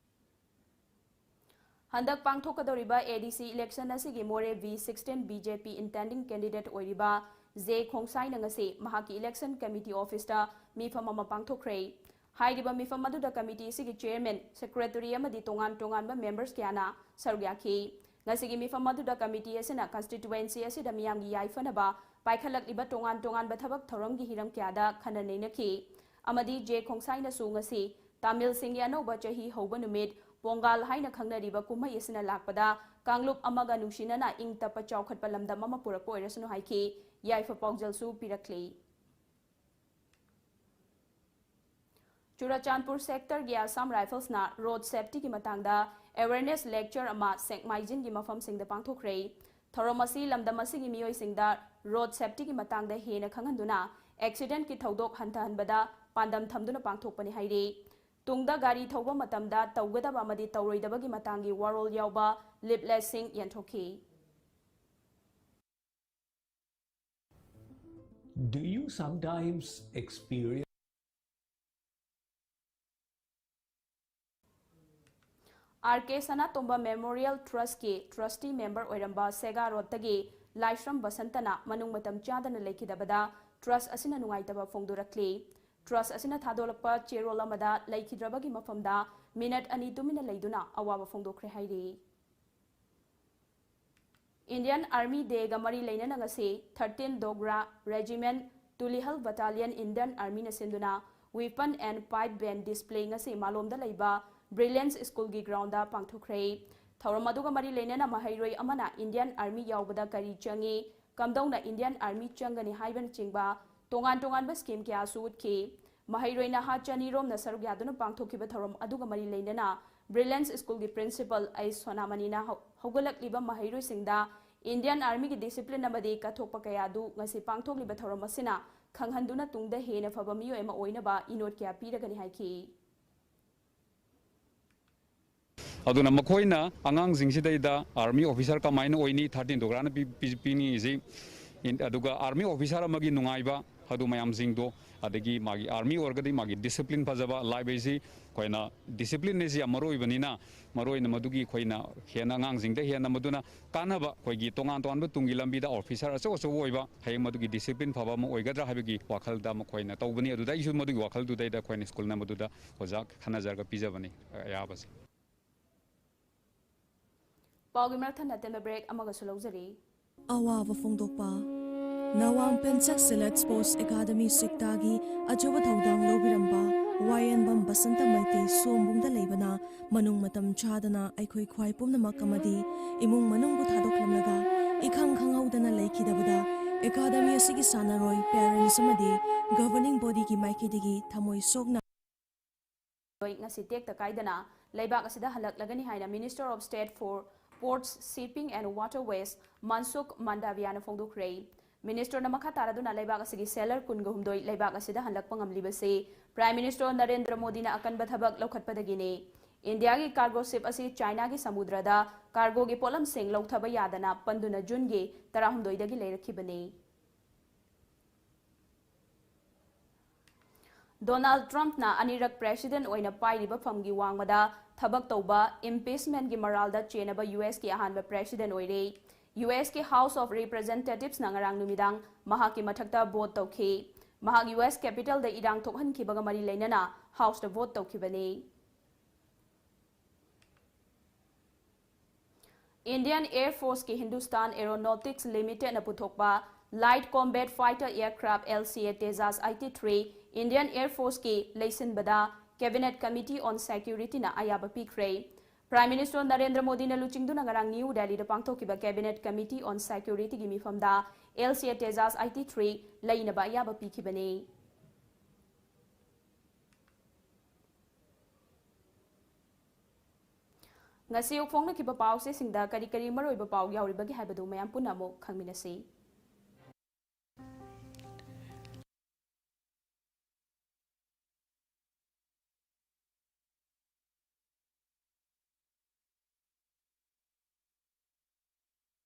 ꯍꯟꯗꯛ ꯄꯥꯡꯊꯣꯛꯀꯗꯧꯔꯤꯕ A D C election ꯑꯁꯤꯒꯤ ꯃꯣꯔꯦ V sixteen B J P intending candidate ꯑꯣꯏꯔꯤꯕ J ꯈꯣꯡꯁꯥꯏꯅ ꯉꯁꯤ ꯃꯍꯥꯛꯀꯤ election committee officeꯇ ꯃꯤꯐꯝ ꯑꯃ ꯄꯥꯡꯊꯣꯛꯈ꯭ꯔꯦ꯫ ꯍꯥꯏꯔꯤꯕ ꯃꯤꯐꯝ ꯑꯗꯨꯗ committee ꯑꯁꯤꯒꯤ chairman, secretary ꯑꯃꯗꯤ ꯇꯣꯉꯥꯟ ꯇꯣꯉꯥꯟꯕ members ꯀꯌꯥꯅ ꯁꯔꯨꯛ ꯌꯥꯈꯤ꯫ ꯉꯁꯤꯒꯤ ꯃꯤꯐꯝ ꯑꯗꯨꯗ committee ꯑꯁꯤꯅ constituency ꯑꯁꯤꯗ ꯃꯤꯌꯥꯝꯒꯤ ꯌꯥꯏꯐꯅꯕ ꯄꯥꯏꯈꯠꯂꯛꯂꯤꯕ ꯇꯣꯉꯥꯟ ꯇꯣꯉꯥꯟꯕ ꯊꯕꯛ ꯊꯧꯔꯝꯒꯤ ꯍꯤꯔꯝ ꯀꯌꯥꯗ ꯈꯟꯅ ꯅꯩꯅꯈꯤ꯫ ꯑꯃꯗꯤ J ꯈꯣꯡꯁꯥꯏꯅꯁꯨ ꯉꯁꯤ ꯇꯥꯃꯤꯜꯁꯤꯡꯒꯤ ꯑꯅꯧꯕ ꯆꯍꯤ ꯍꯧꯕ ꯅꯨꯃꯤꯠ ꯄꯣꯡꯒꯥꯜ ꯍꯥꯏꯅ ꯈꯪꯅꯔꯤꯕ ꯀꯨꯝꯍꯩ ꯑꯁꯤꯅ ꯂꯥꯛꯄꯗ ꯀꯥꯡꯂꯨꯞ ꯑꯃꯒ ꯅꯨꯡꯁꯤꯅꯅ ꯏꯪ ꯇꯞꯄ ꯆꯥꯎꯈꯠꯄ ꯂꯝꯗꯝ ꯑꯃ ꯄꯨꯔꯛꯄ ꯑꯣꯏꯔꯁꯅꯨ ꯍꯥꯏꯈꯤ꯫ ꯌꯥꯏꯐ ꯄꯥꯎꯖꯦꯜꯁꯨ ꯄꯤꯔꯛꯂꯤ꯫ ꯆꯨꯔꯆꯥꯟꯄꯨꯔ ꯁꯦꯛꯇꯔꯒꯤ ꯑꯁꯥꯝ ꯔꯥꯏꯐꯜꯁꯅ ꯔꯣꯗ ꯁꯦꯐꯇꯤꯒꯤ ꯃꯇꯥꯡꯗ ꯑꯦꯋꯦꯔꯅꯦꯁ ꯂꯦꯛꯆꯔ ꯑꯃ ꯁꯦꯡꯃꯥꯏꯖꯤꯟꯒꯤ ꯃꯐꯝꯁꯤꯡꯗ ꯄꯥꯡꯊꯣꯛꯈ꯭ꯔꯦ꯫ ꯊꯧꯔꯝ ꯑꯁꯤ ꯂꯝꯗꯝ ꯑꯁꯤꯒꯤ ꯃꯤꯑꯣꯏꯁꯤꯡꯗ ꯔꯣꯗ ꯁꯦꯐꯇꯤꯒꯤ ꯃꯇꯥꯡꯗ ꯍꯦꯟꯅ ꯈꯪꯍꯟꯗꯨꯅ ꯑꯦꯛꯁꯤꯗꯦꯟꯠꯀꯤ ꯊꯧꯗꯣꯛ ꯍꯟꯊꯍꯟꯕꯗ ꯄꯥꯟꯗꯝ ꯊꯝꯗꯨꯅ ꯄꯥꯡꯊꯣꯛꯄꯅꯤ ꯍꯥꯏꯔꯤ꯫ ꯇꯨꯡꯗ ꯒꯥꯔꯤ ꯊꯧꯕ ꯃꯇꯝꯗ ꯇꯧꯒꯗꯕ ꯑꯃꯗꯤ ꯇꯧꯔꯣꯏꯗꯕꯒꯤ ꯃꯇꯥꯡꯒꯤ ꯋꯥꯔꯣꯜ ꯌꯥꯎꯕ ꯂꯤꯞꯂꯦꯠꯁꯤꯡ ꯌꯦꯟꯊꯣꯛꯈꯤ꯫ Do you sometimes experience R K Sanatomba memorial ꯇ꯭ꯔꯁꯀꯤ ꯇ꯭ꯔꯁꯇꯤ ꯃꯦꯝꯕꯔ ꯑꯣꯏꯔꯝꯕ ꯁꯦꯒꯥ ꯔꯣꯗꯇꯒꯤ ꯂꯥꯏꯁ꯭ꯔꯝ ꯕꯁꯟꯇꯅ ꯃꯅꯨꯡ ꯃꯇꯝ ꯆꯥꯗꯅ ꯂꯩꯈꯤꯗꯕꯗ ꯇ꯭ꯔꯁ ꯑꯁꯤꯅ ꯅꯨꯡꯉꯥꯏꯇꯕ ꯐꯣꯡꯗꯣꯔꯛꯂꯤ꯫ ꯇ꯭ꯔꯁ ꯑꯁꯤꯅ ꯊꯥꯗꯣꯛꯂꯛꯄ ꯆꯦꯔꯣꯜ ꯑꯃꯗ ꯂꯩꯈꯤꯗ꯭ꯔꯕꯒꯤ ꯃꯐꯝꯗ ꯃꯤꯅꯠ ꯑꯅꯤ ꯇꯨꯃꯤꯟꯅ ꯂꯩꯗꯨꯅ ꯑꯋꯥꯕ ꯐꯣꯡꯗꯣꯛꯈ꯭ꯔꯦ ꯍꯥꯏꯔꯤ꯫ ꯏꯟꯗꯤꯌꯟ ꯑꯥꯔꯃꯤ ꯗꯦꯒ ꯃꯔꯤ ꯂꯩꯅꯅ ꯉꯁꯤ thirteen ꯗꯣꯒ꯭ꯔꯥ regiment Tulihal battalion Indian ꯑꯥꯔꯃꯤꯅ ꯁꯤꯟꯗꯨꯅ Weapon and Pipe Band display ꯉꯁꯤ ꯃꯥꯂꯣꯝꯗ ꯂꯩꯕ ꯕ꯭ꯔꯤꯂꯤꯌꯟꯁ ꯁ꯭ꯀꯨꯜꯒꯤ ꯒ꯭ꯔꯥꯎꯟꯗ ꯄꯥꯡꯊꯣꯛꯈ꯭ꯔꯦ꯫ ꯊꯧꯔꯝ ꯑꯗꯨꯒ ꯃꯔꯤ ꯂꯩꯅꯅ ꯃꯍꯩꯔꯣꯏ ꯑꯃꯅ ꯏꯟꯗꯤꯌꯟ ꯑꯥꯔꯃꯤ ꯌꯥꯎꯕꯗ ꯀꯔꯤ ꯆꯪꯏ, ꯀꯝꯗꯧꯅ ꯏꯟꯗꯤꯌꯟ ꯑꯥꯔꯃꯤ ꯆꯪꯒꯅꯤ ꯍꯥꯏꯕꯅꯆꯤꯡꯕ ꯇꯣꯉꯥꯟ ꯇꯣꯉꯥꯟꯕ ꯁ꯭ꯀꯤꯝ ꯀꯌꯥꯁꯨ ꯎꯠꯈꯤ꯫ ꯃꯍꯩꯔꯣꯏ ꯅꯍꯥ ꯆꯅꯤ ꯔꯣꯝꯅ ꯁꯔꯨꯛ ꯌꯥꯗꯨꯅ ꯄꯥꯡꯊꯣꯛꯈꯤꯕ ꯊꯧꯔꯝ ꯑꯗꯨꯒ ꯃꯔꯤ ꯂꯩꯅꯅ ꯕ꯭ꯔꯤꯂꯤꯌꯟꯁ ꯁ꯭ꯀꯨꯜꯒꯤ ꯄ꯭ꯔꯤꯟꯁꯤꯄꯜ ꯑꯩꯆ ꯁꯣꯅꯥꯃꯅꯤꯅ ꯍꯧ-, ꯍꯧꯒꯠꯂꯛꯂꯤꯕ ꯃꯍꯩꯔꯣꯏꯁꯤꯡꯗ ꯏꯟꯗꯤꯌꯟ ꯑꯥꯔꯃꯤꯒꯤ ꯗꯤꯁꯤꯄ꯭ꯂꯤꯟ ꯑꯃꯗꯤ ꯀꯠꯊꯣꯛꯄ ꯀꯌꯥꯗꯨ ꯉꯁꯤ ꯄꯥꯡꯊꯣꯛꯂꯤꯕ ꯊꯧꯔꯝ ꯑꯁꯤꯅ ꯈꯪꯍꯟꯗꯨꯅ ꯇꯨꯡꯗ ꯍꯦꯟꯅ ꯐꯕ ꯃꯤꯑꯣꯏ ꯑꯃ ꯑꯣꯏꯅꯕ ꯏꯅꯣꯠ ꯀꯌꯥ ꯄꯤꯔꯒꯅꯤ ꯍꯥꯏꯈꯤ꯫ ꯑꯗꯨꯅ ꯃꯈꯣꯏꯅ ꯑꯉꯥꯡꯁꯤꯡꯁꯤꯗꯩꯗ ꯑꯥꯔꯃꯤ ꯑꯣꯐꯤꯁꯥꯔ ꯀꯃꯥꯏꯅ ꯑꯣꯏꯅꯤ, ꯊꯥꯔꯇꯤꯟ ꯗꯣꯒ꯭ꯔꯥꯅ ꯄꯤ-, ꯄꯤ-, ꯄꯤꯅꯤꯡꯉꯤꯁꯤ, ꯏꯟ-, ꯑꯗꯨꯒ ꯑꯥꯔꯃꯤ ꯑꯣꯐꯤꯁꯥꯔ ꯑꯃꯒꯤ ꯅꯨꯡꯉꯥꯏꯕ ꯑꯗꯨ ꯃꯌꯥꯝꯁꯤꯡꯗꯣ, ꯑꯗꯒꯤ ꯃꯥꯒꯤ ꯑꯥꯔꯃꯤ ꯑꯣꯏꯔꯒꯗꯤ ꯃꯥꯒꯤ ꯗꯤꯁꯤꯄ꯭ꯂꯤꯟ ꯐꯖꯕ, ꯂꯥꯏꯐ ꯍꯥꯏꯁꯤ ꯑꯩꯈꯣꯏꯅ ꯗꯤꯁꯤꯄ꯭ꯂꯤꯟ ꯑꯁꯤ ꯌꯥꯝ ꯃꯔꯨ ꯑꯣꯏꯕꯅꯤꯅ, ꯃꯔꯨ ꯑꯣꯏꯅ ꯃꯗꯨꯒꯤ ꯑꯩꯈꯣꯏꯅ ꯍꯦꯟꯅ ꯑꯉꯥꯡꯁꯤꯡꯗ ꯍꯦꯟꯅ ꯃꯗꯨꯅ ꯀꯥꯟꯅꯕ, ꯑꯩꯈꯣꯏꯒꯤ ꯇꯣꯉꯥꯟ ꯇꯣꯉꯥꯟꯕ ꯇꯨꯡꯒꯤ ꯂꯝꯕꯤꯗ ꯑꯣꯐꯤꯁꯥꯔ ꯑꯆꯧ ꯑꯆꯧꯕ ꯑꯣꯏꯕ, ꯍꯌꯦꯡ ꯃꯗꯨꯒꯤ ꯗꯤꯁꯤꯄ꯭ꯂꯤꯟ ꯐꯕ ꯑꯃ ꯑꯣꯏꯒꯗ꯭ꯔꯥ ꯍꯥꯏꯕꯒꯤ ꯋꯥꯈꯜꯗ ꯃꯈꯣꯏꯅ ꯇꯧꯕꯅꯤ꯫ ꯑꯗꯨꯗ ꯑꯩꯁꯨ ꯃꯗꯨꯒꯤ ꯋꯥꯈꯜꯗꯨꯗꯩꯗ ꯑꯩꯈꯣꯏꯅ ꯁ꯭ꯀꯨꯜꯅ ꯃꯗꯨꯗ ꯑꯣꯖꯥ ꯈꯟꯅꯖꯔꯒ ꯄꯤꯖꯕꯅꯤ ꯑꯌꯥꯕꯁꯦ꯫ ꯄꯥꯎꯒꯤ ꯃꯔꯛ ꯊꯠꯅ ꯑꯇꯦꯟꯕ ꯕ꯭ꯔꯦꯛ ꯑꯃꯒꯁꯨ ꯂꯧꯖꯔꯤ꯫ ꯑꯋꯥꯕ ꯐꯣꯡꯗꯣꯛꯄ꯫ ꯅꯋꯥꯡ ꯄꯦꯟꯆꯛ ꯁꯤꯂꯦꯠ ꯁ꯭ꯄꯣꯔꯠꯁ ꯑꯦꯀꯥꯗꯃꯤ ꯁꯤꯛꯇꯥꯒꯤ ꯑꯆꯧꯕ ꯊꯧꯗꯥꯡ ꯂꯧꯕꯤꯔꯝꯕ ꯋꯥꯌꯦꯟꯕꯝ ꯕꯁꯟꯇ ꯃꯩꯇꯩ ꯁꯣꯝꯕꯨꯡꯗ ꯂꯩꯕꯅ ꯃꯅꯨꯡ ꯃꯇꯝ ꯆꯥꯗꯅ ꯑꯩꯈꯣꯏ ꯈ꯭ꯋꯥꯏ ꯄꯨꯝꯅꯃꯛ ꯑꯃꯗꯤ ꯏꯃꯨꯡ ꯃꯅꯨꯡꯕꯨ ꯊꯥꯗꯣꯛꯂꯝꯂꯒ ꯏꯈꯪ ꯈꯪꯍꯧꯗꯅ ꯂꯩꯈꯤꯗꯕꯗ ꯑꯦꯀꯥꯗꯃꯤ ꯑꯁꯤꯒꯤ ꯁꯥꯟꯅꯔꯣꯏ, ꯄꯦꯔꯦꯟꯠꯁ ꯑꯃꯗꯤ ꯒꯚꯔꯅꯤꯡ ꯕꯣꯗꯤꯒꯤ ꯃꯥꯏꯀꯩꯗꯒꯤ ꯊꯃꯣꯏ ꯁꯣꯛꯅ ꯉꯁꯤ ꯇꯦꯛꯇ ꯀꯥꯏꯗꯅ ꯂꯩꯕꯥꯛ ꯑꯁꯤꯗ ꯍꯜꯂꯛꯂꯒꯅꯤ ꯍꯥꯏꯅ Minister of State for Ports, Shipping and Waterways ꯃꯟꯁꯨꯈ ꯃꯟꯗꯥꯚꯤꯌꯥꯅ ꯐꯣꯡꯗꯣꯛꯈ꯭ꯔꯦ꯫ Ministerꯅ ꯃꯈꯥ ꯇꯥꯔꯗꯨꯅ ꯂꯩꯕꯥꯛ ꯑꯁꯤꯒꯤ sailor ꯀꯨꯟꯒ ꯍꯨꯝꯗꯣꯏ ꯂꯩꯕꯥꯛ ꯑꯁꯤꯗ ꯍꯜꯂꯛꯄ ꯉꯝꯂꯤꯕꯁꯤ Prime Minister ꯅꯔꯦꯟꯗ꯭ꯔ ꯃꯣꯗꯤꯅ ꯑꯀꯟꯕ ꯊꯕꯛ ꯂꯧꯈꯠꯄꯗꯒꯤꯅꯤ꯫ ꯏꯟꯗꯤꯌꯥꯒꯤ cargo ship ꯑꯁꯤ ꯆꯥꯏꯅꯥꯒꯤ ꯁꯃꯨꯗ꯭ꯔꯗ cargoꯒꯤ ꯄꯣꯠꯂꯝꯁꯤꯡ ꯂꯧꯊꯕ ꯌꯥꯗꯅ ꯄꯟꯗꯨꯅ ꯖꯨꯟꯒꯤ ꯇꯔꯥꯍꯨꯝꯗꯣꯏꯗꯒꯤ ꯂꯩꯔꯛꯈꯤꯕꯅꯤ꯫ ꯗꯣꯅꯥꯜꯗ ꯇ꯭ꯔꯝꯞꯅ ꯑꯅꯤꯔꯛ president ꯑꯣꯏꯅ ꯄꯥꯏꯔꯤꯕ ꯐꯝꯒꯤ ꯋꯥꯡꯃꯗ ꯊꯕꯛ ꯇꯧꯕ impeachmentꯀꯤ ꯃꯔꯥꯜꯗ ꯆꯦꯟꯅꯕ USꯀꯤ ꯑꯍꯥꯟꯕ president ꯑꯣꯏꯔꯦ꯫ USꯀꯤ House of Representativesꯅ ꯉꯔꯥꯡ ꯅꯨꯃꯤꯗꯥꯡ ꯃꯍꯥꯛꯀꯤ ꯃꯊꯛꯇ vote ꯇꯧꯈꯤ꯫ ꯃꯍꯥꯛ US Capitolꯗ ꯏꯔꯥꯡ ꯊꯣꯛꯍꯟꯈꯤꯕꯒ ꯃꯔꯤ ꯂꯩꯅꯅ Houseꯇ vote ꯇꯧꯈꯤꯕꯅꯤ꯫ Indian Air Forceꯀꯤ Hindustan Aeronautics Limitedꯅ ꯄꯨꯊꯣꯛꯄ Light Combat Fighter Aircraft LCA Tejas eighty three Indian Air Forceꯀꯤ ꯂꯩꯁꯤꯟꯕꯗ Cabinet Committee on Securityꯅ ꯑꯌꯥꯕ ꯄꯤꯈ꯭ꯔꯦ꯫ Prime Minister ꯅꯔꯦꯟꯗ꯭ꯔ ꯃꯣꯗꯤꯅ ꯂꯨꯆꯤꯡꯗꯨꯅ ꯉꯔꯥꯡ ꯅ꯭ꯌꯨ ꯗꯦꯜꯂꯤꯗ ꯄꯥꯡꯊꯣꯛꯈꯤꯕ Cabinet Committee on Securityꯒꯤ ꯃꯤꯐꯝꯗ LCA Tejas eighty three ꯂꯩꯅꯕ ꯑꯌꯥꯕ ꯄꯤꯈꯤꯕꯅꯤ꯫ ꯉꯁꯤ ꯑꯌꯨꯛ ꯐꯣꯡꯅꯈꯤꯕ ꯄꯥꯎꯆꯦꯁꯤꯡꯗ ꯀꯔꯤ ꯀꯔꯤ ꯃꯔꯨꯑꯣꯏꯕ ꯄꯥꯎ ꯌꯥꯎꯔꯤꯕꯒꯦ ꯍꯥꯏꯕꯗꯨ ꯃꯌꯥꯝ ꯄꯨꯟꯅ ꯑꯃꯨꯛ ꯈꯪꯃꯤꯟꯅꯁꯤ꯫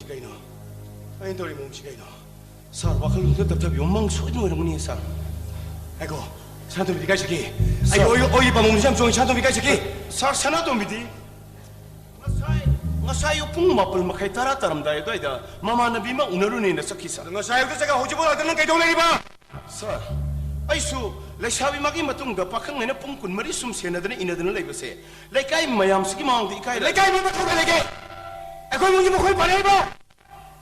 ꯀꯩꯅꯣ? ꯑꯩꯅ ꯇꯧꯔꯤ ꯃꯑꯣꯡꯁꯤ ꯀꯩꯅꯣ? Sir, ꯋꯥꯈꯜ ꯈꯤꯇ ꯇꯞꯊꯕꯤꯌꯨ꯫ ꯃꯪ ꯁꯣꯏꯗꯅ ꯑꯣꯏꯔꯝꯒꯅꯤ, sir꯫ ꯉꯥꯏꯈꯣ, ꯁꯅꯥꯇꯣꯝꯕꯤꯗꯤ ꯀꯥꯏ ꯆꯠꯈꯤ? ꯑꯩ, sir, ꯑꯣꯏ-, ꯑꯣꯏ ꯄꯥꯃꯨꯡꯁꯦ ꯌꯥꯝ ꯆꯣꯡꯉꯤ, ꯁꯅꯥꯇꯣꯝꯕꯤ ꯀꯥꯏ ꯆꯠꯈꯤ? Sir, ꯁꯅꯥꯇꯣꯝꯕꯤꯗꯤ ꯉꯁꯥꯏ, ꯉꯁꯥꯏ ꯑꯌꯨꯛ ꯄꯨꯡ ꯃꯥꯄꯜ ꯃꯈꯥꯏ, ꯇꯔꯥ ꯇꯥꯔꯝꯗꯥꯏ ꯑꯗꯨꯋꯥꯏꯗ ꯃꯃꯥꯟꯅꯕꯤ ꯑꯃ ꯎꯅꯔꯨꯅꯦꯅ ꯆꯠꯈꯤ, sir꯫ ꯉꯁꯥꯏ ꯑꯌꯨꯛꯇ ꯆꯠꯂꯒ ꯍꯧꯖꯤꯛꯐꯥꯎ ꯂꯥꯛꯇꯅ ꯅꯪ ꯀꯩꯗꯧ ꯂꯩꯔꯤꯕ? Sir, ꯑꯩꯁꯨ ꯂꯩꯁꯥꯕꯤ ꯃꯥꯒꯤ ꯃꯇꯨꯡꯗ ꯄꯥꯈꯪ ꯑꯩꯅ ꯄꯨꯡ ꯀꯨꯟꯃꯔꯤ ꯁꯨꯝ ꯁꯦꯟꯅꯗꯅ ꯏꯟꯅꯗꯅ ꯂꯩꯕꯁꯦ ꯂꯩꯀꯥꯏ ꯃꯌꯥꯝꯁꯤꯒꯤ ꯃꯃꯥꯡꯗ ꯏꯀꯥꯏ ꯂꯩ꯫ ꯂꯩꯀꯥꯏ ꯃꯤ ꯃꯊꯧ ꯀꯩ ꯂꯩꯒꯦ? ꯑꯩꯈꯣꯏ ꯏꯃꯨꯡꯒꯤ ꯃꯈꯣꯏ ꯄꯥꯜꯂꯛꯏꯕ?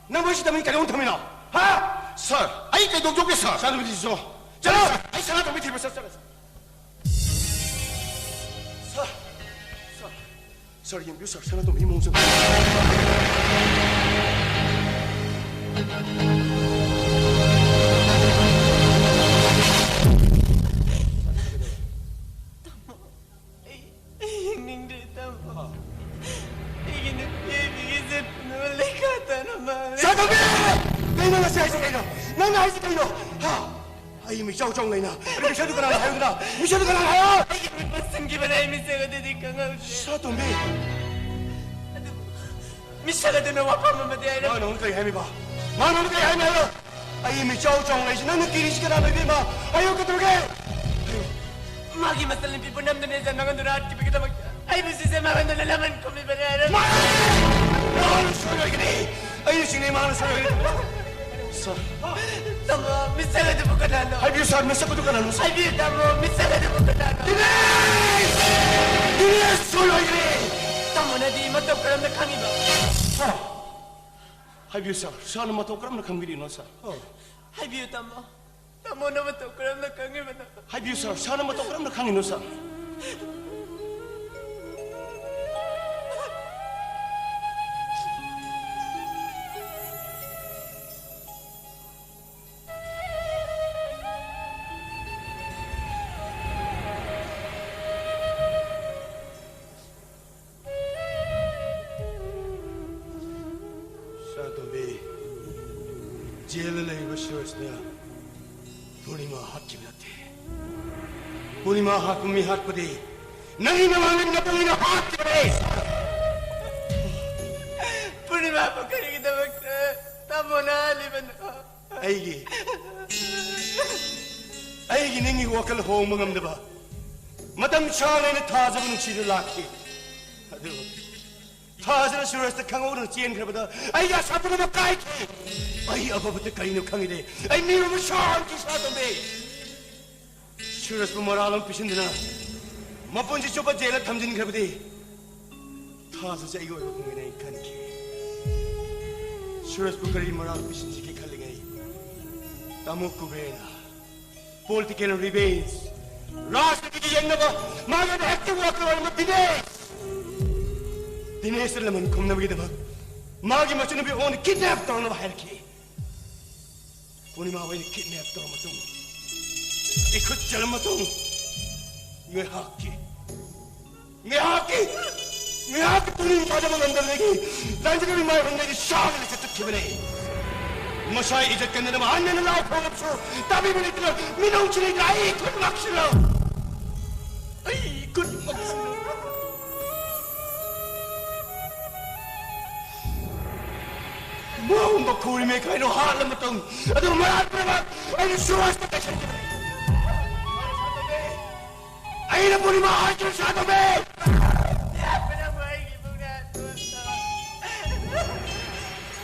ꯅꯪ ꯃꯣꯏꯁꯤ ꯇꯝꯃꯤ ꯀꯩꯗꯧ ꯊꯝꯃꯤꯅꯣ? ꯍꯥ? Sir, ꯑꯩ ꯀꯩꯗꯧꯖꯧꯒꯦ, sir? ꯁꯅꯥꯇꯣꯝꯕꯤꯁꯤꯁꯨ꯫ ꯆꯠꯂꯣ, sir꯫ ꯑꯩ ꯁꯅꯥꯇꯣꯝꯕꯤ ꯊꯤꯕ ꯆꯠꯆꯔꯦ, sir꯫ Sir, sir, sir, ꯌꯦꯡꯕꯤꯌꯨ, sir, ꯁꯅꯥꯇꯣꯝꯕꯤ ꯃꯑꯣꯡꯁꯦ꯫ ꯀꯩꯅꯣ? ꯍꯥ? ꯑꯩ ꯃꯤꯆꯥꯎ ꯆꯥꯎꯅ ꯂꯩꯅ꯫ ꯑꯗꯨ ꯃꯤꯁꯛꯇꯨ ꯀꯅꯥꯅꯣ ꯍꯥꯏꯌꯨꯗꯅ? ꯃꯤꯁꯛꯇꯨ ꯀꯅꯥꯅꯣ ꯍꯥꯏꯌꯣ? ꯑꯩꯒꯤ ꯃꯤꯠ ꯄꯨꯟꯁꯤꯟꯈꯤꯕꯅꯦ, ꯑꯩ ꯃꯤꯁꯛ ꯑꯗꯨꯗꯤ ꯈꯪꯍꯧꯗ꯭ꯔꯦ꯫ ꯁꯥꯇꯣꯝꯕꯤ! ꯑꯗꯨꯕꯨ ꯃꯤꯁꯛ ꯑꯗꯨꯅ ꯋꯥꯐꯝ ꯑꯃꯗꯤ ꯍꯥꯏꯔꯝꯃꯤ꯫ ꯃꯥꯅ ꯑꯃꯨꯛ ꯀꯔꯤ ꯍꯥꯏꯃꯤꯕ? ꯃꯥꯅ ꯑꯃꯨꯛ ꯀꯔꯤ ꯍꯥꯏꯃꯤ ꯍꯥꯏꯌꯣ? ꯑꯩ ꯃꯤꯆꯥꯎ ꯆꯥꯎꯅ ꯂꯩꯁꯤ, ꯅꯪꯅ ꯀꯤꯔꯤꯁꯤ ꯀꯅꯥꯅꯣ ꯏꯕꯦꯝꯃ? ꯍꯥꯏꯌꯨ, ꯀꯩꯗꯧꯔꯒꯦ? ꯃꯥꯒꯤ ꯃꯆꯜꯅꯨꯄꯤꯕꯨ ꯅꯝꯗꯨꯅ ꯏꯖꯟ ꯃꯉꯣꯟꯗꯨꯅ ꯍꯥꯠꯈꯤꯕꯒꯤꯗꯃꯛꯇ ꯑꯩꯕꯨ ꯁꯤꯖ ꯃꯉꯣꯟꯗꯨꯅ ꯂꯃꯟ ꯈꯨꯝꯃꯤꯕꯅꯤ ꯍꯥꯏꯔꯝꯃꯤ꯫ ꯃꯥꯅ ꯁꯣꯏꯔꯣꯏꯒꯅꯤ꯫ ꯑꯩꯅ ꯆꯤꯡꯅꯩ, ꯃꯥꯅ ꯁꯣꯏꯔꯣꯏꯒꯅꯤ꯫ ꯁꯥꯔ꯫ ꯇꯥꯃꯣ, ꯃꯤꯁꯛ ꯑꯗꯨꯕꯨ ꯀꯅꯥꯅꯣ? ꯍꯥꯏꯕꯤꯌꯨ ꯁꯥꯔ, ꯃꯤꯁꯛ ꯑꯗꯨ ꯀꯅꯥꯅꯣ ꯁꯥꯔ? ꯍꯥꯏꯕꯤꯌꯨ ꯇꯥꯃꯣ, ꯃꯤꯁꯛ ꯑꯗꯨꯕꯨ ꯀꯅꯥꯅꯣ? ꯗꯤꯅꯦꯁ! ꯗꯤꯅꯦꯁ ꯁꯣꯏꯔꯣꯏꯗ꯭ꯔꯦ! ꯇꯥꯃꯣꯅꯗꯤ ꯃꯇꯧ ꯀꯔꯝꯅ ꯈꯪꯉꯤꯕ? ꯁꯥꯔ, ꯍꯥꯏꯕꯤꯌꯨ ꯁꯥꯔ, ꯁꯥꯔꯅ ꯃꯇꯧ ꯀꯔꯝꯅ ꯈꯪꯕꯤꯔꯤꯅꯣ ꯁꯥꯔ? ꯑꯣ꯫ ꯍꯥꯏꯕꯤꯌꯨ ꯇꯥꯃꯣ, ꯇꯥꯃꯣꯅ ꯃꯇꯧ ꯀꯔꯝꯅ ꯈꯪꯉꯤꯕꯅꯣ? ꯍꯥꯏꯕꯤꯌꯨ ꯁꯥꯔ, ꯁꯥꯔꯅ ꯃꯇꯧ ꯀꯔꯝꯅ ꯈꯪꯉꯤꯅꯣ ꯁꯥꯔ? ꯁꯥꯇꯣꯝꯕꯤ, ꯖꯦꯜꯗ ꯂꯩꯔꯤꯕ ꯁꯨꯔꯖꯅ ꯄꯨꯔꯅꯤꯃꯥ ꯍꯥꯠꯈꯤꯕ ꯅꯠꯇꯦ꯫ ꯄꯨꯔꯅꯤꯃꯥ ꯍꯥꯠꯄ ꯃꯤ ꯍꯥꯠꯄꯗꯤ ꯅꯪꯒꯤ ꯅꯃꯥꯟꯅꯕꯤ ꯅꯇꯟꯒꯤꯅ ꯍꯥꯠꯈꯤꯕꯅꯦ꯫ ꯄꯨꯔꯅꯤꯃꯥꯕꯨ ꯀꯔꯤꯒꯤꯗꯃꯛꯇ ꯇꯥꯃꯣꯅ ꯍꯥꯠꯂꯤꯕꯅꯣ? ꯑꯩꯒꯤ, ꯑꯩꯒꯤ ꯅꯪꯒꯤ ꯋꯥꯈꯜ ꯍꯣꯡꯕ ꯉꯝꯗꯕ ꯃꯇꯝ ꯁꯥꯡꯅ ꯑꯩꯅ ꯊꯥꯖꯕ ꯅꯨꯡꯁꯤꯗꯨ ꯂꯥꯛꯈꯤ꯫ ꯑꯗꯨ ꯊꯥꯖꯅ ꯁꯨꯔꯖꯇ ꯈꯪꯍꯧꯗꯅ ꯆꯦꯟꯈ꯭ꯔꯕꯗ ꯑꯩꯒꯤ ꯑꯁꯥ ꯄꯨꯝꯅꯃꯛ ꯀꯥꯏꯈꯤ꯫ ꯑꯩ ꯑꯐꯕꯇ ꯀꯔꯤꯅꯣ ꯈꯪꯉꯤꯗꯦ꯫ ꯑꯩ ꯃꯤ ꯑꯃ ꯁꯥꯍꯟꯈꯤ ꯁꯥꯇꯣꯝꯕꯤ꯫ ꯁꯨꯔꯖꯄꯨ ꯃꯔꯥꯜ ꯑꯃ ꯄꯤꯁꯤꯟꯗꯨꯅ ꯃꯄꯨꯟꯁꯤ ꯆꯨꯞꯄ ꯖꯦꯜꯗ ꯊꯝꯖꯤꯟꯈ꯭ꯔꯕꯗꯤ ꯊꯥꯖꯁꯦ ꯑꯩꯒꯤ ꯑꯣꯏꯕ ꯐꯪꯒꯅꯤ ꯑꯩ ꯈꯟꯈꯤ꯫ ꯁꯨꯔꯖꯄꯨ ꯀꯔꯤ ꯃꯔꯥꯜ ꯄꯤꯁꯤꯟꯁꯤꯒꯦ ꯈꯜꯂꯤꯉꯩ ꯇꯥꯃꯣ ꯀꯨꯕꯦꯔꯅ political revenge, ꯔꯥꯖꯅꯤꯇꯤꯒꯤ ꯌꯦꯡꯅꯕ ꯃꯥꯒꯤ ꯑꯣꯏꯅ active worker ꯑꯣꯏꯔꯝꯕ ꯗꯤꯅꯦꯁ, ꯗꯤꯅꯦꯁꯇ ꯂꯃꯟ ꯈꯨꯝꯅꯕꯒꯤꯗꯃꯛ ꯃꯥꯒꯤ ꯃꯆꯟꯅꯨꯄꯤ ꯑꯣꯟ kidnap ꯇꯧꯅꯕ ꯍꯥꯏꯔꯛꯈꯤ꯫ ꯄꯨꯔꯅꯤꯃꯥ ꯍꯣꯏꯅ kidnap ꯇꯧꯔ ꯃꯇꯨꯡ, ꯏꯈꯨꯠ ꯆꯜꯂ ꯃꯇꯨꯡ, ꯉꯥꯏꯍꯥꯛꯀꯤ, ꯉꯥꯏꯍꯥꯛꯀꯤ, ꯉꯥꯏꯍꯥꯛꯀꯤ ꯄꯨꯛꯅꯤꯡ ꯊꯥꯖꯕ ꯉꯝꯗꯕꯗꯒꯤ ꯂꯥꯟꯖꯒꯕꯤ ꯃꯥꯏ ꯍꯨꯝꯗꯒꯤ ꯁꯥꯡꯅ ꯂꯩꯆꯠ ꯆꯠꯈꯤꯕꯅꯦ꯫ ꯃꯁꯥ ꯏꯖꯠ ꯀꯟꯗꯅ ꯃꯍꯥꯟ ꯂꯥꯎ ꯐꯥꯎꯕꯁꯨ ꯇꯥꯕꯤꯕ ꯂꯩꯇꯅ ꯃꯤꯅꯧꯁꯤꯡ ꯑꯩ ꯈꯨꯠꯃꯛꯁꯤꯅ, ꯑꯩ ꯈꯨꯠꯃꯛꯁꯤꯅ ꯃꯥꯒꯨꯝꯕ ꯈꯨꯔꯤꯃꯦ ꯀꯩꯅꯣ ꯍꯥꯠꯂ ꯃꯇꯨꯡ ꯑꯗꯨ ꯃꯔꯥꯠ ꯄꯨꯝꯅꯃꯛ ꯑꯩꯅ ꯁꯨꯔꯖꯇ ꯀꯩꯁꯟꯈꯤꯕꯅꯤ꯫ ꯑꯩꯅ ꯄꯨꯔꯅꯤꯃꯥ ꯍꯥꯏꯗꯨꯅ ꯁꯥꯗꯧꯅꯦ꯫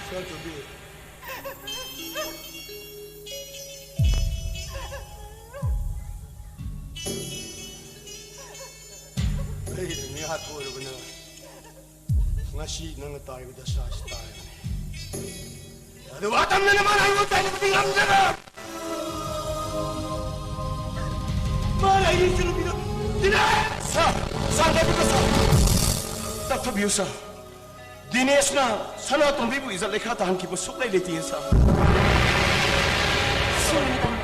ꯁꯥꯗꯧꯕꯤ꯫ ꯑꯩ ꯃꯤ ꯍꯥꯠꯄ ꯑꯣꯏꯔꯕꯅ ꯉꯁꯤ ꯅꯪꯅ ꯇꯥꯔꯤꯕ ꯗꯁꯥ ꯑꯁꯤ ꯇꯥꯔꯤꯕꯅꯤ꯫ ꯑꯗꯨꯕꯨ ꯑꯇꯝꯅꯅ ꯃꯥꯅ ꯑꯩꯉꯣꯟꯗ ꯇꯥꯏꯅꯕꯗꯤ ꯉꯝꯖꯔꯣꯏ꯫ ꯃꯥꯅ ꯑꯩꯒꯤ ꯏꯆꯟꯅꯨꯄꯤꯗ ꯗꯤꯅꯦꯁ! ꯁꯥꯔ, ꯁꯥꯔ, ꯉꯥꯏꯕꯤꯌꯨ, ꯁꯥꯔ꯫ ꯇꯞꯊꯕꯤꯌꯨ, ꯁꯥꯔ꯫ ꯗꯤꯅꯦꯁꯅ ꯁꯅꯥꯇꯣꯝꯕꯤꯕꯨ ꯏꯖꯠ ꯂꯩꯈꯥ ꯇꯥꯍꯟꯈꯤꯕ ꯁꯨꯛꯂꯩ ꯂꯩꯇꯦ, ꯁꯥꯔ꯫ ꯁꯨꯝ ꯇꯝꯃꯣ꯫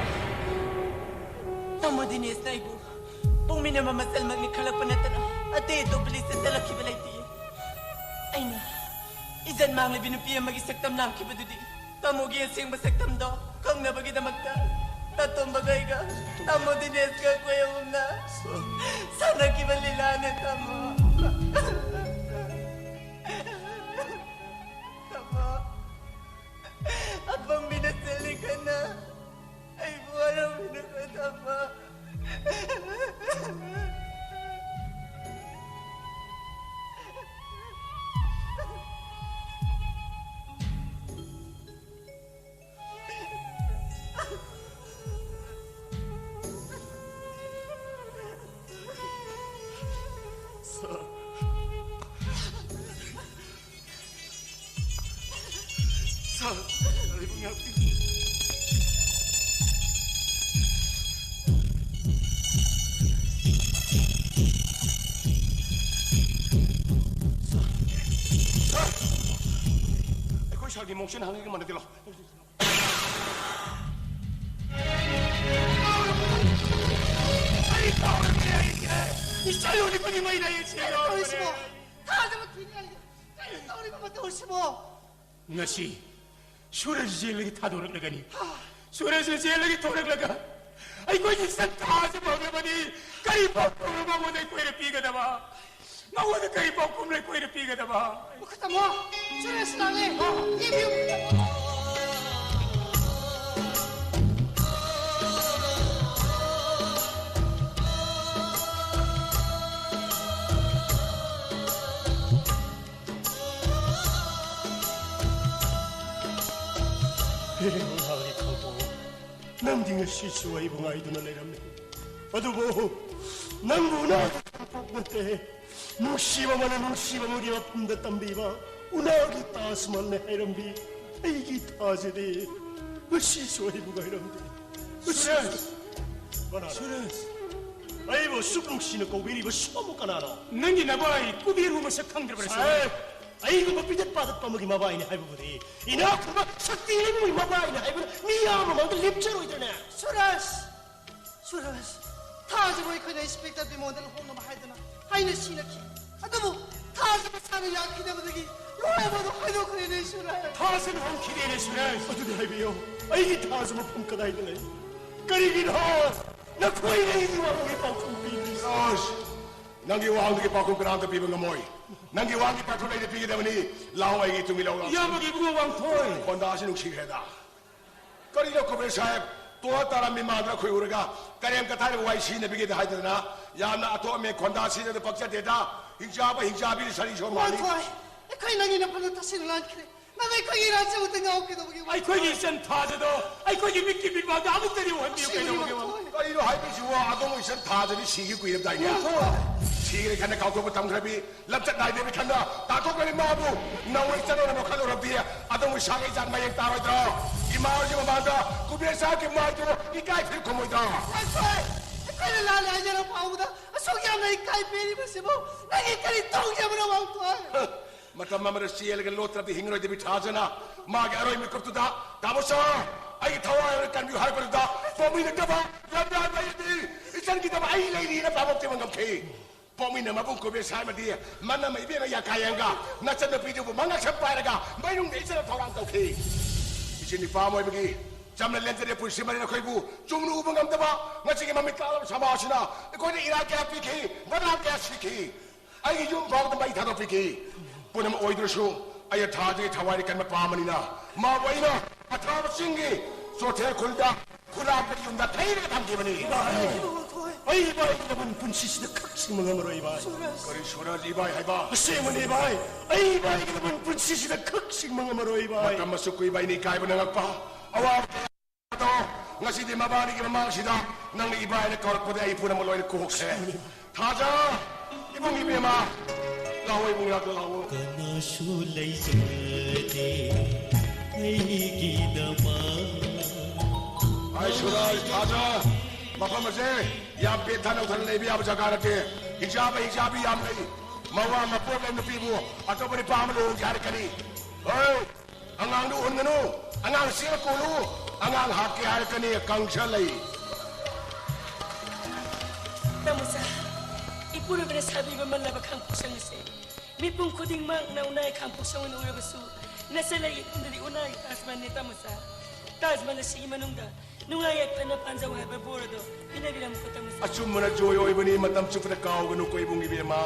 ꯇꯥꯃꯣ ꯗꯤꯅꯦꯁꯅ ꯑꯩꯕꯨ ꯄꯣꯛꯃꯤꯟꯅꯕ ꯃꯆꯜꯃꯛꯅꯤ ꯈꯜꯂꯛꯄ ꯅꯠꯇꯅ ꯑꯇꯩ ꯑꯇꯣꯞꯄ ꯂꯤꯁꯇ ꯆꯜꯂꯛꯈꯤꯕ ꯂꯩꯇꯦ꯫ ꯑꯩꯅ ꯏꯖꯠ ꯃꯥꯡꯂꯕꯤ ꯅꯨꯄꯤ ꯑꯃꯒꯤ ꯁꯛꯇꯝ ꯂꯥꯡꯈꯤꯕꯗꯨꯗꯤ ꯇꯥꯃꯣꯒꯤ ꯑꯁꯦꯡꯕ ꯁꯛꯇꯝꯗꯣ ꯈꯪꯅꯕꯒꯤꯗꯃꯛꯇ ꯇꯥꯇꯣꯝꯕꯒ ꯑꯩꯒ ꯇꯥꯃꯣ ꯗꯤꯅꯦꯁꯀ ꯑꯩꯈꯣꯏ ꯑꯍꯨꯝꯅ ꯁꯥꯟꯅꯈꯤꯕ ꯂꯤꯂꯥꯅꯦ, ꯇꯥꯃꯣ꯫ ꯇꯥꯃꯣ, ꯑꯄꯪꯕꯤ ꯅꯆꯜꯂꯤ ꯈꯟꯅ ꯑꯩꯕꯨ ꯋꯥꯔꯧꯕꯤꯅꯨꯀꯣ, ꯇꯥꯃꯣ꯫ ꯁꯥꯔ, ꯑꯩꯕꯨ ꯉꯥꯛꯄꯤꯌꯨ꯫ ꯁꯥꯔ, ꯁꯥꯔ, ꯑꯩꯈꯣꯏ ꯁꯥꯔꯒꯤ ꯃꯑꯣꯡꯁꯦ ꯅꯍꯥꯟꯒꯩꯒ ꯃꯥꯟꯅꯗꯦ꯫ ꯂꯥꯎ꯫ ꯑꯩ ꯀꯥꯎꯔꯝꯃꯦ, ꯑꯩꯁꯦ ꯏꯆꯥ ꯌꯣꯜꯂꯤꯕꯒꯤ ꯃꯩ ꯂꯩ, ꯏꯆꯦ ꯀꯩꯅꯣ ꯇꯧꯔꯤꯁꯤꯕꯣ? ꯌꯣꯜꯂꯤꯕꯅꯦ꯫ ꯊꯥꯖꯕ ꯊꯤꯅꯤꯡꯉꯥꯏ ꯀꯩꯅꯣ ꯇꯧꯔꯤꯕ ꯃꯇꯧꯁꯤꯕꯣ? ꯉꯁꯤ ꯁꯨꯔꯖ ꯖꯦꯜꯗꯒꯤ ꯊꯥꯗꯣꯔꯛꯂꯒꯅꯤ꯫ ꯁꯨꯔꯖ ꯖꯦꯜꯗꯒꯤ ꯊꯣꯔꯛꯂꯒ ꯑꯩꯈꯣꯏꯒꯤ ꯁꯟꯊꯥꯁꯤ ꯐꯪꯂꯕꯗꯤ ꯀꯔꯤ ꯄꯥꯎꯈꯨꯝꯅꯣ ꯃꯉꯣꯟꯗ ꯑꯩꯈꯣꯏꯅ ꯄꯤꯒꯗꯕ? ꯃꯉꯣꯟꯗ ꯀꯔꯤ ꯄꯥꯎꯈꯨꯝꯅꯣ ꯑꯩꯈꯣꯏꯅ ꯄꯤꯒꯗꯕ? ꯃꯈꯨꯠ ꯊꯝꯃꯣ꯫ ꯁꯨꯔꯖ ꯂꯥꯛꯂꯦ꯫ ꯌꯦꯡꯕꯤꯌꯨ꯫ ꯍꯦ ꯎꯅꯥꯒꯤ ꯈꯥꯡꯄꯣꯛ, ꯅꯪꯗꯤ ꯉꯁꯤꯁꯨ ꯑꯩꯕꯨ ꯉꯥꯏꯗꯨꯅ ꯂꯩꯔꯝꯃꯤ꯫ ꯑꯗꯨꯕꯨ ꯅꯪꯕꯨ ꯎꯅꯥꯒꯤ ꯈꯥꯡꯄꯣꯛ ꯅꯠꯇꯦ, ꯅꯨꯡꯁꯤꯕ ꯑꯃꯅ ꯅꯨꯡꯁꯤꯕ ꯑꯃꯒꯤ ꯃꯐꯝꯗ ꯇꯝꯕꯤꯕ ꯎꯅꯥꯒꯤ ꯇꯥꯖ ꯃꯍꯜꯅꯦ ꯍꯥꯏꯔꯝꯕꯤ ꯑꯩꯒꯤ ꯊꯥꯖꯗꯤ ꯉꯁꯤꯁꯨ ꯑꯩꯕꯨ ꯉꯥꯏꯔꯝꯗꯦ꯫ ꯁꯨꯔꯖ! ꯀꯅꯥꯅꯣ? ꯁꯨꯔꯖ! ꯑꯩꯕꯨ ꯑꯁꯨꯛ ꯅꯨꯡꯁꯤꯅ ꯀꯧꯕꯤꯔꯤꯕ ꯁꯣꯝꯕꯨ ꯀꯅꯥꯅꯣ? ꯅꯪꯒꯤ ꯅꯕꯥꯏ ꯀꯨꯕꯦꯔꯕꯨ ꯃꯁꯛ ꯈꯪꯗ꯭ꯔꯕ꯭ꯔꯥ, ꯁꯨꯔꯖ? ꯁꯥꯍꯦꯕ, ꯑꯩꯒꯨꯝꯕ ꯄꯤꯗꯠ ꯄꯥꯗꯠꯄ ꯑꯃꯒꯤ ꯃꯕꯥꯏꯅꯤ ꯍꯥꯏꯕꯕꯨꯗꯤ ꯏꯅꯥꯛ ꯈꯨꯟꯕ ꯁꯛꯇꯤ ꯂꯩꯕꯒꯤ ꯃꯕꯥꯏꯅꯤ ꯍꯥꯏꯕꯅ ꯃꯤꯌꯥꯝ ꯃꯃꯥꯡꯗ ꯂꯦꯞꯆꯔꯣꯏꯗ꯭ꯔꯅꯦ? ꯁꯨꯔꯖ! ꯁꯨꯔꯖ! ꯊꯥꯖꯕꯨ ꯑꯩꯈꯣꯏꯅ ꯏꯟꯁꯄꯦꯛꯇꯔ ꯕꯤꯃꯣꯟꯗ ꯂꯨꯍꯣꯡꯅꯕ ꯍꯥꯏꯗꯨꯅ ꯍꯥꯏꯅ ꯁꯤꯅꯈꯤ꯫ ꯑꯗꯨꯕꯨ ꯊꯥꯖ ꯃꯁꯥꯅ ꯌꯥꯈꯤꯗꯕꯗꯒꯤ ꯂꯨꯍꯣꯡꯕꯗꯨ ꯍꯥꯏꯗꯣꯛꯈ꯭ꯔꯦꯅꯦ, ꯁꯨꯔꯖ꯫ ꯊꯥꯖ ꯂꯨꯍꯣꯡꯈꯤꯗꯦꯅꯦ, ꯁꯨꯔꯖ꯫ ꯑꯗꯨꯗꯤ ꯍꯥꯏꯕꯤꯌꯨ, ꯑꯩꯒꯤ ꯊꯥꯖ ꯃꯐꯝ ꯀꯗꯥꯏꯗ ꯂꯩ? ꯀꯔꯤꯒꯤꯅꯣ ꯅꯈꯣꯏꯅ ꯑꯩꯒꯤ ꯋꯥꯍꯪꯒꯤ ꯄꯥꯎꯈꯨꯝ ꯄꯤꯗ꯭ꯔꯤꯁꯤ? ꯁꯨꯔꯖ, ꯅꯪꯒꯤ ꯋꯥꯍꯪꯗꯨꯒꯤ ꯄꯥꯎꯈꯨꯝ ꯀꯅꯥꯝꯇ ꯄꯤꯕ ꯉꯝꯃꯣꯏ꯫ ꯅꯪꯒꯤ ꯋꯥꯍꯪꯒꯤ ꯄꯥꯎꯈꯨꯝ ꯑꯩꯅ ꯄꯤꯒꯗꯕꯅꯤ꯫ ꯂꯥꯛꯑꯣ, ꯑꯩꯒꯤ ꯏꯇꯨꯡ ꯏꯜꯂꯛꯑꯣ, ꯂꯥꯛꯑꯣ꯫ ꯏꯌꯥꯝꯕꯒꯤ ꯏꯕꯨꯡꯉꯣ ꯋꯥꯡꯊꯣꯏ꯫ ꯈꯣꯟꯗꯥꯁꯤ ꯅꯨꯡꯁꯤꯈ꯭ꯔꯦꯗ꯫ ꯀꯔꯤꯅꯣ ꯀꯨꯕꯦꯔ ꯁꯥꯍꯦꯕ, ꯇꯣꯔꯥ ꯇꯥꯔꯥ ꯃꯤꯃꯥꯡꯗ ꯈꯣꯏ ꯎꯔꯒ ꯀꯔꯦꯝ ꯀꯊꯥꯏꯅ ꯋꯥꯏ ꯁꯤꯅꯕꯤꯒꯦꯗ ꯍꯥꯏꯗꯅ ꯌꯥꯝꯅ ꯑꯇꯣꯞꯄ ꯈꯣꯟꯗꯥ ꯁꯤꯖꯤꯟꯅꯗ ꯄꯛꯆꯗꯦꯗ꯫ ꯍꯤꯡꯆꯥꯕ ꯍꯤꯡꯆꯥꯕꯤ ꯁꯥꯔꯤ ꯁꯣꯃꯥꯅꯤ꯫ ꯋꯥꯡꯊꯣꯏ, ꯑꯩꯈꯣꯏ ꯅꯪꯒꯤ ꯅꯐꯝꯗ ꯇꯁꯦꯡꯅ ꯂꯥꯟꯈ꯭ꯔꯦ꯫ ꯅꯪ ꯑꯩꯈꯣꯏꯒꯤ ꯏꯔꯥꯟꯁꯦ ꯑꯃꯨꯛꯇ ꯉꯥꯛꯄꯤꯗꯧꯕꯒꯤ ꯋꯥ꯫ ꯑꯩꯈꯣꯏꯒꯤ ꯏꯆꯟ ꯊꯥꯖꯗꯣ ꯑꯩꯈꯣꯏꯒꯤ ꯃꯤꯠꯀꯤ ꯃꯤꯠꯃꯥꯡꯗ ꯑꯃꯨꯛꯇꯗꯤ ꯎꯍꯟꯕꯤꯌꯨ, ꯑꯁꯤꯕꯨꯗꯤ ꯀꯩꯗꯧꯕꯒꯤ ꯋꯥ? ꯋꯥꯡꯊꯣꯏ꯫ ꯀꯔꯤꯅꯣ ꯍꯥꯏꯕꯤꯁꯤꯕꯣ? ꯑꯗꯣꯝꯒꯤ ꯏꯆꯟ ꯊꯥꯖꯗꯤ ꯁꯤꯒꯤ ꯀꯨꯏꯔꯝꯗꯥꯏꯅꯦ꯫ ꯋꯥꯡꯊꯣꯏ꯫ ꯁꯤꯈ꯭ꯔꯦ ꯈꯟꯅ ꯀꯥꯎꯊꯣꯛꯄ ꯇꯝꯈ꯭ꯔꯕꯤ, ꯂꯝꯆꯠ ꯅꯥꯏꯗꯕꯤ ꯈꯟꯅ ꯇꯥꯊꯣꯛꯈ꯭ꯔꯕꯤ ꯃꯥꯕꯨ ꯅꯧꯅ ꯏꯆꯟ ꯑꯣꯏꯅ ꯃꯈꯜ ꯎꯔꯝꯗꯦ꯫ ꯑꯗꯣꯝꯒꯤ ꯁꯥꯒꯩ ꯖꯥꯠ ꯃꯌꯦꯡ ꯇꯥꯔꯣꯏꯗ꯭ꯔꯣ? ꯏꯃꯥ ꯍꯣꯏꯒꯤ ꯃꯃꯥꯡꯗ ꯀꯨꯕꯦꯔ ꯁꯥꯍꯦꯕꯀꯤ ꯃꯥꯏꯗꯨ ꯏꯀꯥꯏ ꯐꯤꯔ ꯈꯨꯝꯃꯣꯏꯗ꯭ꯔꯣ? ꯋꯥꯡꯊꯣꯏ! ꯑꯩꯈꯣꯏꯅ ꯂꯥꯜꯂꯦ ꯍꯥꯏꯖꯔ ꯐꯥꯎꯕꯗ ꯑꯁꯨꯛ ꯌꯥꯝꯅ ꯏꯀꯥꯏ ꯄꯤꯔꯤꯕꯁꯤꯕꯨ ꯅꯪꯒꯤ ꯀꯔꯤ ꯇꯧꯖꯕꯅꯣ, ꯋꯥꯡꯊꯣꯏ? ꯃꯇꯝ ꯑꯃꯗ ꯆꯦꯜꯂꯒ ꯂꯣꯠꯇ꯭ꯔꯕꯗꯤ ꯍꯤꯡꯉꯔꯣꯏꯗꯕꯤ ꯊꯥꯖꯅ ꯃꯥꯒꯤ ꯑꯔꯣꯏ ꯃꯤꯀꯨꯞꯇꯨꯗ, "ꯇꯥꯃꯣ ꯁꯥ, ꯑꯩꯒꯤ ꯊꯋꯥꯏ ꯑꯣꯏꯅ ꯀꯟꯕꯤꯌꯨ" ꯍꯥꯏꯔꯛꯄꯗꯨꯗ ꯄꯣꯛꯃꯤꯟꯅꯗꯕ ꯂꯝꯌꯥꯟꯕ ꯑꯩꯗꯤ ꯏꯆꯟꯒꯤꯗꯃꯛ ꯑꯩ ꯂꯩꯔꯤꯅ ꯄꯥꯕꯣꯛꯇꯤ ꯉꯝꯈꯤ꯫ ꯄꯣꯛꯃꯤꯟꯅ ꯃꯕꯨꯡ ꯀꯨꯕꯦꯔ ꯁꯥꯍꯦꯕꯗꯤ ꯃꯅꯝ ꯏꯕꯦꯝꯃ ꯌꯥꯀꯥꯌꯦꯡꯒ ꯃꯆꯟꯅꯨꯄꯤꯗꯨꯕꯨ ꯃꯉꯛꯁꯝ ꯄꯥꯏꯔꯒ ꯃꯩꯅꯨꯡꯗ ꯏꯆꯟꯅ ꯊꯧꯔꯥꯡ ꯇꯧꯈꯤ꯫ ꯏꯆꯤꯟ ꯏꯄꯥ ꯑꯃ ꯑꯣꯏꯕꯒꯤ ꯆꯝꯅ ꯂꯦꯟꯖꯔꯦ ꯄꯨꯟꯁꯤ ꯃꯔꯤ ꯑꯩꯈꯣꯏꯕꯨ ꯆꯨꯝꯅ ꯎꯕ ꯉꯝꯗꯕ ꯉꯁꯤꯒꯤ ꯃꯃꯤꯠ ꯇꯥꯂꯕ ꯁꯃꯥꯖꯁꯤꯅ ꯑꯩꯈꯣꯏꯗ ꯏꯔꯥ ꯀꯌꯥ ꯄꯤꯈꯤ, ꯃꯅꯥ ꯀꯌꯥ ꯁꯤꯈꯤ꯫ ꯑꯩꯒꯤ ꯌꯨꯝ ꯐꯥꯎꯗ ꯃꯩ ꯊꯥꯗꯣꯛꯄꯤꯈꯤ꯫ ꯄꯨꯝꯅꯃꯛ ꯑꯣꯏꯗ꯭ꯔꯁꯨ ꯑꯩ ꯊꯥꯖꯒꯤ ꯊꯋꯥꯏꯗ ꯀꯟꯕ ꯄꯥꯝꯕꯅꯤꯅ ꯃꯥꯕꯨ ꯑꯩꯅ ꯑꯊꯥꯕ ꯆꯤꯡꯒꯤ ꯆꯣꯊꯦꯜ ꯈꯨꯜꯗ ꯈꯨꯂꯥꯛꯄꯒꯤ ꯌꯨꯝꯗ ꯊꯩꯔꯒ ꯊꯝꯈꯤꯕꯅꯤ꯫ ꯑꯩ ꯏꯕꯥꯏꯒꯤ ꯂꯃꯟ ꯄꯨꯟꯁꯤꯁꯤꯗ ꯈꯛ ꯁꯤꯡꯕ ꯉꯝꯃꯔꯣꯏ ꯏꯕꯥꯏ꯫ ꯀꯔꯤ ꯁꯨꯔꯖ ꯏꯕꯥꯏ ꯍꯥꯏꯕ? ꯑꯁꯦꯡꯕꯅꯤ ꯏꯕꯥꯏ, ꯑꯩ ꯏꯕꯥꯏꯒꯤ ꯂꯃꯟ ꯄꯨꯟꯁꯤꯁꯤꯗ ꯈꯛ ꯁꯤꯡꯕ ꯉꯝꯃꯔꯣꯏ ꯏꯕꯥꯏ꯫ ꯃꯇꯝ ꯑꯁꯨꯛ ꯀꯨꯏꯕ ꯑꯩꯅ ꯏꯀꯥꯏꯕ ꯅꯪꯉꯛꯄ ꯑꯋꯥꯕ ꯀꯌꯥ ꯑꯗꯣ ꯉꯁꯤꯗꯤ ꯃꯕꯥꯅꯤꯒꯤ ꯃꯃꯥꯡꯁꯤꯗ ꯅꯪꯅ ꯏꯕꯥꯏꯅ ꯀꯧꯔꯛꯄꯗ ꯑꯩ ꯄꯨꯝꯅꯃꯛ ꯂꯣꯏꯅ ꯀꯣꯛꯈ꯭ꯔꯦ꯫ ꯊꯥꯖ, ꯏꯕꯨꯡ ꯏꯕꯦꯝꯃ, ꯂꯥꯛꯑꯣ ꯏꯕꯨꯡ ꯏꯅꯥꯛꯇ ꯂꯥꯛꯑꯣ꯫ ꯀꯅꯥꯁꯨ ꯂꯩꯖꯗꯦ ꯑꯩꯒꯤꯗꯃꯛ꯫ ꯑꯩ ꯁꯨꯔꯖ, ꯊꯥꯖ, ꯃꯐꯝ ꯑꯁꯦ ꯌꯥꯝ ꯄꯦꯠꯊ ꯅꯧꯊꯅ ꯂꯩꯕ ꯌꯥꯕ ꯖꯒꯥ ꯅꯠꯇꯦ꯫ ꯍꯤꯖꯥꯕ ꯍꯤꯖꯥꯕꯤ ꯌꯥꯝ ꯂꯩ꯫ ꯃꯋꯥ ꯃꯄꯣꯛ ꯂꯩꯕ ꯅꯨꯄꯤꯕꯨ ꯑꯇꯣꯞꯄ ꯅꯨꯄꯥ ꯑꯃ ꯂꯨꯍꯣꯡꯒꯦ ꯍꯥꯏꯔꯛꯀꯅꯤ꯫ ꯍꯣꯏ꯫ ꯑꯉꯥꯡꯗꯨ ꯎꯍꯟꯒꯅꯨ꯫ ꯑꯉꯥꯡ ꯆꯦꯟ ꯀꯣꯜꯂꯨ꯫ ꯑꯉꯥꯡ ꯍꯥꯠꯀꯦ ꯍꯥꯏꯔꯛꯀꯅꯤ꯫ ꯀꯪꯁ ꯂꯩ꯫ ꯇꯥꯃꯣꯆꯥ, ꯏꯄꯨꯔꯣꯏꯕꯅ ꯁꯥꯕꯤꯕ ꯃꯜꯂꯕ ꯈꯥꯡꯄꯣꯛꯁꯪ ꯑꯁꯦ ꯃꯤꯄꯨꯝ ꯈꯨꯗꯤꯡꯃꯛꯅ ꯎꯅꯥꯏ ꯈꯥꯡꯄꯣꯛꯁꯪ ꯑꯣꯏꯅ ꯎꯔꯕꯁꯨ ꯅꯆꯜ ꯑꯩꯒꯤ ꯏꯐꯝꯗꯗꯤ ꯎꯅꯥꯏ ꯇꯥꯖꯃꯍꯜꯅꯤ ꯇꯥꯃꯣꯆꯥ꯫ ꯇꯥꯖꯃꯍꯜ ꯑꯁꯤꯒꯤ ꯃꯅꯨꯡꯗ ꯅꯨꯡꯉꯥꯏ ꯌꯥꯏꯐꯅ ꯄꯥꯟꯖꯧ ꯍꯥꯏꯕ ꯕꯣꯔ ꯑꯗꯣ ꯄꯤꯅꯕꯤꯔꯝꯃꯨꯀꯣ ꯇꯥꯃꯣꯆꯥ꯫ ꯑꯆꯨꯝꯕꯅ ꯖꯣꯏ ꯑꯣꯏꯕꯅꯤ, ꯃꯇꯝ ꯆꯨꯞꯄꯗ ꯀꯥꯎꯒꯅꯨꯀꯣ ꯏꯕꯨꯡ ꯏꯕꯦꯝꯃ꯫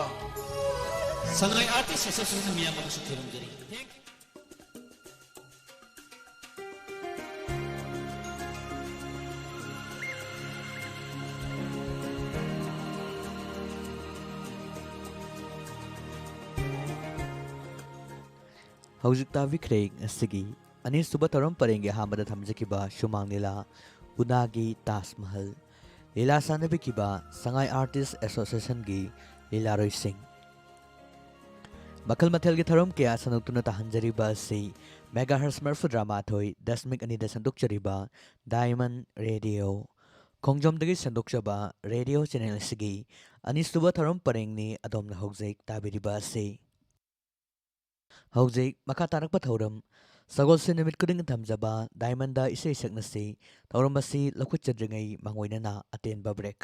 ꯁꯉꯥꯏ ꯑꯥꯔꯇꯤꯁ ꯑꯦꯁꯣꯁꯤꯌꯦꯁꯟ ꯃꯤꯌꯥꯝ ꯑꯃꯁꯨ ꯊꯣꯏꯔꯝꯖꯔꯤ꯫ Thank you. ꯍꯧꯖꯤꯛ ꯇꯥꯕꯤꯈ꯭ꯔꯦ ꯉꯁꯤꯒꯤ ꯑꯅꯤꯁꯨꯕ ꯊꯧꯔꯝ ꯄꯔꯦꯡꯒꯤ ꯑꯍꯥꯟꯕꯗ ꯊꯝꯖꯈꯤꯕ ꯁꯨꯃꯥꯡ ꯂꯤꯂꯥ, ꯎꯅꯥꯒꯤ ꯇꯥꯖ ꯃꯍꯜ꯫ ꯂꯤꯂꯥ ꯁꯥꯟꯅꯕꯤꯈꯤꯕ ꯁꯉꯥꯏ ꯑꯥꯔꯇꯤꯁ ꯑꯦꯁꯣꯁꯤꯌꯦꯁꯟꯒꯤ ꯂꯤꯂꯥꯔꯣꯏꯁꯤꯡ꯫ ꯃꯈꯜ ꯃꯊꯦꯜꯒꯤ ꯊꯧꯔꯝ ꯀꯌꯥ ꯁꯟꯗꯣꯛꯇꯨꯅ ꯇꯥꯍꯟꯖꯔꯤꯕ ꯑꯁꯤ ꯃꯦꯒꯥꯍꯔꯁ ꯃꯔꯐꯨꯇꯔꯥ ꯃꯥꯊꯣꯏ ꯗꯁꯃꯤꯛ ꯑꯅꯤꯗ ꯁꯟꯗꯣꯛꯆꯔꯤꯕ ꯗꯥꯏꯃꯟ ꯔꯦꯗꯤꯑꯣ ꯈꯣꯡꯖꯣꯝꯗꯒꯤ ꯁꯟꯗꯣꯛꯆꯕ ꯔꯦꯗꯤꯑꯣ ꯆꯦꯅꯦꯜ ꯑꯁꯤꯒꯤ ꯑꯅꯤꯁꯨꯕ ꯊꯧꯔꯝ ꯄꯔꯦꯡꯅꯤ ꯑꯗꯣꯝꯅ ꯍꯧꯖꯤꯛ ꯇꯥꯕꯤꯔꯤꯕ ꯑꯁꯤ꯫ ꯍꯧꯖꯤꯛ ꯃꯈꯥ ꯇꯥꯔꯛꯄ ꯊꯧꯔꯝ ꯁꯒꯣꯜꯁꯦꯟ ꯅꯨꯃꯤꯠ ꯈꯨꯗꯤꯡꯒꯤ ꯊꯝꯖꯕ ꯗꯥꯏꯃꯟꯗ ꯏꯁꯩ ꯁꯛꯅꯁꯤ ꯊꯧꯔꯝ ꯑꯁꯤ ꯂꯧꯈꯠꯆꯗ꯭ꯔꯤꯉꯩ ꯃꯥꯡꯑꯣꯏꯅꯅ ꯑꯇꯦꯟꯕ ꯕ꯭ꯔꯦꯛ ꯈꯔ